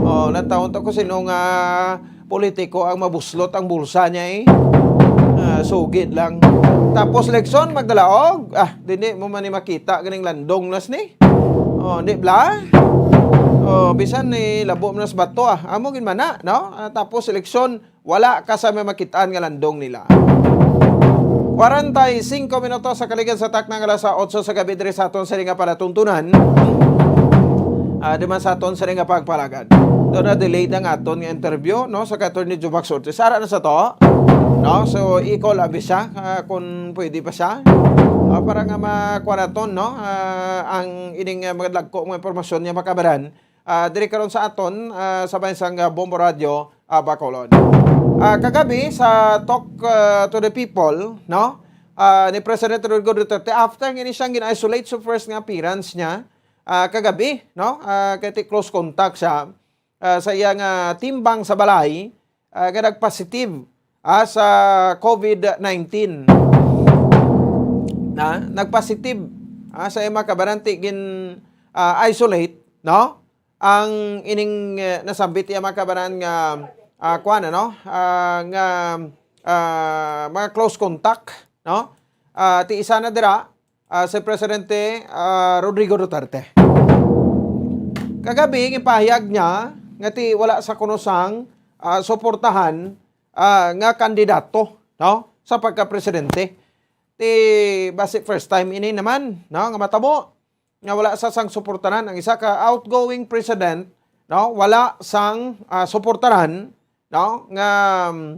O, lantawon to kung sino nga politiko ang mabuslot ang bulsa niya, eh. Ah, sugid lang. Tapos eleksyon, magdalaog. Ah, dili mo man ni makita ganing landong nas ni. O, di bla? O, bisan ni labo man nas bato, ah. Amo gid man na, no? Ah, tapos eleksyon, wala ka sa may makitaan nga landong nila. Kwarenta y singko minutos sa kaligid sa takna nga alas otso sa gabi diri sa aton sini nga palatuntunan. Ah, di man sa aton sini nga pagpalagad. Daw na-delay ang aton nga interview, no, sa kay Attorney Jovax Ortiz. Ara na sa to, no? So, i-call abi siya, ah, kung pwede pa siya. Ah, para nga makuha naton, no? Ah, ang ining, ah, mga dagko, mga impormasyon niya makabaran. Ah, diri karon sa aton, ah, sa bayan sang, ah, Bombo Radio, ah, Bacolod. Ah, kagabi sa Talk, ah, to the People, no? ah, ni President Rodrigo Duterte after nga ini siyang gin-isolate sa first nga appearance niya, ah, kagabi, no? Ah, kay ti close contact siya, ah, sa iya nga timbang sa balay, ah, nga nagpositive, ah, sa COVID nineteen. Na, nagpositive, ah, sa iya mga kabanan ti gin, ah, isolate, no? Ang ining, eh, nasambit iya mga kabanan nga, ah, kuwan, ano? Ah, nga, ah, mga close contact, no? Ah, ti isa na dira, ah, si Presidente, ah, Rodrigo Duterte. Kagabi, gipahayag niya nga ti wala sa kuno sang, ah, suportahan, ah, nga kandidato, no, sa pagka-presidente. Ti basi first time ini naman, no, nga matabo nga wala sa sang suportaran ang isa ka outgoing president, no, wala sang, ah, suportaran, no, nga, um,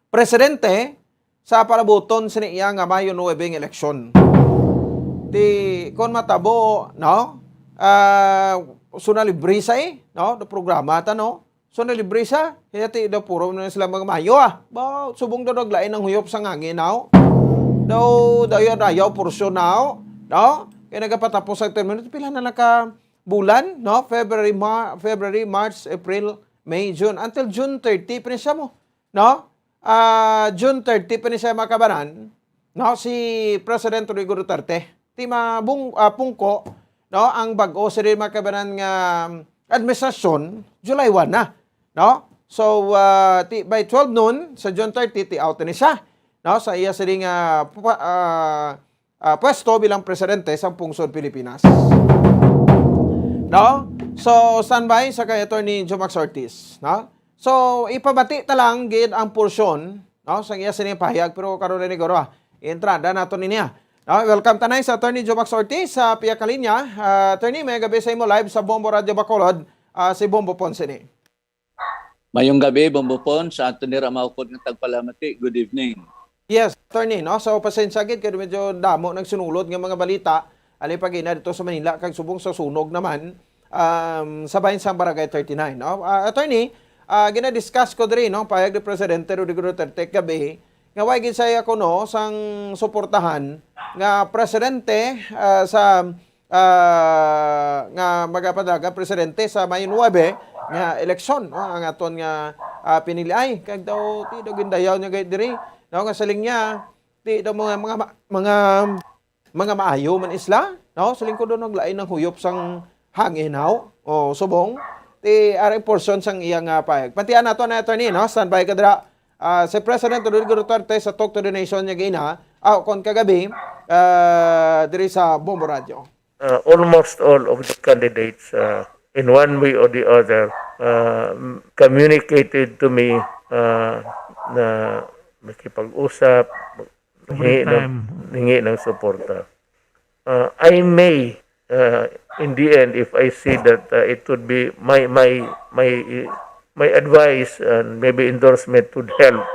presidente sa palabuton sini iya nga Mayo nuebe nga eleksyon. Ti kon matabo, no, ah, so nalibre sa, eh, no, do programa ta, no? So nalibre sa, kaya ti daw puro na sila mga Mayo, ah. Ba, subong daw naglain ang huyop sa ngangin, no? Daw dayaw-dayaw porsyon, no? No? Kaya nagapatapos ang termino, pila na lang ka bulan, no? February, Mar-, February, March, April, May, June. Until June thirty, pa ni siya mo, no? Ah, June thirty pa ni siya makabanan, no? Si President Rodrigo Duterte. Ti mabung-, ah, pungko, no? Ang bag-o sa mga kabanan nga administrasyon, July one na, no? So, ah, ti, by twelve noon sa June thirty, ti out na ni siya, no? Sa iya sini nga, ah, ah, pwesto bilang presidente sa pungsod Pilipinas. No? So, standby sa kay Attorney Jomax Ortiz, no? So, ipabati ta lang gid ang porsyon, no, sa iya sini pahayag, pero karon ni guro, ah, entrada nato niya. No? Welcome tanay sa Attorney Jomax Ortiz sa piya ka linya. Ah, Attorney, may gabi sa imo live sa Bombo Radio Bacolod, ah, si Bombo Ponce ni. Mayong gabi, Bombo Pon, sa aton nira maukod nga tagpalamati. Good evening. Yes, attorney, no? So, pasensya gid kay medyo damo nagsunulod nga mga balita. Ali pag ina dito sa Manila, kag subong sa sunog naman, um, sa bahin sang Barangay thirty-nine, no? Ah, attorney, ah, gina-discuss ko diri, no? Payag ni Presidente Rodrigo Duterte gabi, nga way gid saya ko, no, sang suportahan nga presidente, ah, sa ah, nga magapadagan presidente sa May nuebe nga eleksyon, no, ang aton nga, ah, piniliay. Kag daw, ti daw gindayaw niya gayud diri, no, nga siling niya, ti daw mga, mga, ma-, mga, mga maayo man isla, no, siling ko daw naglain ang huyop sang hangin, haw? O, subong. Ti, ari portion sang iya nga payag. Patian nato na, attorney, no? Standby ka dira. Ah, si President Rodrigo Duterte sa Talk to the Nation niya gina, ah, kon kagabi, ah, diri sa Bombo Radio. Uh, almost all of the candidates, uh, in one way or the other, uh, m-, communicated to me, uh, na makipag-usap, Every hingi ng, time. Hingi ng suporta. Uh, I may, uh, in the end, if I see that, uh, it would be my, my, my, my advice and maybe endorsement would help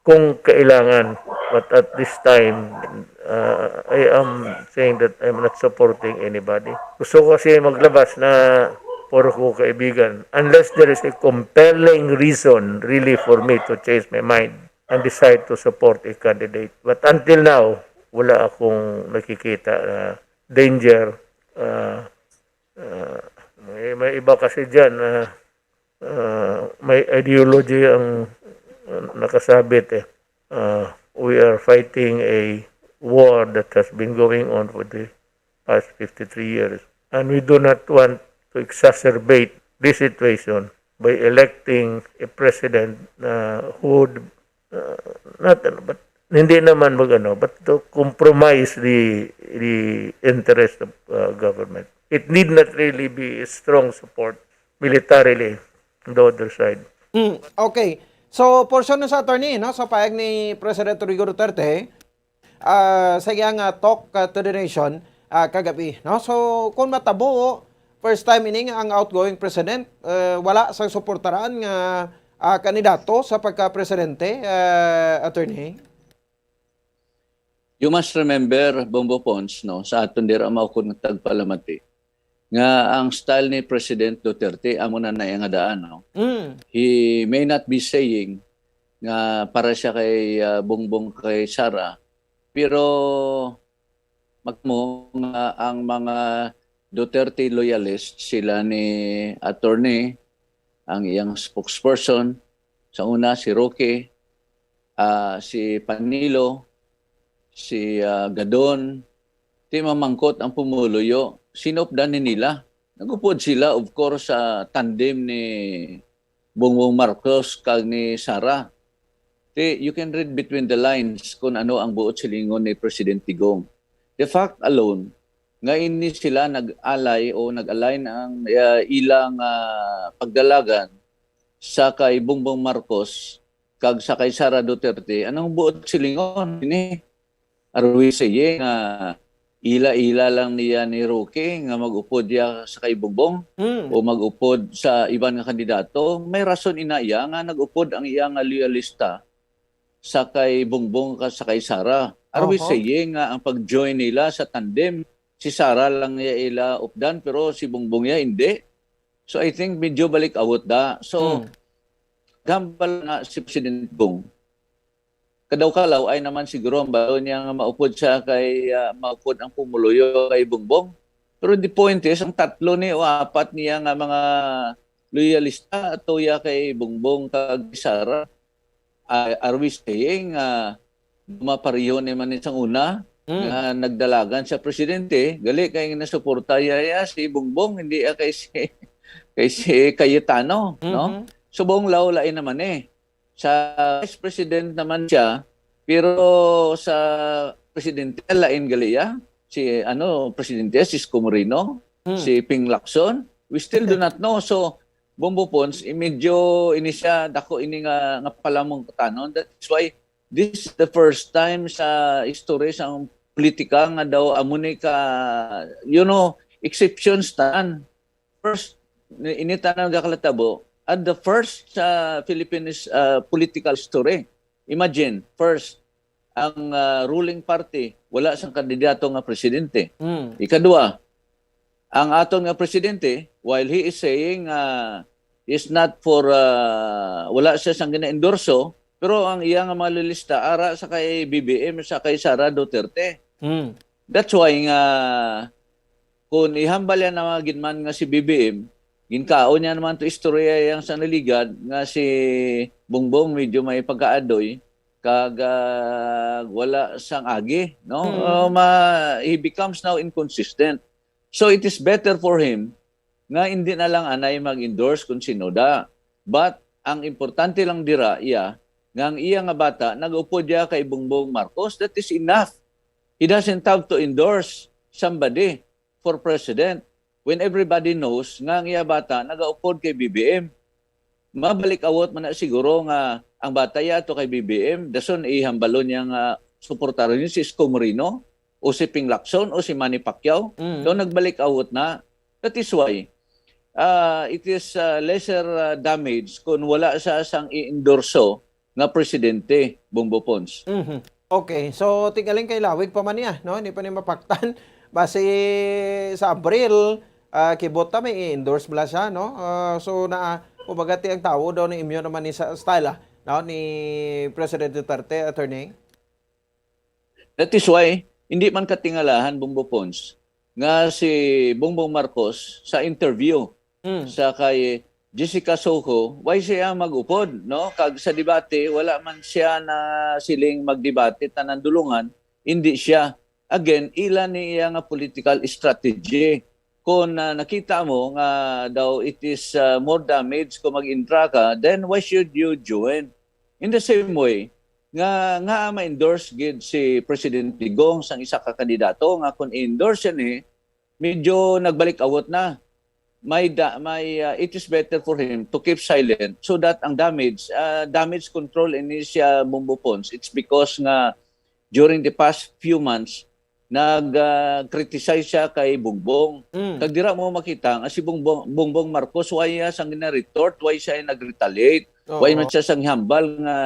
kung kailangan. But at this time, uh, I am saying that I'm not supporting anybody. Gusto ko kasi maglabas na puro ko kaibigan. Unless there is a compelling reason really for me to change my mind and decide to support a candidate. But until now, wala akong nakikita na danger. Uh, uh, may, may iba kasi dyan na, uh, may ideology ang, uh, nakasabit eh. Uh, we are fighting a war that has been going on for the past fifty-three years. And we do not want to exacerbate this situation by electing a president, uh, who would, uh, not, but hindi naman mag-ano, but to compromise the, the interest of, uh, government. It need not really be a strong support militarily on the other side. Mm, okay. So, portion na sa attorney, no? Sa payag ni President Rodrigo Duterte, ah, sa iyang, ah, talk, ah, to the nation, ah, kagabi, no? So, kung matabo, first time ini nga ang outgoing president, eh, wala sa suportaran nga, ah, kandidato sa pagka-presidente, eh, attorney? You must remember, Bombo Pons, no, sa aton dira maukod nga tagpalamati, nga ang style ni President Duterte amo na na iya nga daan, no? Mm. He may not be saying nga para siya kay, ah, Bongbong, kay Sara, Pero magmo nga ang mga Duterte loyalists, sila ni attorney, ang iyang spokesperson, sa una si Roque, ah, si Panilo, si, ah, Gadon, ti mamangkot ang pumuluyo, sinupdan ni nila. Nagupod sila, of course, sa tandem ni Bongbong Marcos kag ni Sara. Ti, you can read between the lines kung ano ang buot silingon ni President Digong. The fact alone nga ini sila nag-alay o nag-align ang, ah, ilang, ah, pagdalagan sa kay Bongbong Marcos kag sa kay Sara Duterte, anong buot silingon ini? Are we saying nga ila-ila lang niya ni Roque nga mag-upod ya sa kay Bongbong Mm. o mag-upod sa iban nga kandidato? May rason ina iya nga nag-upod ang iya nga loyalista sa kay Bongbong ka sa kay Sara. Are we Oho. saying nga ang pag-join nila sa tandem, si Sara lang niya ila updan pero si Bongbong ya hindi? So I think medyo balik-awot da. So, Mm. gambal na si President Bong. Kadaw-kalaw ay naman siguro ang balon niya nga maupod siya kay, ah, maupod ang pumuluyo kay Bongbong. Pero the point is, ang tatlo ni o apat niya nga mga loyalista ato ya kay Bongbong kag Sara, ah, are we saying, ah, mapareho ni man ni sang una Mm. nga nagdalagan sa presidente, gali kay nasuporta ya, ya si Bongbong, hindi ya kay si, kay si Cayetano, no? Mhm. Subong law lain naman eh. Sa vice president naman siya, pero sa presidente, lain gali ya. Si, ano, presidente, si Isko Moreno, Hmm. si Ping Lacson. We still do not know. So, Bombo Pons, eh, medyo ini siya, dako ini nga, nga palamong katanon. That's why this is the first time sa history sa politika nga daw amo ni ka, you know, exceptions tan. First, ni-, ini tanan gakalatabo, at the first sa Philippines, ah, political history. Imagine, first, ang, ah, ruling party, wala sang kandidato nga presidente. Mm. Ikadua, ang aton nga presidente, while he is saying, ah, is not for, ah, wala siya sang gina-endorso, pero ang iya nga mga lilista, ara sa kay B B M, sa kay Sara Duterte. Mm. That's why nga, kung ihambal yan ang mga ginman nga si B B M, ginkaon niya naman to istorya yang sa naligad nga si Bongbong medyo may pagkaadoy, kag, ah, wala sang agi, no? Mm. Uh, ma-, he becomes now inconsistent. So it is better for him nga hindi na lang anay mag-endorse kung sino da. But ang importante lang dira iya nga ang iya nga bata nag-upod ya kay Bongbong Marcos. That is enough. He doesn't have to endorse somebody for president when everybody knows nga ang iya bata nagaupod kay B B M. Mabalik-awot man na siguro nga ang bata ya ato kay B B M, dason ihambalon niya nga suportaron niya si Isko Moreno o si Ping Lacson o si Manny Pacquiao. Mm. So, nagbalik-awot na. That is why, ah, it is, ah, lesser, ah, damage kung wala siya sang i-endorso nga presidente, Bombo Pons. Mhm. Okay. So, tingaling kay lawig pa man niya, no? Hindi pa niya mapaktan. Basi sa Abril, ah, kibot ta may i-endorse bala siya, no? Ah, so, na, kumbaga, ti ang tawo daw na immune naman ni sa style, ah, no? Ni President Duterte, attorney. That is why, hindi man katingalahan, Bombo Pons, nga si Bongbong Marcos sa interview Mm. sa kay Jessica Soho, why siya mag-upod, no? Kag sa debate, wala man siya na siling magdebate, tanan dulungan, hindi siya. Again, ila ni iya nga political strategy. Kung, ah, nakita mo nga daw it is, ah, more damage kung mag-intra ka, then why should you join? In the same way, nga, nga ma-endorse gid si President Digong sang isa ka kandidato nga kung i-endorse siya ni, medyo nagbalik-awot na. May da-, may, ah, it is better for him to keep silent so that ang damage, ah, damage control ini siya, Bombo Pons. It's because nga during the past few months, nag, ah, criticize siya kay Bongbong. Mm. Kag dira mo makita nga si Bongbong, Bongbong Marcos, why siya sang gina-retort, why siya ay nag-retaliate, why Oo. man siya sang hambal nga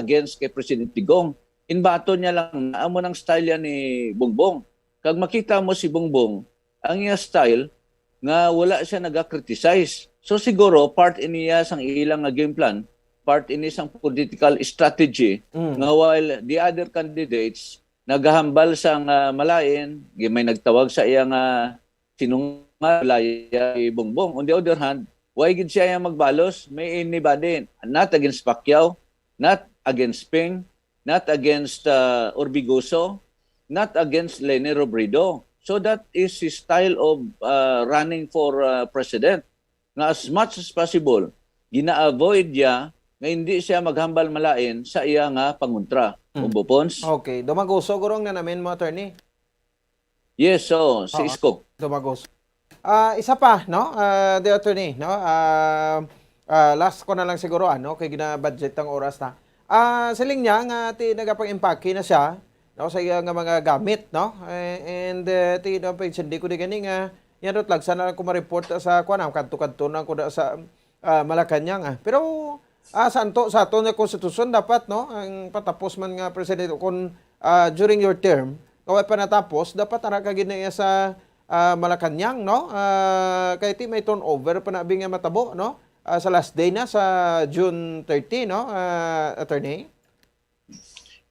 against kay President Digong. Inbaton niya lang, amo nang style yan ni Bongbong. Kag makita mo si Bongbong, ang iya style nga wala siya naga-criticize. So siguro part ini iya sang ilang nga game plan, part ini sang political strategy Mm. nga while the other candidates nagahambal sang, ah, malain, gi-, may nagtawag sa iya nga sinungaling, si Bongbong. On the other hand, why gid siya yang magbalos? May anybody, not against Pacquiao, not against Ping, not against, ah, Orbegoso, not against Leni Robredo. So that is his style of, ah, running for, ah, president, nga as much as possible, gina-avoid niya nga hindi siya maghambal malain sa iya nga pangontra. Mm. Bongbong Pons? Okay. Dumaguso, gurong na namin mo, attorney. Yes, so, si Oo. Isko. Dumaguso. Ah, isa pa, no? Ah, the attorney, no? Ah, ah, last ko na lang siguro, ano, kay gina-budget ang oras na. Ah, siling niya nga ti nagapang-impake na siya, no, sa iya nga mga gamit, no? Eh, and, eh, ti, no, pa-, hindi ko di gani nga, yan, lagsa na lang ko ma-report sa, kuwan, ah, kadto-kadto na ko na sa, ah, Malacañang, ah. Pero, ah, sa anto, sa ato nga konstitusyon, dapat, no, ang patapos man nga presidente, kung, ah, during your term, nga wa pa natapos, dapat ara ka gid na iya sa, ah, Malacañang, no? Ah, kay ti may turnover pa na abi nga matabo, no? Ah, sa last day na sa June thirty, no, ah, attorney?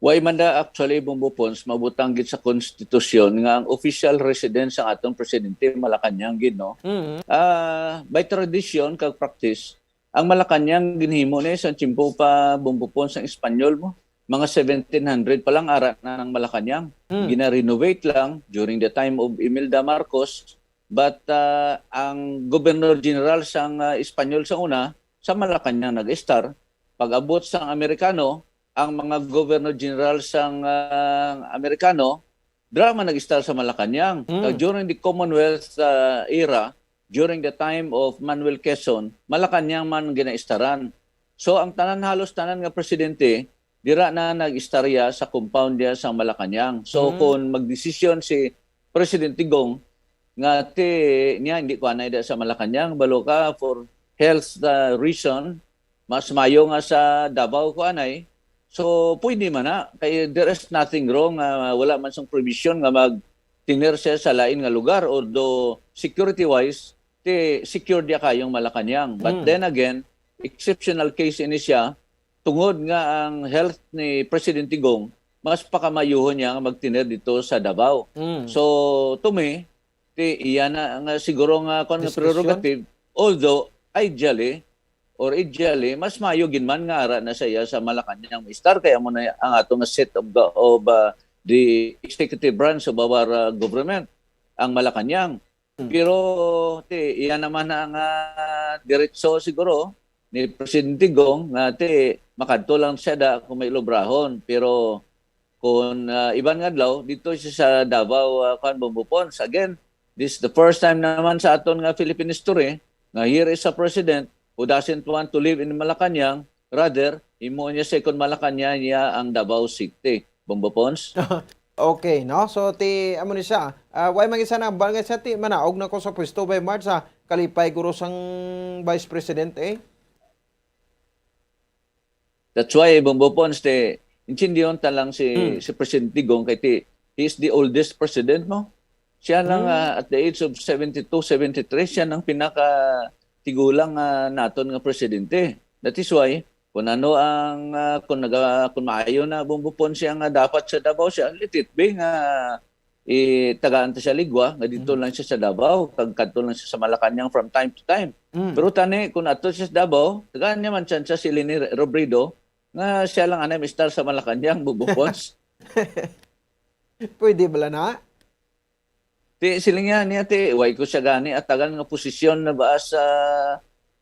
Why man da actually, Bongbong Pons, mabutang gid sa konstitusyon nga ang official residence sang atong presidente Malacañang gid, no? Mhm. Ah, by tradition kag practice, ang Malacañang ginhimo ni sa tiyempo pa, Bongbong Pons, sang Espanyol mo. Mga seventeen hundred pa lang ara na ang Malacañang. Mm. Gina-renovate lang during the time of Imelda Marcos, but, ah, ang Governor General sang, ah, Espanyol sa una, sa Malacañang nag-estar. Pag-abot sang Amerikano, ang mga Governor General sang, ah, Amerikano, dira man nag-estar sa Malacañang. Mm. Kag during the Commonwealth, ah, era, during the time of Manuel Quezon, Malacañang man ginaestaran. So, ang tanan, halos tanan nga presidente, dira na nag-istorya sa compound niya sa Malacañang. So, Mm. kung magdesisyon si President Digong nga ti niya, "Hindi ko anay da sa Malacañang, balo ka, for health, uh, reason, mas mayo nga sa Davao ko anay." So, pwede man na. Kay there is nothing wrong, ah, wala man sang provision nga magtiner siya sa lain nga lugar, although security-wise, ti secured ya kayong Malacañang. But Mm. then again, exceptional case ini siya, tungod nga ang health ni Presidente Gong, mas pakamayuhon niya nga magtiner dito sa Davao. Mm. So, to me, ti, iya na nga siguro nga, kwan nga Diskusyon? Prerogative, although ideally, or ideally, mas mayo gid man nga ara na sa iya sa Malacañang maestar, kay amo na ang ato nga seat of, of, uh, the executive branch of our, uh, government, ang Malacañang. Hmm. Pero, ti, iya naman na nga diretso siguro ni Presidente Gong nga, ti, makadto lang siya da kung may ilobrahon. Pero kung, ah, iban nga adlaw, dito siya sa Davao, ah, kwan, Bongbong Pons. Again, this is the first time naman sa aton nga Philippine history nga here is a president who doesn't want to live in Malacañang. Rather, imo niya second Malacañang niya ang Davao City. Bongbong Pons? Okay, no? So, ti, amo ni siya. Ah, why man siya na, ba nga siya, ti, manaog na ko sa pwesto by March, sa kalipay guro sang Vice President, eh? That's why, Bongbong Pons, ti, intindihon ta lang si, Hmm. si Presidente Gong kay ti, he is the oldest president, no? Siya lang, Hmm. ah, at the age of seventy-two, seventy-three, siya nang pinaka tigulang, ah, naton nga presidente. That is why, kung ano ang, ah, kung naga-, kung maayo na Bongbong Pons siya nga dapat sa Davao siya, let it be nga itagaan ta siya ligwa, nga dito Mm. lang siya sa Davao, kag kadto lang siya sa Malacañang from time to time. Mm. Pero tani, kung ato siya sa Davao, tagaan niya man tsansa si Leni Robredo, nga siya lang anay maestar sa Malacañang, Bongbong Pons. Pwede bala na? Ti, siling niya, niya, ti, why ko siya gani atagan nga posisyon na ba sa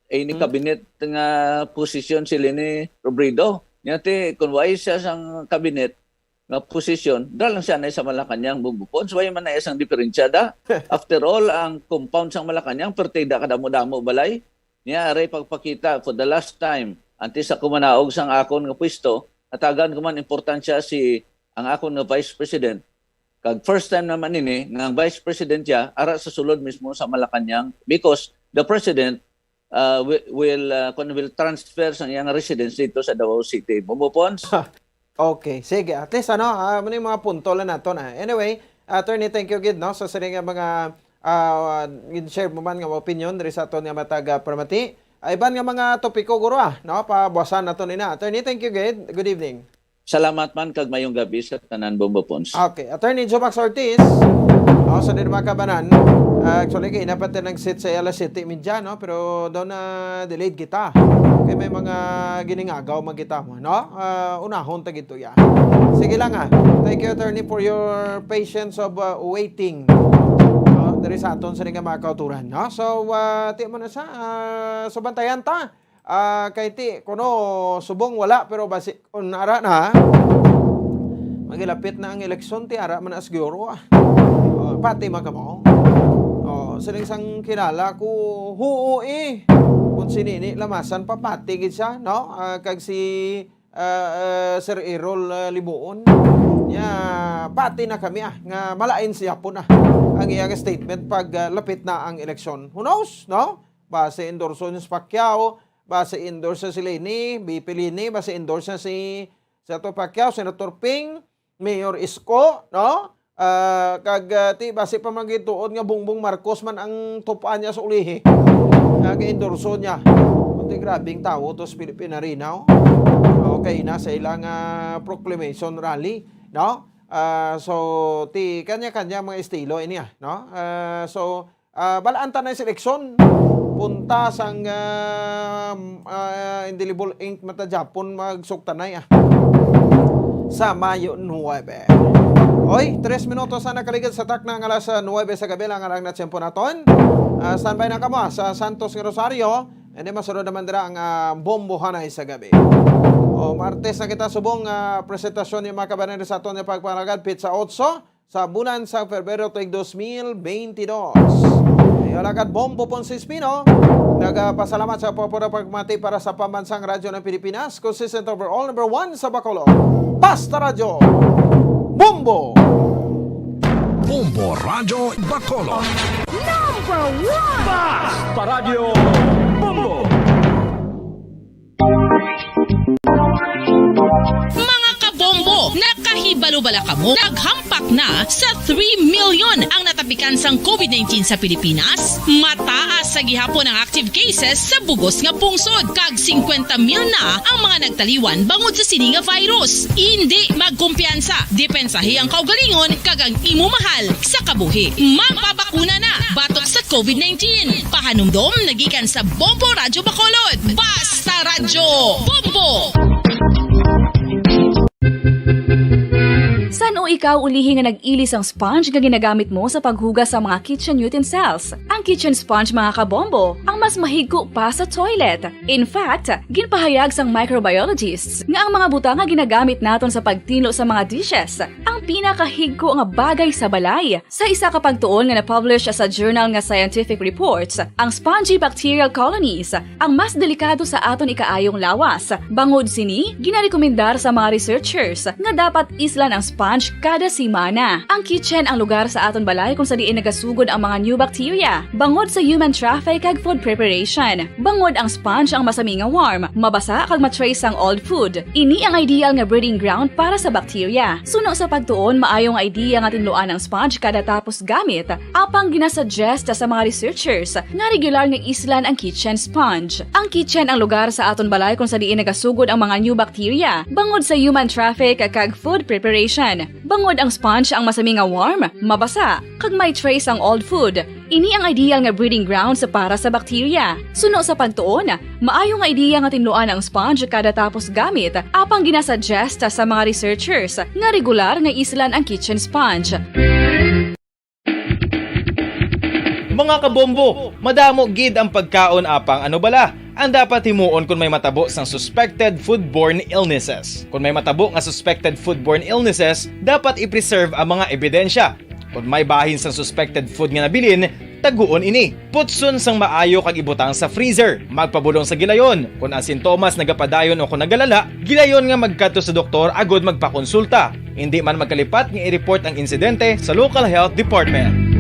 any Mm. cabinet nga posisyon si Leni Robredo? Niya, ti, kung why siya sang cabinet, nga posisyon, dira lang siya na sa Malacañang, Bongbong Pons, wala man na isang diferensya da. After all, ang compound sang Malacañang, perti da kadamo-damo balay. Niya, aray pagpakita for the last time, antes sa kumanaog sang akon nga pwesto, atagan ko man importansya si ang akon nga Vice President. Kag first time naman ini, nga ang Vice President siya, ara sa sulod mismo sa Malacañang, because the President uh, wi-, will, uh, kun, will transfer sa iyang residence dito sa Davao City. Bongbong Pons? Okay, sige. At least, ano, ah, muna yung mga punto lang nato na. Anyway, Attorney, thank you gid, no, sa sining nga mga, ah, gin-share mo man nga mga opinion diri sa aton nga matag, ah, pamati. Ah, iban nga mga topiko, guro, ah, no, pabuwasan nato nina. Attorney, thank you gid. Good evening. Salamat man kag mayong gabi sa tanan, Bombo Pons. Okay, Attorney Jomax Ortiz. Oh, sa din mga kabanan. Ah, actually, kay dapat na nag-set sa alas siyete media, no? Pero daw na delayed kita. Kay may mga giningagaw man kita mo, no? Ah, unahon ta gito ya. Sige lang, ah. Thank you, Attorney, for your patience of, ah, waiting. No? Diri sa aton sa nga mga kauturan, no? So, ah, ti mo na sa, ah, so bantayan ta. Ah, kay ti, kuno subong wala, pero basi, kung ara na, magilapit na ang eleksyon, ti ara man as siguro, ah. Oh, pati man kamo. Oh, siling sang kilala ko, huo eh. Kung sinini, lamasan pa, pati gid siya, no? Ah, kag si, ah, ah, Sir Errol, ah, Libuon. Ya, pati na kami, ah, nga malain siya po na ang iyang statement pag, ah, lapit na ang eleksyon. Who knows, no? Basi endorso niya si Pacquiao, basi endorse si Leni, V P Leni, basi endorse si, Senator Pacquiao, Senator Ping, Mayor Isko, no? Ah, kag, ah, ti, basi pa man gituod nga Bongbong Marcos man ang tupa niya sa ulihi. Nga endorso niya. Kunti grabing tawo to sa Philippine Arena, oh. Okay na sa ilang, ah, proclamation rally, no? Ah, so, ti, kanya-kanya mga estilo ini, ah, no? Ah, so, ah, balaan ta na sa eleksyon. Punta sang, ah, ah, indelible ink mata Japon magsuktanay, ah. Sa Mayo nuwebe. Oy, tres minutos na nakaligid sa takna nga alas, ah, nuwebe sa gabi lang ang natiyempo naton. Ah, standby na kamo, ah, sa Santos nga Rosario. Hindi masunod naman dira ang, ah, Bombo Hanay sa gabi. O, Martes na kita subong, ah, presentasyon ni mga kabanan sa aton nga pagpangalagad, Pizza Otso. Sa bulan sang Febrero tuig dos mil bentidós. Ayo, alagad Bombo Ponce Espino, nagapasalamat sa popular pagmati para sa Pambansang Radyo ng Pilipinas, consistent overall, number one sa Bacolod. Basta Radyo, Bombo! Bombo Radyo Bacolod. Number one! Basta Radyo, Bombo! Mga kabombo, nakahibalo bala kamo? Naghampak na sa three million ang natapikan sang covid nineteen sa Pilipinas. Mataas sa gihapon ang active cases sa bugos nga pungsod, kag singkwenta mil na ang mga nagtaliwan bangod sa sini nga virus. Indi magkumpiyansa, depensahi ang kaugalingon kag ang imo mahal sa kabuhi. Magpabakuna na batok sa covid nineteen. Pahanumdom nagikan sa Bombo Radyo Bacolod. Basta Radyo Bombo! San-o ikaw ulihi nga nag-ili sang sponge nga ginagamit mo sa paghugas sa mga kitchen utensils? Ang kitchen sponge, mga kabombo, ang mas mahigko pa sa toilet. In fact, ginpahayag sang microbiologists nga ang mga butang nga ginagamit naton sa pagtinlo sa mga dishes ang pinakahigko nga bagay sa balay. Sa isa ka pagtuon nga na-publish sa journal nga Scientific Reports, ang spongy bacterial colonies ang mas delikado sa aton ikaayong lawas. Bangod sini, ginarekomendar sa mga researchers nga dapat islan ang sponge kada semana. Ang kitchen ang lugar sa aton balay kung sa diin nagasugod ang mga new bacteria, bangod sa human traffic kag food preparation. Bangod ang sponge ang masami nga warm, mabasa kag ma-trace sang old food. Ini ang ideal nga breeding ground para sa bacteria. Suno sa pagtuon, maayo nga idea nga tinluan ang sponge kada tapos gamit, apang ginasuggest sa mga researchers nga regular nga islan ang kitchen sponge. Ang kitchen ang lugar sa aton balay kung sa diin nagasugod ang mga new bacteria, bangod sa human traffic kag food preparation. Bangod ang sponge ang masami nga warm, mabasa, kag may trace ang old food. Ini ang ideal nga breeding grounds para sa bacteria. Suno sa pagtuon, maayo nga ideya nga tinluan ang sponge kada tapos gamit, apang ginasuggest sa mga researchers nga regular nga islan ang kitchen sponge. Mga kabombo, madamo gid ang pagkaon, apang ano bala ang dapat himuon kon may matabo sang suspected foodborne illnesses? Kon may matabo nga suspected foodborne illnesses, dapat i-preserve ang mga ebidensya. Kon may bahin sang suspected food nga nabilin, taguon ini. Putson sang maayo kag ibutang sa freezer. Magpabulong sa gilayon. Kon ang sintomas nagapadayon o kon nagalala, gilayon nga magkadto sa doktor agud magpakonsulta. Indi man magkalipat nga i-report ang insidente sa local health department.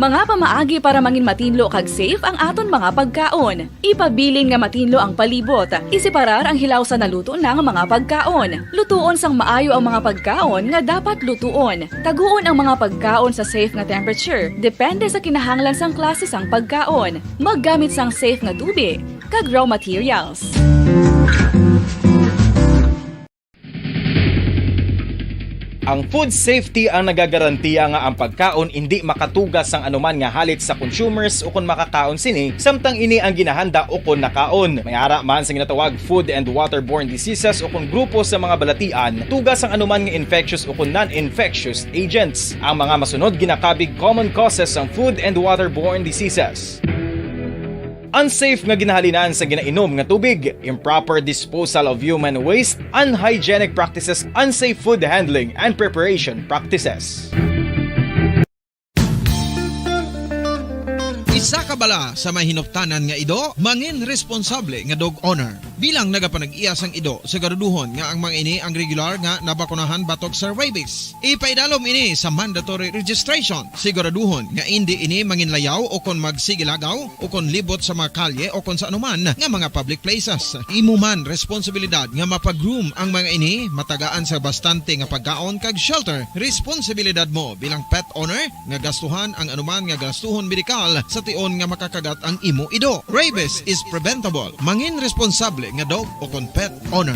Mga pamaagi para mangin matinlo kag safe ang aton mga pagkaon. Ipabilin nga matinlo ang palibot. Iseparar ang hilaw sa naluto na nga mga pagkaon. Lutuon sang maayo ang mga pagkaon nga dapat lutuon. Taguon ang mga pagkaon sa safe nga temperature, depende sa kinahanglan sang klase sang pagkaon. Maggamit sang safe nga tubi. kag raw materials. Ang food safety ang nagagarantiya nga ang pagkaon indi makatuga sang anuman nga halit sa consumers ukon makakaon sini, samtang ini ang ginahanda ukon nakaon. May ara man sa ginatawag food and waterborne diseases ukon grupo sa mga balatian, tuga sang anuman nga infectious ukon non-infectious agents. Ang mga masunod ginakabig common causes sang food and waterborne diseases. Unsafe nga ginahalinan sa ginainom nga tubig, improper disposal of human waste, unhygienic practices, unsafe food handling and preparation practices. Isa ka bala sa may hinuptanan nga ido, mangin responsable nga dog owner. Bilang nagapanag-iya sang ido, siguraduhon nga ang mga ini ang regular nga nabakunahan batok sa rabies. Ipaidalom ini sa mandatory registration. Siguraduhon nga indi ini manginlayaw o kon magsigilagaw o kon libot sa mga kalye o kon sa anuman nga mga public places. Imo man responsibilidad nga mapag-groom ang mga ini, matagaan sa bastante nga pagkaon kag shelter. Responsibilidad mo bilang pet owner nga gastuhan ang anuman nga gastuhon medikal sa tion nga makakagat ang imo ido. Rabies is preventable. Mangin responsable nga dog o kon pet owner.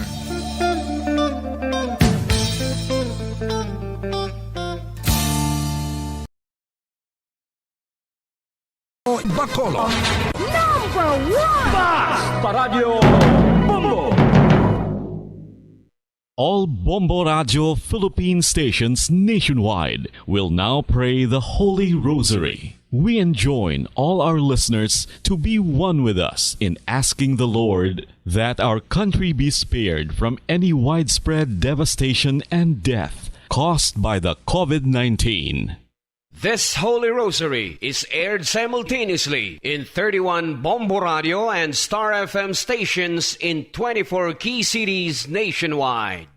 Bacolod. Number one! Basta Radyo Bombo! All Bombo Radio Philippine stations nationwide will now pray the Holy Rosary. We enjoin all our listeners to be one with us in asking the Lord that our country be spared from any widespread devastation and death caused by the COVID nineteen. This Holy Rosary is aired simultaneously in thirty-one Bombo Radio and Star F M stations in twenty-four key cities nationwide.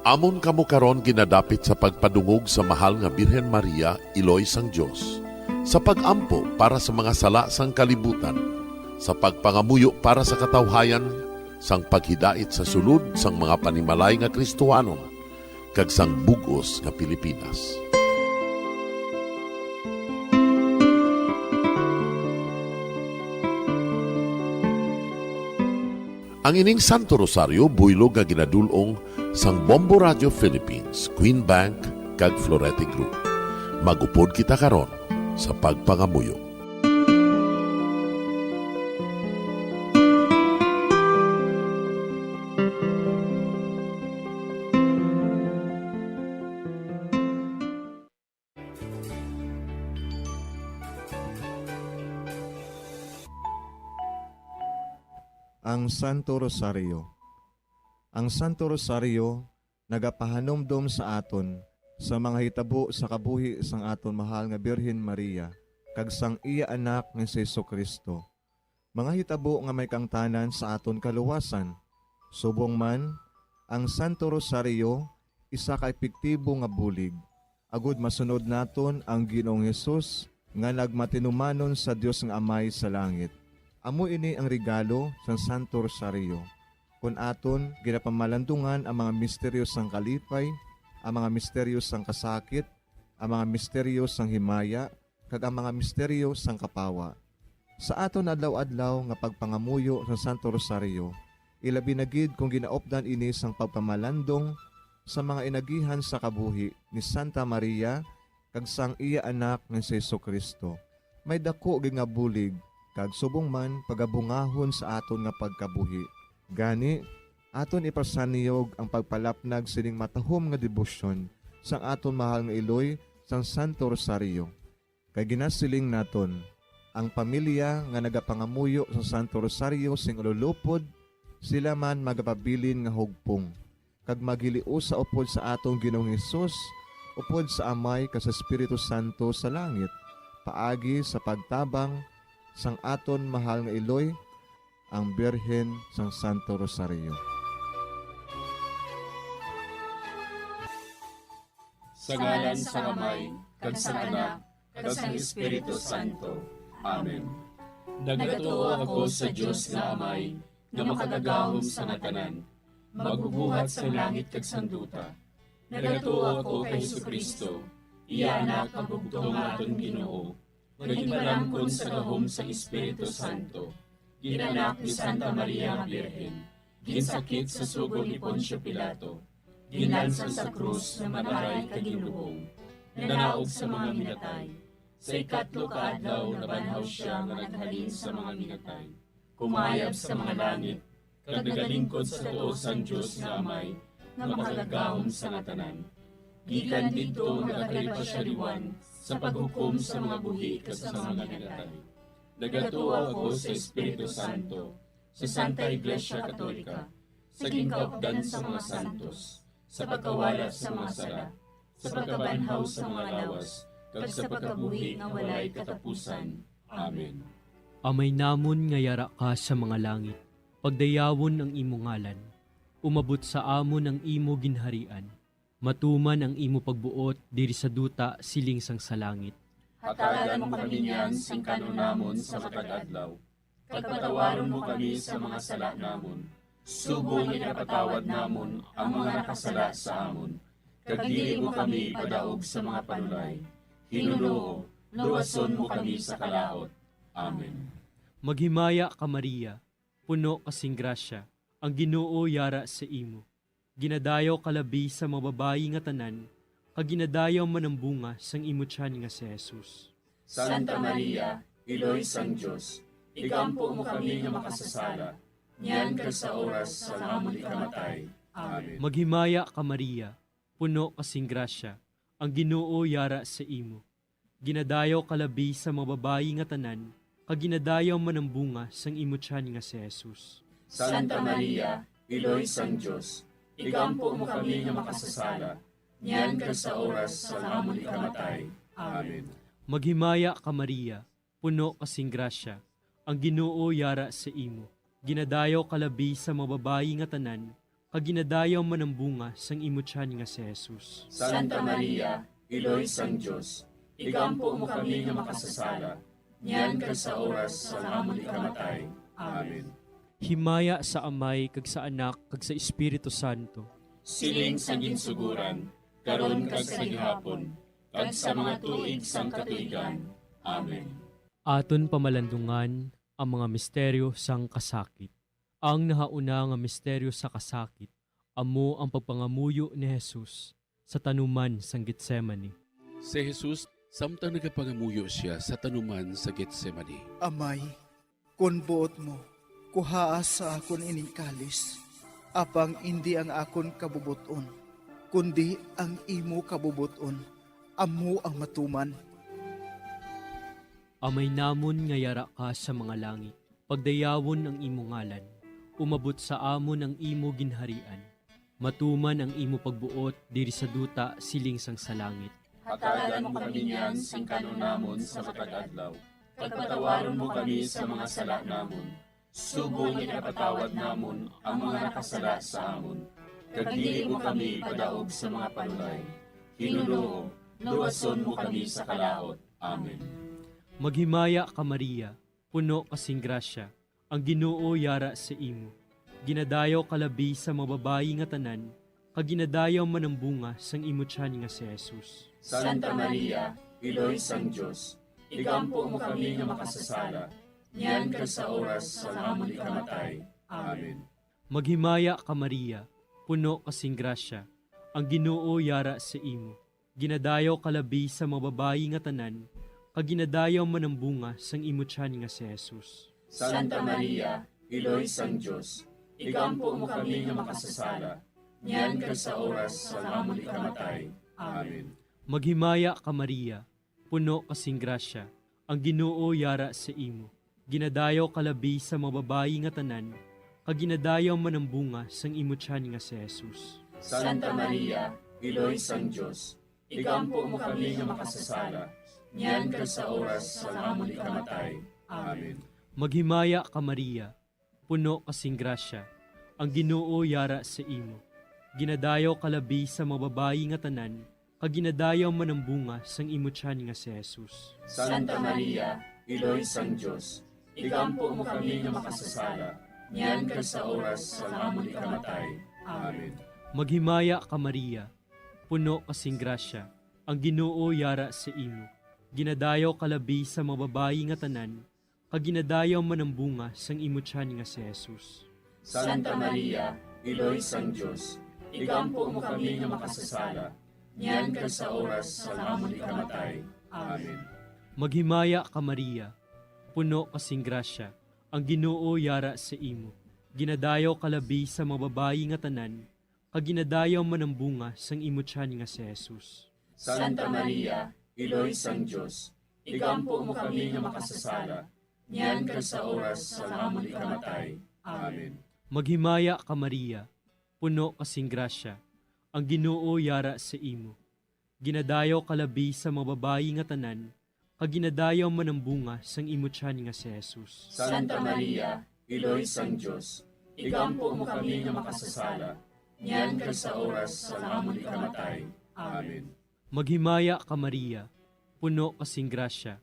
Amon kamo karon ginadapit sa pagpadungog sa mahal nga Birhen Maria, Iloy sang Dios, sa pag-ampo para sa mga sala sang kalibutan, sa pagpangamuyo para sa katawhayan, sang paghidait sa sulod sang mga panimalay nga Kristohanon, kag sang bug-os nga Pilipinas. Ang ining Santo Rosario buylog nga ginadul-ong sang Bombo Radio Philippines, Queen Bank, kag Florete Group. Mag-upod kita karon sa pagpangamuyo. Ang Santo Rosario. Ang Santo Rosario nagapahanumdom sa aton sa mga hitabo sa kabuhi sang aton mahal nga Birhen Maria kag sang iya Anak nga si Jesu-Cristo, mga hitabo nga may kaangtanan sa aton kaluwasan. Subong man, ang Santo Rosario isa ka epektibo nga bulig agod masunod naton ang Ginoong Hesus nga nagmatinumanon sa Dios nga Amay sa langit. Amo ini ang regalo sang Santo Rosario. Kon aton ginapamalandungan ang mga misteryo sang kalipay, ang mga misteryo sang kasakit, ang mga misteryo sang himaya, kag ang mga misteryo sang kapawa. Sa aton adlaw-adlaw nga pagpangamuyo sa Santo Rosario, ilabi na gid kon ginaupdan ini sang pagpamalandong sa mga inagihan sa kabuhi ni Santa Maria kag sang iya Anak nga si Jesu-Cristo, may daku gid nga bulig kag subong man pagabungahon sa aton nga pagkabuhi. Gani, aton ipasaniyog ang pagpalapnag sining matahom nga debosyon sang aton mahal nga iloy sang Santo Rosario. Kay ginasiling naton, ang pamilya nga nagapangamuyo sa Santo Rosario sing ululupod, sila man magapabilin nga hugpong, kag maghiliusa upod sa aton Ginoong Hesus, upod sa Amay kag sa Espiritu Santo sa langit, paagi sa pagtabang sang aton mahal nga iloy, ang Birhen sang Santo Rosario. Sa ngalan sang Amay, kag sang Anak, kag sang Espiritu Santo. Amen. Nagatuo ako sa Dios nga Amay, nga makagagahom sa nga tanan, magbubuhat sa langit kag sang duta. Nagatuo ako kay Jesu-Cristo, iya Anak nga bugtong nga aton Ginoo, nga ginpalangkon sa gahom sang Espiritu Santo, ginanak ni Santa Maria nga Birhen, ginsakit sa sugo ni Poncio Pilato, ginlansang sa krus nga nag-aray kag ginlubong, nanaog sa mga minatay. Sa ikatlo ka adlaw nabanhaw sia nga naghalin sa mga minatay, kumayab sa mga langit, kag nagalingkod sa tuo sang Dios nga Amay, nga makagagahom sa nga tanan. Gikan didto nagakari pa sia liwat sa paghukom sa mga buhi kag sa mga minatay. Nagatuo ako sa Espiritu Santo, sa Santa Iglesia Katolika, sa ginkaupdan sa mga santos, sa pagkawala sa mga sala, sa pagkabanhaw sa mga lawas, kag sa pagkabuhi nga walay katapusan. Amen. Amay namon nga yara ka sa mga langit, pagdayawon ang imo ngalan. Umabot sa amon ang imo ginharian. Matuman ang imo pagbuot diri sa duta siling sang sa langit. Hatagan mo kami niyan sing kan-on namon sa matag adlaw, kag patawaron mo kami sa mga sala namon, subong nga ginapatawad namon ang mga nakasala sa amon, kag dili mo kami ipadaog sa mga panulay. Hinunoo, luwason mo kami sa kalaut. Amen. Maghimaya ka, Maria, puno ka sing grasya, ang Ginoo yara sa imo. Ginadayaw ka labi sa mga babayi nga tanan, kag ginadayaw man ang bunga sang imo tiyan nga si Jesus. Santa Maria, Iloy sang Dios, igampo mo kami nga makasasala, niyan kag sa oras sang amon ikamatay. Amen. Maghimaya ka, Maria, puno ka sing grasya, ang Ginoo yara sa imo. Ginadayaw ka labi sa mga babayi nga tanan, kag ginadayaw man ang bunga sang imo tiyan nga si Jesus. Santa Maria, Iloy sang Dios, igampo mo kami nga makasasala, niyan kag sa oras sang amon ikamatay. Amen. Maghimaya ka, Maria, puno ka sing grasya, ang Ginoo yara sa imo. Ginadayaw ka labi sa mga babayi nga tanan, kag ginadayaw man ang bunga sang imo tiyan nga si Jesus. Santa Maria, Iloy sang Dios, igampo mo kami nga makasasala, niyan kag sa oras sang amon ikamatay. Amen. Himaya sa Amay, kag sa Anak, kag sa Espiritu Santo. Siling sa ginsuguran, karon kag sa gihapon, kag sa mga tuig sang katuigan. Amen. Aton pamalandungan ang mga misteryo sang kasakit. Ang nahauna nga misteryo sa kasakit amo ang pagpangamuyo ni Jesus sa tanuman sang Getsemani. Si Jesus, samtang nagapangamuyo sia sa tanuman sa Getsemani. Amay, kon buot mo, kuhaa sa akon ining kalis, apang indi ang akon kabubot-on, kundi ang imo kabubot-on, amo ang matuman. Amay namon nga yara ka sa mga langit, pagdayawon ang imo ngalan. Umabot sa amon ang imo ginharian. Matuman ang imo pagbuot diri sa duta siling sang sa langit. Hatagan mo kami niyan sing kan-on namon sa matag adlaw, kag patawaron mo kami sa mga sala namon, subong nga ginapatawad namon ang mga nakasala sa amon, kag dili mo kami ipadaog sa mga panulay. Ginoo, luwason mo kami sa kalaut. Amen. Maghimaya ka, Maria, puno ka sing grasya, ang Ginoo yara sa imo. Ginadayaw ka labi sa mga babayi nga tanan, kag ginadayaw man ang bunga sang imo tiyan nga si Jesus. Santa Maria, Iloy sang Dios, igampo mo kami nga makasasala, niyan kag sa oras sang amon ikamatay. Amen. Maghimaya ka, Maria, puno ka sing grasya, ang Ginoo yara sa imo. Ginadayaw ka labi sa mga babayi nga tanan, kag ginadayaw man ang bunga sang imo tiyan nga si Jesus. Santa Maria, Iloy sang Dios, igampo mo kami nga makasasala, niyan kag sa oras sang amon ikamatay. Amen. Maghimaya ka, Maria, puno ka sing grasya, ang Ginoo yara sa imo. Ginadayaw ka labi sa mga babayi nga tanan, kag ginadayaw man ang bunga sang imo tiyan nga si Jesus. Santa Maria, Iloy sang Dios, igampo mo kami nga makasasala, niyan kag sa oras sang amon ikamatay. Amen. Maghimaya ka, Maria, puno ka sing grasya, ang Ginoo yara sa imo. Ginadayaw ka labi sa mga babayi nga tanan, kag ginadayaw man ang bunga sang imo tiyan nga si Jesus. Santa Maria, Iloy sang Dios, igampo mo kami nga makasasala, niyan kag sa oras sang amon ikamatay. Amen. Maghimaya ka, Maria, puno ka sing grasya, ang Ginoo yara sa imo. Ginadayaw ka labi sa mga babayi nga tanan, kag ginadayaw man ang bunga sang imo tiyan nga si Jesus. Santa Maria, Iloy sang Dios, igampo mo kami nga makasasala, niyan kag sa oras sang amon ikamatay. Amen. Maghimaya ka, Maria, puno ka sing grasya, ang Ginoo yara sa imo. Ginadayaw ka labi sa mga babayi nga tanan, kag ginadayaw man ang bunga sang imo tiyan nga si Jesus. Santa Maria, Iloy sang Dios, igampo mo kami nga makasasala, niyan kag sa oras sang amon ikamatay. Amen. Maghimaya ka, Maria, puno ka sing grasya, ang Ginoo yara sa imo. Ginadayaw ka labi sa mga babayi nga tanan, kag ginadayaw man ang bunga sang imo tiyan nga si Jesus. Santa Maria, Iloy sang Dios, igampo mo kami nga makasasala, niyan kag sa oras sang amon ikamatay. Amen. Maghimaya ka, Maria, puno ka sing grasya,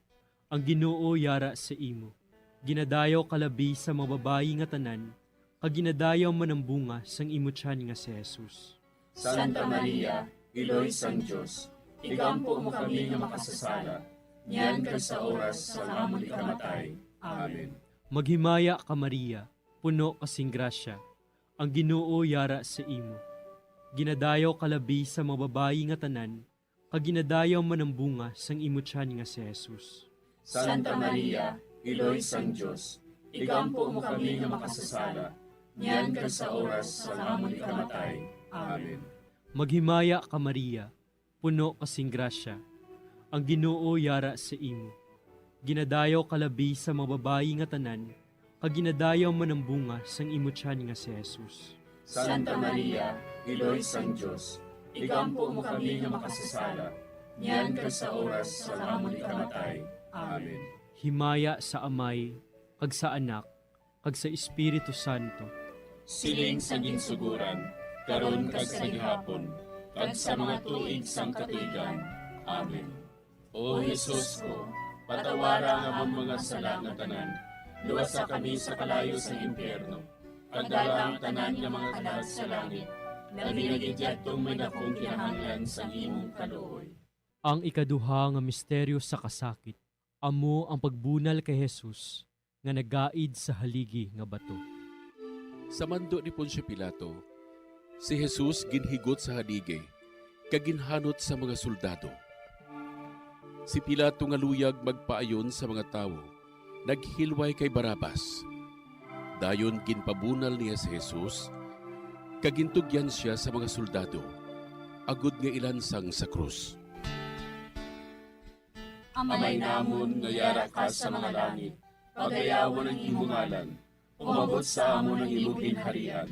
ang Ginoo yara sa imo. Ginadayaw ka labi sa mga babayi nga tanan, kag ginadayaw man ang bunga sang imo tiyan nga si Jesus. Santa Maria, Iloy sang Dios, igampo mo kami nga makasasala, niyan kag sa oras sang amon ikamatay. Amen. Maghimaya ka, Maria, puno ka sing grasya, ang Ginoo yara sa imo. Ginadayaw ka labi sa mga babayi nga tanan, kag ginadayaw man ang bunga sang imo tiyan nga si Jesus. Santa Maria, Iloy sang Dios, igampo mo kami nga makasasala, niyan kag sa oras sang amon ikamatay. Amen. Maghimaya ka, Maria, puno ka sing grasya, ang Ginoo yara sa imo. Ginadayaw ka labi sa mga babayi nga tanan, kag ginadayaw man ang bunga sang imo tiyan nga si Jesus. Santa Maria, Iloy sang Dios, igampo mo kami nga makasasala, niyan kag sa oras sang amon ikamatay. Amen. Himaya sa Amay, kag sa Anak, kag sa Espiritu Santo. Siling sa ginsuguran, karon kag sa gihapon, kag sa mga tuig sang katuigan. Amen. O Jesus ko, patawara ang amon mga sala nga tanan, luwasa kami sa kalayo sa impyerno, kag dala ang tanan nga mga kalag sa langit, labi na gid yadtong may dakong kinahanglan sang imong kaluoy. Ang ikaduha nga misteryo sa kasakit, amo ang pagbunal kay Jesus nga nagaid sa haligi nga bato. Sa mando ni Poncio Pilato, si Jesus ginhigot sa haligi kag ginhanot sa mga soldado. Si Pilato nga luyag magpaayon sa mga tawo, naghilway kay Barrabas. Dayon ginpabunal niya si Jesus, kag gintugyan sia sa mga soldado, agod nga ilansang sa krus. Amay namon nga yara ka sa mga langit, pagayawon ang imo ngalan. Umabot sa amon ang imo ginharian.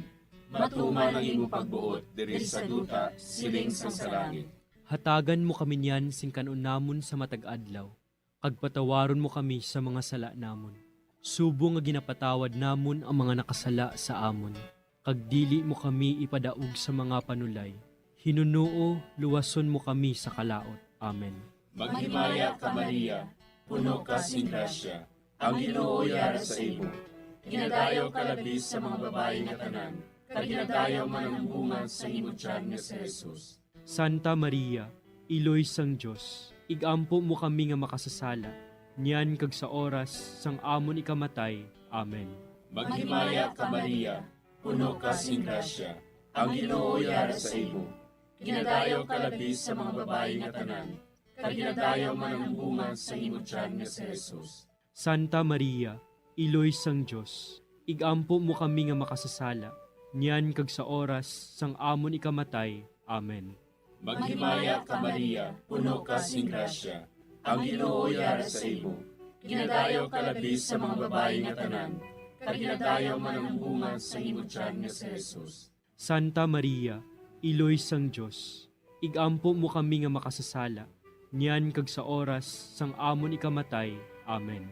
Matuman ang imo pagbuot diri sa duta, siling sang sa langit. Hatagan mo kami niyan sing kan-on namon sa matag adlaw, kag patawaron mo kami sa mga sala namon, subong nga ginapatawad namon ang mga nakasala sa amon. Kag dili mo kami ipadaog sa mga panulay. Hinunoo, luwason mo kami sa kalaut. Amen. Maghimaya ka, Maria, puno ka sing grasya, ang Ginoo yara sa imo. Ginadayaw ka labi sa mga babayi nga tanan, kag ginadayaw man ang bunga sa imo tiyan nga si Jesus. Santa Maria, Iloy sang Dios, ig-ampo mo kami nga makasasala, niyan kag sa oras sang amon ikamatay. Amen. Maghimaya ka, Maria, puno ka sing grasya, ang Ginoo yara sa imo. Ginadayaw ka labi sa mga babayi nga tanan, kag ginadayaw man ang bunga sa imo tiyan nga si Jesus. Santa Maria, Iloy sang Dios, ig-ampo mo kami nga makasasala, niyan kag sa oras sang amon ikamatay. Amen. Maghimaya ka, Maria, puno ka sing grasya, ang Ginoo yara sa imo. Ginadayaw ka labi sa mga babayi nga tanan, kag ginadayaw man ang bunga sa imo tiyan nga si Jesus. Santa Maria, Iloy sang Dios, ig-ampo mo kami nga makasasala, niyan kag sa oras sang amon ikamatay. Amen.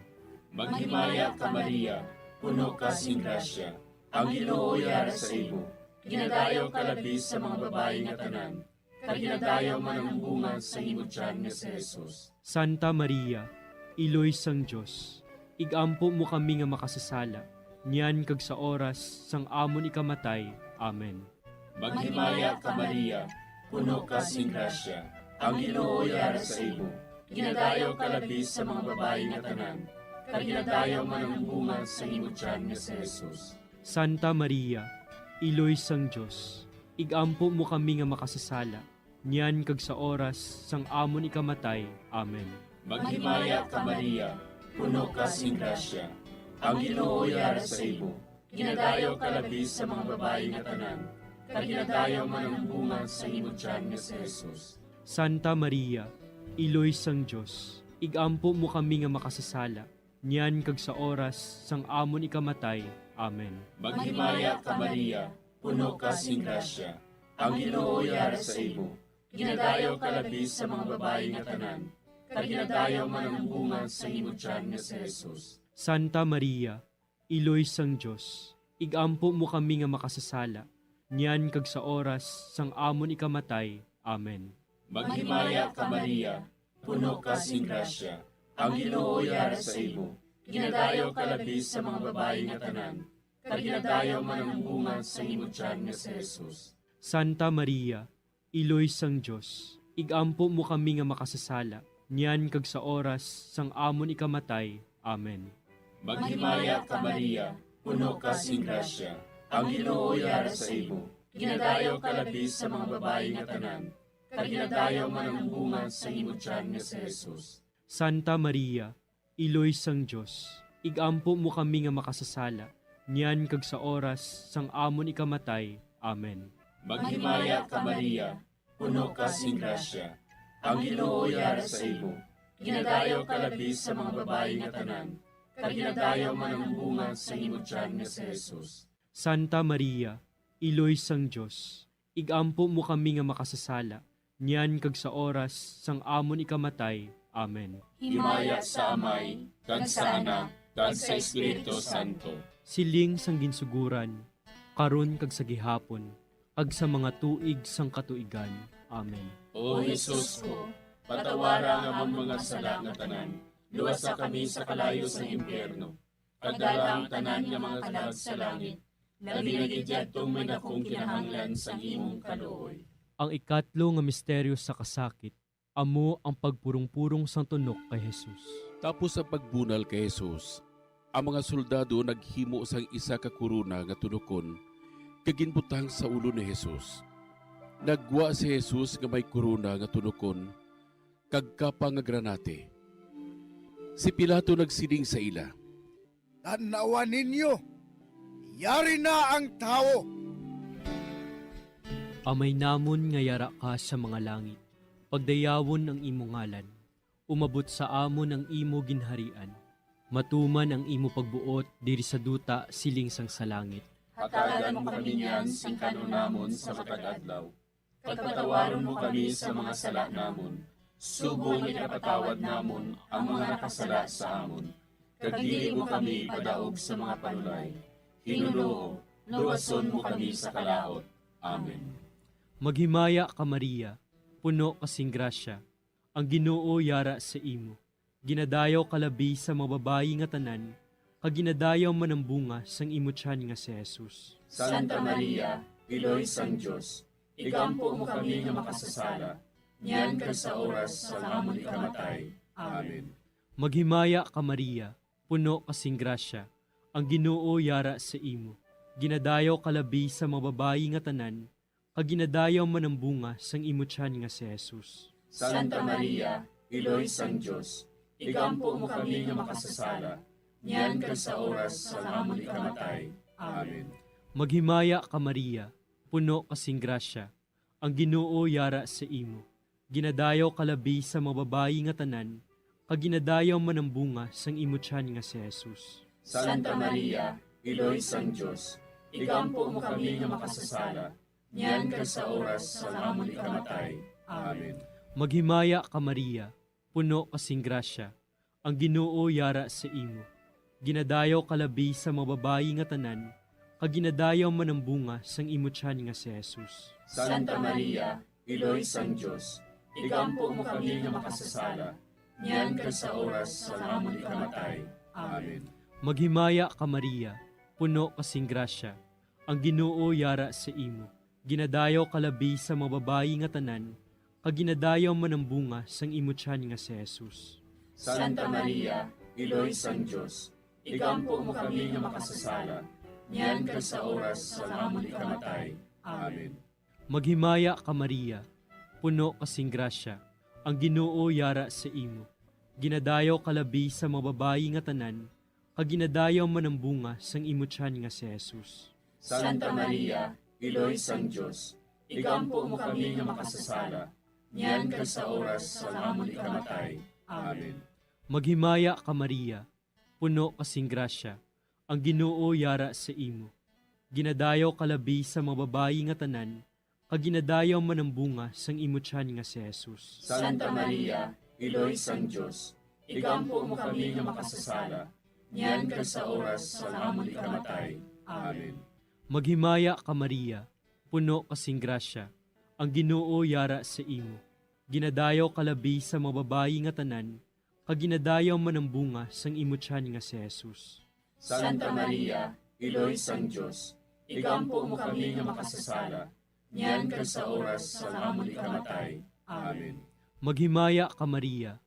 Maghimaya ka, Maria, puno ka sing grasya, ang Ginoo yara sa imo. Ginadayaw ka labi sa mga babayi nga tanan, kag ginadayaw man ang bunga sa imo tiyan nga si Jesus. Santa Maria, Iloy sang Dios, igampo mo kami nga makasasala, niyan kag sa oras sang amon ikamatay. Amen. Maghimaya ka, Maria, puno ka sing grasya, ang Ginoo yara sa imo. Ginadayaw ka labi sa mga babayi nga tanan, kag ginadayaw man ang bunga sa imo tiyan nga si Jesus. Santa Maria, Iloy sang Dios, igampo mo kami nga makasasala, niyan kag sa oras sang amon ikamatay. Amen. Maghimaya ka, Maria, puno ka sing grasya, ang Ginoo yara sa imo. Ginadayaw ka labi sa mga babayi nga tanan, kag ginadayaw man ang bunga sa imo tiyan nga si Jesus. Santa Maria, Iloy sang Dios, igampo mo kami nga makasasala, niyan kag sa oras sang amon ikamatay. Amen. Maghimaya ka, Maria, puno ka sing grasya, ang Ginoo yara sa imo. Ginadayaw ka labi sa mga babayi nga tanan, kag ginadayaw man ang bunga sa imo tiyan nga si Jesus. Santa Maria, Iloy sang Dios, igampo mo kami nga makasasala, niyan kag sa oras sang amon ikamatay. Amen. Maghimaya ka, Maria, puno ka sing grasya, ang Ginoo yara sa imo. Ginadayaw ka labi sa mga babayi nga tanan, kag ginadayaw man ang bunga sa imo tiyan nga si Jesus. Santa Maria, Iloy sang Dios, igampo mo kami nga makasasala, niyan kag sa oras sang amon ikamatay. Amen. Maghimaya ka, Maria, puno ka sing grasya, ang Ginoo yara sa imo. Ginadayaw ka labi sa mga babayi nga tanan, kag ginadayaw man ang bunga sa imo tiyan nga si Jesus. Santa Maria, Iloy sang Dios, igampo mo kami nga makasasala, niyan kag sa oras sang amon ikamatay. Amen. Maghimaya ka, Maria, puno ka sing grasya, ang Ginoo yara sa imo. Ginadayaw ka labi sa mga babayi nga tanan, kag ginadayaw man ang bunga sa imo tiyan nga si Jesus. Santa Maria, Iloy sang Dios, igampo mo kami nga makasasala, niyan kag sa oras sang amon ikamatay. Amen. Himaya sa Amay, kag sa Anak, kag sa Espiritu Santo. Siling sang ginsuguran, karon kag sa gihapon, kag sa mga tuig sang katuigan. Amen. O Jesus ko, patawara ang amon mga sala nga tanan, luwasa kami sa kalayo sa impyerno, kag dala ang tanan nga mga kalag sa langit, labi na gid yadtong may dakong kinahanglan sang imong kaluoy. Ang ikatlo nga misteryo sa kasakit amo ang pagpurong-purong sang tunok kay Jesus. Tapos sa pagbunal kay Jesus, ang mga soldado naghimo sang isa ka korona nga tunokon kag ginbutang sa ulo ni Jesus. Naggwa si Jesus nga may korona nga tunokon kag kapa nga granate. Si Pilato nagsiling sa ila, "Tan-awa ninyo, yari na ang tawo." Amay namon nga yara ka sa mga langit, pagdayawon ang imo ngalan. Umabot sa amon ang imo ginharian. Matuman ang imo pagbuot diri sa duta siling sang sa langit. Hatagan mo kami niyan sing kan-on namon sa matag adlaw. Kag patawaron mo kami sa mga sala namon, subong nga ginapatawad namon ang mga nakasala sa amon. Kag dili mo kami ipadaog sa mga panulay. Ginoo, luwason mo kami sa kalaut. Amen. Maghimaya ka, Maria, puno ka sing grasya, ang Ginoo yara sa imo. Ginadayaw ka labi sa mga babayi nga tanan, kag ginadayaw man ang bunga sang imo tiyan nga si Jesus. Santa Maria, Iloy sang Dios, igampo mo kami nga makasasala, niyan kag sa oras sang amon ikamatay. Amen. Maghimaya ka, Maria, puno ka sing grasya, ang Ginoo yara sa imo. Ginadayaw ka labi sa mga babayi nga tanan, kag ginadayaw man ang bunga sang imo tiyan nga si Jesus. Santa Maria, Iloy sang Dios, igampo mo kami nga makasasala, niyan kag sa oras sang amon ikamatay. Amen. Maghimaya ka, Maria, puno ka sing grasya, ang Ginoo yara sa imo. Ginadayaw ka labi sa mga babayi nga tanan, kag ginadayaw man ang bunga sang imo tiyan nga si Jesus. Santa Maria, Iloy sang Dios, igampo mo kami nga makasasala, niyan kag sa oras sang amon ikamatay. Amen. Maghimaya ka, Maria, puno ka sing grasya, ang Ginoo yara sa imo. Ginadayaw ka labi sa mga babayi nga tanan, kag ginadayaw man ang bunga sang imo tiyan nga si Jesus. Santa Maria, Iloy sang Dios, igampo mo kami nga makasasala, niyan kag sa oras sang amon ikamatay. Amen. Maghimaya ka, Maria, puno ka sing grasya, ang Ginoo yara sa imo. Ginadayaw ka labi sa mga babayi nga tanan, kag ginadayaw man ang bunga sang imo tiyan nga si Jesus. Santa Maria, Iloy sang Dios, igampo mo kami nga makasasala, niyan kag sa oras sang amon ikamatay. Amen. Maghimaya ka, Maria, puno ka sing grasya, ang Ginoo yara sa imo. Ginadayaw ka labi sa mga babayi nga tanan, kag ginadayaw man ang bunga sang imo tiyan nga si Jesus. Santa Maria, Iloy sang Dios, igampo mo kami nga makasasala, niyan kag sa oras sang amon ikamatay. Amen. Maghimaya ka, Maria, puno ka sing grasya, ang Ginoo yara sa imo. Ginadayaw ka labi sa mga babayi nga tanan, kag ginadayaw man ang bunga sang imo tiyan nga si Jesus. Santa Maria, Iloy sang Dios, igampo mo kami nga makasasala, niyan kag sa oras sang amon ikamatay. Amen. Maghimaya ka, Maria, puno ka sing grasya, ang Ginoo yara sa imo. Ginadayaw ka labi sa mga babayi nga tanan, kag ginadayaw man ang bunga sang imo tiyan nga si Jesus. Santa Maria, Iloy sang Dios, igampo mo kami nga makasasala, niyan kag sa oras sang amon ikamatay. Amen. Maghimaya ka, Maria,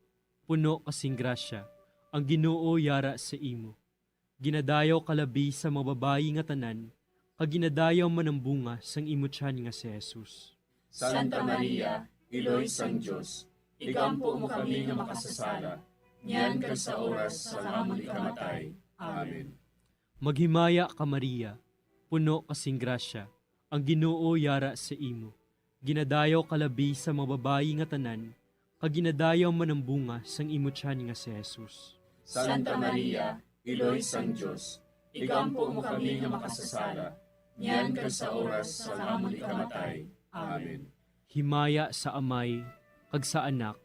puno ka sing grasya, ang Ginoo yara sa imo. Ginadayaw ka labi sa mga babayi nga tanan, kag ginadayaw man ang bunga sang imo tiyan nga si Jesus. Santa Maria, Iloy sang Dios, igampo mo kami nga makasasala, niyan kag sa oras sang amon ikamatay. Amen. Maghimaya ka, Maria, puno ka sing grasya, ang Ginoo yara sa imo. Ginadayaw ka labi sa mga babayi nga tanan, kag ginadayaw man ang bunga sang imo tiyan nga si Jesus. Santa Maria, Iloy sang Dios, igampo mo kami nga makasasala, niyan kag sa oras sang amon ikamatay. Amen. Himaya sa Amay, kag sa Anak,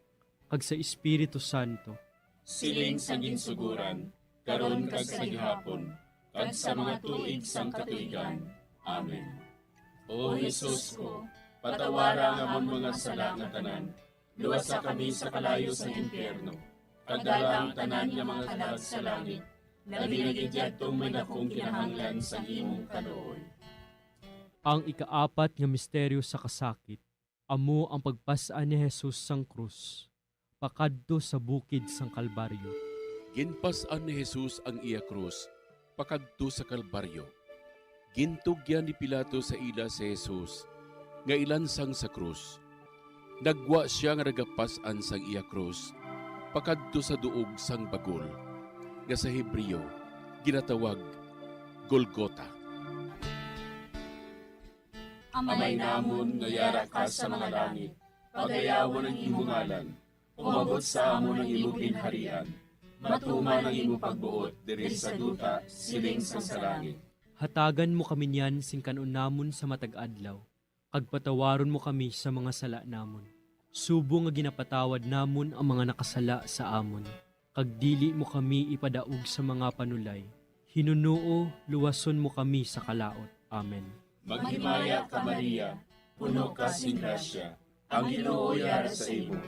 kag sa Espiritu Santo. Siling sa ginsuguran, karon kag sa gihapon, kag sa mga tuig sang katuigan. Amen. O Jesus ko, patawara ang amon mga sala nga tanan, luwasa kami sa kalayo sang impyerno, kag dala ang tanan nga mga kalag sa langit, labi na gid yadtong may dakong kinahanglan sang imong kaluoy. Ang ikaapat nga misteryo sa kasakit, amo ang pagpas-an ni Jesus sang krus pakadto sa bukid sang Kalbaryo. Ginpas-an ni Jesus ang iya krus pakadto sa Kalbaryo. Gintugyan ni Pilato sa ila si Jesus nga ilansang sa krus. Nagwa sia nga nagapas-an sang iya krus pakadto sa duog sang bagol, nga sa Hebreo ginatawag Golgota. Amay namon nga yara ka sa mga langit, pagayawan ang imo ngalan. Umabot sa amon ang imo ginharian. Matuman ang imo pagbuot diri sa duta, siling sang sa langit. Hatagan mo kami niyan sing kan-on namon sa matag adlaw, kag patawaron mo kami sa mga sala namon, subong nga ginapatawad namon ang mga nakasala sa amon, kag dili mo kami ipadaog sa mga panulay. Hinunoo, luwason mo kami sa kalaut. Amen. Maghimaya ka, Maria, puno ka sing grasya, ang Ginoo yara sa imo.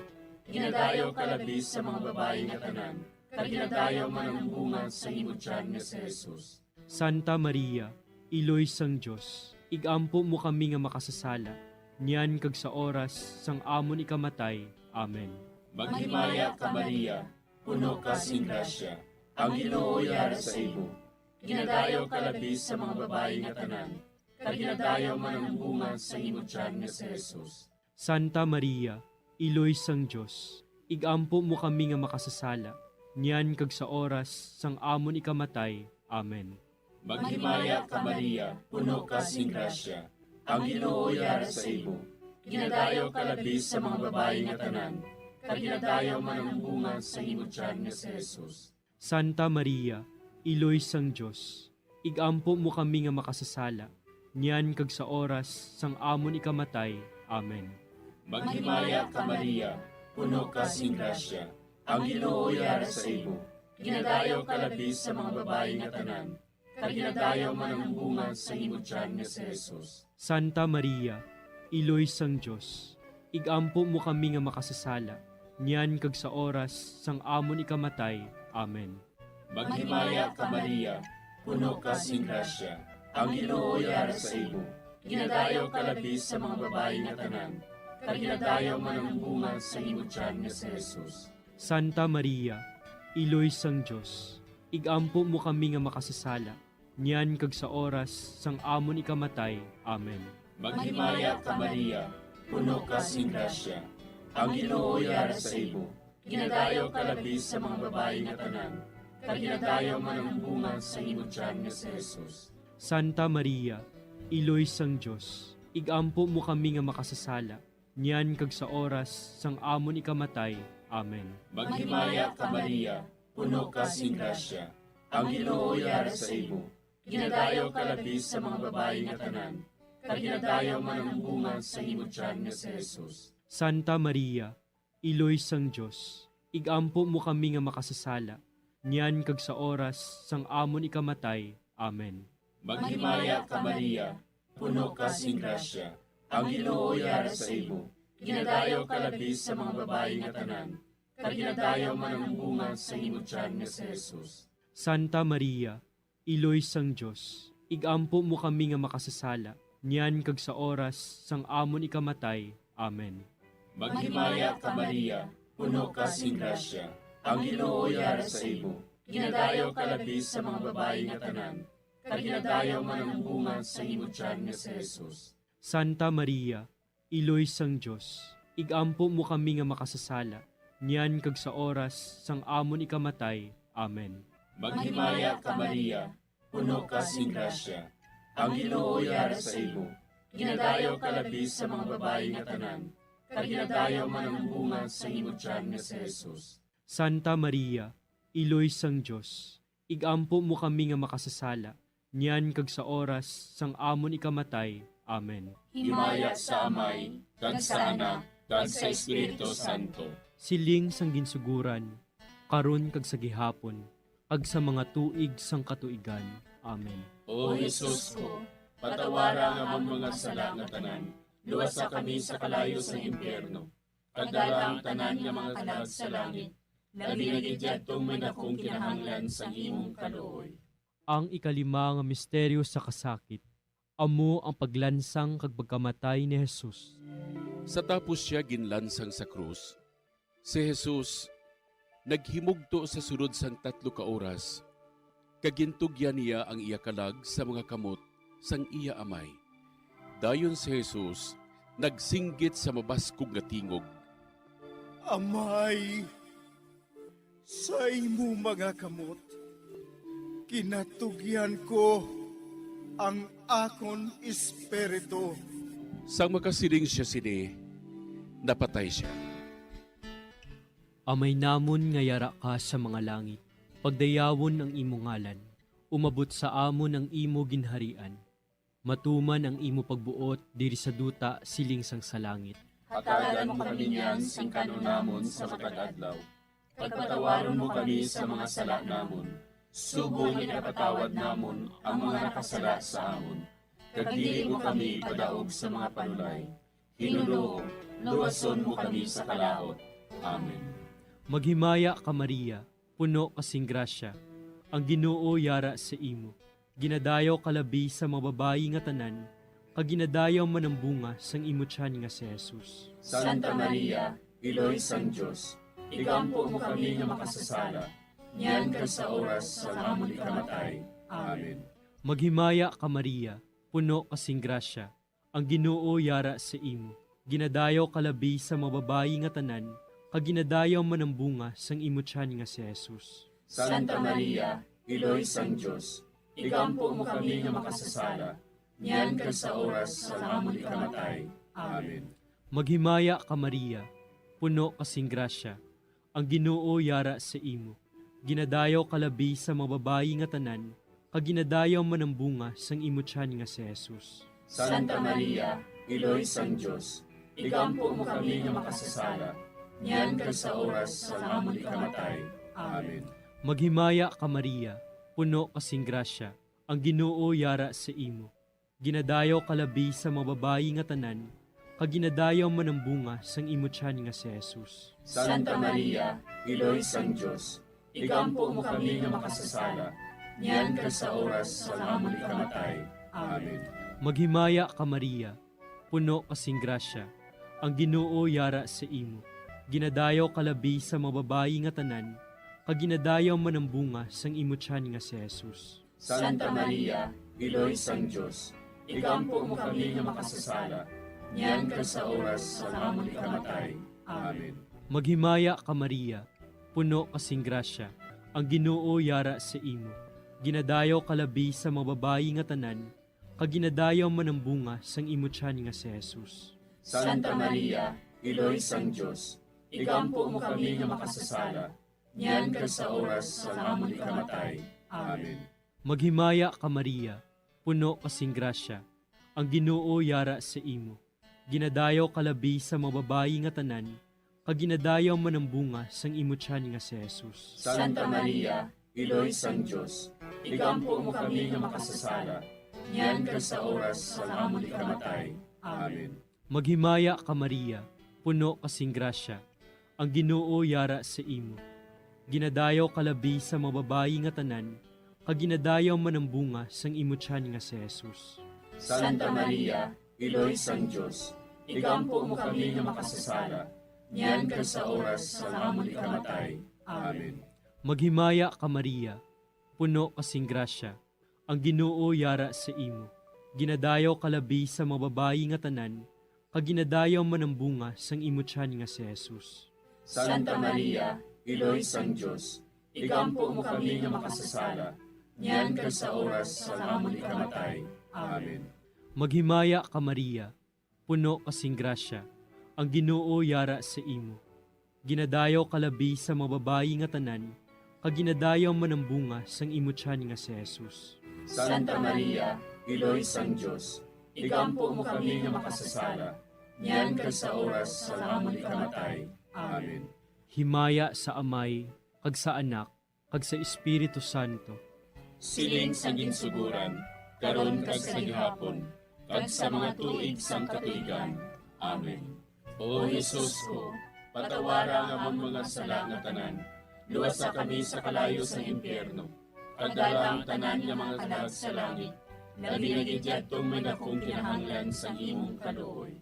Ginadayaw ka labi sa mga babayi nga tanan, kag ginadayaw man ang bunga sa imo tiyan nga si Jesus. Santa Maria, Iloy sang Dios, igampo mo kami nga makasasala, niyan kag sa oras sang amon ikamatay. Amen. Maghimaya ka, Maria, puno ka sing grasya, ang Ginoo yara sa imo. Ginadayaw ka labi sa mga babayi nga tanan, kag ginadayaw man ang bunga sa imo tiyan nga si Jesus. Santa Maria, Iloy sang Dios, igampo mo kami nga makasasala, niyan kag sa oras sang amon ikamatay. Amen. Maghimaya ka, Maria, puno ka sing grasya, ang Ginoo yara sa imo. Ginadayaw ka labi sa mga babayi nga tanan, kag ginadayaw man ang bunga sa imo tiyan nga si Jesus. Santa Maria, Iloy sang Dios, igampo mo kami nga makasasala, niyan kag sa oras sang amon ikamatay. Amen. Maghimaya ka, Maria, puno ka sing grasya, ang Ginoo yara sa imo. Ginadayaw ka labi sa mga babayi nga tanan, kag ginadayaw man ang bunga sa imo tiyan nga si Jesus. Santa Maria, Iloy sang Dios, igampo mo kami nga makasasala, niyan kag sa oras sang amon ikamatay. Amen. Maghimaya ka, Maria, puno ka sing grasya, ang Ginoo yara sa imo. Ginadayaw ka labi sa mga babayi nga tanan, kag ginadayaw man ang bunga sa imo tiyan nga si Jesus. Santa Maria, Iloy sang Dios, igampo mo kami nga makasasala, niyan kag sa oras sang amon ikamatay. Amen. Maghimaya ka, Maria, puno ka sing grasya, ang Ginoo yara sa imo. Ginadayaw ka labi sa mga babayi nga tanan, kag ginadayaw man ang bunga sa imo tiyan nga si Jesus. Santa Maria, Iloy sang Dios, igampo mo kami nga makasasala, niyan kag sa oras sang amon ikamatay. Amen. Maghimaya ka, Maria, puno ka sing grasya, ang Ginoo yara sa imo. Ginadayaw ka labi sa mga babayi nga tanan, kag ginadayaw man ang bunga sa imo tiyan nga si Jesus. Santa Maria, Iloy sang Dios, igampo mo kami nga makasasala, niyan kag sa oras sang amon ikamatay. Amen. Maghimaya ka, Maria, puno ka sing grasya, ang Ginoo yara sa imo. Ginadayaw ka labi sa mga babayi nga tanan, kag ginadayaw man ang bunga sa imo tiyan nga si Jesus. Santa Maria, Iloy sang Dios, igampo mo kami nga makasasala, niyan kag sa oras sang amon ikamatay. Amen. Maghimaya ka, Maria, puno ka sing grasya, ang Ginoo yara sa imo. Ginadayaw ka labi sa mga babayi nga tanan, kag ginadayaw man ang bunga sa imo tiyan nga si Jesus. Santa Maria, Iloy sang Dios, igampo mo kami nga makasasala, niyan kag sa oras sang amon ikamatay. Amen. Maghimaya ka, Maria, puno ka sing grasya, ang Ginoo yara sa imo. Ginadayaw ka labi sa mga babayi nga tanan, kag ginadayaw man ang bunga sa imo tiyan nga si Jesus. Santa Maria, Iloy sang Dios, igampo mo kami nga makasasala, niyan kag sa oras sang amon ikamatay. Amen. Himaya sa Amay, kag sa Anak, kag sa Espiritu Santo. Siling sang ginsuguran, karon kag sa gihapon, kag sa mga tuig sang katuigan. Amen. O Jesus ko, patawara ang amon mga sala nga tanan, luwasa kami sa kalayo sang impyerno, kag dala ang tanan nga mga kalag sa langit, labi na gid yadtong may dakong kinahanglan sang imong kaluoy. Ang ikalima nga misteryo sa kasakit, amo ang paglansang kag pagkamatay ni Jesus. Sa tapos sia ginlansang sa krus, si Jesus naghimugto sa sulod sang tatlo ka oras, kag gintugyan niya ang iya kalag sa mga kamot sang iya Amay. Dayon si Jesus nagsinggit sa mabaskog nga tingog, "Amay, sa imo mga kamot ginatugyan ko ang akon espiritu." Sang makasiling sia sini, napatay sia. Amay namon nga yara ka sa mga langit, pagdayawon ang imo ngalan, umabot sa amon ang imo ginharian, matuman ang imo pagbuot diri sa duta siling sang sa langit. Hatagan mo kami niyan sing kan-on namon sa matag adlaw, kag patawaron mo kami sa mga sala namon, subong nga ginapatawad namon ang mga nakasala sa amon, kag dili mo kami ipadaog sa mga panulay. Ginoo, luwason mo kami sa kalaut. Amen. Maghimaya ka, Maria, puno ka sing grasya, ang Ginoo yara sa imo. Ginadayaw ka labi sa mga babayi nga tanan, kag ginadayaw man ang bunga sang imo tiyan nga si Jesus. Santa Maria, Iloy sang Dios, igampo mo kami nga makasasala, niyan kag sa oras sang amon ikamatay. Amen. Maghimaya ka, Maria, puno ka sing grasya, ang Ginoo yara sa imo. Ginadayaw ka labi sa mga babayi nga tanan, kag ginadayaw man ang bunga sang imo tiyan nga si Jesus. Santa Maria, Iloy sang Dios, igampo mo kami nga makasasala, niyan kag sa oras sang amon ikamatay. Amen. Maghimaya ka, Maria, puno ka sing grasya, ang Ginoo yara sa imo. Ginadayaw ka labi sa mga babayi nga tanan, kag ginadayaw man ang bunga sang imo tiyan nga si Jesus. Santa Maria, Iloy sang Dios, igampo mo kami nga makasasala, niyan kag sa oras sang amon ikamatay. Amen. Maghimaya ka, Maria, puno ka sing grasya, ang Ginoo yara sa imo. Ginadayaw ka labi sa mga babayi nga tanan, kag ginadayaw man ang bunga sang imo tiyan nga si Jesus. Santa Maria, Iloy sang Dios, igampo mo kami nga makasasala, niyan kag sa oras sang amon ikamatay. Amen. Maghimaya ka, Maria, puno ka sing grasya, ang Ginoo yara sa imo. Ginadayaw ka labi sa mga babayi nga tanan, kag ginadayaw man ang bunga sang imo tiyan nga si Jesus. Santa Maria, Iloy sang Dios, igampo mo kami nga makasasala, niyan kag sa oras sang amon ikamatay. Amen. Maghimaya ka, Maria, puno ka sing grasya, ang Ginoo yara sa imo. Ginadayaw ka labi sa mga babayi nga tanan, kag ginadayaw man ang bunga sang imo tiyan nga si Jesus. Santa Maria, Iloy sang Dios, igampo mo kami nga makasasala, niyan kag sa oras sang amon ikamatay. Amen. Maghimaya ka, Maria, puno ka sing grasya, ang Ginoo yara sa imo. Ginadayaw ka labi sa mga babayi nga tanan, kag ginadayaw man ang bunga sang imo tiyan nga si Jesus. Santa Maria, Iloy sang Dios, igampo mo kami nga makasasala, niyan kag sa oras sang amon ikamatay. Amen. Maghimaya ka, Maria, puno ka sing grasya, ang Ginoo yara sa imo. Ginadayaw ka labi sa mga babayi nga tanan, kag ginadayaw man ang bunga sang imo tiyan nga si Jesus. Santa Maria, Iloy sang Dios, igampo mo kami nga makasasala, niyan kag sa oras sang amon ikamatay. Amen. Maghimaya ka, Maria, puno ka sing grasya, ang Ginoo yara sa imo. Ginadayaw ka labi sa mga babayi nga tanan, kag ginadayaw man ang bunga sang imo tiyan nga si Jesus. Santa Maria, Iloy sang Dios, igampo mo kami nga makasasala, niyan kag sa oras sang amon ikamatay. Amen. Maghimaya ka, Maria, puno ka sing grasya, ang Ginoo yara sa imo. Ginadayaw ka labi sa mga babayi nga tanan, kag ginadayaw man ang bunga sang imo tiyan nga si Jesus. Santa Maria, Iloy sang Dios, igampo mo kami nga makasasala, niyan kag sa oras sang amon ikamatay. Amen. Himaya sa Amay, kag sa Anak, kag sa Espiritu Santo. Siling sa ginsuguran, karon kag sa gihapon, kag sa mga tuig sang katuigan. Amen. O Jesus ko, patawara ang amon mga sala nga tanan, luwasa kami sa kalayo sang impyerno, kag dala ang tanan nga mga kalag sa langit, labi na gid yadtong may dakong kinahanglan sang imong kaluoy.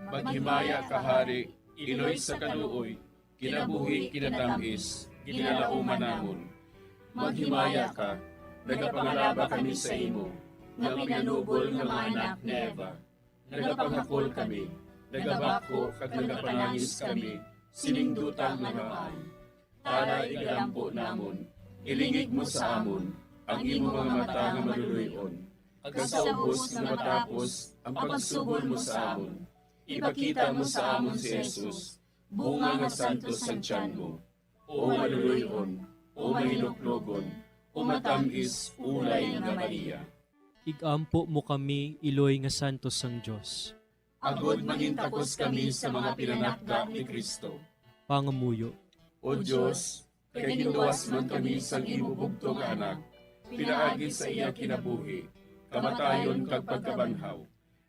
Maghimaya ka, Hari, Iloy sa kaluoy, kinabuhi, kinatamis, ginalauman namon. Maghimaya ka, nagapangalaba kami sa imo, nga pinanubol nga mga anak ni Eva. Nagapanghakol kami, nagabakho kag nagapanangis kami sining duta nga maay. Tara, igalampo namon, ilingig mo sa amon ang imo mga mata nga maluloy-on, kag sa ubos nga matapos ang pagsubol mo sa amon, ipakita mo sa amon si Jesus, bunga nga santos sang tiyan mo, o maluloy-on, o mahinuklogon, o matamis ulay nga Maria. Igampo mo kami, iloy nga santos sang Dios. Agod mangintakos kami sa mga pinanakda ni Cristo. Pangamuyo. O Dios, kay ginluwas man kami sang imo bugtong nga Anak, pinaagi sa iya kinabuhi, kamatayon, kag pagkabanhaw,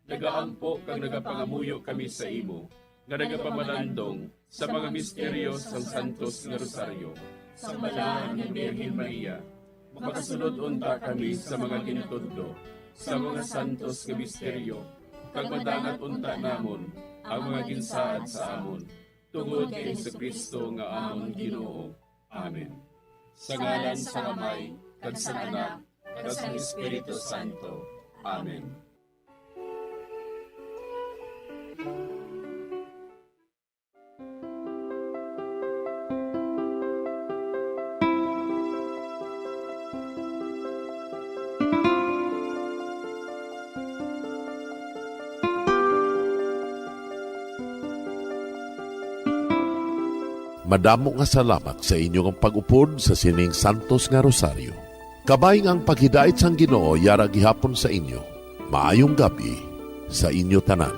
nagaampo kag nagapangamuyo kami sa imo, nga nagapamalandong sa mga misteryo sang Santos nga Rosaryo. Sang Balaan nga Birhen Maria, makasulod unta kami sa mga gintudlo sa mga santos nga misteryo, kag madangat unta namon ang mga ginsaad sa amon, tungod kay Jesu-Cristo nga amon Ginoo. Amen. Sa ngalan sang Amay, kag sang Anak, kag sang Espiritu Santo. Amen. Madamo nga salamat sa inyo nga pag-upod sa sining santos nga rosaryo. Kabay nga ang paghidait sang Ginoo yara gihapon sa inyo. Maayong gab-i sa inyo tanan.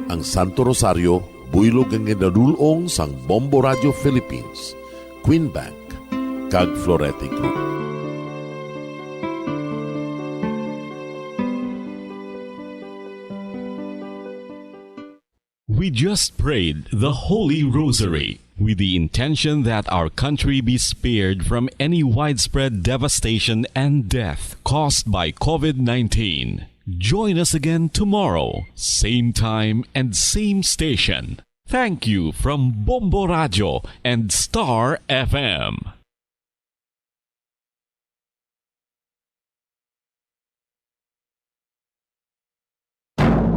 Ang Santo Rosario, buylog nga ginadul-ong sang Bombo Radio Philippines, Queen Bank, kag Florete Group. We just prayed the Holy Rosary with the intention that our country be spared from any widespread devastation and death caused by COVID nineteen. Join us again tomorrow, same time and same station. Thank you from Bombo Radio and Star F M.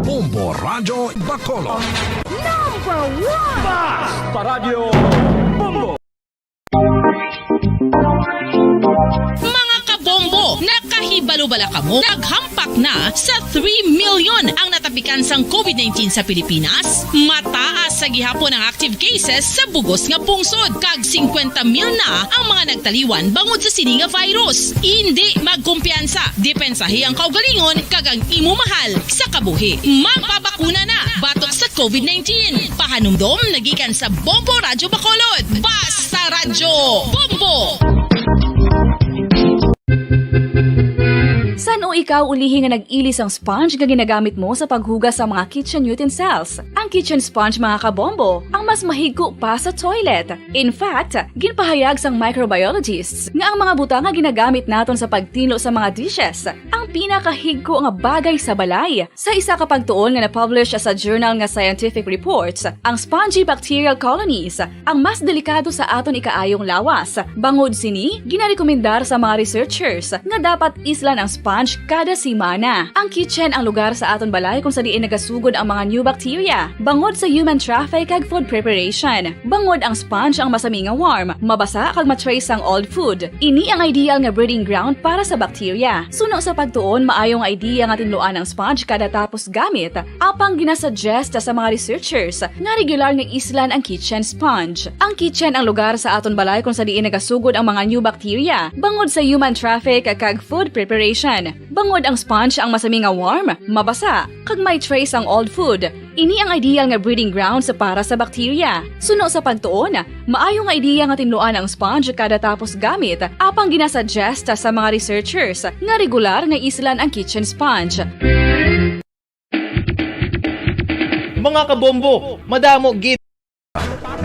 Bombo Radyo Bacolod. Number one! Bas! Paradyo Bombo! Mga kabombo, nakahibalo bala kamo? Naghampak na sa three million ang natapikan sang COVID nineteen sa Pilipinas. Mataas sa gihapon ang active cases sa bugos nga pungsod, kag singkwenta mil na ang mga nagtaliwan bangod sa sini nga virus. Indi magkumpiyansa, depensahi ang kaugalingon kag ang imo mahal sa kabuhi. Magpabakuna na batok sa COVID nineteen. Pahanumdom nagikan sa Bombo Radyo Bacolod. Basta Radyo Bombo! San-o ikaw ulihi nga nag-ili sang sponge nga ginagamit mo sa paghugas sa mga kitchen utensils? Ang kitchen sponge, mga kabombo, ang mas mahigko pa sa toilet. In fact, ginpahayag sang microbiologists nga ang mga butang nga ginagamit naton sa pagtinlo sa mga dishes ang pinakahigko nga bagay sa balay. Sa isa ka pagtuon nga na-publish sa journal nga Scientific Reports, ang spongy bacterial colonies ang mas delikado sa aton ikaayong lawas. Bangod sini, ginarekomendar sa mga researchers nga dapat islan ang sponge kada semana. Ang kitchen ang lugar sa aton balay kung sa diin nagasugod ang mga new bacteria, bangod sa human traffic kag food preparation. Bangod ang sponge ang masami nga warm, mabasa kag ma-trace sang old food. Ini ang ideal nga breeding ground para sa bacteria. Suno sa pagtuon, maayo nga idea nga tinluan ang sponge kada tapos gamit. Apang ginasuggest sa mga researchers nga regular nga islan ang kitchen sponge. Ang kitchen ang lugar sa aton balay kung sa diin nagasugod ang mga new bacteria, bangod sa human traffic kag food preparation. Bangod ang sponge ang masami nga warm, mabasa, kag may trace ang old food. Ini ang ideal nga breeding grounds para sa bacteria. Suno sa pagtuon, maayo nga idea nga tinluan ang sponge kada tapos gamit, apang ginasuggest sa mga researchers nga regular nga islan ang kitchen sponge. Mga kabombo, madamo gid.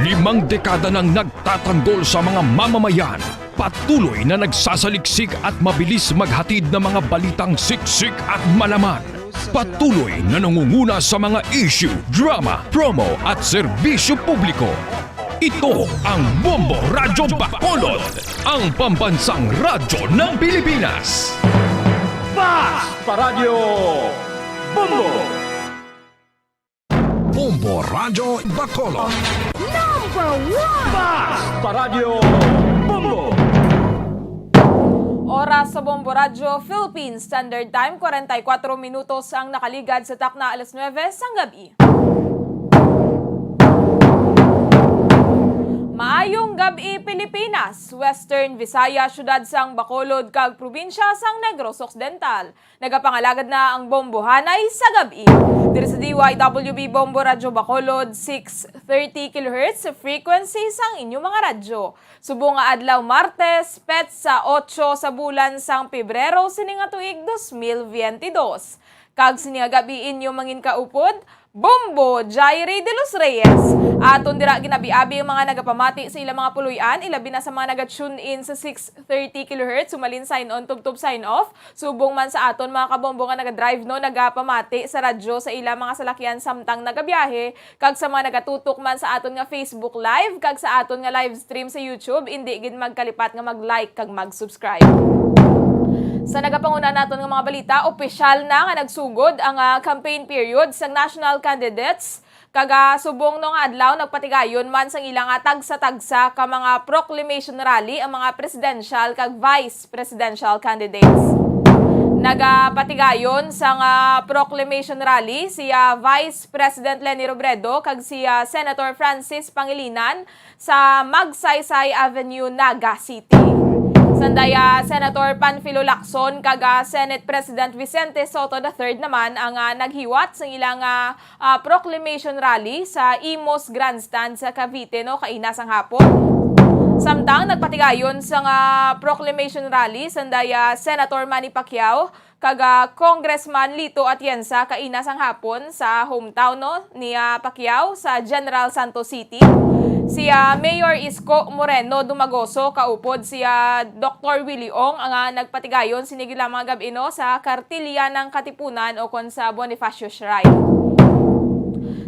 Limang dekada nang nagtatanggol sa mga mamamayan. Patuloy na nagsasaliksik at mabilis maghatid ng mga balitang siksik at malaman. Patuloy na nangunguna sa mga issue, drama, promo at serbisyo publiko. Ito ang Bombo Radyo Bacolod, ang pambansang radyo ng Pilipinas. Bas Paradyo Bombo! Bombo Radyo Bacolod. Number one! Bas Paradyo Bombo! Oras sa Bombo Radyo Philippines Standard Time, kwarenta y kuatro minutos ang nakaligad sa takna alas nuebe sang gab-i. Maayong gab-i, Pilipinas, Western Visayas, siyudad sang Bacolod, kag probinsya sang Negros Occidental. Nagapangalagad na ang Bombohanay sa gab-i. Diri sa D Y W B Bombo Radyo Bacolod, six thirty kilohertz frequency sang inyo mga radyo. Subong nga adlaw Martes, petsa otso sa bulan sang Pebrero sini nga tuig, dos mil veinte dos. Kag sini nga gab-i inyo mangin kaupod, Bombo Jairi de los Reyes. Aton dira ginabi-abi ang mga nagapamati sa ilang mga puloy-an, ilabi na sa mga naga-tune in sa six thirty kilohertz, sumalin sign on, tubtob sign off. Subong man sa aton mga kabombo nga naga-drive, no, nagapamati sa radyo sa ilang mga salakyan samtang nagabiyahe, kag sa mga nagatutok man sa aton nga Facebook Live kag sa aton nga live stream sa YouTube, indi gid magkalipat nga mag-like kag mag-subscribe. Sa nagapanguna naton nga mga balita, opisyal na nga nagsugod ang, ah, campaign period sang national candidates, kag, ah, subong, no, nga adlaw nagpatigayon man sang ila nga tagsa-tagsa ka mga proclamation rally ang mga presidential kag vice presidential candidates. Nagapatigayon sang, ah, proclamation rally si, ah, Vice President Leni Robredo kag si, ah, Senator Francis Pangilinan sa Magsaysay Avenue, Naga City. Sanday, ah, Senator Panfilo Lacson kag, ah, Senate President Vicente Sotto the third naman ang, ah, naghiwat sang ilang, ah, ah, proclamation rally sa Imus Grandstand sa Cavite, no, kaina sang hapon. Samtang nagpatigayon sang, ah, proclamation rally, sanday, ah, Senator Manny Pacquiao kag, ah, Congressman Lito Atienza kaina sang hapon sa hometown, no, ni, ah, Pacquiao sa General Santos City. Si, ah, Mayor Isko Moreno Dumagoso kaupod si, ah, Doktor Willie Ong ang, ah, nagpatigayon sini gid lamang gab-i, no, sa Kartilya ng Katipunan o kon sa Bonifacio Shrine.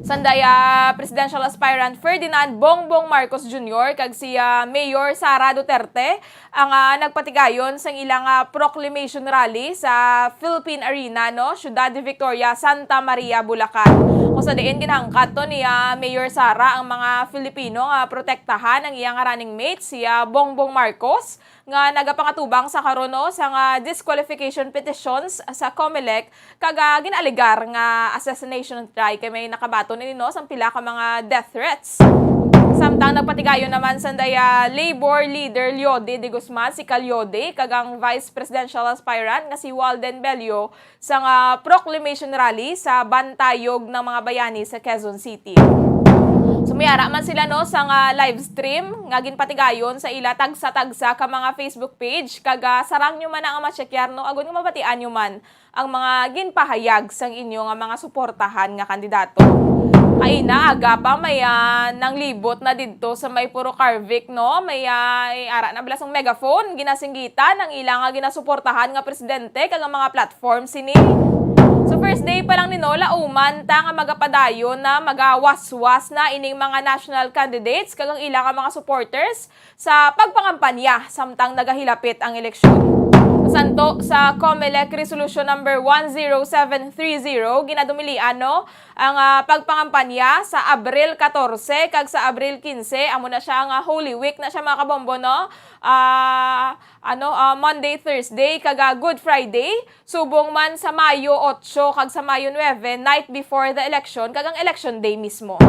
Sanday, ah, presidential aspirant Ferdinand Bongbong Marcos Junior kag si, ah, Mayor Sara Duterte ang, ah, nagpatigayon sang ilang, ah, proclamation rally sa Philippine Arena, no, Ciudad de Victoria, Santa Maria, Bulacan. Kung sa diin ginhangkat to ni, ah, Mayor Sara ang mga Filipino nga protektahan ang iyang running mate, si, ah, Bongbong Marcos, nga nagapangatubang sa karon, no, sa nga disqualification petitions sa Comelec kag, ah, gin-alegar nga assassination try kay may nakabaton ini, no, sang pila ka mga death threats. Samtang nagpatigayon naman sanday, ah, Labor leader Leody de Guzman, si Ka Leody, kag ang vice presidential aspirant nga si Walden Bello sang, ah, proclamation rally sa Bantayog ng mga Bayani sa Quezon City. Sumiyara man sila, no, sang, ah, live stream nga ginpatigayon sa ila tagsa-tagsa ka mga Facebook page, kag, ah, sarang nyo man ang ma-checkar, no, agod nga mabatian nyo man ang mga ginpahayag sang inyo nga mga suportahan nga kandidato. Kaina, aga pa, may, ah, nanglibot na didto sa may Puro Carvic, no? May, ah, ara na bala sang megaphone, ginasinggitan ang ila nga ginasuportahan nga presidente kag ang mga platform sini. So, first day pa lang ni, no, lauman ta nga magapadayon na, magawaswas na ining mga national candidates kag ang ila nga mga supporters sa pagpangampanya samtang nagahilapit ang eleksyon. Santo sa Comelec Resolution Number one zero seven three zero, ginadumilian, no, ang, ah, pagpangampanya sa Abril katorse kag sa Abril kinse, amo na siya nga Holy Week na siya, mga kabombo, no? Ah, ano, ah, Monday, Thursday, kag, ah, Good Friday, subong man sa Mayo otso kag sa Mayo nuebe, night before the election, kag ang election day mismo.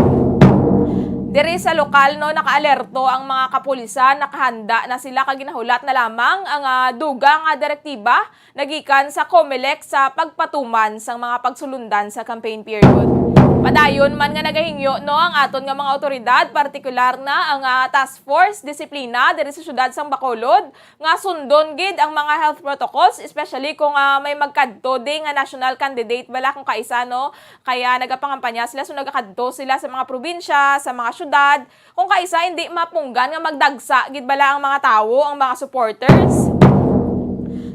Diri sa lokal, no, nakaalerto ang mga kapulisan, nakahanda na sila kag ginahulat na lamang ang, ah, dugang nga direktiba nagikan sa Comelec sa pagpatuman sang mga pagsulundan sa campaign period. Padayon man nga nagahingyo, no, ang aton nga mga awtoridad, partikular na ang, ah, Task Force Disiplina diri sa siyudad sang Bacolod, nga sundon gid ang mga health protocols, especially kung, ah, may magkadto di nga national candidate bala kung kaisa, no? Kaya nagapangampanya sila, so nagakadto sila sa mga probinsya, sa mga syudad, kung kaisa hindi mapunggan nga magdagsa gid bala ang mga tawo, ang mga supporters.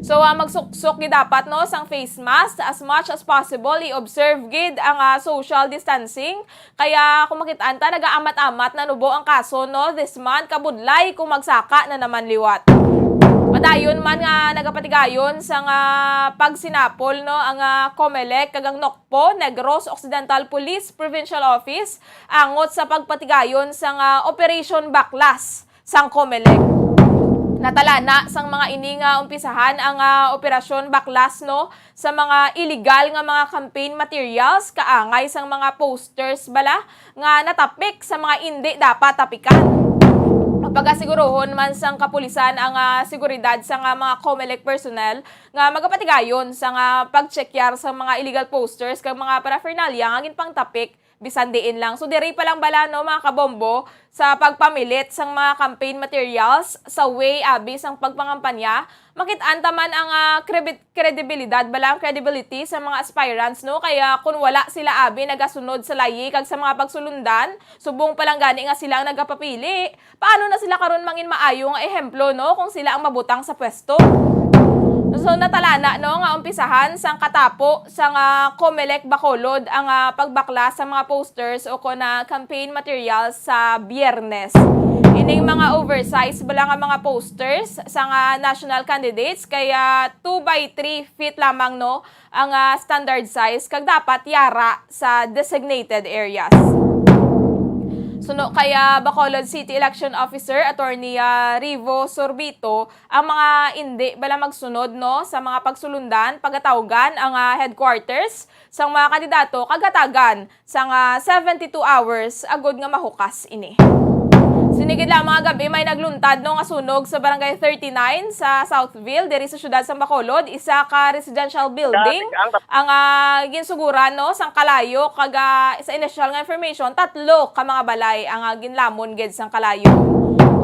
So, ah, magsuksok gid dapat, no, sang face mask as much as possible, i-observe gid ang, ah, social distancing, kaya kung makit-an ta, nagaamat-amat na nubo ang kaso, no, this month, kabudlay kung magsaka na naman liwat. Padayon man nga nagapatigayon sang pagsinapol, no, ang, ah, Comelec kag ang NOCPO, Negros Occidental Police Provincial Office, angot sa pagpatigayon sang, ah, Operation Baklas sang Comelec. Natalana sang mga ini nga umpisahan ang, ah, Operasyon Baklas, no, sa mga illegal nga mga campaign materials, kaangay sang mga posters bala nga natapik sa mga indi dapat tapikan. Pagasiguruhon man sang kapulisan ang, ah, seguridad sang, ah, mga Comelec personnel nga magapatigayon sang, ah, pagtsekyar sang mga illegal posters kag mga paraphernalia nga ginpangtapik bisan diin lang. So, diri pa lang bala, no, mga kabombo, sa pagpamilit sang mga campaign materials sa way abi sang pagpangampanya, makit-an ta man ang, ah, krebi-, kredibilidad bala, ang credibility sa mga aspirants, no? Kaya kun wala sila abi nagasunod sa layi kag sa mga pagsulundan, subong pa lang gani nga sila ang nagapapili, paano na sila karon mangin maayo nga ehemplo, no, kung sila ang mabutang sa pwesto? So, natalana, no, nga umpisahan sang katapo sang, ah, Comelec Bacolod ang, ah, pagbaklas sa mga posters o kon, ah, campaign materials sa Biyernes. Ining mga oversized bala nga mga posters sang, ah, national candidates kaya two by three feet lamang, no, ang, ah, standard size kag dapat yara sa designated areas. Suno kay, ah, Bacolod City Election Officer Attorney, ah, Rivo Sorbito, ang mga indi bala magsunod, no, sa mga pagsulundan, pagatawgan ang, ah, headquarters sang mga kandidato kag hatagan sang, ah, seventy-two hours agud nga mahukas ini. Sini gid lamang nga gab-i may nagluntad, no, nga sunog sa Barangay thirty-nine sa Southville, diri sa siyudad sang Bacolod, isa ka residential building ang, ah, ginsuguran, no, sang kalayo kag, ah, sa initial nga information, tatlo ka mga balay ang, ah, ginlamon gid sang kalayo.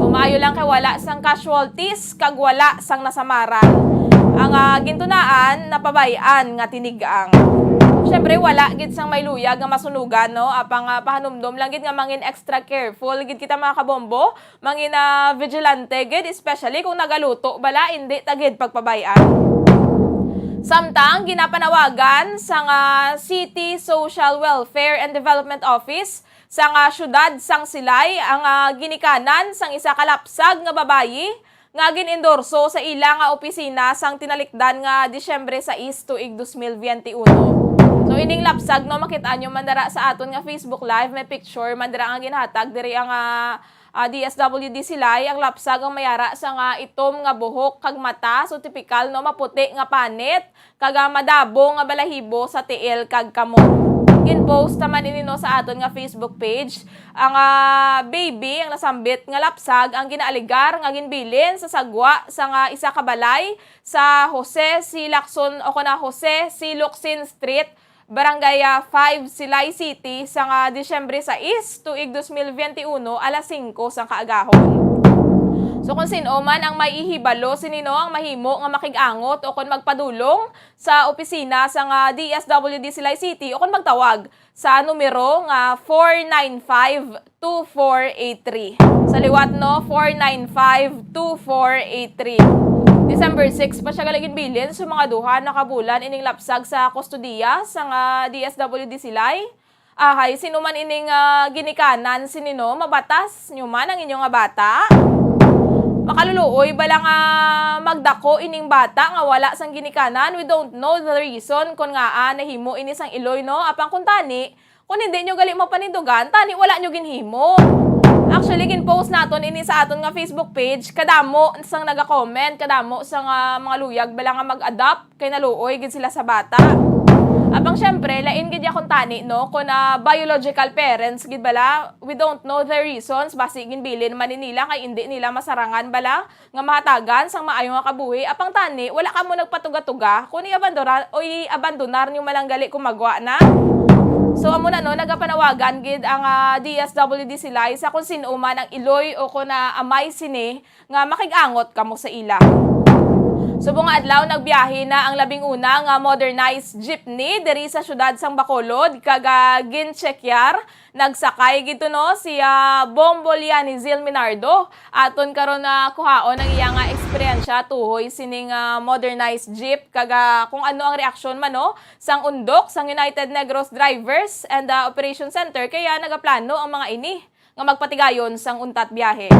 O, maayo lang kay wala sang casualties kag wala sang nasamaran. Ang, ah, gintunaan, napabay-an nga tinigang. Syempre, wala gid sang may luyag nga masunugan, no? Apang, ah, pahanumdom lang gid nga mangin extra careful gid kita, mga kabombo. Mangin, ah, vigilante gid, especially kung nagaluto bala, indi ta gid pagpabay-an. Samtang ginapanawagan sang, ah, City Social Welfare and Development Office sang, ah, siyudad sang Silay ang, ah, ginikanan sang isa ka lapsag nga babayi nga gin-endorso sa ila nga opisina sang tinalikdan nga Disyembre sais tuig dos mil biyente uno. So, ining lapsag, no, makit-an nyo man dira sa aton nga Facebook Live, may picture man dira nga ginhatag diri ang, ah, ah, D S W D Silay. Ang lapsag ang may ara sang, ah, itom nga buhok kag mata, so tipikal, no, maputi nga panit, kag, ah, madabo nga balahibo sa tiil kag kamot. Gin-post naman ini, no, sa aton nga Facebook page. Ang, ah, baby, ang nasambit nga lapsag, ang ginaaligar nga ginbilin sa sagwa sang, ah, isa ka balay sa Jose C. Lacson o kon na Jose C. Locsin Street, Barangay, ah, five, Silay City, sang, ah, Disyembre sais, tuig dos mil biyente uno, alas singko sang kaagahon. So, kung sin-o man ang may ihibalo sini, no, ang mahimo nga makig-angot o kon magpadulong sa opisina sang, ah, D S W D Silay City o kon magtawag sa numero nga four nine five two four eight three. Sa liwat, no, four nine five two four eight three. December six pa siya gali ginbilin, so mga duha na ka bulan ining lapsag sa kustodiya sang, ah, D S W D Silay. Ahay, sino man ining, ah, ginikanan sini, no? Mabatas nyo man ang inyo nga bata? Makaluluoy bala nga magdako ining bata nga wala sang ginikanan? We don't know the reason kon ngaa nahimo ini sang iloy, no? Apang kung tani, kung hindi nyo gali mapanindugan, tani wala nyo ginhimo. Actually, gin-post naton ini sa aton nga Facebook page. Kadamo sang naga-comment, kadamo sang, ah, mga luyag bala nga mag-adopt kay naluoy gid sila sa bata. Apang syempre, lain gid ya kung tani, no? Kung, ah, biological parents gid bala, we don't know their reasons, basi ginbilin man ni nila kay indi nila masarangan bala nga mahatagan sang maayo nga kabuhi. Apang tani, wala kamo nagpatuga-tuga kung i-abandonar o i-abandonar nyo man lang gali kung magwa na. So, amo na, no, nagapanawagan gid ang, ah, D S W D Silay sa kung sin-o man ang iloy o kung, ah, amay sini nga makig-angot kamo sa ila. Subong nga adlaw, nagbiyahe na ang labing una nga modernized jeepney diri sa siyudad sang Bacolod, kag, ah, ginchekyar, nagsakay gid to, no, si, ah, Bombo Liani Zil Minardo. Aton karon na kuhaon ang iya nga eksperyensya tuhoy sining, ah, modernized jeep, kag, ah, kung ano ang reaksyon man, no, sang undok sang United Negros Drivers and, ah, Operation Center, kaya nagaplano ang mga ini nga magpatigayon sang untat biyahe.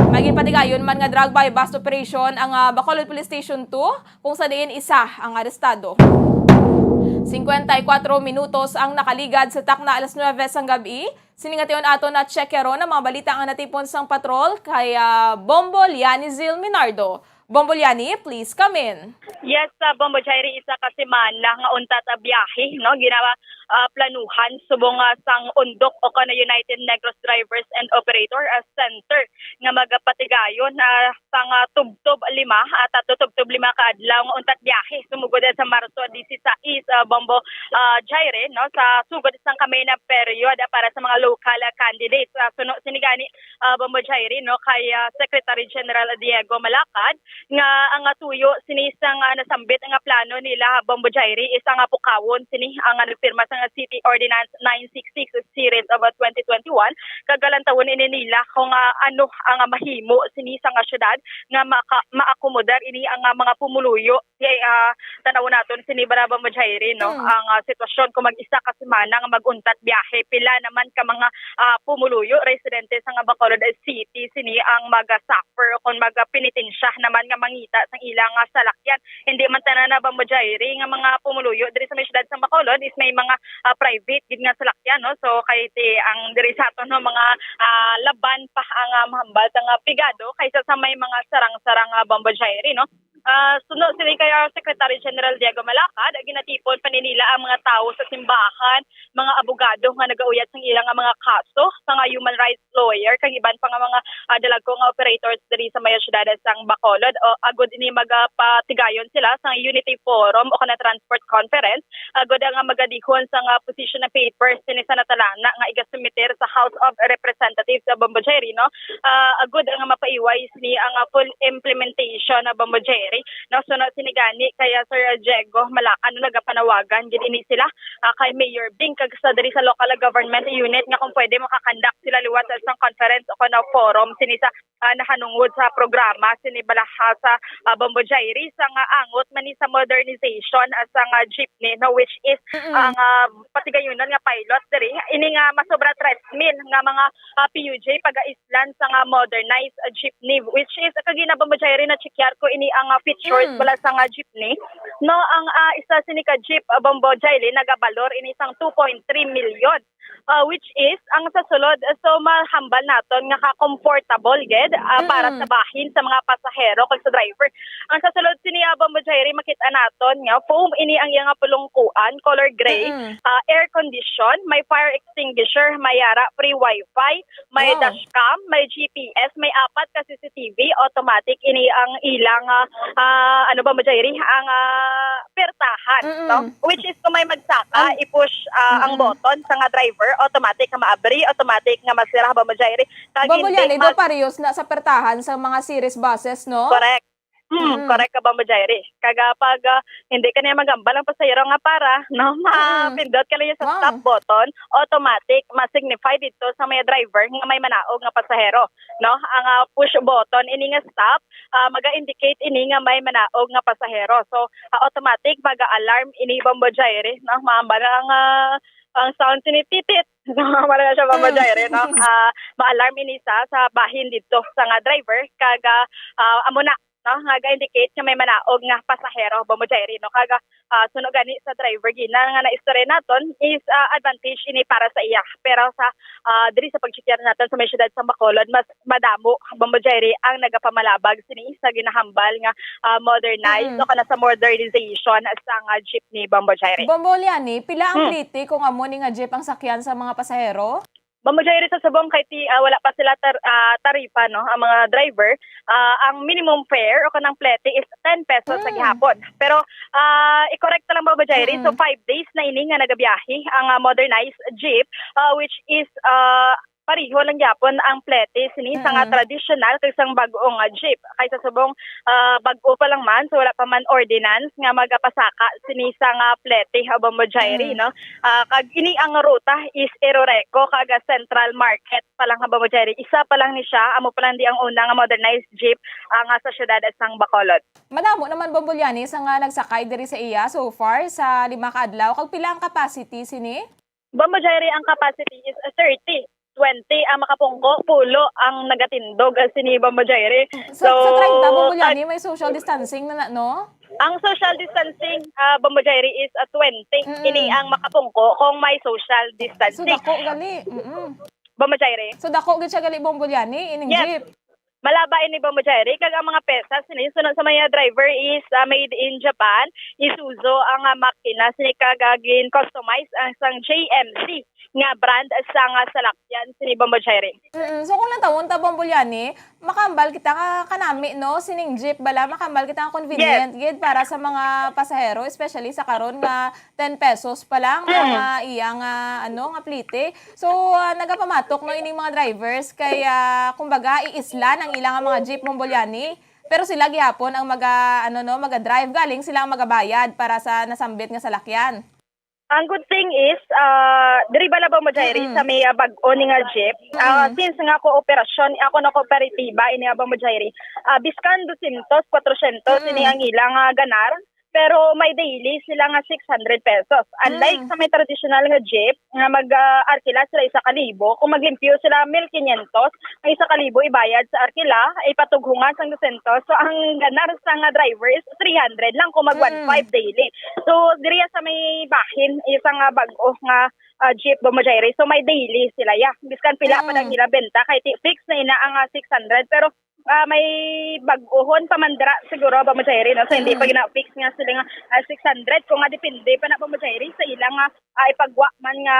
May ginpatigayon man nga drug buy-bust operation ang, ah, Bacolod Police Station two, kung sa diin isa ang arestado. Singkwenta y kuwatro minutos ang nakaligad sa takna alas nuwebe sang gab-i. Sini nga tion aton na check karon ang mga balita nga natipon sang patrol kay, ah, Bombo Liani Zil Minardo. Bombo Liani, please come in. Yes, ah, Bombo Jairi, isa ka semana nga untat, ah, biyahe, no? Gina-, ah, planuhan subong, ah, sang undok o kana United Negros Drivers and Operator, ah, Center nga magapatigayon, ah, sang, ah, tubtob lima, ah, tatlo tubtob lima ka adlaw nga untat biyahe sumugod sa Marso disisais, ah, Bombo, ah, Jairi, no? Sa sugod sang kamay na period, ah, para sa mga local, ah, candidates. Ah, suno sini gani, ah, Bombo Jairi, no, kay, ah, Secretary General Diego Malacad, nga ang, ah, tuyo sini sang, ah, nasambit nga plano nila, Bombo Jairi, isa nga pukawon sini ang, ah, nagpirma sang, ah, City Ordinance nine six six series of, ah, twenty twenty-one, kag galantawon ini nila kung, ah, ano ang, ah, mahimo sini sang, ah, syudad nga maka-, maakomodar ini ang, ah, mga pumuluyo. Kay, ah, tan-awon naton sini, Bombo Jairi, no? Hmm. Ang, ah, sitwasyon kung mag-isa ka semana nga mag-untat biyahe, pila naman ka mga, ah, pumuluyo, residente sa nga Bacolod City, sini ang maga-suffer o kung maga-penitensya naman nga mangita sang ilang, ah, salakyan. Hindi man tanan na, Bombo Jairi, nga mga pumuluyo diri sa may syudad sa Bacolod is may mga, ah, private gid nga salakyan, no? So, kay ti-, ang diri sa aton, no, mga, ah, laban pa ang, ah, mahambal sa nga pigado kaysa sa may mga sarang-sarang, ah, Bombo Jairi, no? Ah, suno sini kay, ah, Secretary General Diego Malacad, ginatipon pa ni nila ang mga tawo sa simbahan, mga abogado nga nagauyat sang ilang, ah, mga kaso, mga human rights lawyer, kag iban pa nga mga, ah, dalagko nga operators diri sa may syudad sang Bacolod, o agud ini magapatigayon sila sa Unity Forum o kana Transport Conference, agud nga magadihon sang, ah, position papers sini sa natalana nga igasumiter sa House of Representatives sa, Bombo Jairi, no? Ah, agud nga mapaiway sini ang, ah, full implementation na, Bombo Jairi. Jairy. No, sunod sini gani kay, ah, Sir Diego Malacan, no, nagapanawagan gid ini sila, ah, kay Mayor Bing kag sa diri sa local government unit nga kung pwede makakandak sila liwat sa isang conference o kon forum sini sa, ah, nahanungod sa programa sini bala, ah, sa, ah, Bombo Jairy sa nga angot man ni sa modernization, ah, sa nga jeepney, no, which is Mm-mm. ang, ah, patigayunon nga pilot diri. Ini nga masobra tres mil nga mga, ah, P U J paga-islan sa nga modernized, ah, jeepney, which is, kagina, Bombo Jairy, na-checkar ko ini ang, ah, features Mm. bala sa nga jeepney. No, ang, ah, isa sini ka jeep, ah, Bombo Jairy, nagabalor ini sang two point three million. Ah, which is, ang sa sulod, ah, so mahambal naton nga ka-comfortable gid, ah, para Mm. sa bahin sa mga pasahero kag sa driver. Ang sa sulod sini, ah, Bombo Jairy, makita naton nga foam ini ang iyang pulungkuan, color gray, Mm. ah, air condition, may fire extinguisher, may yara free wifi, may Wow. dashcam, may G P S, may apat ka C C T V, automatic ini ang ilang, ah, ah, ano, Bombo Jairy, ang, ah, pertahan, Mm-mm. no? Which is kung may magsaka, Ang i-push, ah, ang Mm-mm. button sa nga driver, automatic nga maabri, automatic nga masira, Bombo Jairy. Kag Bombo hindi Jairy, do mag- parehas na sa pertahan sa mga series buses, no? Correct. Hmm, Mm. correct ka, Bombo Jairy. Kag, ah, pag, ah, hindi ka niya magambal ang pasahero nga para, no, Mm. mapindot ka lang sa Wow. stop button, automatic, ma-signify dito sa may driver nga may manaog nga pasahero, no? Ang, ah, push button, ini nga stop, ah, maga-indicate ini nga may manaog nga pasahero. So, ah, automatic, maga-alarm ini, Bombo Jairy, no? Maambal ang, ah, ang sound sini, titit. So, wala na siya, Bombo Mm. Jairy, no? Ah, ma-alarm ini sa, sa bahin dito sa nga driver, kag, ah, ah, amo na, no, nga ga-indicate nga may manaog nga pasahero, Bombo Jairy, no? Kag, ah, suno gani sa driver gina nga naistorya naton is, ah, advantage ini para sa iya. Pero sa, ah, diri sa pagcheckar naton sa may siyudad sa Bacolod, mas madamo, Bombo Jairy, ang nagapamalabag sini sa ginahambal nga, ah, modernized Mm. o kana sa modernization sa nga jeepney, Bombo Jairy. Bombo Liani, pila ang Hmm. plete kung amo ni nga jeep ang sakyan sa mga pasahero? Bombo Jairy, sa subong kay ti-, ah, wala pa sila tar-, ah, taripa, no, ang mga driver, ah, ang minimum fare o kanang plete is ten pesos sa Mm. gihapon. Pero, ah, i-correct na lang, Bombo Jairy. So, Mm. five days na ini nga nagabiyahe ang, ah, modernized jeep, ah, which is, ah, pareho lang gyapon ang plete sini sa nga Mm. traditional kag sang bag-o nga jeep. Kay sa subong, ah, bag-o pa lang man, so wala pa man ordinance nga magapasaka sini sa nga plete, ah, Bombo Jairy, Mm. no? Ah, kag ini ang ruta is Eroreco kag Central Market pa lang, Bombo Jairy. Isa pa lang ni siya, amo pa lang di ang una nga modernized jeep, ah, nga sa siyudad sang Bacolod. Madamo naman, Bombo Liani, sa nga nagsakay diri sa iya so far sa lima ka adlaw. Kag pila ang capacity sini? Bombo Jairy, ang capacity is thirty. Twenty ang makapungko, pulo ang nagatindog, ah, sini, Bombo Jairy. Sa, So, sa treinta, Bombo kag- Liani, may social distancing na, na, no? Ang social distancing, ah, Bombo Jairy, is, ah, twenty. Mm. Ini ang makapungko kung may social So, distancing. dako gali. Mm-mm. Bombo Jairy. So, dako gid siya gali, Bombo Liani, ining Yes. jeep. Malaba ini, Bombo Jairy, kag ang mga pyesa sini sunod sa mga driver is, ah, made in Japan. Isuzu ang, ah, makina sini kag, ah, gin-customize ang sang J M C nga brand sa nga salakyan sini, Bombo Jairy. Mm, so kung lantawon ta, Bombo Liani, makambal kita nga kanami, no, sining jeep bala, makambal kita nga convenient Yes. gid para sa mga pasahero, especially sa karon nga ten pesos pa lang Mm. ang, ah, iya nga, ano, nga plete. So, ah, nagapamatok, no, ining mga drivers kay, ah, kumbaga, iislan ang ilang mga jeep, Bombo Liani. Pero sila gihapon ang maga, ano, no, maga-drive, galing sila ang magabayad para sa nasambit nga salakyan. Ang good thing is, ah, diri bala, Bombo Jairy, Mm-mm. sa may, ah, bag-o ni nga jeep, ah, Mm-mm. since nga kooperasyon, ako na kooperatiba, ini nga, Bombo Jairy, ah, biskan dosyentos, kwatrosyentos, ini Mm. ang ilang, ah, ganar. Pero may daily sila nga six hundred pesos. Unlike Mm. sa may traditional nga jeep, nga mag, ah, arkila sila isa ka libo, kung maglimpyo sila mil quinientos, ang isa ka libo ibayad sa arkila, ipatughungan sang dosyentos. So, ang ganar sa nga driver is three hundred lang kung mag Mm. one five daily. So, diriya sa may bahin, isa nga bag-o nga, ah, jeep, Bombo Jairy. So, may daily sila, ya. Biskan pila pa Mm. lang nila benta, kay ti-, fix na ina ang, ah, six hundred. Pero ah, may bag-ohon pa man dira siguro, Bombo Jairy, no? So, hindi Mm. pa gina-fix nga sila nga, ah, six hundred, kung nga depende pa na, Bombo Jairy, sa ilang, ah, ah, ipagwa man nga,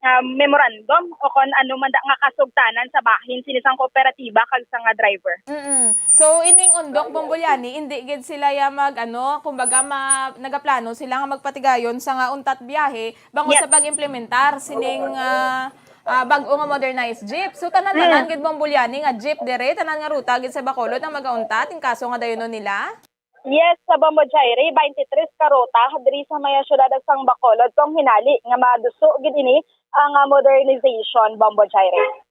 nga memorandum o kung ano man da nga kasugtanan sa bahin sini sang kooperatiba kag sa nga driver. Mm-mm. So, ining undok, Bombo Liani, hindi gid sila ya mag, ano, kumbaga, ma-, nagaplano sila nga magpatigayon sa nga untat biyahe bangod Yes. sa pag-implementar sining, ah, ah, bag-o nga modernized jeep. So, tanan-tanan Mm. gid, Bombo Liani, nga jeep dire, tanan nga ruta gid sa Bacolod ang magauntat in kaso nga dayunon nila? Yes, sa Bombo Jairi, twenty-three ka ruta diri sa may siyudad sang Bacolod, kung hinali nga maduso gid ini ang, ah, modernization, Bombo Jairi.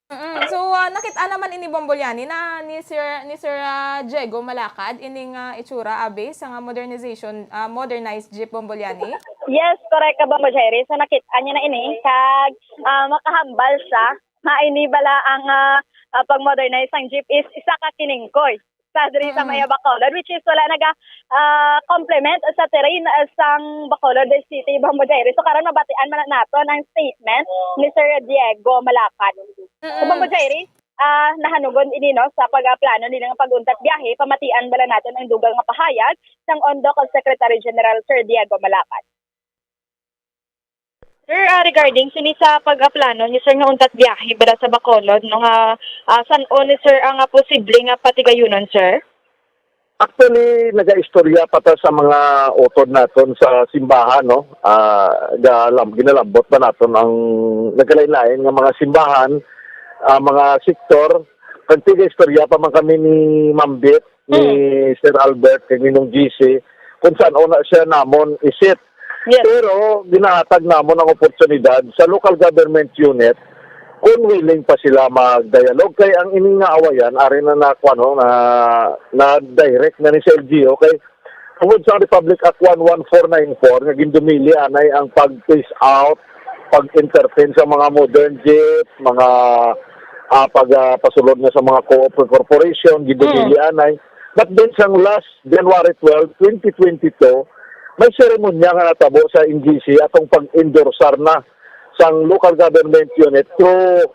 Mm-mm. So, ah, nakit-a naman ini, Bombolyani, na ni Sir, ni Sir, ah, Diego Malakad, ining, ah, itsura, abi, sa nga modernization, ah, modernized jeep, Bombolyani? Yes, correct ka, Bombo Jairi. So, nakit-a niya na ini, kag, ah, makahambal siya nga ini bala ang, ah, ah, pag-modernize sang jeep is isa ka kiningkoy sa diri sa Mm. Maya Bacolod, which is wala naga, ah, complement sa terrain, ah, sang Bacolod City, Bombo Jairi. So, karon mabatian man naton ang statement ni Sir Diego Malakad. So, Mm-mm. Bombo Jairi, ah, nahanugon ini, no, sa pagplano nila nga pag-untat biyahe, pamatian bala naton ang dugang nga pahayag sang Ondoc Secretary General Sir Diego Malakad. Sir, ah, regarding sini sa pag-aplano ni sir nga untat biyahe bala sa Bacolod, no, nga, ah, san-o ni sir ang, ah, posible nga patigayunon, sir? Actually, nagaistorya pa ta sa mga utod naton sa simbahan, no? Ah, galam, ginalambot ba naton ang nagkalain-lain nga mga simbahan, ah, mga sektor. Kag tigaistorya pa man kami ni Ma'am Beth, ni Sir Albert, kag ni Nong G C, kung saan una siya namon isit. Yes. Pero ginahatag namon ang oportunidad sa local government unit kung willing pa sila mag-dialogue. Kay ang ini nga awayan, ari na na, kuwan, no, na, na direct na ni sa L G U. Kay tungod sa Republic Act one one four nine four nga gindumili anay ang pag-phase out, pag-entertain sa mga modern jeep, mga, ah, pag, ah, pasulod na sa mga co-op corporation, gindumili anay. But then, sang last January twelve, twenty twenty-two, may seremonya nga natabo sa N G C atong pag-endorsar na sang local government unit through,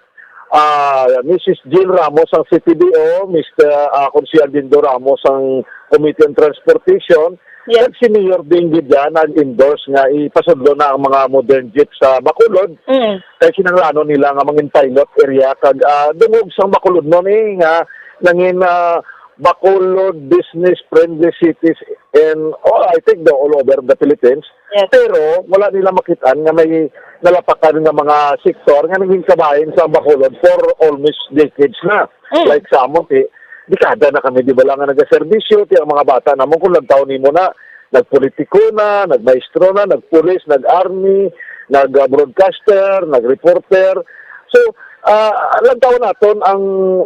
ah, Missus Jill Ramos ang C P D O, Mister, ah, Konsehal Dindo Ramos ang Committee on Transportation, Yes. Kag si Mayor Ding gid yan nag-endorse nga ipasudlo na ang mga modern jeep sa Bacolod. Mm. Kay kinahanglanon nila nga mangin pilot area kag, ah, dungog sang Bacolodnon eh nga nangin, ah, Bacolod business friendly cities in, oh, I think the all over the Philippines. Yes. Pero wala nila makit-an nga may nalapakan nga mga sektor nga naging kabahin sa Bacolod for almost decades na. Mm. Like sa amon, ti, dekada na kami, di ba lang, nga nagaserbisyo, ti ang mga bata namon, kung lantaw nimo na, nagpolitiko na, nagmaestro na, nagpulis, nag-army, nag-broadcaster, nag-reporter. So, ah, lantaw naton ang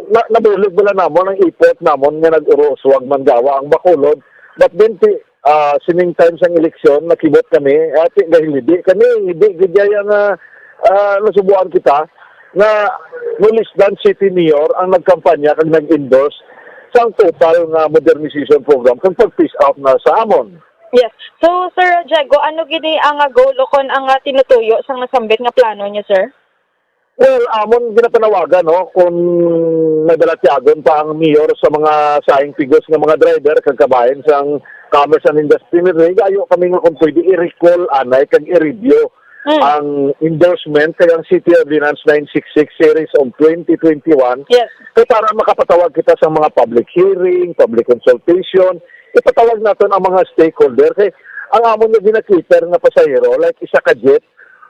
na, nabulig bala namon ang ipot namon nga nag-uro uswag man gawa ang Bacolod. But then, ti, ah, sining time sang eleksyon, nakibot kami, ah, ti, dahil hindi kami, hindi gid kaya nga, ah, nasubuan kita nga no less than city mayor ang nagkampanya kag nag-endorse sang total nga modernization program kag pag-phase out na sa amon. Yes. So, Sir Diego, ano gini ang, ah, goal o kon ang, ah, tinutuyo sang nasambit nga plano niyo, sir? Well, amon ginapanawagan, no, kung may balatyagon pa ang mayor sa mga saing pigos nga mga driver kag kabahin sang Commerce and Industry ni Rey, gayo kami nga kung pwede i-recall anay kag i-review Mm. ang endorsement kag ang City Ordinance nine six six Series of twenty twenty-one. Yes. Kay para makapatawag kita sa mga public hearing, public consultation, ipatawag naton ang mga stakeholder. Kay ang amon nga gina-cater nga pasahero, like isa ka jeep,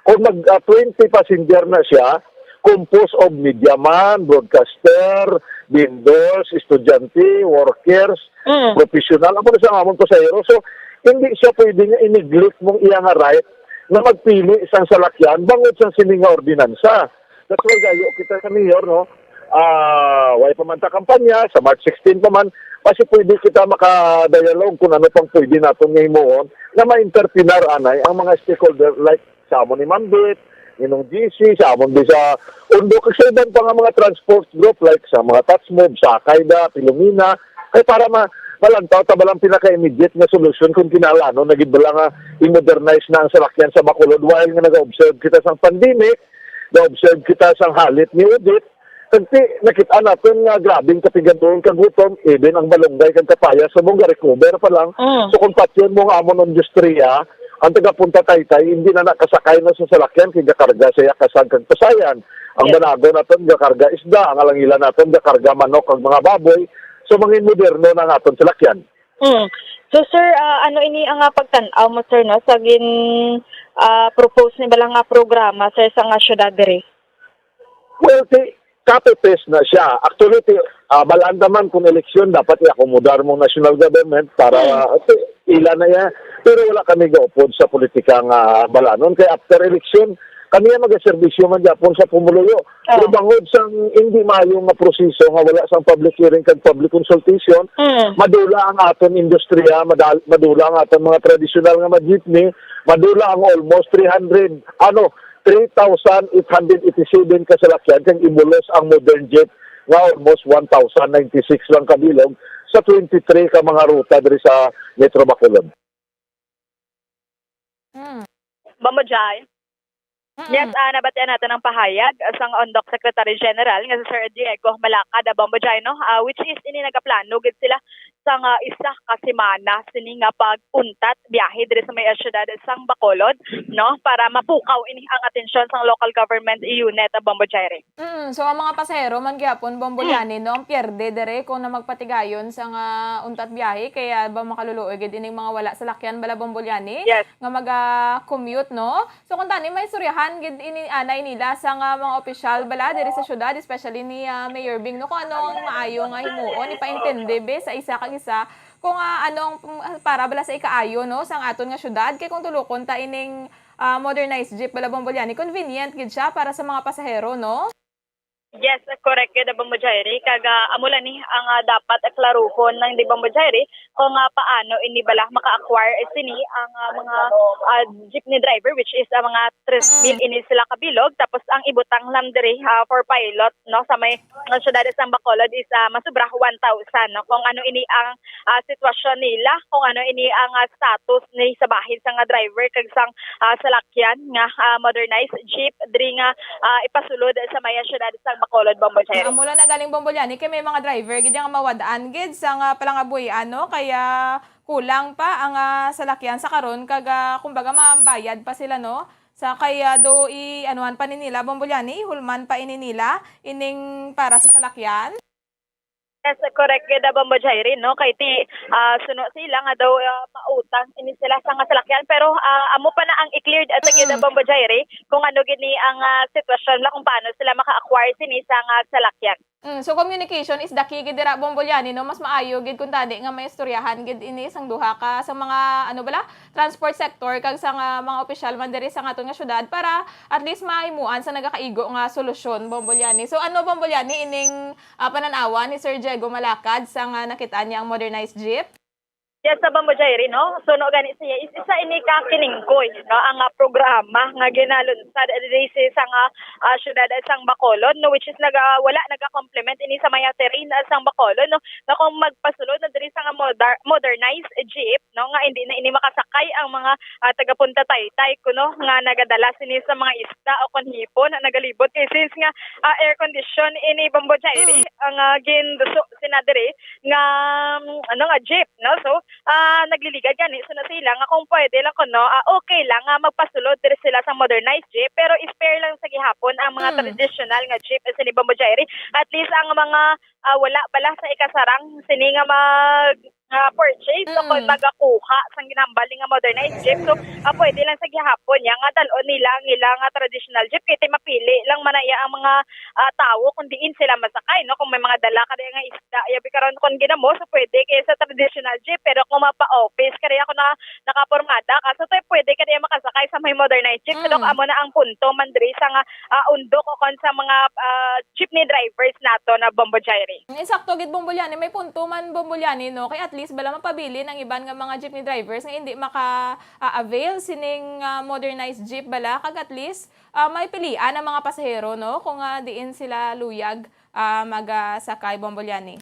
kung mag, ah, twenty passenger na siya, composed of media man, broadcaster, vendors, estudyante, workers, Mm. professional, amo na siya ang amon pasahero. So, hindi siya pwede nga i-neglect mong iya nga right na magpili sang salakyan bangod sang sini nga ordinansa. That's why gayo kita sa mayor, no? Ah, way pa man ta kampanya, sa March sixteen pa man, basi pwede kita maka-dialogue kung ano pang pwede naton nga himuon na ma-entertain anay ang mga stakeholder like sa amon ni Ma'am Beth, ni Nong G C, sa amon di sa Undo, kag sa iban pa nga mga transport group like sa mga Tatsmob, Sakay da, Filomena, kay para ma malantaw ta balang pinaka-immediate nga solusyon kung kinahanglanon na gid bala nga i-modernize na ang salakyan sa Bacolod while nga nag-observe kita sang pandemic, nag-observe kita sang halit ni Odette, kag ti, nakita naton nga grabing katigaduhon kag gutom, even ang malunggay kag kapayas sa mong ga-recover pa lang. Mm. So kung patyon mo nga amon industriya, ang taga Punta Taytay, hindi na nakasakay na sa salakyan kay gakarga sa iya kasag kag pasayan. Ang Yes. banagon naton gakarga isda, ang alangilan naton gakarga manok kag mga baboy. So mangin moderno na ang aton salakyan. Mm. So, sir, ah, ano ini ang, ah, pagtan-aw mo, sir, no, sa gin, ah, propose ni bala nga programa, sir, sa nga syudad diri? Well, ti, copy-paste na siya. Actually, ti, ah, balaan ta man kung eleksyon, dapat i-akomodar mo ang national government para, ah, ti, ila na iya. Pero wala kami gaupod sa politika nga balanon. Kay after eleksyon, kami ang magaserbisyo man gyapon sa pumuluyo. Pero bangod sang hindi maayo nga proseso nga wala sang public hearing kag public consultation, madula ang aton industriya, madal-, madula ang aton mga tradisyonal nga mga jeepney, madula ang almost three hundred, ano, three thousand eight hundred eighty-seven ka salakyan kag ibulos ang modern jeep nga almost one thousand ninety-six lang ka bilog sa twenty-three ka mga ruta diri sa Metro Bacolod. Mm. Bombo Jai. Mm. Yes, ah, nabatian nato ang pahayag sang Ondoc Secretary General nga si Sir Diego Malacad, ah, Bombo Jai, no? Ah, which is ini nagaplano gid sila sang, ah, isa ka semana sini nga pag-untat biyahe diri sa may, ah, siyudad sang Bacolod, no? Para mapukaw ini ang atensyon sang local government unit, ah, Bombo Jai. Mm, so ang mga pasahero man gyapon, Bombo Liani, no, ang pierde diri kung na magpatigayon sa nga untat biyahe, kaya ba makaluluoy gid ining mga wala salakyan bala, Bombo Liani, Yes. nga maga-commute, no? So kung tani may istoryahan gid ini anay nila sa nga mga opisyal bala diri sa syudad, especially ni, ah, Mayor Bing, no, kung ano ang maayo nga himuon, ipaintindi be sa isa kag isa kung, ah, ano ang, mm, para bala sa ikaayo, no, sang aton nga syudad, kay kung tulukon ta ining, ah, modernized jeep bala, Bombo Liani, convenient gid siya para sa mga pasahero, no? Yes, correct gid, Bombo Jairi. Kag, ah, amo lang ni ang, ah, dapat klaruhon ng, di, Bombo Jairi, kung, ah, paano ini bala maka-acquire sini ang, ah, mga, ah, jeepney driver, which is ang mga tres mil ini sila kabilog, tapos ang ibutang lang diri, ah, for pilot, no, sa may, ah, siyudad sang Bacolod is, ah, masubra one thousand, no, kung ano ini ang, ah, sitwasyon nila, kung ano ini ang, ah, status ni sa bahin sa nga driver kag sang, ah, salakyan nga, ah, modernized jeep diri nga, ah, ipasulod sa may siyudad sang Bacolod, Bombo Jairi. Amo lang na galing, Bombo Liani, kay may mga driver gid nga mawad-an gid sa nga palangabuhian, no? Kaya kulang pa ang, ah, salakyan sa karon kag, ah, kumbaga mabayad pa sila, no? Sa kaya do i-anuhan pa ni nila, Bombo Liani, ihulman pa ini nila ining para sa salakyan. Yes, correct gid, Bombo Jairi, no? Kay ti, ah, suno sila nga daw, ah, mautang ini sila sa nga salakyan, pero, ah, amo pa na ang i-cleared at gid, Bombo Jairi, kung ano gid ni ang, ah, sitwasyon nila, kung paano sila maka-acquire sini sa nga salakyan. Mm, so communication is the key gid dira, Bombo Liani, no? Mas maayo gid kung tani nga may istoryahan gid ini sang duha ka sa mga, ano bala, transport sector kag sa nga mga opisyal man diri sa aton nga syudad para at least mahimuan sa nagakaigo nga solusyon, Bombo Liani. So ano, Bombo Liani, ining, ah, panan-awan ni Sir Diego Malacad sa nga nakit-an niya ang modernized jeep? Yes, sa Bombo Jairi, no? Suno gani siya, is isa ini ka kiningkoy, no? Ang, ah, programa nga ginalunsad diri sa, sa nga, ah, siyudad sang Bacolod, no? Which is naga, wala naga-complement ini sa mga terrain, ah, sang Bacolod, no? Nga kung magpasulod na diri sa nga modar-, modernized jeep, no? Nga hindi na ini makasakay ang mga, ah, taga Punta Taytay, kuno, nga nagadala sini sa mga isda o kon hipon na nagalibot. Kay since nga, ah, air condition ini, Bombo Jairi, ang, ah, ginduso sina diri nga, mm, ano nga, jeep, no? So, ah, nagliligad gani, so, na sila nga kung pwede lang kuno, ah, okay lang nga magpasulod diri sila sa modernized jeep, pero spare lang sa gihapon ang mga traditional nga jeep, eh, sini, Bombo Jairi. At least ang mga, ah, wala bala sa ikasarang sini nga mag, ah, purchase o kung magakuha sang ginhambal ni nga modernized jeep, so, ah, pwede lang sa gihapon niya nga dal-on nila ang ilang, ah, traditional jeep, kay ti mapili lang man na iya ang mga, ah, tawo kung diin sila masakay, no? Kung may mga dala ka diya nga isda, yabi karon kung ginamo, so pwede kay sa traditional jeep, pero kung mapa-office ka diya, kung na, nakapormada ka, so te, pwede ka diya makasakay sa may modernized jeep. So, amo na ang punto man diri sa nga, ah, undok o kon sa mga, ah, jeepney drivers nato na, Bombo Jairi. Mm, sakto gid, Bombo Liani, may punto man, Bombo Liani, no? Kay at least bala mapabilin ang iban nga mga jeepney drivers nga hindi maka, ah, avail sining, ah, modernized jeep bala, kag at least, ah, may pilian ang mga pasahero, no, kung, ah, diin sila luyag, ah, magasakay, Bombo Liani.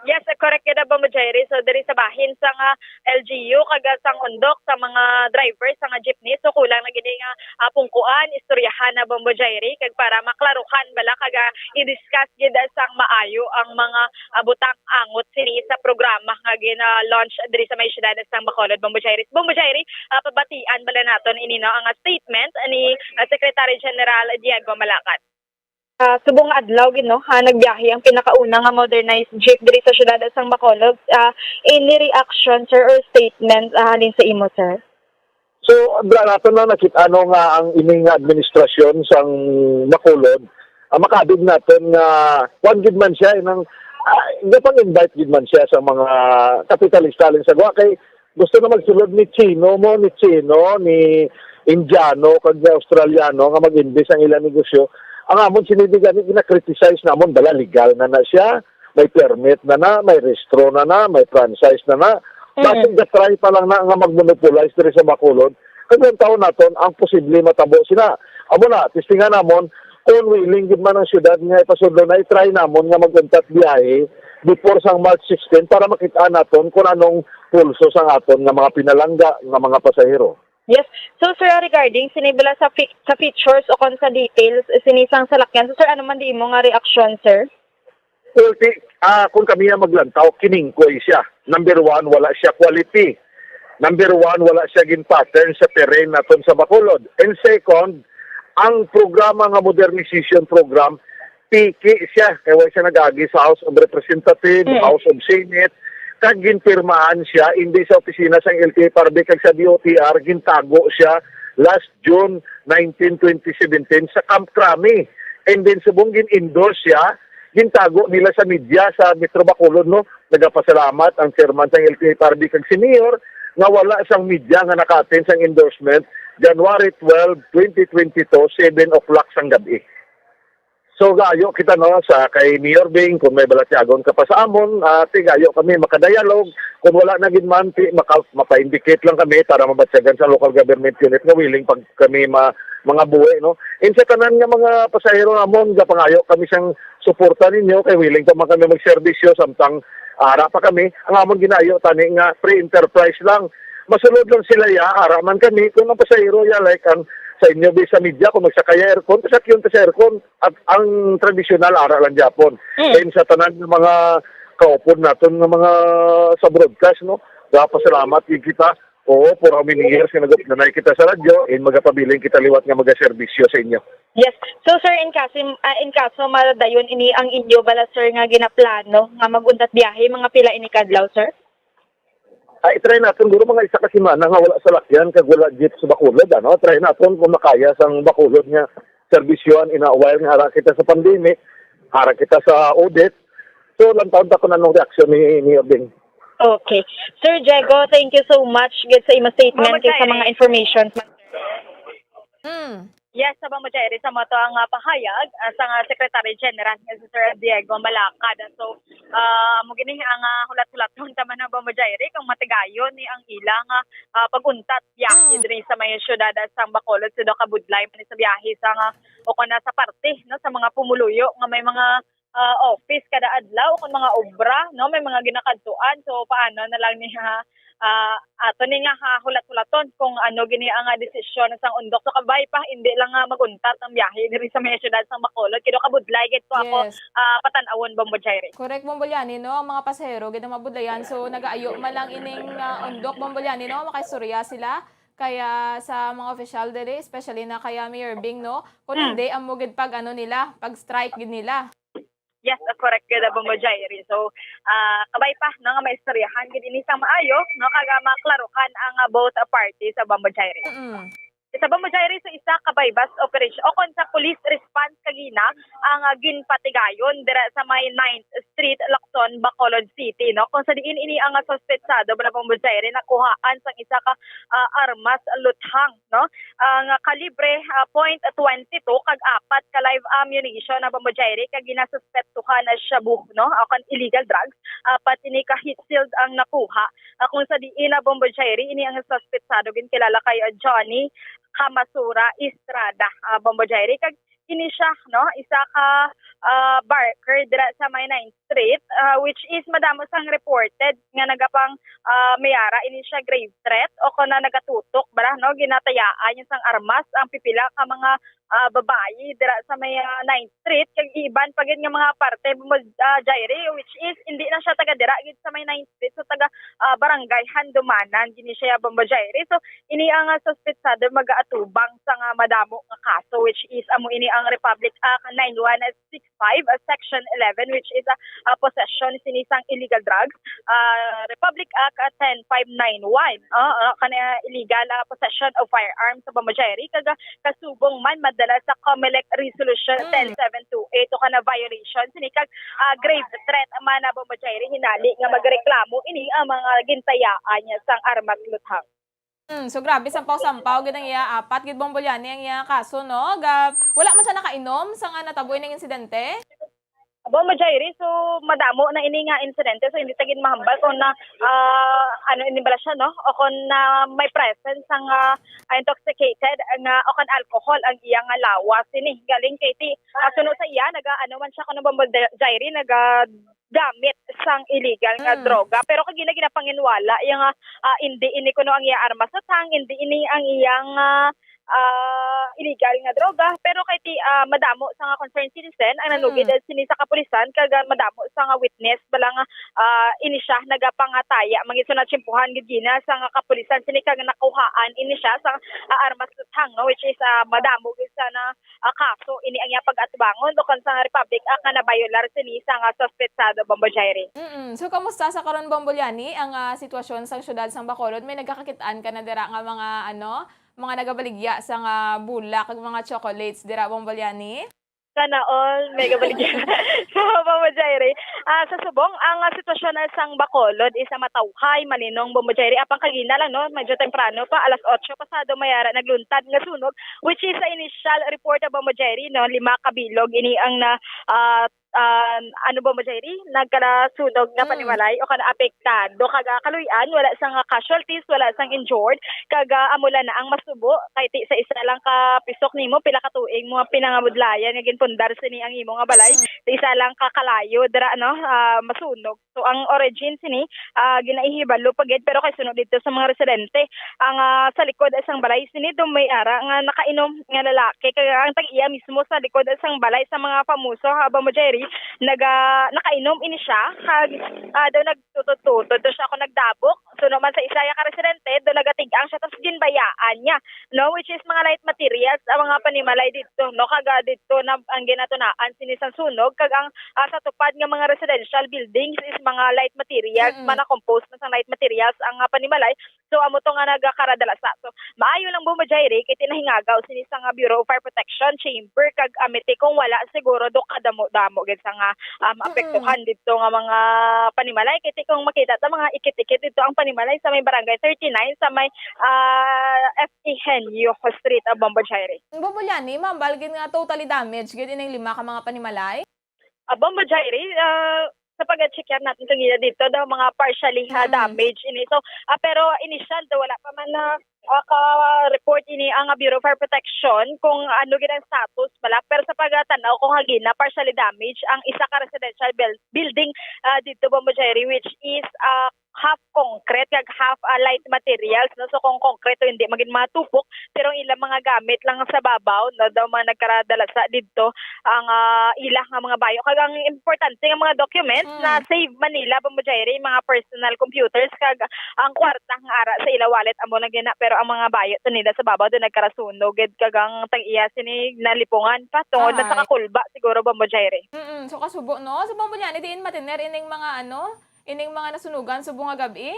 Yes, correct gid, Bombo Jairi. So, diri sa bahin sa nga L G U kag, ah, sang undok sa mga driver sa nga jeepney, so kulang na gid nga, ah, pungkuan, istoryahan na, Bombo Jairi, kag para maklaruhan bala kag, ah, i-discuss gid sang maayo ang mga, ah, butang angot sini sa programa nga gina-launch diri sa may siyudad sang Bacolod, Bombo Jairi. Bombo Jairi, ah, pabatian bala naton ini, no, ang, ah, statement ni, ah, Secretary General Diego Malacad. Ah, subong nga adlaw gid, no, ha, nagbiyahe ang pinakauna nga modernized jeep diri sa siyudad sang Bacolod. Ah, any reaction, sir, or statement, ah, halin sa imo, sir? So, bra naton lang nakit-, ano nga ang ining administrasyon sang Bacolod Ah, makabig naton nga kuan gid man siya, eh, nang, ah, gapang-invite gid man siya sa mga kapitalista halin sa gwa, kay gusto na magsulod ni Chino mo, ni Chino, ni Indiano, kag ni Australiano nga mag-invest ang ilang negosyo. Ang amon sini di gani gina-criticize namon, bala legal na na siya, may permit na na, may rehistro na na, may franchise na na. Mm. Basin ga-try pa lang na nga mag-monopolize diri sa Bacolod. Kag ang taon naton ang posible matabo sila. Amo na, testingan namon kung willing gid man ang syudad nga ipasudlo na, i-try namon nga mag-untat biyahe before sang March sixteen para makita naton kung anong pulso sang aton nga mga pinalangga nga mga pasahero. Yes. So, sir, regarding sini bala sa fi-, sa features o kon sa details sini sang salakyan, so, sir, ano man di imo nga reaksyon, sir? Well, ti-, ah, kung kami ang maglantaw, kiningkoy siya. Number one, wala siya quality. Number one, wala siya gin-pattern sa terrain naton sa Bacolod. And second, ang programa nga modernization program, piki siya. Kay wala siya nag-agi sa House of Representatives, Mm. House of Senate, kag ginpirmahan siya, hindi sa opisina sang L T F R B kag sa D O T R, gintago siya last June nineteen, twenty seventeen sa Camp Crame. And then, subong gin-endorse siya, gintago nila sa media sa Metro Bacolod, no? Nagapasalamat ang chairman sang L T F R B kag si Mayor nga wala sang media nga naka-attend sang endorsement January twelve, twenty twenty-two, seven o'clock sang gab-i. So, gayo kita, no, sa kay Mayor Bing, kung may balatyagon ka pa sa amon, ah, ti gayo kami makadialog. Kung wala na gid man, ti maka-, mapa-indicate lang kami para mabatyagan sa local government unit nga willing pag kami ma-, mga buhi, no. And sa tanan nga mga pasahero namon, gapangayo kami sang suporta ninyo, kay willing pa man kami magserbisyo samtang ara pa kami. Ang amon ginayo tani nga free enterprise lang. Masulod lang sila, ya, ara man kami. Kung ang pasahero, ya, like ang sa inyo, bi, sa media, kung magsakay aircon, pasakyon ta sa aircon. At ang tradisyonal, ara lang gyapon. Mm. And sa tanan nga mga kaupod naton nga mga sa broadcast, no, gapasalamat gid kita. Oo, for how many years nga nag-upnanay kita sa radyo, and magapabilin kita liwat nga magaserbisyo sa inyo. Yes. So, sir, in kaso, ah, in kaso madayon ini ang inyo bala, sir, nga ginaplano nga mag-untat biyahe, mga pila ini kadlaw, sir? Ay, try naton, guro, mga isa ka semana nga wala salakyan kag wala jeep sa Bacolod, ano? Try naton kung makaya sang Bacolod nga serbisyohan in a while nga ara kita sa pandemic, ara kita sa audit. So, lantawon ta kung anong reaksyon ni, ni Mayor Bing. Okay. Sir Diego, thank you so much gid sa imo statement Ma'am kag sa Jaire. Mga information. Mm. Yes, sa Bambo Jaire, sa mo to ang, ah, pahayag, ah, sa nga Secretary General nga si Sir Diego Malacad. So, ah, amo gini ang, ah, hulat-hulaton ta man ang Bambo Jaire kung matigayon ni ang ilang, ah, ah, pag-untat biyahe Mm. diri sa may siyudad, ah, sang Bacolod, sa daw kabudlay man sa biyahe sa nga o kon sa parte, no, sa mga pumuluyo nga may mga, ah, office kada adlaw o kon mga obra, no, may mga ginakadtuan. So, paano na lang ni, ha, ah, ato ni nga, ha, hulat-hulaton kung ano gini ang, ah, desisyon sang undok. So, kabay pa, hindi lang nga mag-untat ang biyahe diri sa may siyudad sang Bacolod. Kay daw kabudlay gid ko ako, Yes. ah, patan-awon, Bambo Jaire. Correct, Bambo Liani, no? Ang mga pasahero gid ang mabudlayan. So, nagaayo man lang ining, ah, undok, Bambo Liani, no? Makaistorya sila kaya sa mga opisyal diri, especially na kaya Mayor Bing, no? Kung Mm. hindi, amo gid pag ano nila, pag strike gid nila. Yes, uh, correct gid, uh, Bambo Jaire. So, ah, kabay pa, no, nga maistoryahan gid ini sang maayo, no, kag, ah, maklaruhan ang, ah, both, ah, parties, uh, Bambo Jaire. Mm. Sa Bambo Jaire, sa isa ka buy-bust operation o kon sa police response kagina ang, ah, ginpatigayon dira sa may Ninth Street, Lacson, Bacolod City, no? Kung sa diin ini ang, ah, suspetsado, bala, Bambo Jaire, nakuhaan sang isa ka, ah, armas luthang, no? Ang, ah, kalibre, ah, point twenty-two kag apat ka live ammunition na, Bambo Jaire, kag ginasuspetsuhan na shabu, no? O kon illegal drugs. Apat ini ka heat shield ang nakuha. Ah, kung sa diin na, Bambo Jaire, ini ang suspetsado ginkilala kay, ah, Johnny Kamasura Estrada, ah, Bambo Jaire, kag ini siya, no, isa ka, ah, barker dira sa may Ninth Street, ah, which is madamo sang reported nga nagapang, ah, mayara ini siya grave threat o kon na nagatutok, bala, no, ginatayaan niya sang armas ang pipila ka mga, ah, babayi dira sa may, ah, Ninth Street, kag iban pa gid nga mga parte, Bambo, ah, Jaire, which is hindi na siya taga dira gid sa may Ninth Street, so taga, ah, Barangay Handumanan gini siya, Bambo Jaire. So, ini ang, ah, suspetsado magaatubang sa nga madamo nga kaso, which is amo ini ang Republic Act nine one six five, ah, Section eleven, which is, ah, ah, possession sini sang illegal drugs, ah, Republic Act, ah, ten five nine one, ah, ah, kana illegal, ah, possession of firearms sa Bombo Jerry, kag, ah, kasubong man madala sa Comelec Resolution Mm. ten seven two eight, o kana violation sini, kag, ah, grave threat man na Bombo Jerry, hinali nga magreklamo ini ang mga gintayaan niya sang armas luthang. Hmm, so grabe, sampaw-sampaw gid ang iya, apat gid, Bombo Liani, ang iya kaso, no? Ga-, wala man siya nakainom sa nga natabo ining insidente? Bombo Jerry, so madamo na ini nga insidente, so hindi ta gid mahambal kung na, ah, ano ini bala siya, no? O kung na may presence sang, ah, intoxicated nga o kung alcohol ang iya nga lawas ini. Galing kay ti, ah, suno sa iya, naga, ano man siya, kuno, Bombo Jerry, naga gamit sang illegal nga Mm. droga. Pero kag gina-, ginapanginwala iya nga, ah, indi ini kuno ang iya armas sa tang, indi ini ang iyang, ah, ah, illegal nga droga. Pero kay ti, ah, madamo sa nga concerned citizen ang nanugid Mm. sini sa kapulisan, kag, ah, madamo sa nga witness bala nga, ah, ini siya nagapangataya. Mangiso na tsimpuhan gid gina sa nga kapulisan sini kag nakuhaan ini siya sa, ah, armas sa tang, no, which is, ah, madamo gid sa na ah, kaso ini ang iyang pag-atubangon, bukon sa Republic Act nga nabayolar sini sa nga suspetsado, Bombo Jairi. Mm-mm. So, kamusta sa karon, Bombo Liani, ang, ah, sitwasyon sa siyudad sang Bacolod? May nagakakit-an ka na dira nga mga, ano, mga nagabaligya sa nga bulak kag mga chocolates dira, Bombo Liani? Sana all, may gabaligya. So, Bombo Jairi, ah, sa subong, ang, ah, sitwasyon na sang Bacolod is, ah, matawhay, malinong, Bombo Jairi. Apang kagina lang, no, medyo temprano pa, alas otso pasado, may ara nagluntad nga sunog, which is sa initial report, ah, Bombo Jairi, no, lima ka bilog ini ang na, ah, ah, ano, Bombo Jairi, nagkasunog nga Mm. panimalay o kana apektado. Kag, ah, kaluy-an, wala sang, ah, casualties, wala sang injured. Kag, ah, amo lang na ang masubo, kay ti sa isa lang ka pisok nimo, pila ka tuig mo nga pinangabudlayan nga ginpundar sini ang imo nga balay. Mm. Sa isa lang ka kalayo dira, no, ah, masunog. So, ang origin sini, ah, ginaihibalo pa gid, pero kay suno didto sa mga residente, ang, ah, sa likod sang balay sini, daw may ara nga nakainom nga lalaki. Kaya ang tag-iya mismo sa likod sang balay sa mga famoso, ah, Bombo Jairi, naga-, nakainom ini siya. Kag, ah, daw nagtutod-tutod daw siya kung nagdabok. Suno man sa isa ka residente, daw nagatig-ang siya, tas ginbayaan niya, no, which is mga light materials ang mga panimalay didto, no, kag, ah, didto na ang ginatunaan sini sang sunog, kag ang, ah, sa tupad nga mga residential buildings is mga light materials, Mm-mm. man na composed na sang light materials ang, ah, panimalay. So, amo to nga nagakaradalasa. So, maayo lang, Bombo Jairi, kay ti nahingagaw sini sa nga Bureau of Fire Protection Chamber kag Amity kung wala siguro do kadamo-damo gid sa nga, ah, maapektuhan Mm-mm. didto nga mga panimalay. Kay ti kung makita ta, mga ikit-ikit didto ang panimalay sa may Barangay thirty-nine, sa may, ah, F Eugenio Street, ah, Bombo Jairi. Bombo Liani, mambal gid nga totally damage gid ining lima ka mga panimalay? Ah, Bombo Jairi, ah, sa pag-check natin kanina dito, daw mga partially, ah, Mm. damage ini. So, ah, pero initial daw wala pa man na, ah, ka-report ini ang, ah, Bureau of Fire Protection kung ano gid ang status bala. Pero sa pagtanaw ko kagina, partially damage ang isa ka residential buil-, building, ah, dito, Bombo Jairi, which is, ah, half concrete kag half, ah, light materials, no? So, kung concrete, hindi magin mga tupok, pero ang ilang mga gamit lang sa babaw, no, daw mga nagkaradalasa didto ang, ah, ila nga mga bayo. Kag ang importante nga mga documents Mm. na save man nila, Bombo Jairi, mga personal computers kag ang kwarta nga ara sa ila wallet, amo lang gina, pero ang mga bayo to nila sa babaw daw nagkarasunog gid, kag ang tag-iya sini nalipungan pa tungod na sa Ahay. kakulba siguro, Bombo Jairi. Mm-mm. So, kasubo, no? So, Bombo Liani, diin matiner ining mga, ano, ining mga nasunugan subong nga gab-i?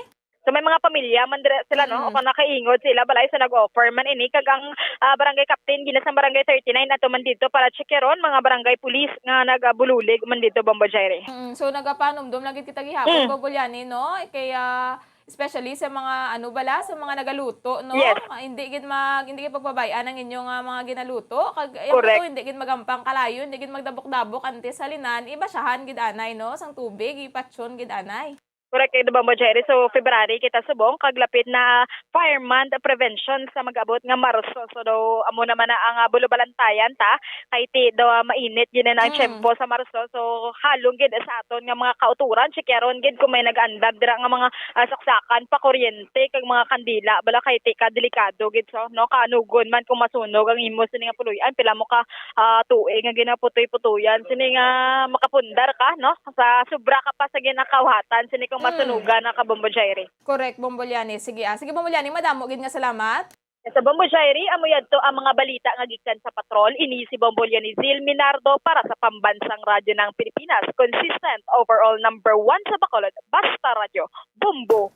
So, may mga pamilya man dira sila, no? Mm. O kung nakaingod sa ila balay, so nag-offer man ini. Kag ang, ah, barangay captain, gina sa barangay thirty-nine, ato man dito para checkeron, mga barangay police nga nagabulig man dito, Bombo Jairi. Mm, so, nagapanumdom lang gid kita gihapon, Mm. Bombo Liani, no? Kay, ah, especially sa mga, ano bala, sa mga nagaluto, no? Yes. Ah, hindi gid mag-, hindi gid pagpabay-an ang inyong, ah, mga ginaluto. Kag, ay, ang Correct. buto, hindi gid magampang kalayo, hindi gid magdabok-dabok, antes halinan, ibasyahan gid anay, no? Sang tubig, ipatyon gid anay. Correct, eh, di ba, Bombo Jairi? So, February kita subong, kag lapit na Fire Month Prevention sa mag-abot nga Marso. So, daw, amo naman na ang, ah, bulubalantayan ta, kay ti, daw, ah, mainit gid na ang Mm. tiyempo sa Marso. So, halong gid sa aton nga mga kauturan, checkeron gid kung may nag-andam dira nga mga, ah, saksakan pa kuryente kag mga kandila, bala kay ti ka delikado gid, so, no, kanugon man kung masunog ang imo sini nga puloy-an, pila mo ka, ah, tuig nga ginaputoy-putoyan sini nga makapundar ka, no? Sa sobra ka pa sa ginakawhatan sini kung Mm. masunugan na ka, Bombo Jairi. Correct, Bombo Liani. Sige, ah. Sige, Bombo Liani, madamo gid nga salamat. Sa Bombo Diary, amo yadto ang mga balita nga gikan sa patrol. Ini si Bombo Lianizil Minardo para sa Pambansang Radyo ng Pilipinas, consistent, overall number one sa Bacolod, basta radyo, Bombo.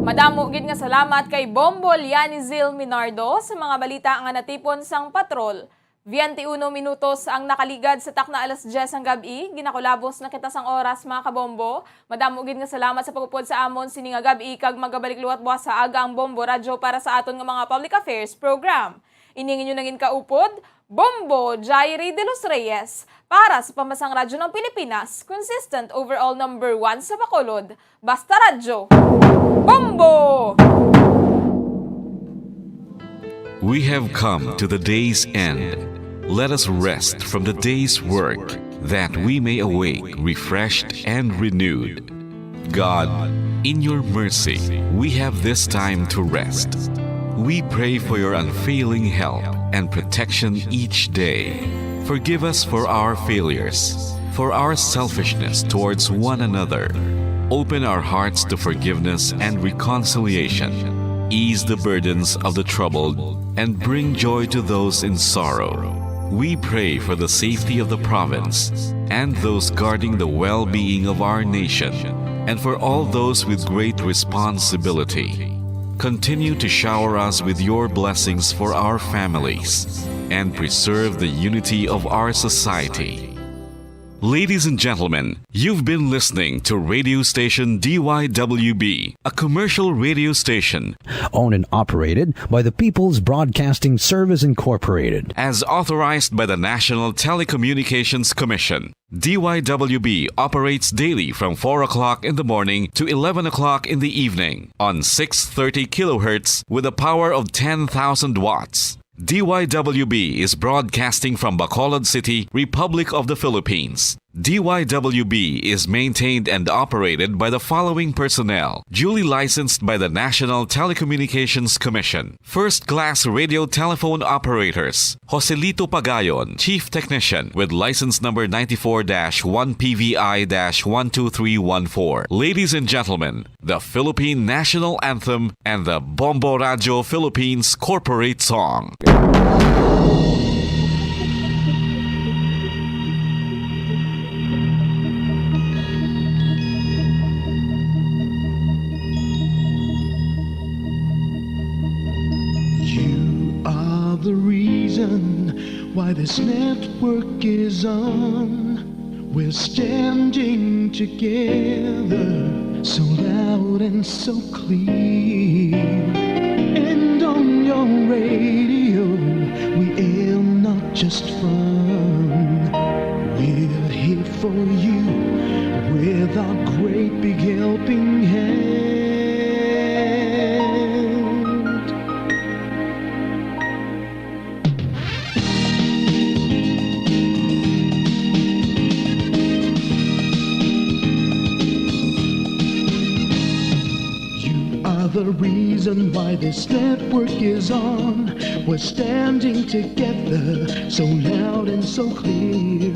Madamo gid nga salamat kay Bombo Lianizil Minardo sa mga balita nga natipon sang patrol. Twenty-uno minutos ang nakaligad sa takna alas diyes sang gab-i. Ginakulabos na kita sang oras, mga kabombo. Madamo gid nga salamat sa pag-upod sa amon sini nga gab-i, kag magabalik liwat buwas sa aga ang Bombo Radyo para sa aton nga mga public affairs program. Ini ang inyo nangin kaupod, Bombo Jairi de los Reyes, para sa Pambansang Radyo ng Pilipinas, consistent, overall number one sa Bacolod. Basta Radyo, Bombo! We have come to the day's end. Let us rest from the day's work, that we may awake refreshed and renewed. God, in your mercy, we have this time to rest. We pray for your unfailing help and protection each day. Forgive us for our failures, for our selfishness towards one another. Open our hearts to forgiveness and reconciliation. Ease the burdens of the troubled and bring joy to those in sorrow. We pray for the safety of the province and those guarding the well being of our nation, and for all those with great responsibility. Continue to shower us with your blessings for our families and preserve the unity of our society. Ladies and gentlemen, you've been listening to radio station D Y W B, a commercial radio station Owned and operated by the People's Broadcasting Service Incorporated. As authorized by the National Telecommunications Commission. D Y W B operates daily from four o'clock in the morning to eleven o'clock in the evening on six thirty kilohertz with a power of ten thousand watts. D Y W B is broadcasting from Bacolod City, Republic of the Philippines. D Y W B is maintained and operated by the following personnel, duly licensed by the National Telecommunications Commission. First class radio telephone operators, Joselito Pagayon, Chief Technician, with license number ninety-four dash one P V I dash one two three one four. Ladies and gentlemen, the Philippine National Anthem and the Bombo Radio Philippines Corporate Song. You are the reason why this network is on. We're standing together, so loud and so clear. And on your radio, we aim not just fun. We're here for you with our great big helping hand. You are the reason why this network is on. We're standing together, so loud and so clear.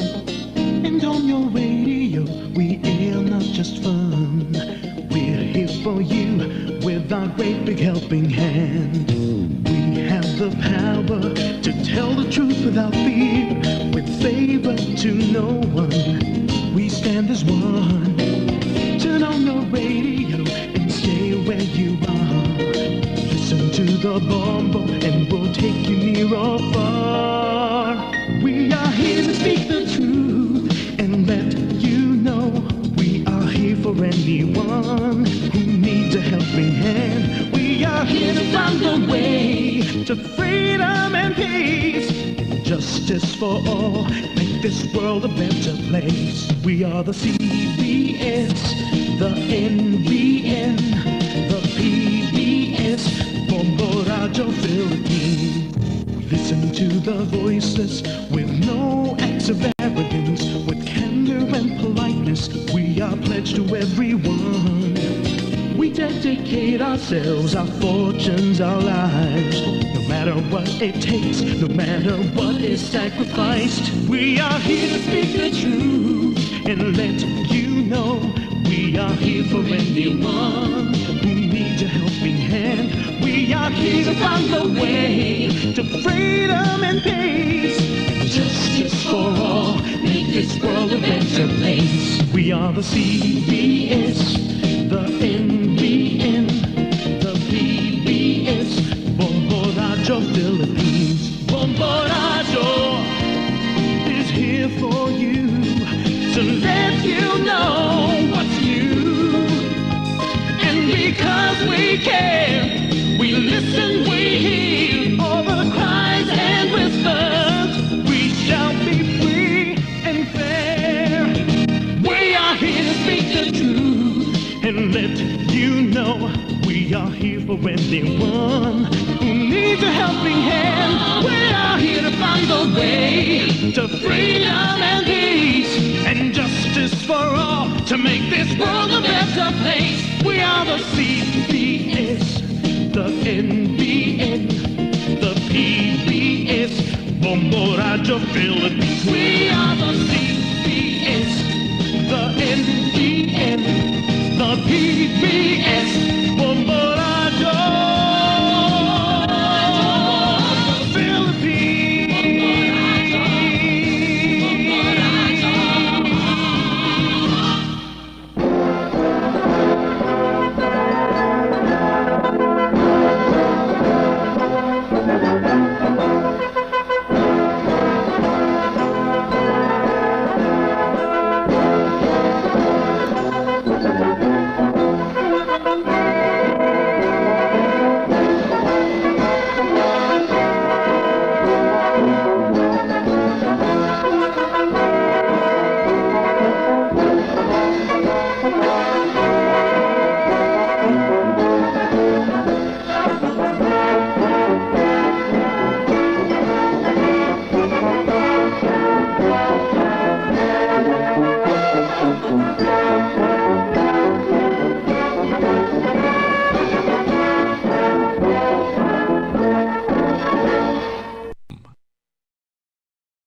And on your radio, we air not just fun. We're here for you with our great big helping hand. We have the power to tell the truth without fear, with favor to no one. We stand as one. Turn on your radio and stay where you are. Listen to the Bombo and we'll take you near or far. We are here to speak the truth and let you know we are here for anyone who needs a helping hand. We are here to find a way to freedom and peace and justice for all. Make this world a better place. We are the C B S, the N B N, the P B S, Bombo Radio Philippines. Listen to the voices with no acts of arrogance, with candor and politeness. We are pledged to everyone. We dedicate ourselves, our fortunes, our lives. No matter what it takes, no matter what is sacrificed, we are here to speak the truth and let you know we We are here for anyone who needs a helping hand. We are here to find the way to freedom and peace. Justice for all, make this world a better place. We are the C B S, the N B N, the P B S, Bombo Radyo Philippines. Bombo Radyo is here for you to let you know what's new. And because we care, we listen, we hear all the cries and whispers. We shall be free and fair. We are here to speak the truth and let you know we are here for anyone who needs a helping hand. We are here to find the way to freedom and peace and justice for all to make this world a better place. We are the C B S, the N B N, the P B S, Bombo Radyo Philippines. We